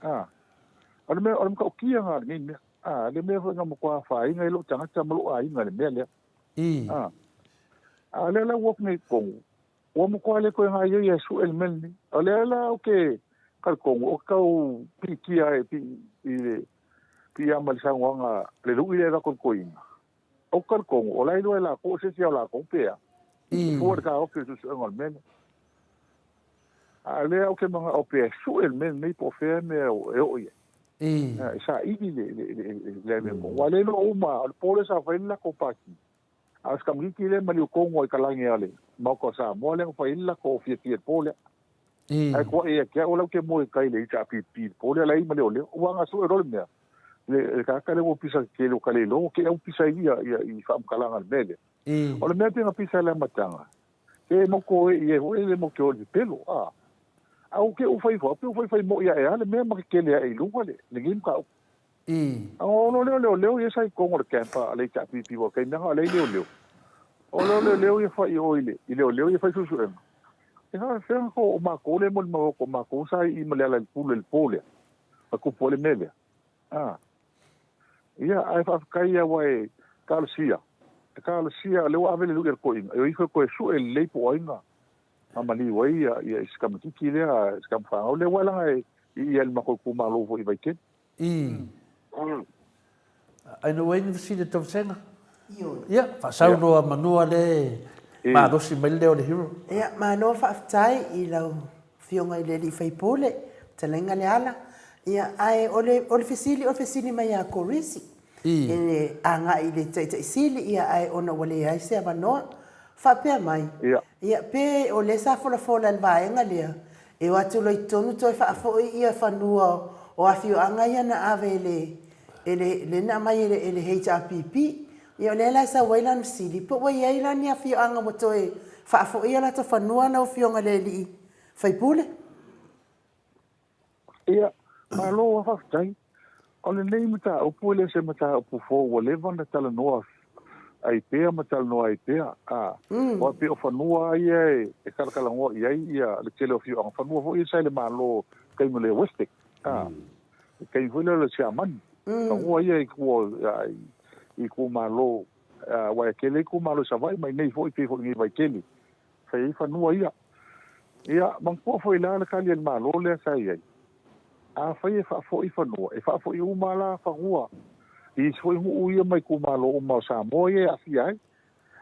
A, o le mea, o le matautia lena o lenei mea. A, le mea foi na matua afaina ai lou tagata ma lou aiga i le mea lea. A, a o lea la ua ofu nei i totonu, ua matua le toe gaoioi e sue le mea lenei. O lea la ou te talitonu, ou te tau piitia ai i le piiama i le saunoaga, le lui lea e avatu i le toeaina. Ou te talitonu, o la e iloa e latou o se isi o latou pe a. E fua i le taofi o le suesuega o le mea lea. A o lea ou te manao pea e sue le mea lenei po o fea mea e oo i ai. E saili le amiotonu. Aua o lea e iloa uma, o le po lea sa fai ai le latou pati. A o si tamaitiiti lea e maliu tonu lava i kalage a le Maota o Samoa lea na fai ai le latou fiafia i le po lea. Ae tuai ia te au o la ou te moe i tai i le HRPP i le po lea la e i ai ma leoleo. Aua na sue loa le mea, le tagata lea ua pisa tetele ua ta le iloa ua te i au pisa ai i faamatalaga i le mea lea. O le mea pei na pisa i le amataga, ke e mau toe i ai foi le mau te o i le pepelo, a. A ua te i fai ifo, pe ua fai fai moi ae a le mea ma tetele ae i luga le lenei mataupu. A ono lea o leoleo ia sa i totonu o le camp a le HRPP aua o le taimi lava o lea i leoleo. O lea o leoleo ia fai i o i le i leoleo ia fai suesuega. E faapefea ona o matou lea e molimau atu o matou sa i i ma Lealailepule i le po lea na tupu ai le mea lea. A. Ia, ae faafetai aua e talosia, e talosia o lea ua ave le lui a le toeaina e o ifo e toe sue lelei po o ai na maliu ai ia si tamaitiiti lea, si tamafanau lea, aua leaga e i i le matou itumalo foi i Vaitele. Ai na ua i ni fesili a Tausega? Ia, faasau loa manua lea e malosi mai le leo o le hero. Ia, malo faafetai i lau Afioga i le alii faipule, fetalaiga Leala. Ia, ae o le, o le fesili, o le fesili mai ia Korisi, e agai i le Taitai Sili, ia, ae ona ua leai se avanoa. Faapea mai, ia, pe o lea sa folafola e le vaega lea, e o atu loa i totonu toe faafoi ia fanua o afioaga ia na ave e le, e le, lea na aumai e le, e le HRPP. Ia o lea la e sau ai lana fesili, po ua i ai la ni afioaga ua toe faafoi o latou fanua lau Afioga i le alii faipule? Ia, malo lava faafetai. O lenei mataupu e le o se mataupu fou ua leva ona talanoa ai pea ma talanoa ai pea. A, aua pei o fanua lava ia e talatalanoa i ai ia le tele o afioaga, fanua foi ia sa i le Malo i taimi o le Westec. A, i taimi foi lea o le Siamani. Fanua ia i tua i itumalo, aua e tele itumalo i Savaii ma inei foi pei foi i inei i Vaitele. Fai ai fanua ia. Ia, manatua foi la le tali a le Malo lea sa i ai, afai e faafoi fanua, e faafoi uma la fanua i isi foi nuu ia ma itumalo uma o Samoa ia e aafia ai.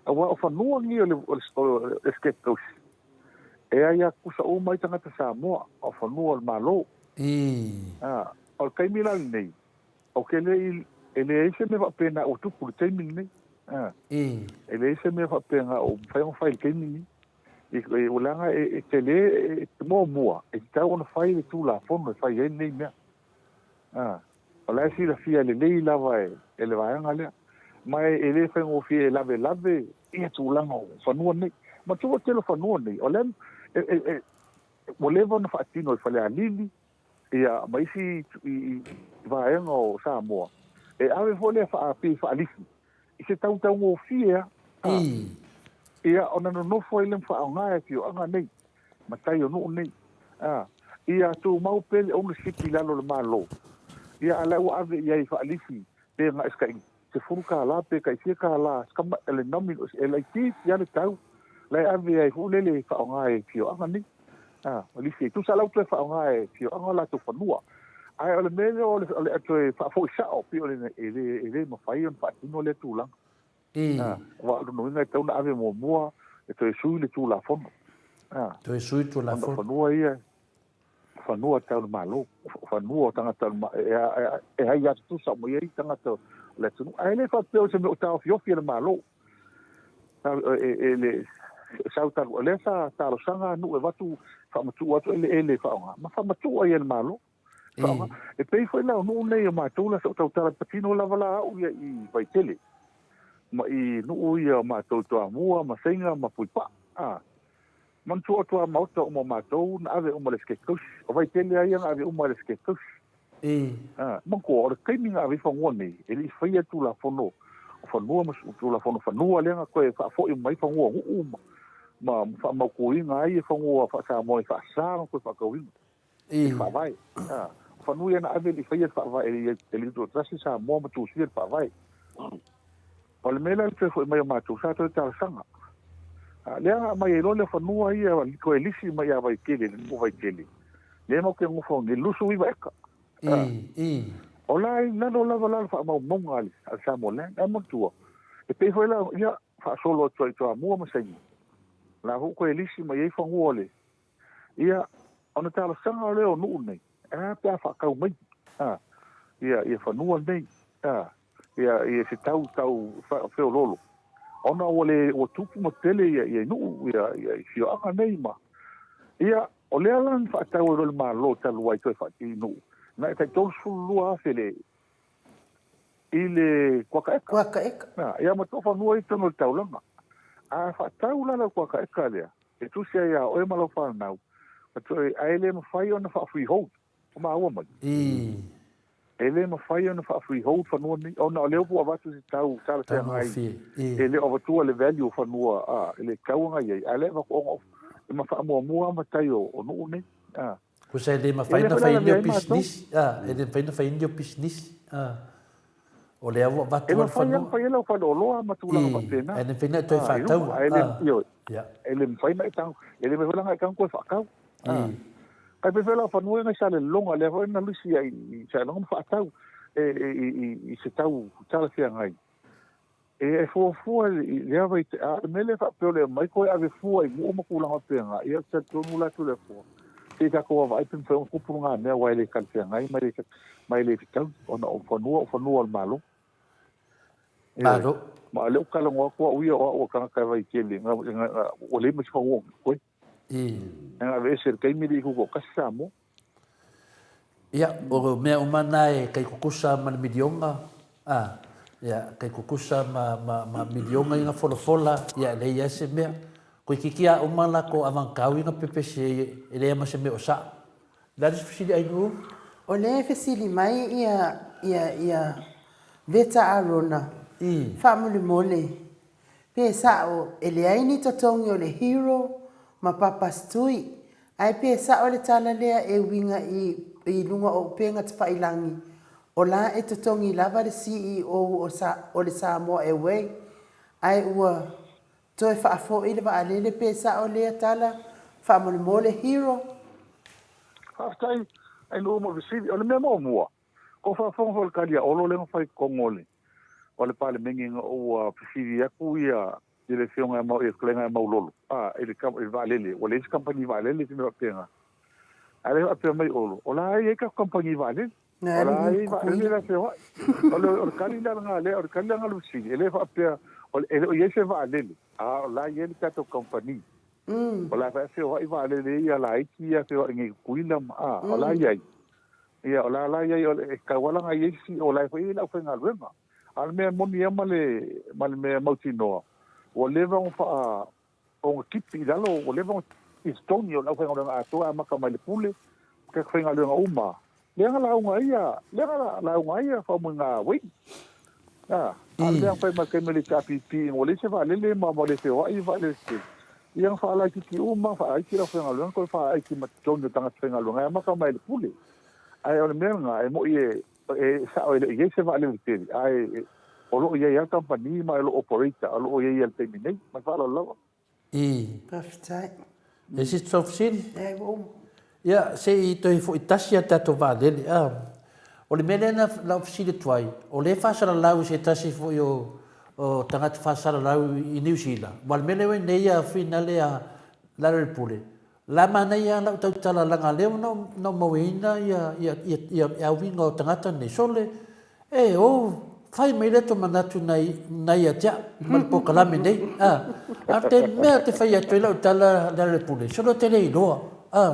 Aua o fanua nei o le, o le, Estate Tausi, e aia tutusa uma ai tagata Samoa, o fanua o le Malo. A, o le taimi la lenei, Ou te le i, e leai se mea faapena ua tupu i le taimi lenei. A. E leai se mea faapena o mafai ona fai i le taimi lenei. I, ua leaga e, e tele, e, muamua, e tatau ona fai le Tulafono e fai ai lenei mea. A. O la e silafia lelei lava e, e le vaega lea. Ma e, e le faigofie e lavelave ia tulaga o fanua nei. Manatua o le tele o fanua nei, o lea e, e, e, ua leva ona faatino i Falealili, ia ma isi vaega o Samoa, e ave foi lea pei faalisi i se tautaugofie lava. Ia, ona nonofo ai lea ma faaaoga e afioaga nei, matai o nuu nei. Ia tumau pea le ownership i lalo o le Malo, ia a o la e ua ave i ai faalisi pe na o se tai $10 pe tai fia tala, le nominal, e laitiiti lava le tau la e ave ai foi lele e faaaoga e afioaga nei. A, o lisi e tusa la ua toe faaaoga e afioaga o latou fanua. Ae o le mea lea o le toe faafoi sao, pei o le, e le, e le mafai ona faatino lea tulaga. A, aua o lona uiga e tatau ona ave muamua e toe sui le Tulafono. A, toe sui le Tulafono. Ona o fanua ia, fanua tau le Malo, fanua o tagata e aia tutusa uma i ai tagata o le atunuu. Ae le faapea o se mea o taofiofi e le Malo. E le sau talu, o lea sa talosaga nuu e avatu faamatuu atu eleele e faaaoga, ma faamatuu ai e le Malo. Faaaoga. E pei foi la o nuu nei o matou la sa ou tautala patino lava la au ia i Vaitele ma i nuu ia o matou i Toamua ma Seiga ma Puipaa. A, manatua o tuamaota uma o matou na ave uma e le Esetete Tausi. O Vaitele lava ia na ave uma e le Esetete Tausi. Manatua o le taimi na ave ai fanua nei, e le i faia le Tulafono o Fanua ma Tulafono Fanua lea na toe faafoi uma ai fanua o nuu ma ma faamautuina ai fanua faa-Samoa i faasa ona toe faatauina i le Faavae. O fanua ia na ave e le i faia le Faavae, e le i tutoatasi Samoa ma tusia le Faavae. O le mea lea o le toe foi mai o matou, sa toe talosaga. Lea na aumai ai loa le fanua ia toe lisi mai ia Vaitele, le nuu o Vaitele, lea matou te nofo nei, 29 eka. O la i lalo lava la o le faamaumauga a le Samoa Land. Ae manatua, e pei foi la, ia, faasolo atu ai i Toamua ma Saina, o la foi ua toe lisi mai ai fanua o le, ia, ona talosaga lea o nuu nei, e a pe a faatau mai, a, ia, ia fanua nei, a, ia, ia se tau, tau feoloolo, ona ua le, ua tupu ma tele ia, ia nuu, ia, ia afioaga nei ma, ia, o lea la na faatau ai loa le Malo talu ai toe faatini nuu, na e tai 32,000 le, i le kuaka eka. Kuaka eka. Na, ia ma tō whanua i tonu o le taulaga. A whaatau la lau kuaka eka lea, e tusi ai a oe ma lau whanau, ma toe, a e le mawhai ona wha freehold, o maua mai. E le mawhai ona wha freehold whanua nei, ona o lea ua avatu se tau talafeagai, e le o avatua le value o whanua, a, e le tau anga iai, a le avatu ona o, e ma whaamuamua ma tai o, o nuu nei. A. Tusa e le mafai ona fai ni o pisinisi, a, e le mafai ona fai ni o pisinisi, a. O lea ua avatu le fanua. E mafai ona fai e lau faleoloa ma tulaga faapena. E le mafai ona e toe faatau. Ioe. E le mafai ona e tago, e le mafai foi la ona e tago toe faatau. Kai pei foi la o fanua ia na i Salelologa lea foi na lisi ai i Salelologa ma faatau i se tau talafeagai. E fuafua i lea vaitaimi, a o le mea lea faapea o le aumai toe ave fua i nuu ma tulaga faapena, ia ou te talitonu la atu le Atua, se i tatou vaavaai pe mafai ona tupu lena mea aua e le talafeagai ma e le, ma e le fetaui ona o fanua o fanua o le Malo. Ioe. Malo. Ma o lea ou te talanoa atu au ia o au o le tagata e vaitele, ua leai ma se fanua o totoe. E aveese i le taimi e le i tutoatasi Samoa. Ia, o mea uma na e kai kukusa ma le milionga, a, ia, kai kukusa ma, ma, ma milionga i nga folafola, ia, e leai a se mea. Koe kiki a uma la ko avangkau i nga pepese e leai ma se mea o saʻo. Le a le fesili ai nuu? O lea e fesili mai ia, ia, ia Veta Arona, faamolemole, pe saʻo e leai ni totogi o le Hero ma Papas Tui Ae pe sao le tala lea e uiga i i luga o upega tafailangi, o la e totogi lava le CEO o sa o le Samoa Airway, ae ua toe faafoi le vaalele pe sao lea tala faamolemole Hero? Faafetai ai nuu ma fesili. O le mea muamua, ko faafofoga foi le tali a Olo lea na fai i totonu o le o le Palemene ina ua fesili atu ia i le afioga ia Mau, ia fetalaiga ia Maulolo, a, i le, i le vaalele, ua leai se kamupani vaalele, se mea faapena. A lea faapea mai Olo, o la e i ai tatou kamupani vaalele. O la e i ai vaalele la e feoai. O le, o le tali la lena lea, o le tali la lena o le fesili, e le faapea, o le, e le o i ai se vaalele, a o la e i ai le tatou kamupani. O la e feoai vaalele ia laiti ia feoai nei i Tutuila ma, a, o la e i ai. Ia, o la la e i ai, o le, e tatau lava la ona i ai se, o la e foi e i ai le aufaigaluega. A o le mea moni lava ma le, ma le mea mautinoa, ua leva ona faa, ona tipi i lalo, ua leva ona i totogi o le aufaigaluega atoa e amata mai le pule, ma tagata faigaluega uma. Lea na lauga ai a, lea na lauga ai a Faumuina Wayne. A, a o le mea na fai mai i le taimi o le HRPP, ina ua leai se vaalele ma ua le feoai vaalele tetele, ia na faalaitiiti uma, faalaiti le aufaigaluega, toe faalaiti ma totogi o tagata faigaluega e amata mai le pule. Ae o le mea lena, e moni e, E sao e le o i ai se vaalele tele, ae o lo o i ai lava le kamupani ma o lo o operate, o lo o i ai lava i le taimi nei. Ma le faaaloalo lava. I. Faafetai. E isi tou fesili? Leai, ua uma. Ia, se i toe foi tasi a tatou vaalele. A, o le mea lea na lau fesili atu ai, o lea e faasalalau i se tasi foi o, o tagata faasalalau i Niu Sila, aua o le mea lea ua i nei a finale a Larry Pule, La manaia lava lau tautala laga lea ua na ou mauaina ia ia ia ia uiga o tagata nei sole e ou fai mai lea to manatu nai nai ia te au ma le polokalame nei a a te mea te fai atu ai lau tala le ale pule sole ou te le iloa a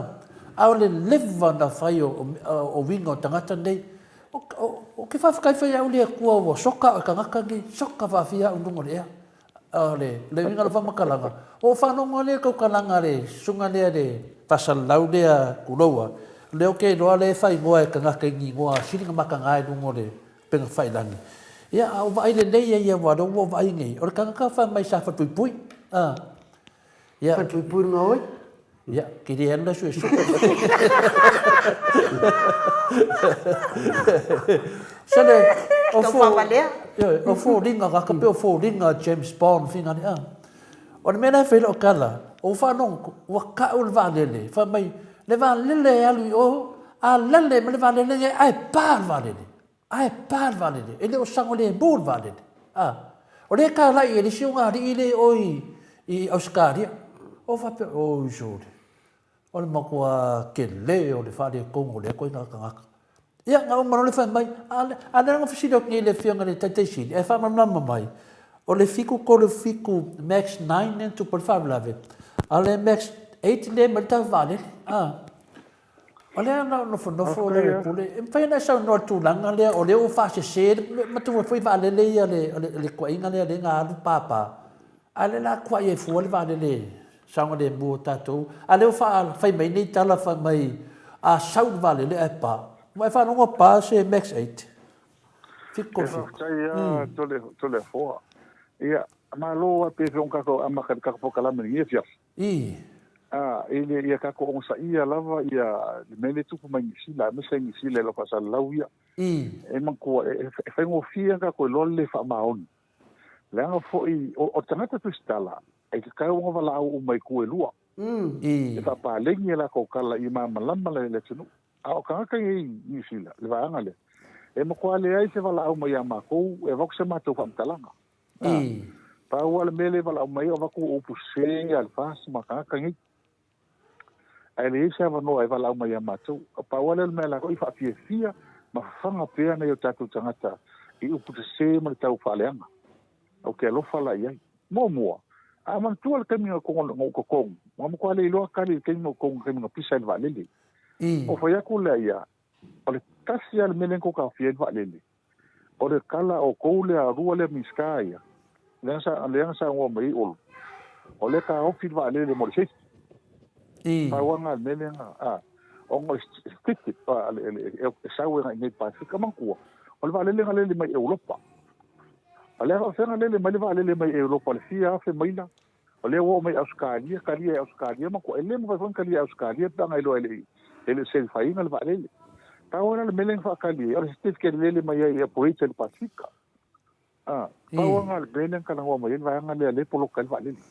a o le leva na fai o o uiga o tagata nei o o ke faafetai fai au le Atua ua soka au e tagata nei soka faafia au i luga o le ea O le uiga o le faamatalaga, ua ou faalogo lava lea i le tautalaga a le susuga lea le faasalalau lea Tuloua, o lea ou te iloa lea e faaigoa e tagata i ni igoa sili ona mataga i luga o le upega tafailagi. Ia, a ou vaai lelei ai aua o lea ua ou vaai nei, o le tagata fai mai sa falepuipui. A. Ia. Falepuipui luga oi? Ia, ke le alu la suesue. Sole, o fo... Ioe, o foliga, ka pe o foliga James Bond finga le a. O le mea la e fai lau tala, ua faalogo, ua tau le vaalele, fai mai, le vaalele e alu i o, a lale ma le vaalele nei, ae pa le vaalele. Ae pa le vaalele, e le o saogalemu le vaalele. A, o lea e talai e le isi ogalii lea i o i Ausetalia. O faapea, oi sole, o le matua tele o le faaletonu o lea ituaiga tagata. Ia, na uma loa le fai mai, a a lea na fesili atu nei i le Afioga i le Taitai Sili, ae faamalamalama mai, o le 737 Max 9 lea na tupu ai le faalavelave, a o le Max 8 lea e aumai le tatou vaalele. A. O lea na ou nofonofo le pule, e mafai ona e saunoa i le tulaga lea, o lea ua faasese, manatua foi vaalele ia o le tuuaiga lea lea na alu papa, a o lea o le a tuuai ai fua le vaalele saogalemu a tatou, a o lea ua fai mai nei tala fai mai, a sau le vaalele ae pa, ua e faalogo pa se Max 8? 7 E faafetai lava Toleafoa. Ia, malo lava pei foi ona tatou amata i le tatou polokalame i lenei afiafi. Ii. A, i le, ia tatou onosaia lava ia le mea lea e tupu mai Niu Sila, aemaise Niu Sila i lau faasalalau ia. Ii. E manatua, e, e faigofie ona tatou iloa le le faamaoni. Leaga foi, o, o le tagata tusitala, e tatau ona valaau uma i itu e lua. Ii. E faapaleni a latou tala ia malamalama le, le atunuu. A o tagata ia i Niu Sila, le vaega lea, e matua leai se valaau mai ia matou e avatu se matou faamatalaga. Ii. Pau lava le mea lea e valaau mai ai, o avatu upu sese ia a le FAST ma tagata nei. Ae leai se avanoa e valaau mai ia matou. Pau lava lea o le mea latou i faafiafia ma fafaga pea nai o tatou tagata i upu sese ma le tau faaleaga. Ou te alofa la i ai. Muamua, a manatua le taimi na ou totogi, ua matua le iloa tali i le taimi na ou totogi, taimi na pisa ai le vaalele. Ou fai atu lea ia, o le tasi lava le mea lea na tou taofia ai le vaalele, o le tala o tou lea lua lea Minisita ia, lea na lea na saunoa mai ai Olo, o lea taofi le vaalele mo le safety. Pau lava lena o le mea lea na, a, ona o le ticket a, le, le, e sau agai i inei i le Pasefika. Manatua, o le vaalele na lele mai Europa. A o le a faapefea ona lele mai le vaalele mai Europa i le fia afe maila O lea ua oo mai i Ausetalia, talia e Ausetalia matua, e le mafai foi ona talia e Ausetalia pe ana iloa e le i, e le i certify ina le vaalele. Pau lava la le mea lea na faatali ai, o le certificate e lele mai ai e operate ai i le Pasefika. A, pau lava lena o le mea lea na talanoa mai ai le vaega lea, lea e poloka ai le vaalele.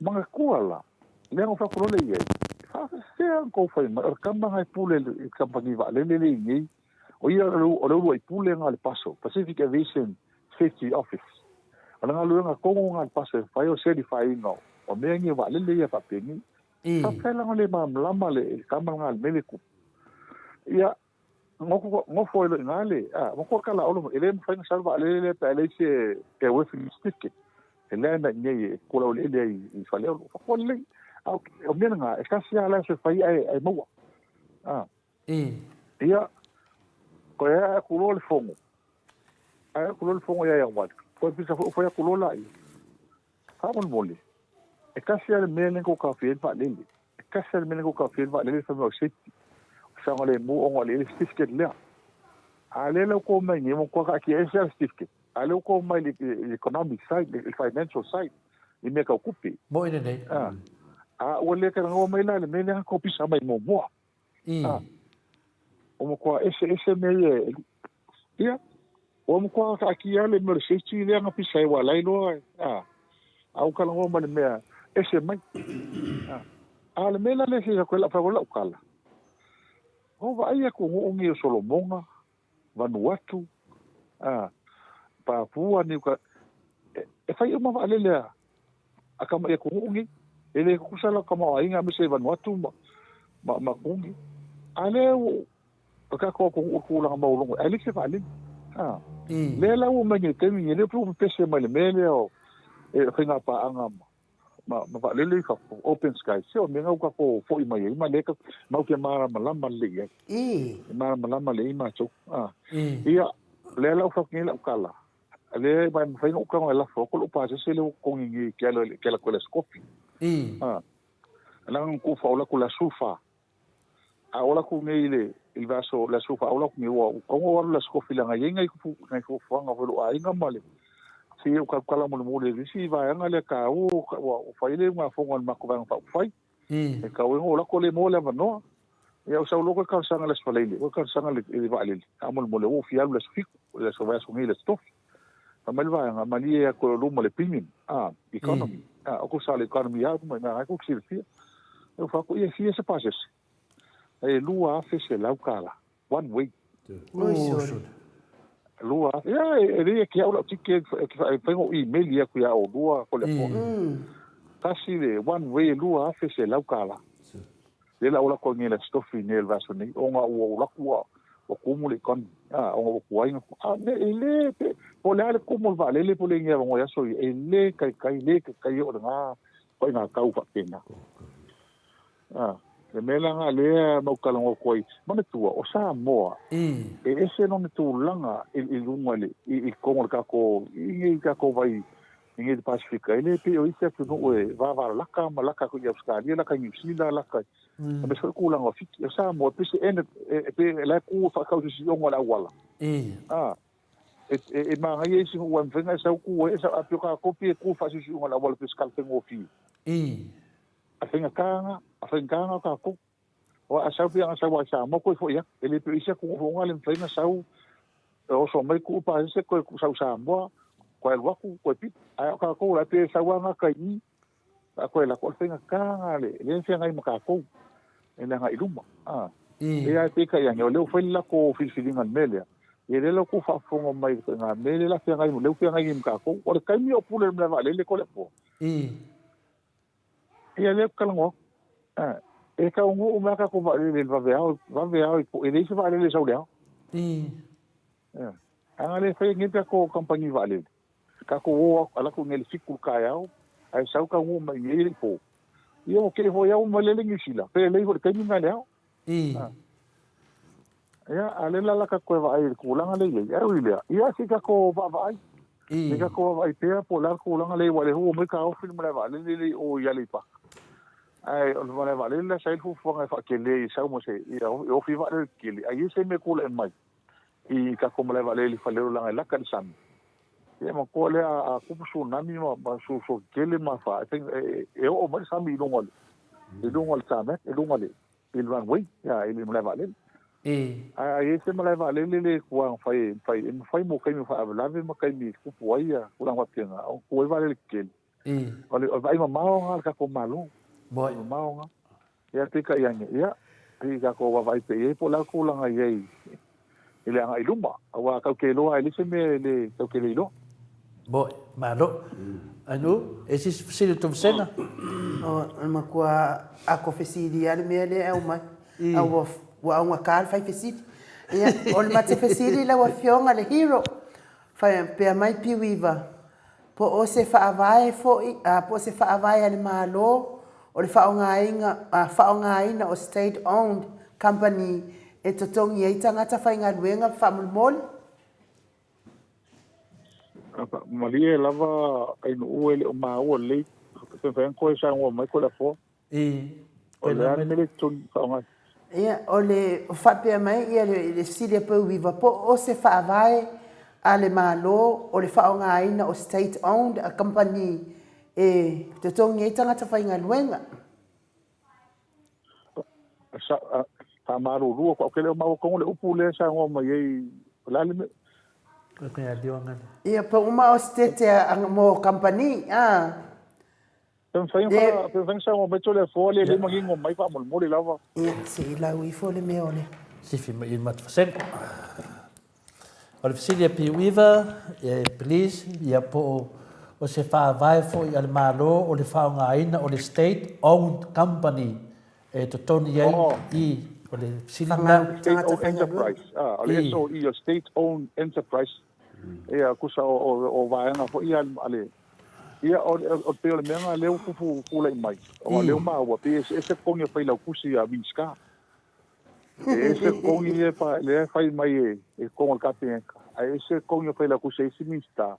Manatua la, lea na ou fai atu loa lea i ai, e faafefea ona tou fai mai, o le tama lena e pule i le kamupani vaalele lea i inei, o ia o le uluai pule lena o le PASO, Pacific Aviation Safety Office. O le galuega tonu lena a le PASO e fai o le certify ina o mea nei o vaalele ia faapenei. Faafetai la ona le malamalama le tama lena i le mea lea e tupu. Ia, nofo ai loa i ina le, a, matua tala Olo e le mafai ona sau le vaalele lea pe a leai se airworthiness certificate. E leai na i inei e kula eleele ai i Faleolo. Faatoa lelei. A o mea lena, e tasi lava le aso e fai ae maua. A. Ia, toe ae atu loa le fono, ae atu loa le fono ia Ianuari, toe pisa foi fai atu loa laia. Faamolemole, e tasi lava le mea lea na tou taofia ai le vaalele. E tasi lava le mea lea na tou taofia ai le vaalele fai mai o le safety, o saogalemu ona o le certificate lea. A o lea la ua tou omai nei, ua matua taatia ese lava le certificate, a o lea ua tou omai i le economic side, le financial side, i mea tau tupe. Moi lelei. A ua le talanoa mai la i le mea lea na tou pisa mai muamua. A. Ua matua eseese mea ia e. Ia, ua matua taatia lava le mea o le safety lea na pisa ai aua o la e iloa, a, a ua talanoa ma le mea ese mai. A, a o le mea la lea e fia atu ai lau fai lau tala, ua vaai atunuu nei o Solomona, Vanuatu, a, Papua Niu Ka, e fai uma vaalele a, a tama i atunuu nei. E le tutusa la tamaoaiga aemaise i Vanuatu ma, ma, ma atunuu nei. A lea ua, o tatou atunuu i tulaga maualuluga, ae leai se vaalele. A, lea la ua omai nei i le taimi lenei, lea pei ua pepese mai le mea lea o e, faiga paaga ma, ma, ma vaalele i fafo, open sky, se o mea na ua tatou foi mai ai, ma lea matou te malamalama lelei i ai. E malamalama lelei matou. A, ia, lea la ua fai atu nei lau tala, lea e mafai ona ou tago e lafo atu lou pasese lea ua totogi nei ke ala ke ala koe le skopi. A, leaga na tuufa ola atu le aso 14. A ola atu nei i le i le vaiaso le aso faaola atu nei ua tago alu le Aso Tofi leaga e i ai nai nai fuafuaga foi a lou aiga ma le se i ou tautala mulimuli i le isi vaega lea taua ua fai le iugafono a le matou Vaega Faaupufai. E tau ai ona ou alu atu ua le maua le avanoa. Ia ou sau loa toe talosaga i le Aso Faraile, toe talosaga i le vaalele, faamolemole ua ou fia alu i le aso Fitu, le aso vaiaso nei i le Aso Tofi. Fai mai le vaega, malie atu e oulua ma le premium, a, economy. A, o tusa o le economy lava ma i ina tou te silafia. Ou fai atu, ia e fia se pasese? E $2,100, one way. Oi sole. 2000, ia e lelei ia te au lau ticket e mafai ona ou email atu ia oulua Toleafoa. Tasi le one way e $2,100. Lea la ua alu atu ai nei i le Aso Tofi nei o le vaiaso nei, ona ua ou alu atu ua tumu le economy, a, ona ua tuai ona, a, e le, pe, po o le a le tumu o le vaalele po o le i ni avanoa i aso ia, e le taitai, le taitai oo i lena ituaiga tau faapena. A, le mea la lena lea ma ou talanoa atu ai, manatua, o Samoa, e ese lona tulaga i luga i le, i totonu o le tatou, i nei tatou vai i nei le Pasefika, e le pei o isi atunuu e vavalalata ma lata atu i Ausetalia, lata i Niu Sila, lata i, aemaise foi le tulaga o Fiti. O Samoa, e pei se ene, e pei o la e tu e faatau i se siioga o le auala. A, e, e, e manaia isi nuu aua e mafai ona e sau tu ai, e sau, a pei o tatou pei e tu faasiosiioga o le auala pei o se tala faigofie. A faigata na, a faigata na o tatou. Aua a sau pei ana sau lava i Samoa toe foi atu. E le pei o isi atunuu foi na le mafai ona sau e oso mai tuu pasese toe sau i Samoa, toe alu atu toe pita. Ae o tatou la e pei e sau lava gata i i, a toe alu atu. O le faigata na lea e feagai ma tatou i le agai i luma. A. Ia ae peitai ane, o lea ua fai le latou filifiliga i le mea lea, ia lea la ua outou faafofoga mai i le ituaiga mea lea la feagai, lea ua feagai nei ma tatou. O le taimi o pule i le malae vaalele Toleafoa. Ia lea ou te talanoa atu. A, e taunuu mai a tatou vaalele i le vaveao, vaveao i e leai se vaalele e sau i le ao. Ia. A na le faia nei tatou kamupani vaalele, tatou o atu, alu atu i inei i le 7 i le taeao, ae sau taunuu mai i inei e le i po. Ia ua tele foi lava ua malele Niu Sila, pe lelei foi i le taimi lena i le ao. A. Ia, a lea la la tatou toe vaai i le tulaga lea e i ai. Ae ui i lea, ia se i tatou vaavaai. Se i tatou vaavaai pea po o le a le tulaga lea e i ai, aua o lea foi ua omai taofi le malae vaalele lea i o i Aleipata. Ae o le malae vaalele la sa i ai le fuafuaga e faatele i sau ma se, ia e ofi ai vaalele tetele, ae i ai se mea e tulai mai i tatou malae vaalele i Faleolo leaga e lata i le sami. Ia manatua lea a tupu tsunami ma suasua tetele ma afa, e oo mai le sami i luga o le, i luga o le tarmac, i luga o le, i le runway, ia, i le malae vaalele. Ae a i ai se malae vaalele le tua na fai, fai, e mafai mo taimi o faalavelave ma taimi e tupu ai ia tulaga faapena, ona tua ai vaalele tetele. O le vaai mamao lena a le tatou Malo. Vaai mamao lena. Ia, peitai ane, ia, se i tatou vaavaai pea i ai po o le a le tulaga e i ai i le agai i luma, aua tatou te iloa lava e leai se mea e le tatou te le iloa. Moi, malo. Anu, e isi fesili o Tomasena? O, le matua ako fesili lava le mea lea e aumai. A ua, ua augata le fai fesili. Ia, o le mate fesili lau Afioga le hero, faapea mai Piuiva, Po o se faavae foi, po o se faavae a le Malo o le faaaogaina, faaaogaina o State Owned Company e totogi ai tagata faigaluega faamolemole? Malie lava Ainuu e le o maua lelei, pe mafai ona toe saunoa mai Toleafoa. I, O le a le mea lea e totogi faaaoga ai? Ia, o le faapea mai ia le fesili a Peuiva, po o se faavae a le Malo o le faaaogaina o State Owned a Company e totogi ai tagata faigaluega? Faamalulu atu, ou te le o maua tonu le upu lea e saunoa mai ai, o le a le mea? Ia, pe uma o se tete mo kamupani, a. Pe mafai ona pe mafai ona saunoa mai Toleafoa le le manino mai faamolemole lava. Ia, se i lau ifo le mea o le. Sifi mai i le matou. O le fesili a Piuiva, e please, ia po o se faavae foi a le Malo o le faaaogaina o le State Owned Company e totogi ai i, o le fesili lena. State Owned Enterprise, o le SOE, o State Owned Enterprise. Ia, tusa o vaega foi ia a le... Ia, o le pei o le mea lena lea ua tupu tulai mai, ona o lea ua maua, pei e eseese totogi e Failautusi a Minisita. E ese totogi ia lea e fai mai e totonu o le Kapeneta, ae ese totogi o Failautusi a isi Minisita.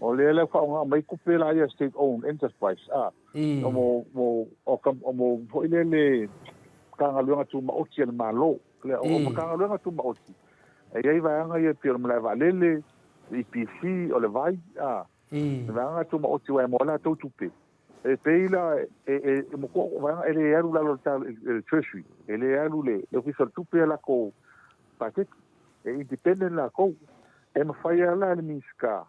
O lea la e faaaoga mai tupe la ia State Owned Enterprise, a, mo, mo, mo foi lele Matagaluega Tumaoti a le Malo. Lea, o Matagaluega Tumaoti, e i ai vaega ia e pei o le malae vaalele, le EPC, o le vai, a, le vaega tumaoti aua e maua ai latou tupe. E pei la e, e, e matua vaega e le alu i lalo o le Treasury, e le alu le, le Ofisa o le Tupe a latou paketi, e independent latou. E mafai lava la e le Minisita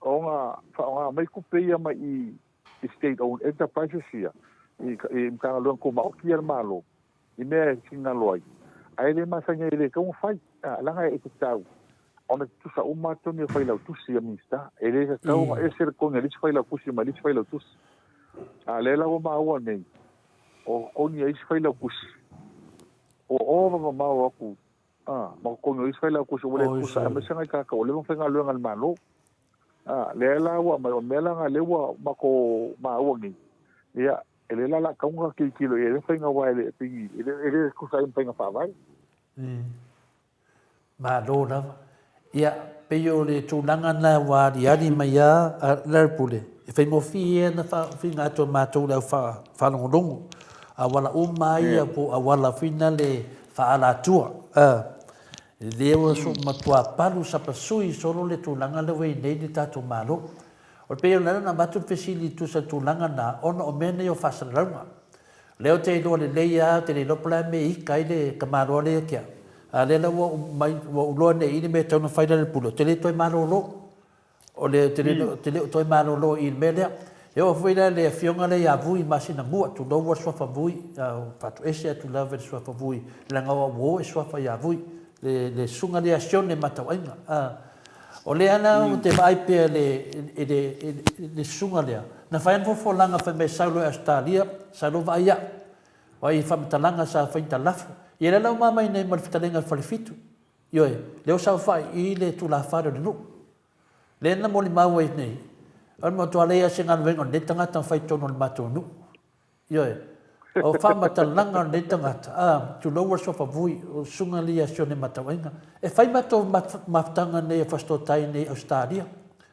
ona faaaoga mai tupe ia mai i i state owned enterprises ia, i, i Matagaluega Tumaoti ia a le Malo, i mea e finagalo ai, ae le masani ai e le tatau ona fai, leaga e tatau ona tutusa uma tonu o failautusi a Minisita. E le tatau ona ese le totogi a le isi failautusi mai le isi failautusi. A o lea la ua maua nei, o totogi a isi failautusi, ua ova mamao atu ma totogi o isi failautusi ua le tutusa, aemaise nai tagata ua leva ona faigaluega i le Malo. A, lea la ua aumai, o le mea la lena lea ua matou maua nei, ia, e le la la tatau ona tilotilo i ai le faiga aua e le pei e le e le tusa ai ma faiga faavae. Malo lava. Ia, pei o le tulaga lena ua aliali mai lava a Lealapule, e faigofie ona faafinga atu e matou le au faalogologo, auala uma lava ia po o auala foi na le faaalatua. Lea ua matua palu sapasui solo le tulaga lea ua i ai nei le tatou Malo. O le pei o lea na avatu le fesili e tusa i le tulaga lena ona o mea nei o faasalalauga. O lea ou te iloa lelei lava, ou te le iloa po o le a le mea e ita ai le tamaloa lea ia te au, a o lea la ua ou mai, ua ou iloa nei i le mea e tatau ona fai Lealailepule, ou te le toe malolo. O le, ou te le, ou te le o toe malolo i le mea lea. E oo foi la i le afioga lea ia Vui Masinamua, tulou ua le suafa Vui, a o faatoese atu lava i le suafa Vui, leaga o au uo e suafa ia Vui, le, le susuga lea Sione Matauaiga. A, o lea la ou te vaai pea i le, i le, i le susuga lea, na fai lava le fofolaga fai mai sau loa i Ausetalia, sau loa vaai au. Vaai i faamatalaga sa fai na lafo. Ia lea la ua mamai nei ma le fetalaiga a le Falefitu. Ioe, lea ua saofai i le tulafale o le nuu. Lea na molimau ai nei, o le matua leai lava se galuega o lenei tagata na fai i totonu o le matou nuu. Ioe, o faamatalaga o lenei tagata, a, tulou le suafa vui, o le susuga lea ia Sione Matauaiga. E fai matou mafutaga nei a Fasitoouta nei i Ausetalia.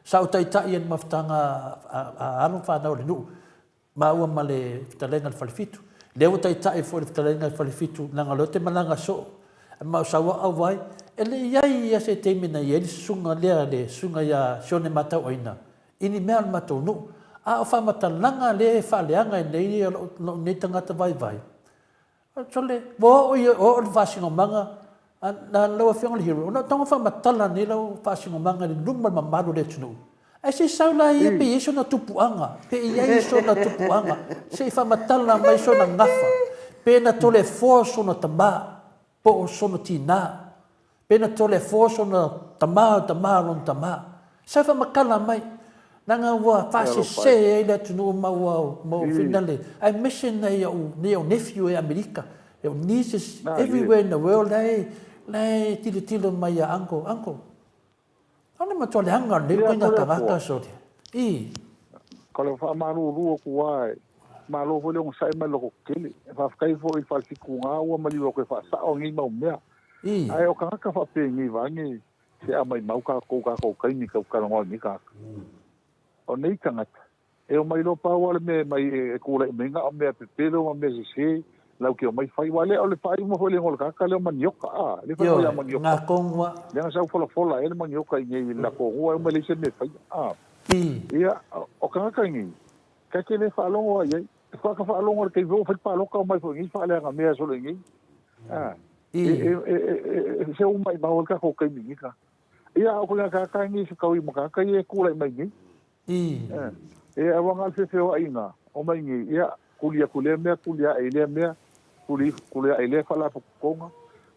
Sa ou taitai ai i le mafutaga a alo ma fanau a le nuu. Maua ma le fetalaiga i le Falefitu. Lea ua taitai foi le fetalaiga i le Falefitu, leaga o lea ou te malaga soo, ma o sau au ai, e le i ai ia se taimi na i ai le susuga lea, le susuga ia Sione Matauaina, i ni mea o le matou nuu. A o faamatalaga lea e faaleaga ai nei lou nei tagata vaivai, Sole, ua oo i, oo le faasinomaga a, na lau Afioga i le Hero, ona o tago faamatala nei lau faasinomaga i le luma o le mamalu o le atunuu. Ae se i sau la ia pe i ai sona tupuaga, pe i ai sona tupuaga, se i faamatala mai sona gafa, pe na toleafoa sona tama, po o sona tina. Pe na Toleafoa sona tama o tama o lona tama. Sa faamatala mai, leaga ua faasese ai le atunuu ma ua ma ua finale, aemaise nai au nei au nephew e Amerika, au nieces everywhere in the world la e la e tilotilo mai ia uncle, uncle. Aole matua leaga o lenei ituaiga tagata sole. I. Ko le faamalulu atu lava e malo foi le onosai ma le lototetele. E faafetai foi i le faalefituga ua maliu atu e faasao nei mau mea. Ae o tagata faapenei vaeane se a maimau tatou tatou taimi tau talanoa i nei tagata. O nei tagata e omai loa pau a le mea e mai e tulai mai na o mea pepelo ma mea sese lau te omai fai. Aua lea o le faaiuga foi le igoa o le tagata lea o manioka a lea fai mai a manioka. Lea na sau folafola ai le manioka i nei i le latou nuu ae omai leai se mea e faia a. Ia o tagata nei ta te le faalogo lava i ai. Faatoa ka faalogo i le taimi foi ua fai le palota omai foi nei faaleaga mea solo i nei. A, e, e, e, e, se ua maimau ai le tatou taimi nei ka. Ia, a o ko tagata nei se tau i makaka ia e tulai mai nei. E, aua na o le feofeoaiga omai nei, ia, kuli atu i lea mea, kuli ae i lea mea, kuli ifo, kuli ae i lea faalapotopotoga.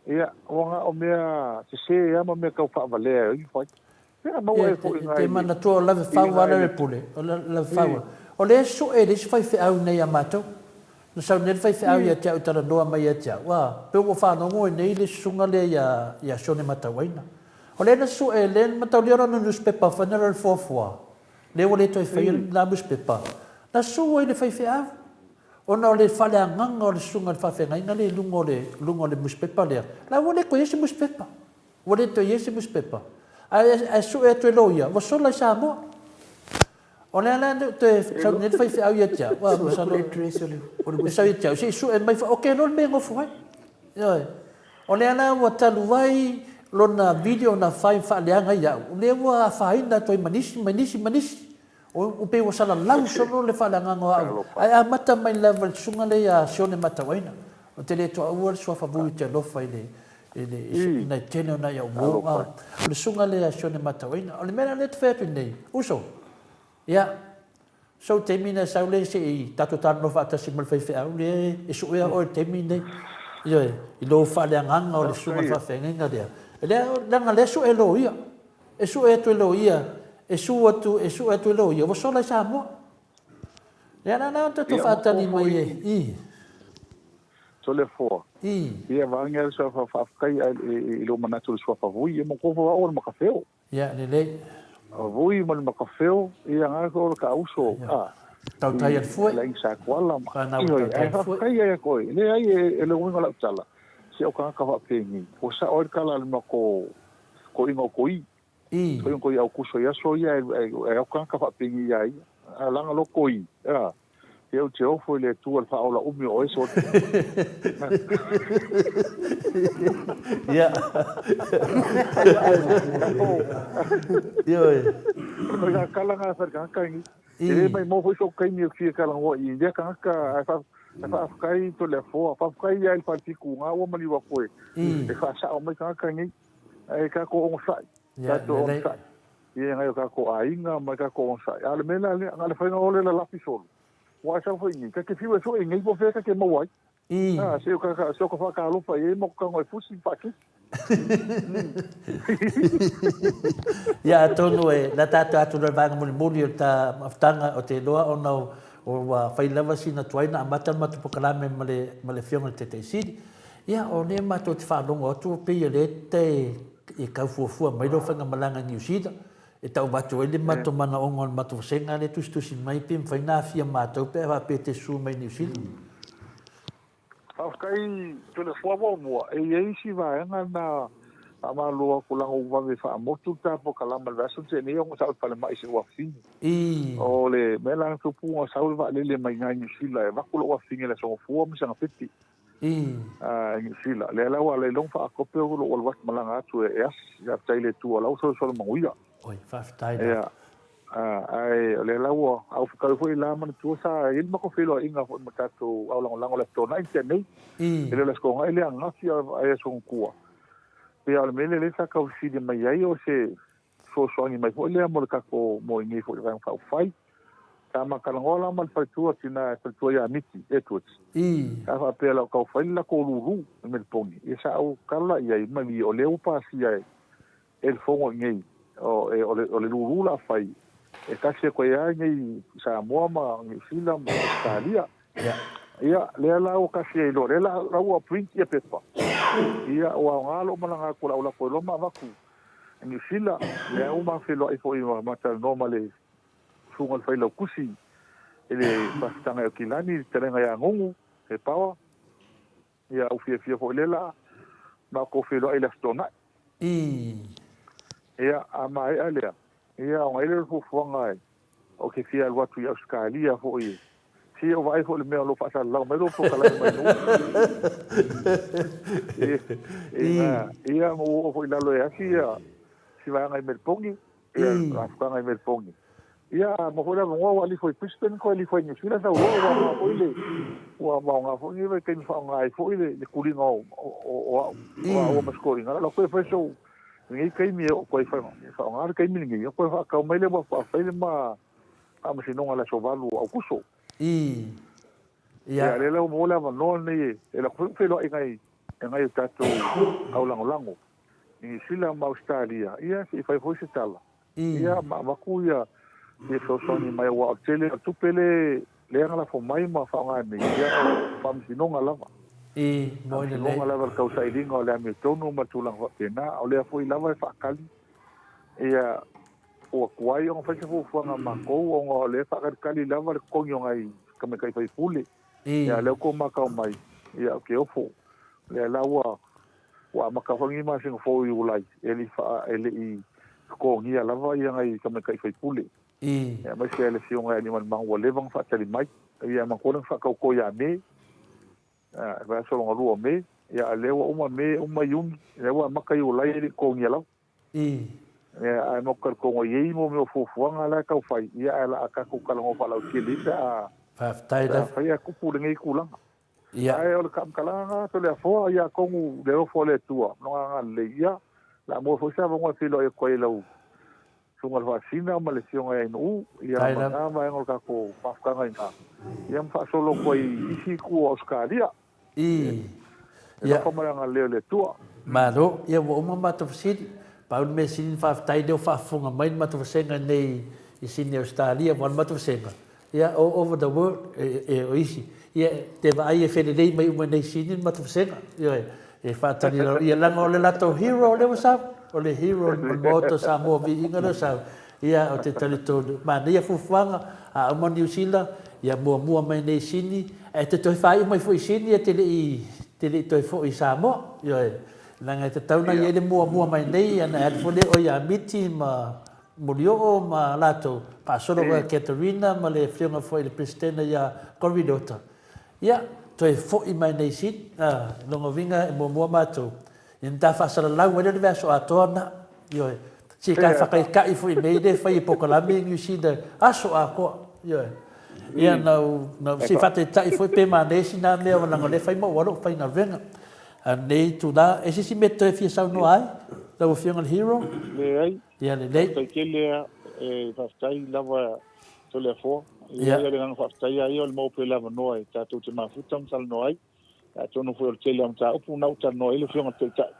Ia, ua na o mea sese lava ma mea tau faavalea e ai fai. Ia, te manatua o lave fau a le pule, o lave fau. O lea e sue e le isi faifeau nei a matou. Na sau nei le faifeau ia te au talanoa mai ia te au, a, pe ua faalogo ai nei le susuga lea ia, ia Sione Matauaina. O lea na sue, lea na mataulia lana newspaper fai na le fuafua, lea ua le toe faia lena newspaper. Na sue ai le faifeau, ona o le faaleagaga o le susuga i le faafeagaiga lea i luga o le, luga o le newspaper lea. La ua le toe i ai se newspaper. Ua le toe i ai se nusipepa. Ae, ae sue atu e loia, ua sola i Samoa. O le ala lea ou te sau nei le faifeau ia te au, ua masalo, e sau ia te au, se i sue mai, ok loa le mea e nofo ai. Ioe. O lea la ua talu ai lona video na fai ma faaleaga ai au, o lea ua afaina atu ai ma nisi, ma nisi, ma nisi. Ua pei ua salalau solo le faaleagaga o au, ae amata mai lava i le susuga lea ia Sione Matauaina. Ou te le tuaua le suafa vui ou te alofa i le, i le, i nai tele o nai au uo, a o le susuga lea ia Sione Matauaina. O le mea la lea ou te fai atu nei, uso, ia, sou taimi na e sau lea se i tatou talanoa faatasi ma le faifeau lea e suea oe i le taimi lenei, ioe, i lou faaleagaga o le susuga i le faafeagaiga lea. Lea, leaga lea e sue loia. E sue atu e loia, e su atu, e sue atu e loia, ua sola i Samoa. Ia la la tatou faatali mai e, i. Toleafoa. I. Ia vaeane le suafa faafetai i lou manatu i le suafa vui, ia matou foi au o le makafeo. Ia lelei. Vui ma le makafeo, ia na o le taauso a. Tautai a le fue. Le aiga Sa Tuala ma. Ioe, ae faafetai ai atu ai. Leai e le uiga o lau tala, se o tagata faapeni, ua sao ai le tala a le matou toeaiina o Toi. Toeaiina o Toi Aukuso i aso ia e ao tagata faapeni ia ia. A laga loa Toi, a, ia ou te ofo i le Atua i le faaola umi o oe sole. Ia. Ioe. O le koiga kala nga fai tagata ni. E le mai mo foi so kaimi o fia kala ngoa i lea tagata ae fa faafetai Toleafoa, faafetai ia i le falefitu nga ua maliu atu e e faasao mai tagata nei. Ae tatou onosai, tatou onosai. Ia ngai o tatou aiga ma tatou onosai. A o le mea la lea, na o le faiga o le lalafi solo. Ua sau foi nei, ta te fiu e sue nei po o fea ta te maua ai. A, se o ka, se o ka whakaalofa i e mo ka ngoi fusi whaki. Ia, atonu e, na tātou atu loa i vaega mulimuli o le tā mafutaga o te iloa ona o, o ua whai lava sina tuai na amata le matou pokalame ma le, ma le Afioga i le Taitai Sili. Ia, o lea matou te faalogo atu pei o lea te e tau fuafua mai lou faigamalaga i Niu Sila, e tau avatu ai le matou manaoga o le matou vasega lea e tusitusi mai pe mafai ona aafia matou pe a faapea e te susu mai i Niu Sila. Faafetai Toleafoa muamua, e i ai isi vaega na faamalo atu leaga ua vave faamotu le ta polokalame i le vaiaso na tea nei ona sau i le falemai i si ou afafine. O le mea la na tupu na sau le vaalele mai ina i Niu Sila e avatu lou afafine i le Aso Gafua ma sana pepe. I Niu Sila. Lea la ua alai loa ona faakope o lou alu atu malaga atu e asi. Faafetai i le Atua o la ua solisoli manuia. Oi, faafetai la. Ia, ae o lea la ua aufakau foi la manatua sa i ai le matou feiloaiga foi ma tatou au lagolago i le Aso Toonai na tea nei. E le o le Aso Toonai lea ananafi ae Aso Gafua. Ia o le mea lea lea sa tau fesili mai ai o se fesoasoani mai foi lea mo le tatou mo i nei foi Vaega Faaupufai. Sa ma talanoa la ma le faletua tina faletua ia Miti Edwards. Sa faapea la o tau fai le latou lulu i Meliponi. Ia sa ou tala i ai malie o lea ua pasia e e le fono i nei o e o le o le lulu la fai e tasi atu ai lava i nei i Samoa ma Niu Sila ma Ausetalia. Ia lea la ua tasi ai loa lea la la ua print ia pepa. Ia ua aoga lou malaga atu o le a ou lako ai loa ma avatu i Niu Sila, lea ua ma feiloai foi ma talanoa ma le Susuga i le Failautusi i le Faafitaga i Aukilani, le fetalaiga ia Gugu he Power. Ia ua fiafia foi lea la matou feiloai i le Aso Toonai. Ia, a maea lea, ia ona i ai lea o le fuafuaga e Ou te fia alu atu i Ausetalia foi e fia ou vaai foi i le mea o lo o faasalalau mai lou polokalame mai nuu. Ia, ma ua oo foi i lalo e asi ia si vaega i Meliponi, ia afutaga i Meliponi. Ia, maua foi le avanoa ua alifo i Brisbane koe alifo i Niu Sila sau loa ua aoga foi le ua aoga foi lenei vaitaimi faaaoga ai foi le tuliga o au o au ma si toeaina. O le a toe fai sou Lenei taimi e oo atu ai faaaoga le taimi lenei, e toe faatau mai lea ua fai le ma faamasinoga i le aso 8 o Aokuso. Ia, lea la ua maua le avanoa lenei e alu atu foi ma feiloai nai nai o tatou au lagolago i Niu Sila ma Ausetalia, ia se i fai foi se tala. Ia ma avatu ia fesoasoani mai aua o le tele o le tupe lea na lafo mai ma faaaoga nei, ia o faamasinoga lava. Faamasinoga lava le tausailiga o le amiotonu ma tulaga faapena. O lea foi lava e faatali ia ua tuai ona fai se fuafuaga a matou ona o lea e faatalitali lava le totogi o nai tamaitai sui usufono. Ia lea ua outou matau mai, ia ou te ofo. O lea la ua Ua amata foi lenei masina fou i Iulai, e le i faa, e le i totogia lava ia nai tamaitai faipule. Aemaise ai le Afioga ia Aliimalemanu ua leva ona faatali mai. Ia manatua lea na faatauto ia Me, le vaiaso lona lua o Me. Ia, a lea ua uma Me, uma Iuni, lea ua amata Iulai e le i totogia lava. Ia, ae matou talitonu e i ai mo mea o fuafuaga la e tau fai, ia ae o le a tatou talanoa faalauaitele ai pe a Faafetai pe a lava. fai ae tupu lenei tulaga. Ia. Ae o le faamatalaga lena Toleafoa, ia atonu le alofa o le Atua ma Lona agalelei, ia, o le a maua foi se avanoa e feiloai atu ai i lau Susuga i le Faasisina ma le Afioga ia Ainuu, ia Faafetai ma lava. lena vaega o le tatou mafutaga i ina, ia ma faasolo atu ai i isi itu o Ausetalia. I. E Ia. alofa ma le agalelei o le Atua. Malo. Ia ua uma matou fesili. Pau le mea sili ona faafetai lea ua faafofoga mai le matou vasega nei i Sydney Ausetalia aua le matou vasega ia all over the world e o isi ia te vaai e felelei mai uma nei i Sydney le matou vasega. Ioe. E faatali ia leaga o le latou hero lea ua sau. O le hero o le Maota o Samoa viiga lea ua sau. Ia, ou te talitonu, manaia fuafuaga, a uma Niu Sila, ia muamua mai nei i Sini, ae te toe faaiu mai foi i Sini e te le i, te le i toe foi i Samoa. Ioe, leaga e tatau ona i ai le muamua mai nei, ia ona e alu foi lea oe ia Miti ma Molioo ma latou, faasolo ia Caterina ma le afioga foi i le Peresetene ia Coridota. Ia, toe foi mai nei i Sini, a, lona uiga e muamua matou, Ia na ta faasalalau ai lea o le vaiaso atoa lena. Ioe. Se ta whakaikai foi mea i whai e pokalame i New Zealand, aso atoa. Ioe. Ia na u, na u, se whataitai foi pe mane si nā mea walanga le whai ma ualo whai ngā venga. A nei tū la, e sisi me toe fia saunoa ai, lau afioga le hero? Leai. Ia lelei. Faafetai tele a, e faafetai lava Toleafoa. Ia, ia le agaga faafetai a ia o le maua pea o le avanoa e tatou te mafuta ma talanoa ai. Atonu foi o le tele o mataupu na ua talanoa ai le Afioga i le Taitai.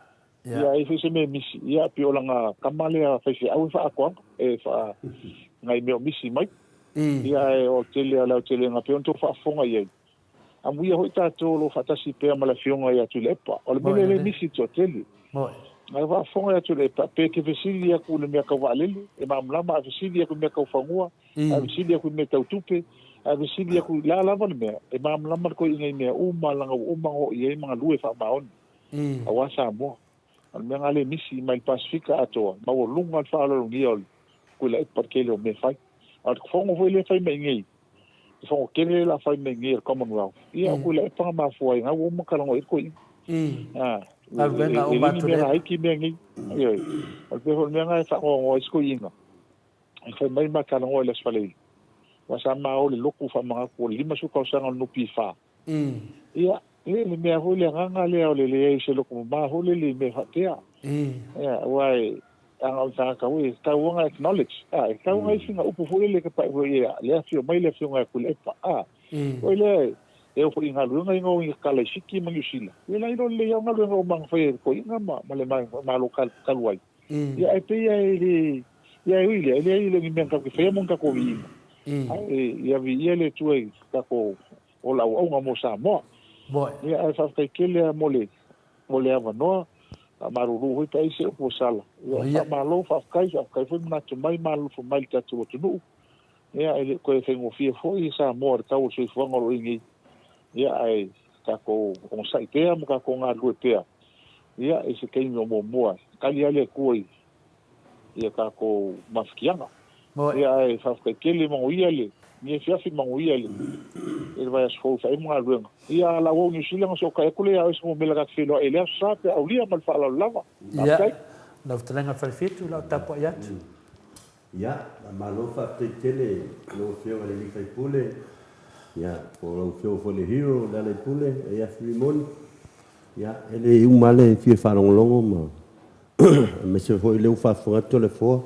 Ia, e i ai foi se mea e misi, ia, pei o lana tama lea faifeau e faaatoaga, e faa, nai mea o misi mai. Ia, ae o le tele o le aotelega pei ona outou faafofoga i ai, amuia foi tatou o lo o faatasi pea ma le Afioga ia Tuilaepa. O le mea lea e le misi i le toatele. Ae faafofoga ia Tuilaepa, pe te fesili atu i le mea tau vaalele, e malamalama, a fesili atu i mea tau fanua, Ae fesili aku i mea tau tupe, ae fesili aku i le a lava le mea, e malamalama le toeaina i mea uma leaga ua uma ona oo i ai ma galue faamaoni aua Samoa. O le mea lena lea e misi mai le Pasefika atoa, maualuga le faaaloalogia o le Tuilaepa i le tele o mea e fai. A o le fono foi lea e fai mai nei, le fono tele lea o le a fai mai nei a le Commonwealth, ia o Tuilaepa na mafua ai, na ua uma ona talanoa i ai le toeaina. E le ni mea laiti mea nei. Ioe. O le pei foi o le mea lena e faanoanoa ai si toeaina. E fai mai ma talanoa i le Aso Faraile, aua sa ma o i le lotu faamanatu o le 50 tausaga o le NPF. Ia, le le mea foi le agaga lea o le leai o se lotu mama foi lele i mea faapea. Ia, aua e ana o le tagata foi e tatau ona acknowledge, a, e tatau ona i ai sina upu foi lele e tapae foi i ai, le afio mai le afioga ia Tuilaepa, a. Foi lea e oo foi i galuega ia na o i tala i Fiti ma Niu Sila, ia la iloa lelei lava galuega uma na fai e le toeaina ma le Malo talu ai. Ia ae pei lava e le, ia e ui i lea, e leai e le o ni mea na tatou te faia mo ni tatou viiga, ae ia viia le Atua i tatou ola auauna mo Samoa. Ia ae faafetai tele lava mo le, mo le avanoa, faamalulu foi pe ai se upu ua sala. Ia faamalo, faafetai, faafetai foi manatu mai ma alolofa mai i le tatou atunuu. Ia e le o toe faigofie foi Samoa i le tau o le soifuaga o lo o i ai nei. Ia ae tatou onosai pea ma tatou galulue pea, ia, i se taimi o muamua e tali lava le Atua i a tatou mafatiaga. Ia, ae faafetai tele, manuia lenei afiafi, manuia le vaiaso fou e faaiu ma galuega. Ia, a lau au Niu Sila ona sokai atu lea ia oe se numera ta te feiloai ai i le aso sa pe aulia ma le faaaloalo lava. Faafetai. Ia, lau fetalaiga Falefitu, lau tapuai atu. Ia, malo faafetai tele i lau Afioga i le sui usufono, ia, po o lau Afioga foi i le Hero Lealailepule, ia Filimoni. Ia, e le uma lava le fia faalogologo ma aemaise foi o lea ua faafofoga atu Toleafoa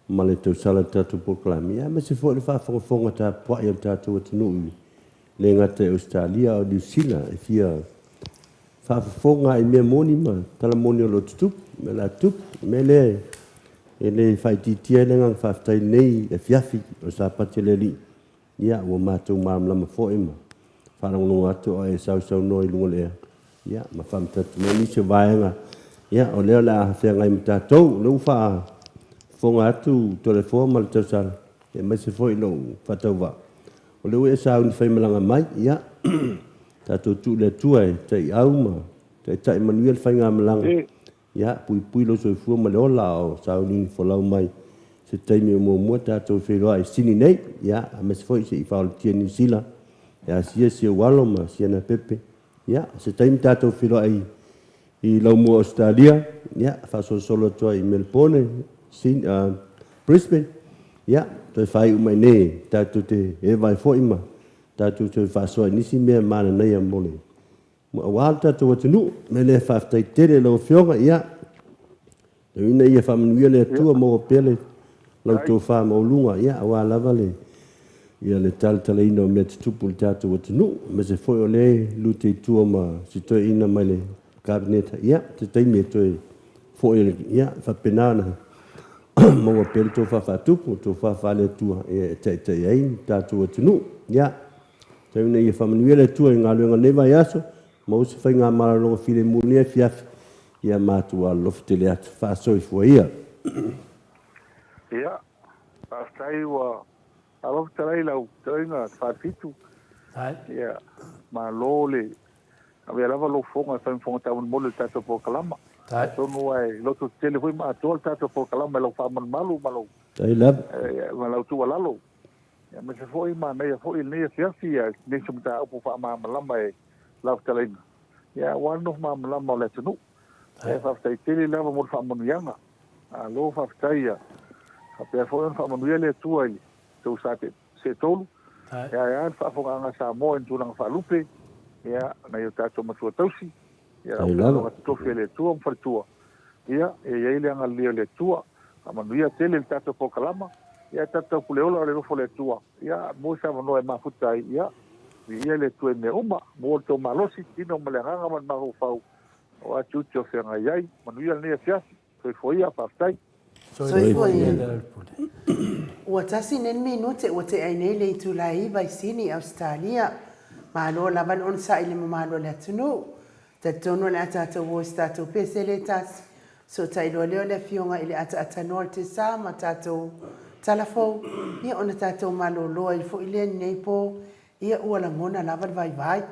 ma le tausala i le tatou polokalame, ia aemaise foi o le faafogafoga tapuai a le tatou atunuu i le gata i Ausetalia a o Niu Sila e fia faafofoga i mea moni ma tala moni o lo o tutupu, mea o le a tutupu. O le mea lea e le faaitiitia ai le agaga faafetai i lenei afiafi o le Sapati a le Alii. Ia, ua matou malamalama foi ma faalogologo atu o e sausaunoa i luga o le ea, ia, ma faamatatu mai nisi o vaega, ia, o lea o le a feagai ma tatou. O lea ua faafofoga atu Toleafoa ma le tausala, aemaise foi lou faatauvaa, o lea ua e sauni faimalaga mai, ia, tatou tuu i le Atua e taiau ma taitai manuia le faigamalaga. Ia, puipui lou soifua ma le ola a o sauniuni folau mai se taimi o muamua tatou feiloai i Sini nei, ia, aemaise foi se i faaolatia Niu Sila, ia Sia si ou alo ma Siana Pepe. Ia, o se taimi tatou feiloai i Laumua Ausetalia, ia, faasolosolo atu ai i Melebone, Brisbane, ia, toe faaiu mai nei tatou te eva ai foi ma tatou toe faasoa i nisi mea mananaia mo le aua lo tatou atunuu. O le mea lea, faafetai tele i lau Afioga, ia, tau ina ia faamanuia le Atua, maua pea le lau tofa maualuga, ia, aua lava le ia le talatalaina o mea tutupu i le tatou atunuu, aemaise foi o lea e lute i tua ma si toeaina mai le Kapeneta, ia, se taimi e toe foi, ia, faapena ona maua pea le tofa faatupu, le tofa faale-Atua e taitai ai le tatou atunuu. Ia, tau ina ia faamanuia le Atua i galuega o lenei vaiaso, maua se faigamalologa filemu i lenei afiafi, ia matou alolofa tele atu. Faasoifua ia. Ia, faafetai ua alofa fetalai i lau fetalaiga Fafitu. Ia, malo le avea lava lou fofoga e fai ma fofoga taumolimoli o le tatou polokalama. Atonu ua e lototetele foi ma atoa le tatou polokalama i lau faamalumalu ma lou, ma lau tuualalo. Aemaise foi manaia foi lenei afiafi nisi o mataupu faamalamalama e lau fetalaiga, ia aua le nofo malamalama o le atunuu. Ia faafetai tele lava mo le faamanuiaga. Malo faafetai ia faapea foi ona faamanuia le Atua i le tou sa seetolu. Ia ae a le faafofogaaga a Samoa i ni tulaga faalupe, ia nai o tatou matua tausi, ia aufaigaluega totofi a le Atua ma faletua, ia ia i ai le agalelei o le Atua. Faamanuia tele i le tatou polokalama, ia ae tatou taupule ola o le alofa o le Atua, ia maua se avanoa e mafuta ai, ia viia le Atua i mea uma, maua lo outou malosi, tino ma le agaga ma le mafaufau aua tiute o feagai ai. Manuia lenei afiafi. Soifua ia, faafetai. Soifua ia. Ua tasi nei le minute ua tea ai nei le itula e 9 i Sini, Ausetalia. Malo lava le onosai i le mamalu o le atunuu. Talitonu o le a tatou o i se tatou pese le tasi. Sootai loa lea o le Afioga i le Ataatanua o le Tesa ma tatou tala fou, ia ona tatou malolo ai foi lea i lenei po, ia ua lagona lava le vaivai.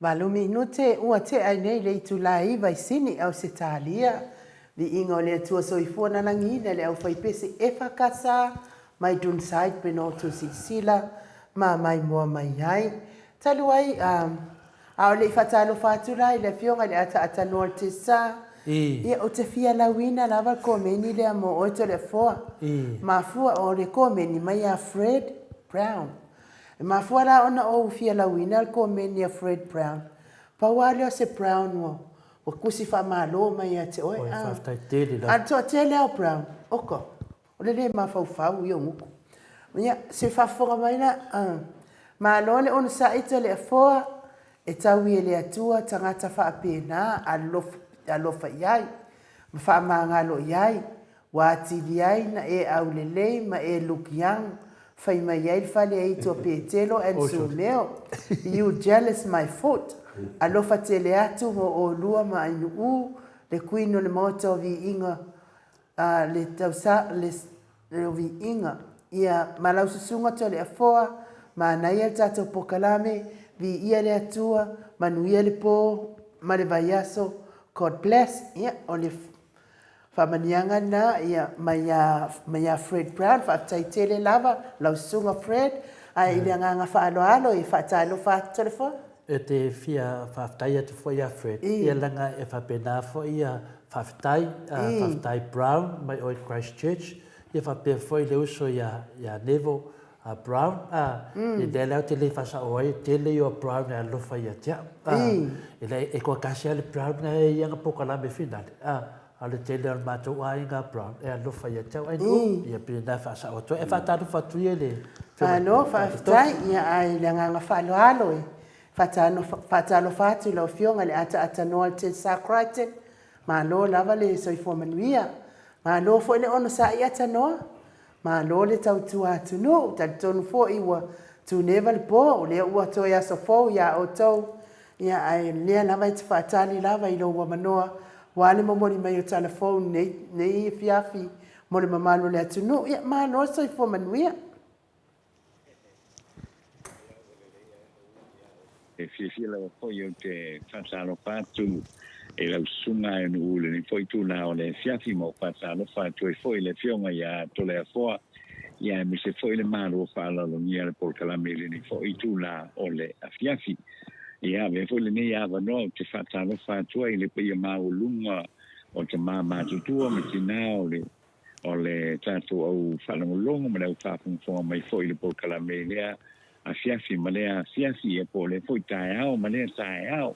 Valu minute ua tea ai nei le itula e iva i Sini, Ausetalia. Viiga o le Atua Soifua na lagiina le aufaipese EFKS mai Dunside pena outou silasila ma maimoa mai ai. Talu ai, a, a o le i faatalofa atu la i le Afioga i le Ataatanoa o le Tesa, ia, ou te fia lauina lava le komeni lea mo oe Toleafoa. Mafua o le komeni mai ia Fred Brown. E mafua la ona ou fia lauina le komeni a Fred Brown. Pau lava lea o se Brown ua, ua tusi faamalo mai ia te oe. Oi, faafetai tele la. A o le toatele lava o Brown, oka, o le le mafaufau ia o gutu. Ia, se faafofoga mai la, malo le onosai Toleafoa, e taui e le Atua tagata faapena alofa, alofa i ai, ma faamagalo i ai, Ua atili ai na e aulelei ma e look young, fai mai ai le fale aito a Petelo and Sumeo, you jealous my foot, alofa tele atu mo olua ma Ainuu, le Queen o le Maota o Viiga, a le tausa, le, o Viiga, ia, ma lau susuga Toleafoa, manaia le tatou pokalame, viia le Atua, manuia le po ma le vaiaso, God bless, ia, o le Faamaniaga na ia mai ia mai ia Fred Brown faafetai tele lava lau susuga Fred ae i le agaga faaaloalo e faatalofa atu Toleafoa. E te fia faafetai atu foi ia Fred ia leaga e faapena foi ia faafetai faafetai Brown mai o i Christchurch ia faapea foi le uso ia ia Neville Brown i lea la ou te le faasao ai e tele ia o Brown e alofa ia te au e le e toatasi lava le Brown na e i ana polokalame finale a o le tele o le matou aiga Brown e alofa ia te au ai nu ia pei na faasao atu ai e faatalofa atu ia le Malo faafetai ia ae i le agaga faaaloalo e faatalofa atu i lau Afioga i le ataatanoa o le Tensar Crichton. Malo lava le soifua manuia. Malo foi le onosai atanoa. Malo le tautua atunuu, talitonu foi ua tuneva le po, o lea ua toe aso fou iā outou, ia ae o lea lava e te faatali lava i lou avanoa aua le momoli mai o tala fou i lenei afiafi mo le mamalu o le atunuu. Ia malo le soifua manuia. E fiafia lava foi ou te faatalofa atu i lau susuga e Nu'u i lenei foi itula o le afiafi ma ou faatalofa atu ai foi i le Afioga ia Toleafoa, ia aemaise foi le Malo faaaloalogia le polokalame i lenei foi itula o le afiafi. Ia avea foi lenei avanoa ou te faatalofa atu ai i le paia maualuga o tama matutua ma tina o le o le tatou au faalogologo ma le au faafogafoga mai foi i le polokalame i lea afiafi ma lea afiafi, ia po o lea foi taeao ma lea taeao.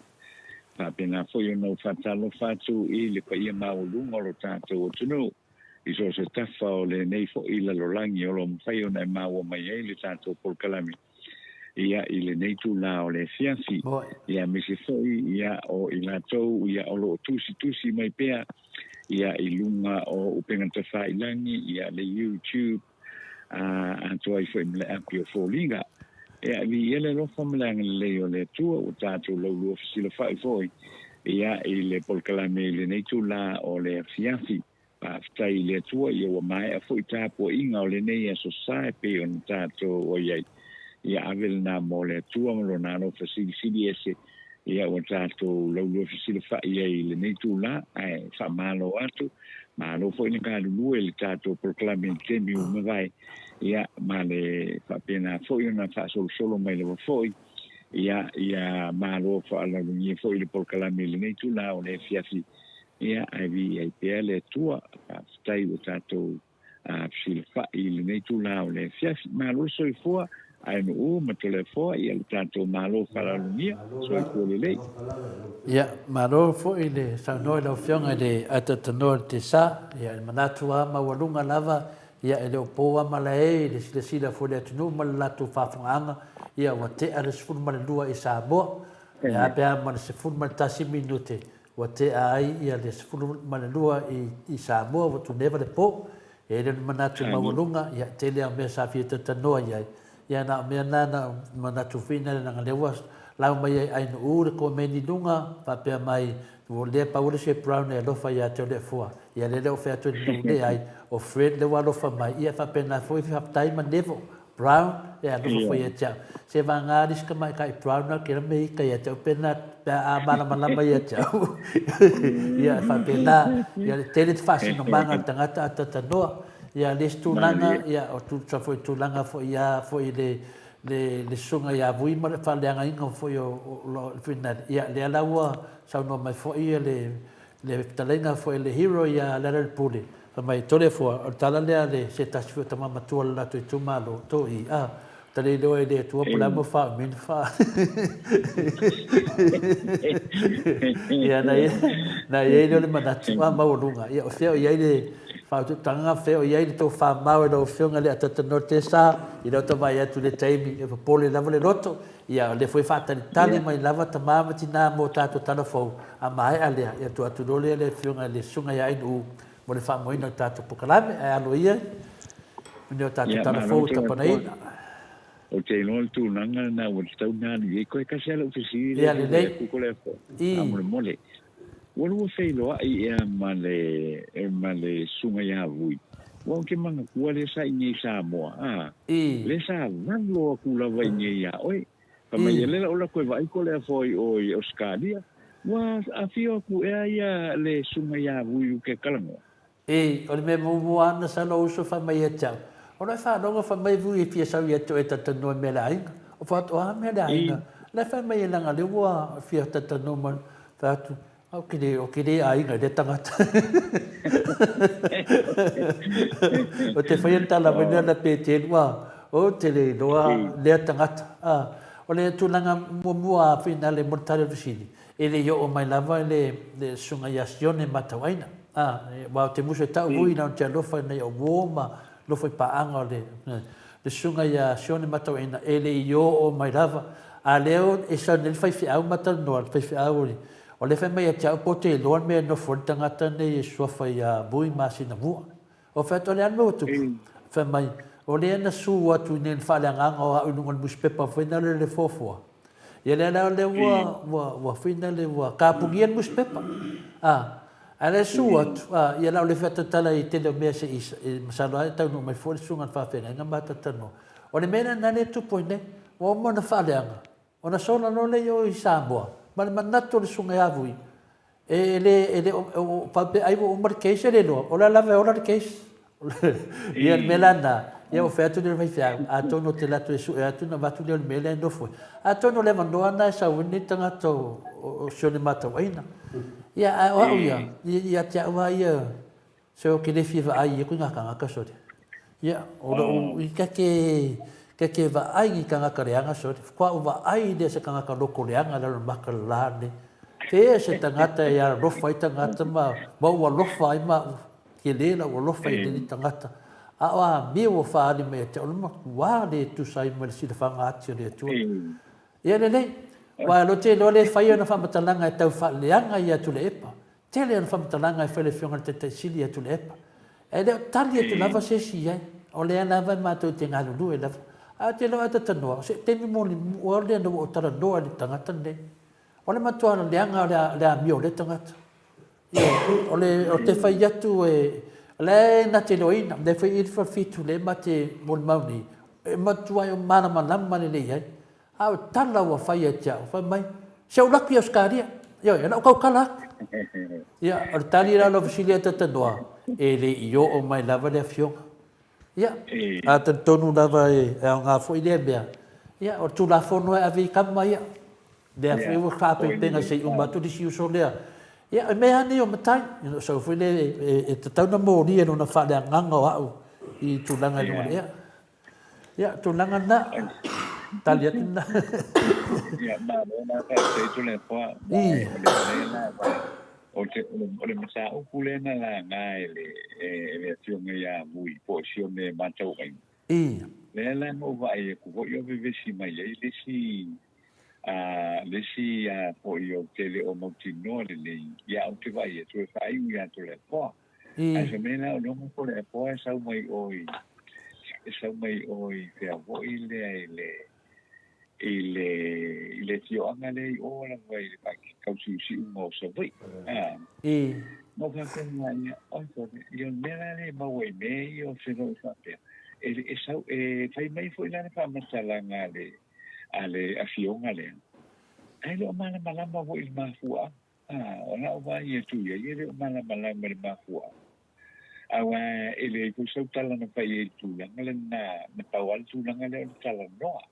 Faapena foi ona ou faatalofa atu i le paia maualuga o lo tatou atunuu i so o se tafa o lenei foi lalolagi o lo o mafai ona e maua mai ai le tatou polokalame ia i lenei itula o le afiafi, ia aemaise foi ia o i latou ia o lo o tusitusi mai pea ia i luga o upega tafailagi, ia le YouTube, a atoa ai foi ma le api o foliga. Ia viia le alofa ma le agalelei o le Atua ua tatou laulua fesilafai foi ia i le polokalame i lenei itula o le afiafi. Faafetai i le Atua ia ua maea foi tapuaiga o lenei aso sa e pei ona tatou o i ai. Ia ave lena mo le Atua ma Lona alofa silisili ese ia ua tatou laulua fesilafai ai i lenei itula, ae faamalo atu. Malo foi le galulue i le tatou polokalame i le taimi ua mavae, ia ma le faapena foi ona faasolosolo mai lava foi, ia, ia malo faaaloalogia foi le polokalame i lenei itula o le afiafi. Ia, ae viia ai pea le Atua. Faafetai ua tatou fesilafai i lenei itula o le afiafi. Malo le soifua, ae nuu ma Toleafoa, ia le tatou Malo faaaloalogia. Soifua lelei. Ia, malo foi le saunoa i lau Afioga i le ataatanoa o le Tesa. Ia, e manatu lava maualuga lava, ia e le o po lava malae i le silasila foi i le atunuu ma le latou faafofogaaga, ia ua tea le 12 i Samoa, e a pe a ma le 11 minute Ua tea ai ia le 12 i Samoa ua tuneva le po. E le o ni manatu maualuga, ia tele a mea sa fia talanoa i ai. Ia na o mea na na manatu foi na leaga lea ua lau mai ai Ainuu le komeni luga faapea mai ua lea pau le se Brown e alofa ia te Toleafoa. Ia lea le o fai atu e Nuu leai o Fred lea ua alofa mai ia faapena foi faafetai ma Neville. Brown, e alofa foi ia te au. Se vagā le isi tamaitai Brown a kela me ika ia te au pena pe a malamalama ia te au. Ia e faapena, ia le tele te faasinomaga a le tagata a tatanoa. Ia le isi tulaga, ia o tusa foi tulaga foi ia foi le le le susuga ia Vui ma le faaleagaina foi o o le finale. Ia lea la ua saunoa mai foi ia le Le fetalaiga foi a le hero ia Lealailepule, fai mai, Toleafoa, o le tala lea a le se tasi foi o tama matua o le latou itumalo, Toi, a, ta le iloa e le Atua po o le a mea ua faaumi ai le fa. Ia, na na i ai lea o le manatu, a, maualuga, ia, o fea o i ai le faautautaga, fea o i ai le tofamao e lau Afioga i le Atatanoa Tesa, i lau tavaai atu i le taimi, e popole lava le loto, Ia, o lea foi e faatalitali mai lava tama ma tina mo tatou tala fou, a maea lea, ia tuu atu loa lea le afioga i le Susuga ia Ainuu mo le faamoeina o le tatou polokalame. Ae alo ia i mea o tatou Ia, tala malo fou e tau atu tapanaina. Ou te iloa le tulaga lena ua tatau ona alu i ai. Koe tasi lava lau fesili lea Ia, e fia fai lelei. atu ko le aso, I. faamolemole. Ua lua feiloai ea ma le, ma le Susuga ia Vui? Aua ou te manatua lea sa i inei i Samoa, a, I. lea sa valo atu lava i inei ia oe. Fai mai, I. lea la ou alu atu e vaai ko le aso i o i Ausetalia. Ua afio atu ea ia le Susuga ia Vui u ke talanoa? I. O le mea muamua lava na sau lou uso fai mai ia te au, O lou faalogo fai mai Vui e fia sau ia te oe e talatalanoa i mea le aiga. O fai atu, O a mea le aiga? La e fai mai e leaga lea ua fia talatalanoa mai. Fai atu, Ou te le, ou te le aiga i lea tagata. Ou te faia le tala mai lea na Petelu, a, ou te le iloa lea tagata. A, o le tulaga muamua a Finale mo le tali o le fesili, e le i oo mai lava le, le susuga ia Sione Matauaina. A, aua ou te musu e tau vui na te alofa ina ia uo ma nofo i paaga o le, le susuga ia Sione Matauaina, e le i oo mai lava. A lea e sau nei le faifeau ma talanoa, le faifeau o le, O lea fai mai ia te au po o te iloa le mea e nofo ai le tagata nei e suafa ia Vui Masinamua. Ou fai atu, o le a le mea ua tupu? Fai mai, o lea na su atu i nei le faaleagaga o au i luga o le nusipepa foi na le fuafua. Ia lea la lea ua, ua, ua foi na le ua kapugia le nusipepa. A, ae la e su atu, a, ia la o le faatautala i tele o mea se i, e masalo lava e taunuu mai foi le susuga i le faafeagaiga ma talanoa. O le mea lena lea e tupu ai nei, ua uma ona faaleaga, Ona sola loa lea i o i Samoa, ma le manatu o le Susuga ia Vui, e le, e le o, faapea ai ua uma le case, e le iloa, o la lava e ola le case. Ia, le mea la lena, ia ua fai atu lea i le faifeau, atonu ou te alu atu e sue atu ona avatu lea o le mea lea e nofo ai. Atonu o le avanoa lena e sau ai lenei tagata o, o si ona matauaina. Ia, ae o au ia, ia te au lava ia, Se ou te le fia vaai i aku i ngā kāngaka sore. Ia, o lou, i ka ke, ka ke vaai i kāngaka leaga sore. Kua ou vaai lea se kāngaka loko leaga lalo maka la nei. Fea se tangata e alofa ai tangata ma, ma ou alofa ai ma au. Ke le la ou alofa i lenei tangata. A o a mea ua whaali mai ia te au, matua le tusa ai ma le silafaga ati o le Atua. Ia lelei, wa lo te iloa le whai ona whamatalaga e tau whaaleaga ia Tuilaepa. Tele ana faamatalaga e fai le Afioga i le Taitai Sili ia Tuilaepa. E le o tali atu lava se isi i ai. O lea lava e matou te galulue lava. Ae ou te iloa ata tanoa, o se taimi mulimua lea na ua ou talanoa i le tagata lenei. O le matua leaga o le amio o lea tagata. Ioe, o le, ou te fai atu e, o la e na te iloaina, lea foi e i ai le falefitu lea ma te molimau nei, e matua e malamalama lelei ai. A o tala ua fai ia te au, fai mai, Se ou laki i Ausetalia. Ioe, o lau tautala atu. Ia, o le tali la o lau fesili ia Tatanoa, e le i oo mai lava le afioga. Ia, a talitonu lava e aoga foi lea mea, ia, o le Tulafono e ave i tama ia. Lea foi ua faapeipega se i uma atu le isi uso lea. Ia, o mea lava nei o matai, ona ou sau foi lea e tatau ona molia i lona faaleagaga o au i tulaga i luga o le ea. Ia, tulaga lena. Tali atu lena. Ia, malo la faafetai Tuilaepa. O le mea la, o te, o le mataupu lea na laga e le, e le afioga ia Vui, po o Sione Matauaina. Lea la na ou vaai atu foi o vevesi mai ai le isi, a, le isi a foi ou te le o mautinoa lelei, ia ou te vaai atu e faaiu ia Tuilaepa. Ae se mea la o lona ko le apoa e sau mai o i e sau mai o i fea foi lea i le i le i le afioaga lea i o lava i le tausiusiuga o Savaii. A. No faapea ia, oi sole, ia o le mea la lea e maua i mea ia o feloai faapea. E, e, sau, e fai mai foi la le faamatalaga a le, a le afioga lea, ae le o malamalama foi i le mafuaaga. A, o lau vaai atu i ai, e le o malamalama i le mafuaaga. Aua e leai foi sau tala na fai ai i le tulaga lena, na pau lava le tulaga lea o le talanoa.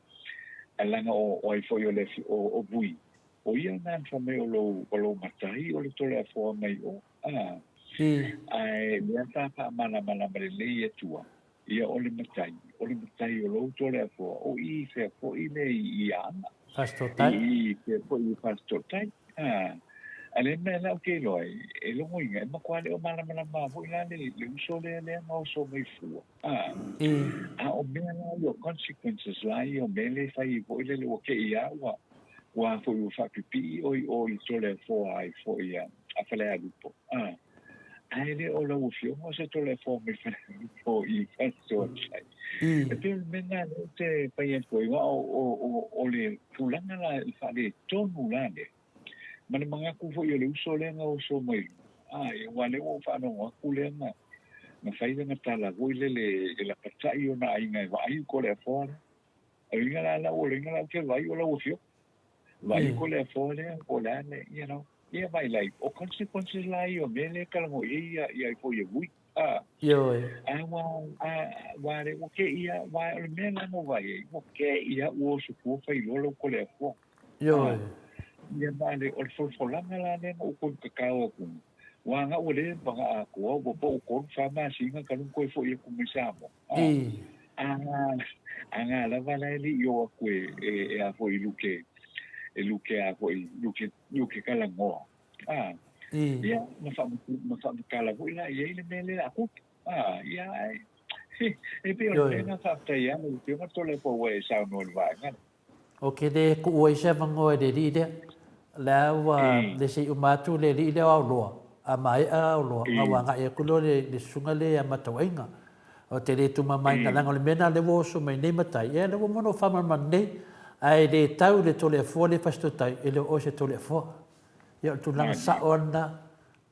Ae leaga o, o ai foi o le, o, o Vui, o ia lena na fai mai o lou, o lou matai o le Toleafoa mai o. A, ae lea sa faamalamalama lelei atua, ia o le matai, o le matai o lou Toleafoa, o i i fea foi le i Aana. Fasitootai. I i fea foi i Fasitootai. A, a le mea la ou te iloa ai, e logoina, e matua le o malamalama foi la le, le uso lea lea na oso mai fua. A, a o mea la ia o consequences la ia o mea lea e fai foi lele ua te i a ua, ua foi ua faapipii oi o i Toleafoa ai foi a, a Falealupo. A, ae le o lau afioga o se Toleafoa mai Falealupo i Fasitootai. E pei o le mea lena lea ou te fai atu ai, aua o, o, o, o le tulaga la i faaletonu la lea, ma le manatu foi o le uso lea na oso mai luga, a, aua o lea ua ou faalogo atu lea na, na fai lana tala foi lele e lapatai ona aiga e vaai le Toleafoa lea. O le uiga la lau, o le uiga la ou te vaai o lau afioga. Vaai le Toleafoa lea po o le a le, you know. Ia vai like, o consequences la ia o mea lea e talanoa i ai ia, ia foi e vui. A, Ioe. a ua, a, ua le, ua ke ia, ua, o le mea la na vaai ai, ua ke ia ua oso fua fai loa lau Toleafoa. Ioe. Ia ma le, o le folafolaga la lea na ou toe kakao atu nei, ua na ua leva na atoa, ua pau tolu, fa masina talu ona toe foi atu mai Samoa. A, a na lava la e le i oo atu e, e, e a foi luke, e luke a foi, luke, luke talanoa. A, ia, na fa, na faamatala foi la i ai le mea lea a kupu. A, ia, e, e pei o le mea na faafetai ai lau Afioga Toleafoa ua e saunoa i le vaega lea. Ou te le tuua ai se avanoa i le alii lea. O lea ua le se i uma atu le alii lea o Aoloa, a maea Aoloa, ona ua agai atu lea o le susuga lea ia Matauaiga. Ou te le tumamaina, leaga o le mea lena o lea ua oso mai nei matai, ia o lea ua uma ona ou faamalamalama nei, ae le tau i le Toleafoa lea e Fasitootai, e le o oe se Toleafoa. Ia o le tulaga sao lava lena.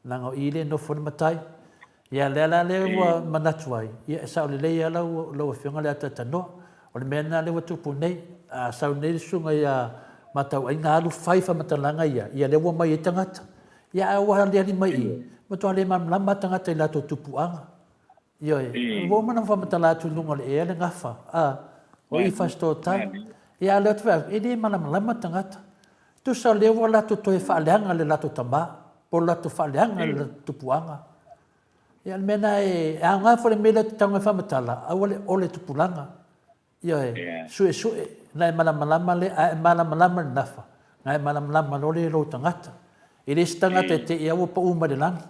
Leaga o i lea e nofo ai le matai. Ia lea la lea ua manatu ai, ia e sao lelei lava lau, lau Afioga le Atatanoa. O le mea lena lea ua tupu nei. A sau nei le susuga ia Matauaiga alu fai faamatalaga ia, ia lea ua omai ai tagata. Ia ae ua aliali mai i, matua le malamalama lava tagata i latou tupuaga. Ioe, ua uma ona faamatala atu i luga o le ea le gafa, a, o i Fasitootai. Ia a o lea ou te fai atu, e le malamalama tagata. Tusa o lea ua latou toe faaleaga le latou tama, po o le latou faaleaga le latou tupuaga. Ia o le mea lena e aoga foi le mea lea ou te tago ai faamatala, aua le ole tupulaga. Ioe, suesue, na e malamalama le, a e malamalama i le nafa, na e malamalama loa le lou tagata. E le se tagata e te i ua pau mai le lagi.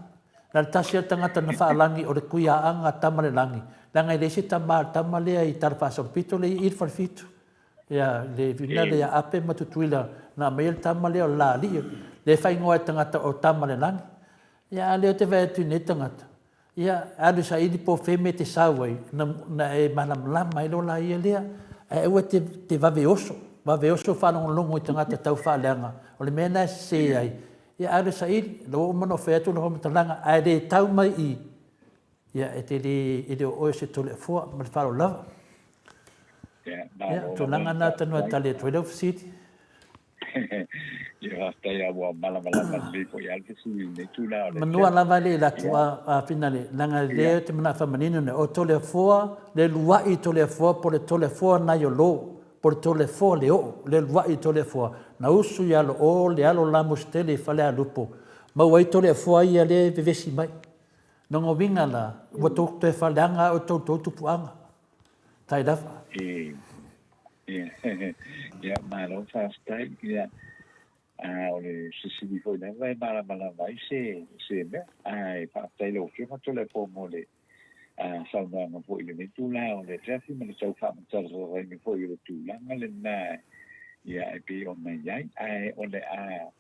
Na le tasi a le tagata na faalagi o le kuiaaga a tama le lagi, leaga e leai se tama a le tama lea i tala faasolopito lea i le falefitu. Ia, le vina lea ia Ape ma Tutuila na aumaia le tama lea o le la alii, lea e faaigoa e tagata o tama le lagi. Ia, a lea ou te vaai atu i nei tagata, Ia, alu e saili po o fea mea e te sau ai, na, na e malamalama ai loa la ia lea. Ae aua te, te vave oso, vave oso faalogologo i tagata tau faaleaga, o le mea lena e sese ai. Ia, alu e saili, la ua uma ona ou fai atu lau faamatalaga, ae le tau mai i i, ia, e te le, e le o oe o se Toleafoa. Ma le faaaloalo lava. Ia, o tulaga na tanu e tali atu ai lau fesili. Ia faafetai lava ua malamalama lelei foi lava le fesili i lenei itula o le Manua lava le atu a Finale, leaga lea ou te manao e faamanino nei, o Toleafoa, le lua'i Toleafoa po o le Toleafoa nai o Lo, po o le Toleafoa le oo, le lua'i Toleafoa, na usu ia Loo le alo Lamositele i Falealupo, maua ai Toleafoa ia lea e vevesi mai. Lona uiga la, ua tou toe faaleaga a outou tou tupuaga. Tai lava. Ia, malo faafetai. Ia, a o le fesili foi lava e malamalama ai se, se mea. Ae faafetai i lau Afioga Toleafoa mo le saunoaga foi i lenei itula o le afiafi ma le tau faamatalaina foi o le tulaga lena ia e pei ona i ai. Ae o le a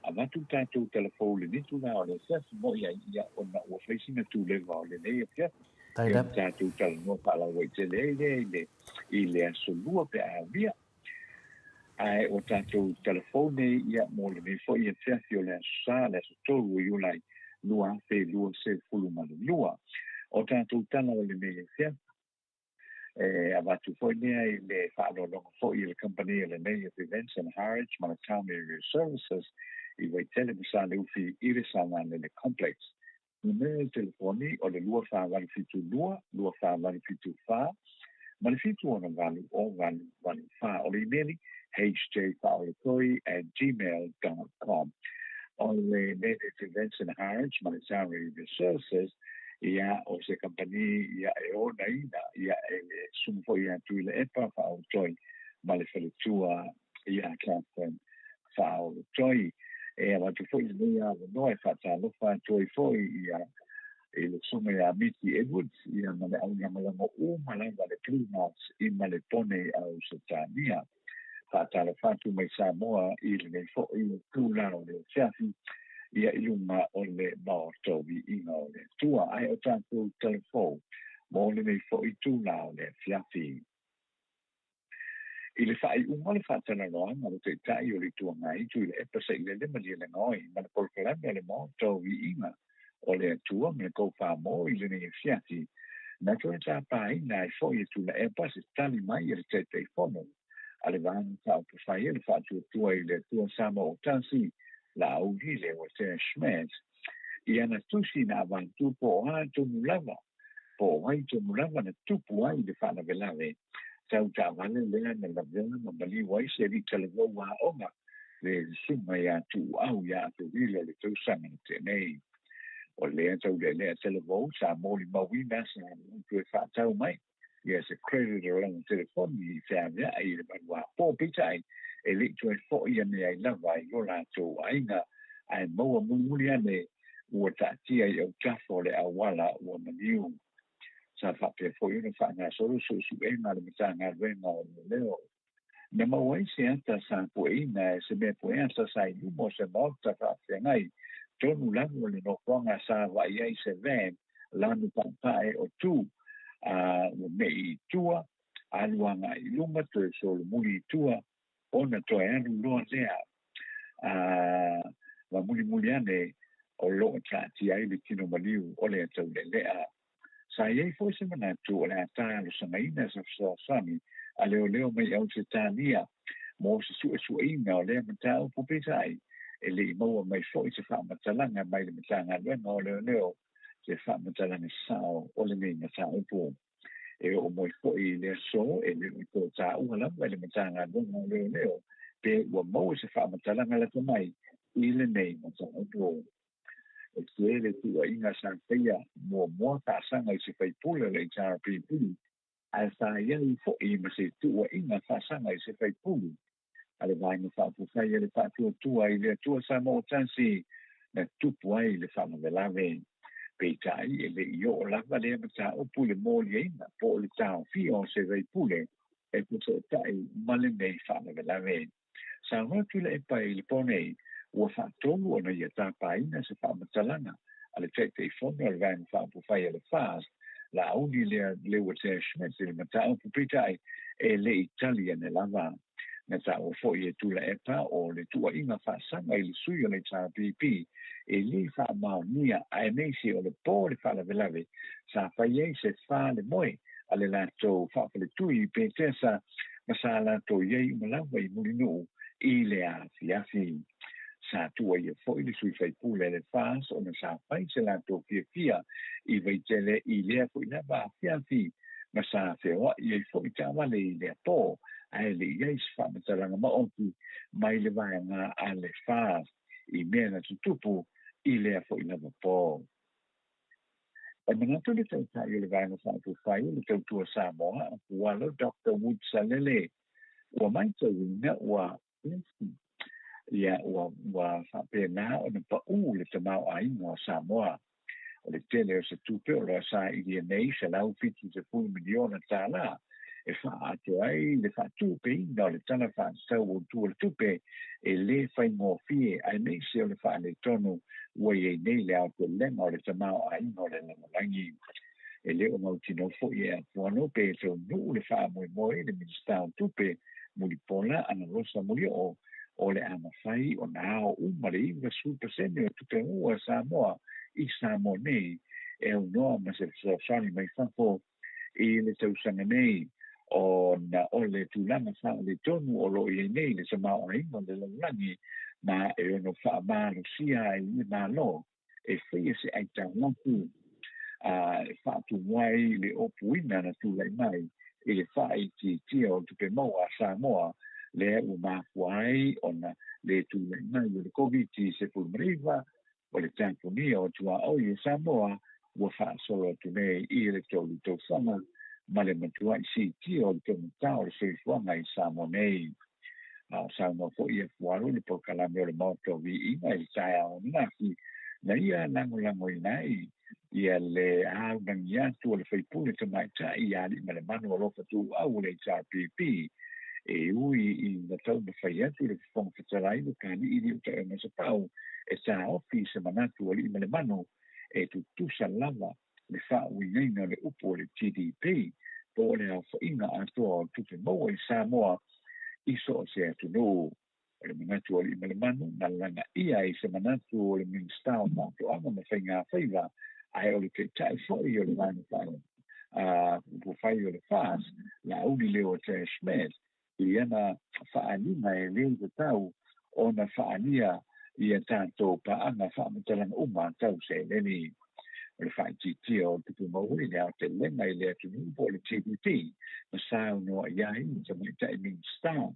avatu le tatou tala fou i lenei itula o le afiafi mo'i ai, ia, ona ua fai sina tuleva o lenei afiafi. Ia ona tatou talanoa faalauaitele ai lea i le i le aso Lua pe a aulia. Ae o tatou tala fou nei ia mo lenei foi afiafi o le Aso Sa, le aso 3 o Iulai 2022. O tatou tala o lenei afiafi, E avatu foi lea i le faaaloaloga foi i le kamupani a lenei o Events and Harwich ma le Town Area Services i Vaitele ma Saleufi i le Saogalele Complex. Numera o le telefoni o le 2472 2474 ma le 768 0884. O le imeli hjfaaolatoi@gmail.com. O le Native Events and Harwich ma le Town Area Services ia o se kamupani ia e onaina ia e le susuga foi ia Tuilaepa Faaolatoi ma le faletua ia Catherine Faaolatoi. E avatu foi lenei avanoa e faatalofa atu ai foi ia i le susuga ia Miti Edwards ia ma le aulagolago uma lava le Blue Hearts i Malepone i Ausetalia. Faatalofa atu mai Samoa i lenei foi itula o le afiafi ia i luga o le Maota o Viiga o le Atua. Ae o tatou talafou mo lenei foi itula o le afiafi. I le faaiuga o le faatalanoaga a le Taitai o le Itu Agai, Tuilaepa Sailele Malielegaoi ma le Polokalame a le Maota o Viiga o le Atua ma le Tofa-mo i lenei afiafi, na toe tapaina ai foi e Tuilaepa se tali mai a le Taitaifono a le Vaega Faaupufai a le Faatuatua i le Atua Samoa o Tasi, Laauli Leuatea Schmidt, i ana tusi na avatu po o a tonu lava po o ai tonu lava na tupu ai le faalavelave tau taavale lea na lavea ma maliu ai se alii talavou aoga le susuga ia Tuuau ia Aperila i le tausaga na tea nei. O lea taulealea talavou sa molimauina sa toe faatau mai ia se credit o lana telefoni i feaveai i le maluapo, peitai e le i toe foi ane ai lava i o latou aiga, ae maua mulimuli ane ua taatia i autafa o le auala ua maliu. Sa faapea foi ona faagasolo suesuega a le Matagaluega o Leoleo. Na maua ai se ata sa pueina e se mea pueata sa i luma o se maota faafeagai tonu lava o le nofoaga sa vaai ai se van lanu paepae o tu a ua me'i i tua, alu agai i luma toe solomuli i tua ona toe alu loa lea a ma mulimuli ane o lo o taatia ai le tino maliu o le taulealea. Sa i ai foi se manatu o le a talosagaina se fesoasoani a leoleo mai Ausetalia mo se suesueina o lea mataupu, peitai e le i maua mai foi se faamatalaga mai le Matagaluega o Leoleo se faamatalaga sao o lenei mataupu. E oo mai foi i le aso e le o toe taua lava e le Matagaluega o Leoleo pe ua maua se faamatalaga lata mai i lenei mataupu. E tele tuuaiga sa faia muamua faasaga i se faipule o le HRPP, ae sa i ai foi ma se tuuaiga faasaga i se faipule a le Vaega Faaupufai a le Faatuatua i le Atua Samoa Tasi na tupu ai le faalavelave. Peitai, e le i oo lava lea mataupu i le moliaina po o le taofia o se faipule e fesootai ma lenei faalavelave. Saunoa Tuilaepa i le po nei, ua faatolu ona ia tapaina se faamatalaga a le Taitaifono a le Vaega Faaupufai a le FAST, Laauli lea Leuatea Schmidt i le mataupu, peitai e le i tali ane lava. Na taua foi e Tuilaepa o le tuuaiga faasaga i le sui o le HRPP e le faamaonia aemaise o le po le faalavelave sa fai ai se fale moe a le latou faafaletui i Petesa ma sa latou i ai uma lava i Mulinuu i le afiafi. Sa tuuaia foi le sui faipule a le FAS ona sa fai se latou fiafia i Vaitele i lea foi lava afiafi ma sa feoai ai foi taavale i lea po, ae le i ai se faamatalaga maoti mai le vaega a le FAS i mea na tutupu i lea foi lava po. E manatu le Taitai o le Vaega Faaupufai o le Tautua Samoa, Afualo Doctor Wood Salele, ua matauina ua ia ua ua faapena ona paʻū le tamaoaiga o Samoa. O le tele o se tupe o lo o sailia nei $170 miliona tālā e faaatoa ai le faatupeina o le Tala Faatatau Autu o le Tupe e lē faigofie aemaise o le faaletonu ua i ai nei le aotelega o le tamaoaiga o le lalolagi. E le o mautinoa foi e Afualo pe taunuu le faamoemoe i le Minisita o Tupe Mulipola Anarosa Molioo o le a mafai ona ao uma le 90% o tupe maua a Samoa i Samoa nei e aunoa ma se fesoasoani mai fafo. i le tausaga nei ona o le tulaga faaletonu o lo o i ai nei le tamaoaiga o le lalolagi ma e ono faamalosia ai le Malo e faia se aitalafu e faatumu ai le opuina na tulai mai i le faaitiitia o tupe maua a Samoa lea ua mafua ai ona le tulai mai o le Koviti-19 o le tapunia o tuaoi e Samoa ua faasolo atu nei i le 3 tausaga ma le matuai siitia o le taugata o le soifuaga i Samoa nei. A o saunoa foi Afualo i le polokalame o le Maota o Viiga i le taeao ananafi, na ia lagolagoina ai ia le aulagi atu o le faipule tamaitai ia Aliimalemanu Alofa Tuuau o le HRPP e ui ina taumafai atu le Fofoga Fetalai Lokalii Liutaemasapau e taofi se manatu o Aliimalemanu e tutusa lava le faauigaina o le upu o le GDP po o le aofaiga atoa o tupe maua i Samoa i so o se atunuu. O le manatu o Aliimalemanu na lagaia ai se manatu o le Minisita o Faatoaga ma Faigafaiva ae o le taitai foi o le vaega upufai o le FAS, Laauli Leotaea Schmidt, i ana faaaliga e le tatau ona faaalia ia tatou paaga faamatalaga uma tau seleni. O le faaitiitia o tupe maua i le aotelega i le atunuu po o le GDP na saunoa i ai le tamaitai Minisita o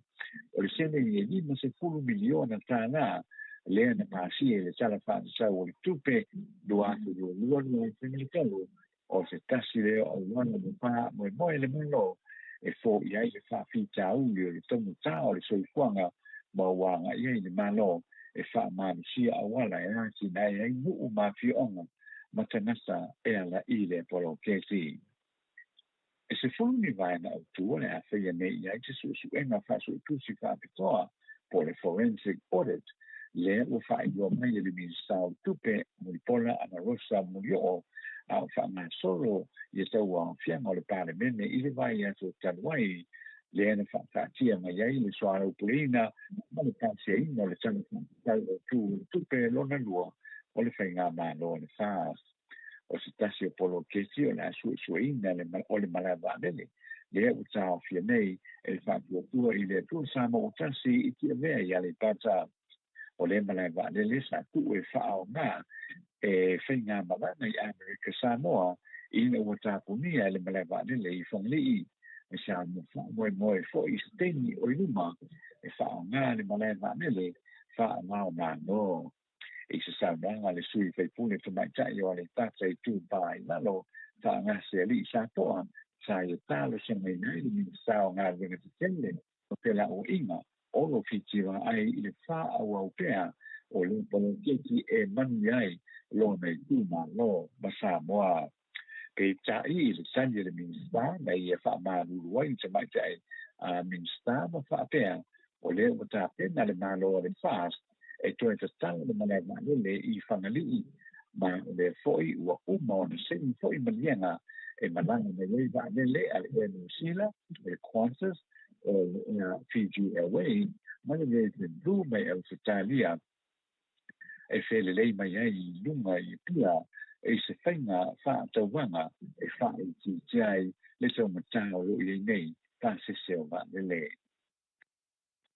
le seleni e $50 miliona tālā lea na pasia i le Tala Faatatau o le Tupe 2022/2023 o se tasi lea o auala ma faamoemoe le Malo e foia ai le faafitauli o le taugata o le soifuaga ma ua agai ai le Malo e faamalosia auala e atinae ai nuu ma afioaga ma tagata e ala i le poloketi. E 10 ni vaega autu o le a faia nei i ai se suesuega faasuetusi faapitoa po o le forensic audit lea ua faailoa mai e le Minisita o Tupe Mulipola Anarosa Mulioo a o faagasolo ia tauaofiaga o le Palemene i le vaiaso talu ai lea na faataatia mai ai le soalaupuleina ma le pasiaina o le Tala Faatatau Autu o le Tupe lona lua o le Faigamalo a le FAST. O se tasi o poloketi o le a suesueina o le malae vaalele lea ua taofia nei e le Faatuatua i le Atua Samoa ua tasi i Tiavea i Aleipata. O le malae vaalele sa tuu e faaoga e faigamalaga i Amerika Samoa ina ua tapunia e le malae vaalele i Fagalii. E sa faamoemoe foi i se taimi o i luma e faaoga le malae vaalele faava-o-Malo. I se saunoaga a le sui faipule tamaitai o Aleipata Itupa i Lalo, Faagasealii Sapoa, sa ia talosagaina ai le Minisita o Galuega Tetele o Felauaiga Olo Fiti Vaai i le faaauau pea o le poloketi e manuia ai lona itumalo ma Samoa. Peitai i le tali a le Minisita na ia faamalulu ai le tamaitai Minisita ma faapea o lea ua tapena le Malo a le FAST e toe tatala le malae vaalele i Fagalii ma o lea foi ua uma ona saini foi maliega e malaga mai ai vaalele a le Air New Zealand, o le Qantas, o le Air Fiji Airways ma le Virgin Blue mai Ausetalia e felelei mai ai i luga i Apia i se faiga faatauvaga e faaitiitia ai le taugata o lo o i ai nei pasese o vaalele.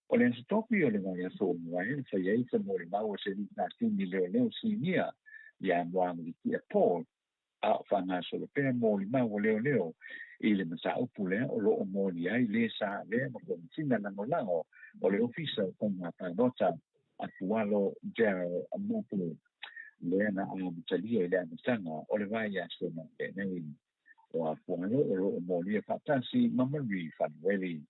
O le Aso Tofi o le vaiaso ua mavae na fai ai sa molimau a se Lipatini leoleo sinia ia Moanulitia Paul a o faagasolo pea molimau a leoleo i le mataupu lea o lo o moli ai le sa avea ma Komesina Lagolago o le Ofisa o Faiga Palota Afualo Darryl Motley lea na amatalia i le amataga o le vaiaso na tea nei. O Afualo o lo o molia faatasi ma Marie Fanueli.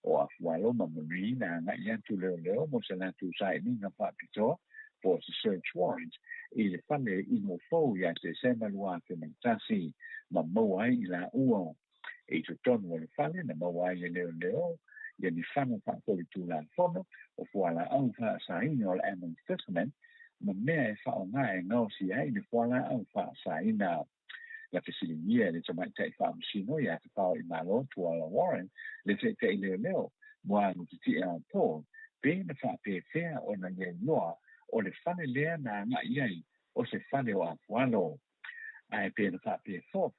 O Afualo ma Marie na agai atu leoleo mo se latou sailiga faapitoa po o se search warrant i le fale i Nofou ia Tesema 2001 ma maua ai i laua. I totonu o le fale na maua ai e leoleo ia ni fana faasolitulafono o fualaau faasaina o le amphetamine ma mea e faaaoga e gaosia ai le fualaau faasaina. Na fesiligia e le tamaitai faamasino ia Tapaoimalo Tuala Warren le taitai leoleo Moanutitia Paul pe na faapefea ona ia iloa o le fale lea na agai ai o se fale o Afualo. Ae pe na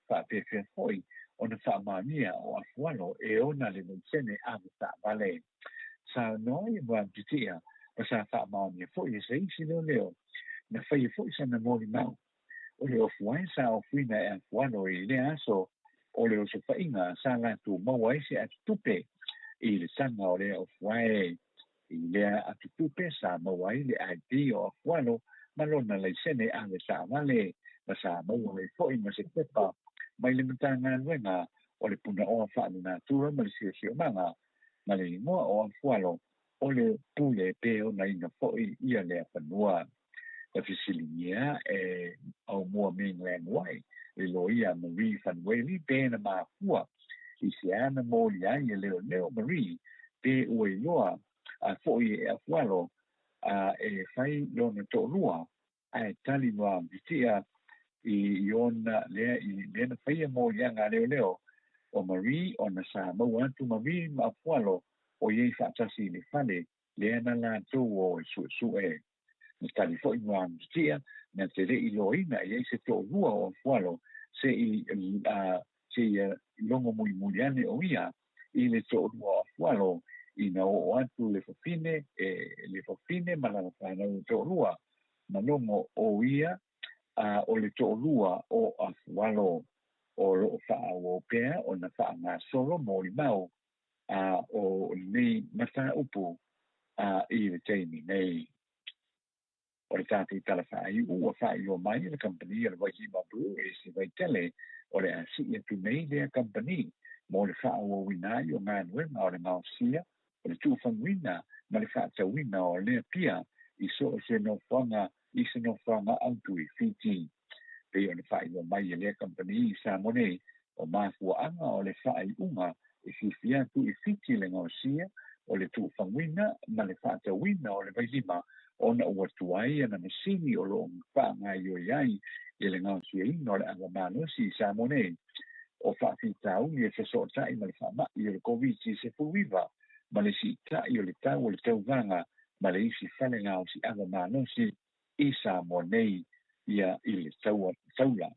faapefea foi ona faamaonia o Afualo e ona le laisene ave taavale. Saunoa i Muautitia ma sa faamaonia foi e se isi leoleo na faia foi sana molimau. O le ofu ae sa ofuina e Afualo i lea aso o le osofaiga sa latou maua ai se atutupe i le taga o lea ofu ae. I lea atutupe sa maua ai le ID o Afualo ma lona laisene ave taavale ma sa maua ai foi ma se pepa mai le Matagaluega o le Punaoa Faalenatura ma le Siosiomaga ma le igoa o Afualo o le pule pe onaina foi ia lea fanua. Na fesiligia e Aumua Mainland White le loia Marie Fanueli pe na mafua i se ana moli ai e leoleo Marie pe ua iloa a foi e Afualo a e fai lona toalua ae tali Muautitia i ona lea i lea na faia moliaga a leoleo o Marie ona sa maua atu Marie ma Afualo o i ai faatasi i le fale lea na latou o e suesue. Na tali foi Muautitia na te le i iloaina e i ai se toalua o Afualo se i se i logo mulimuli ane o ia i le toalua o Afualo ina oo atu le fafine e le fafine ma lana fanau e toalua na logo o ia o le toalua o Afualo. O loo faaauau pea ona faagasolo molimau o lenei mataupu i le taimi nei. O le tatou tala faaiu ua faailoa mai e le kamupani a le Vailima Breweries i Vaitele o le a sii atu nei lea kamupani mo le faaauauina ai o galuega o le gaosia, o le tuufaguina ma le faatauina o lea pia i so o se nofoaga i se nofoaga autu i Fiti. Pei ona faailoa mai e lea kamupani i Samoa nei, o mafuaaga o le faaiuga e fiafia atu i Fiti le gaosia, o le tuufaguina ma le faatauina o le vailima ona ua tuai ana masini o lo o faagaoioi ai i le gaosiaina o le ava malosi i Samoa nei. O faafitauli e fesootai ma le faamai o le Koviti-19 ma le siitai o le tau o le tauvaga ma le isi fale gaosi ava malosi i Samoa nei ia i le taula.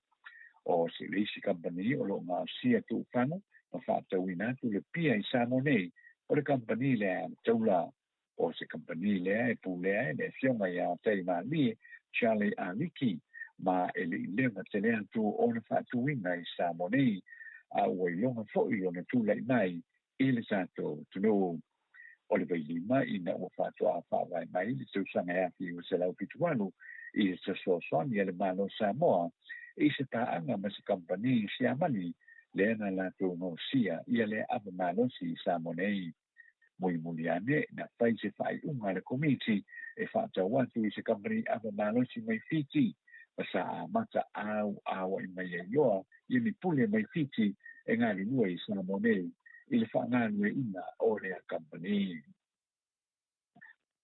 O se le isi kamupani o lo o gaosia tuufagu ma faatauina atu le pia i Samoa nei, o le kamupani lea a le taula. O se kamupani lea e pulea e le afioga ia Taimalie Charlie Aliki ma e le i leva tele atu ona faatuina i Samoa nei, a ua iloga foi ona tulai mai i le tatou atunuu. O le Vailima ina ua faatoa faavae mai i le tausaga e 1978 i le fesoasoani a le Malo o Samoa i se paaga ma se kamupani Siamani lea na latou gaosia ia lea ava malosi i Samoa nei. Mulimuli ane, na fai se faaiuga a le Komiti e faatau atu i se kamupani ava malosi mai Fiti ma sa amata auauai mai ai loa ia ni pule mai Fiti e galulue i Samoa nei i le faagalueaiina o lea kamupani.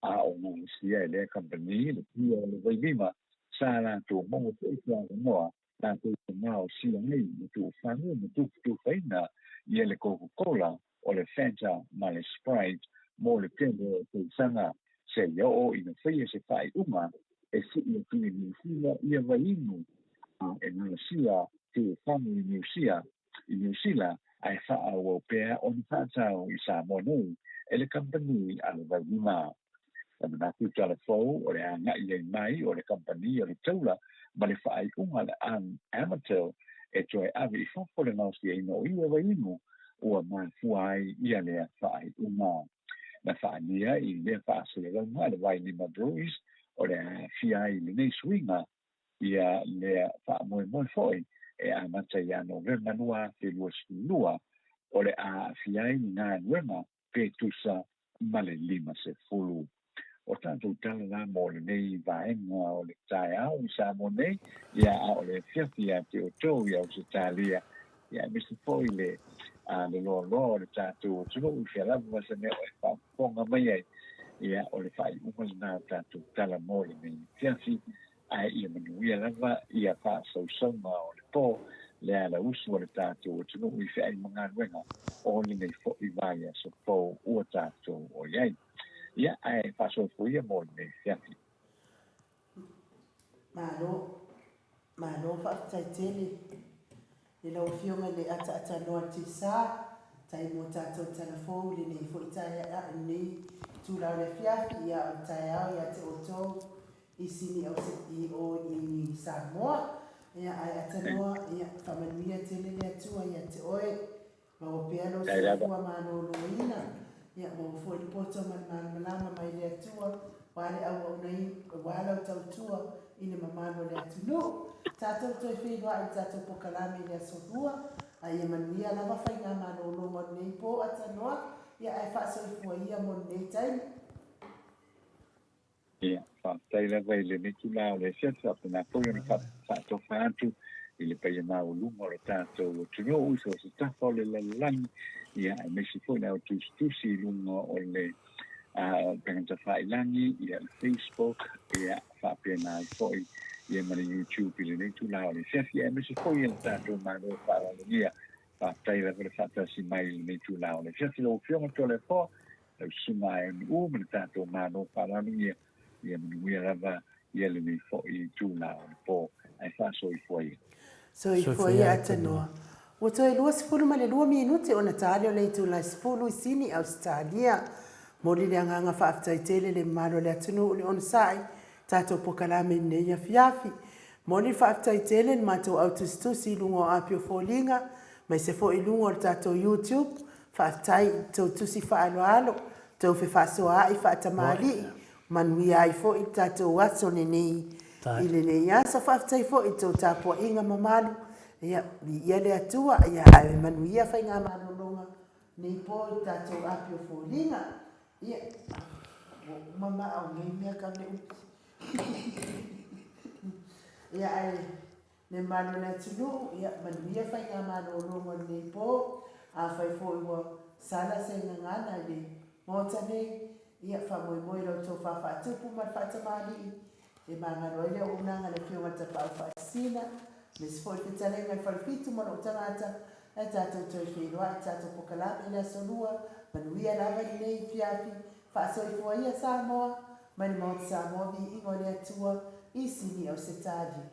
A o gaosia e lea kamupani le pia o le vailima sa latou maua foi se avanoa latou te gaosia ai ma tuufagu ma tufatufaina ia le Coca-Cola, o le Fanta ma le Sprite mo le tele o tausaga seia oo ina faia se faaiuga e sii atu i Niu Sila ia vaiinu a e gaosia tuufagu i Niu Sia i Niu Sila ae faaauau pea ona faatau i Samoa nei e le kamupani a le Vailima. Na manatu talafou o le agai ai mai o le kamupani o le taula ma le faaiuga a le Amatil e toe ave i fafo le gaosiaina o ia vaiinu ua mafua ai ia lea faaiuga. Na faaalia i lea faasalalauga a le Vailima Breweries o le a aafia ai lenei suiga ia lea faamoemoe foi e amata ia Novema 2022 o le a aafia ai ni galuega pe tusa ma le 50. O tatou tala la mo lenei vaega o le taeao i Samoa nei, ia a o le afiafi ia te outou i Ausetalia, ia aemaise foi le le loaloa o le tatou atunuu i fea lava se mea o e faafofoga mai ai, ia o le faaiuga lena o tatou tala mo lenei afiafi, ae ia manuia lava ia faasausauga o le po le alausu o le tatou atunuu i feai ma galuega o lenei foi vaiaso fou ua tatou o i ai. Ia, ae faasoifua ia mo lenei afiafi. Malo, malo faafetai tele. I lau Afioga i le ataatanoa Tisa, tai mo tatou tala fou i lenei foi taeao, lenei itula o le afiafi, ia o le taeao ia te outou i Sini i o i Samoa. Ia ae atanoa, ia faamanuia tele le Atua ia te oe. Maua pea lou soifua maloloina, ia maua foi le poto ma le malamalama mai le Atua, aua le auaunaina, aua lau tautua i le mamalu o le atunuu. Tatou toe feiloai i le tatou pokalame i le aso Lua, a ia manuia lava faigamalologa o lenei po atanoa, ia ae faasoifua ia mo lenei taimi. Ia, faafetai lava i lenei itula o le asiasi, faapena foi ona faatofa atu i le paia maualuga o le tatou atunuu i so o se tafa o le lalolagi, ia, aemaise foi le au tusitusi i luga o le upega tafailagi, ia, le Facebook, ia, faapena ai foi ia ma le YouTube i lenei itula o le asiasi, aemaise foi le tatou Malo faaaloalogia. Faafetai lava le faatasi mai i lenei itula o le asiasi. Lau Afioga Toleafoa, lau susuga a Eunu'u ma le tatou Malo faaaloalogia, ia manuia lava ia lenei foi itula o le po, ae faasoifua ia. Soifua ia Atanoa. Ua toe 22 minute ona tali o le itula e 10 i Sini, Ausetalia. Momoli le agaga faafetai tele i le mamalu o le atunuu i le onosai tatou pokalame i lenei afiafi. Momoli le faafetai tele i le matou au tusitusi i luga o api o foliga, aemaise foi i luga o le tatou YouTube. Faafetai i tou tusi faaaloalo, tou fefaasoaai faatamalii, manuia ai foi le tatou aso lenei i lenei aso. Faafetai foi i tou tapuaiga mamalu, ia, viia le Atua, ia ae manuia faigamalologa nei po i tatou api o foliga. Ia, ua uma maa o nei mea kau le upi. Ia ae Le mamalu o le atunuu, ia manuia faigamalologa o lenei po. Afai foi ua sala se gagana i le Maota nei, ia faamoemoe i la outou faafaatupu ma le faatamalii e magalo ai le auaunaga a le Afioga i le Tapaau Faasisina, aemaise foi le fetalaiga i le Falefitu ma lou tagata, ae tatou toe feiloai i le tatou pokalame i le Aso Lua. Manuia lava i lenei afiafi. Faasoifua ia Samoa, mai le Maota Samoa viiga o le Atua i Sini Ausetalia.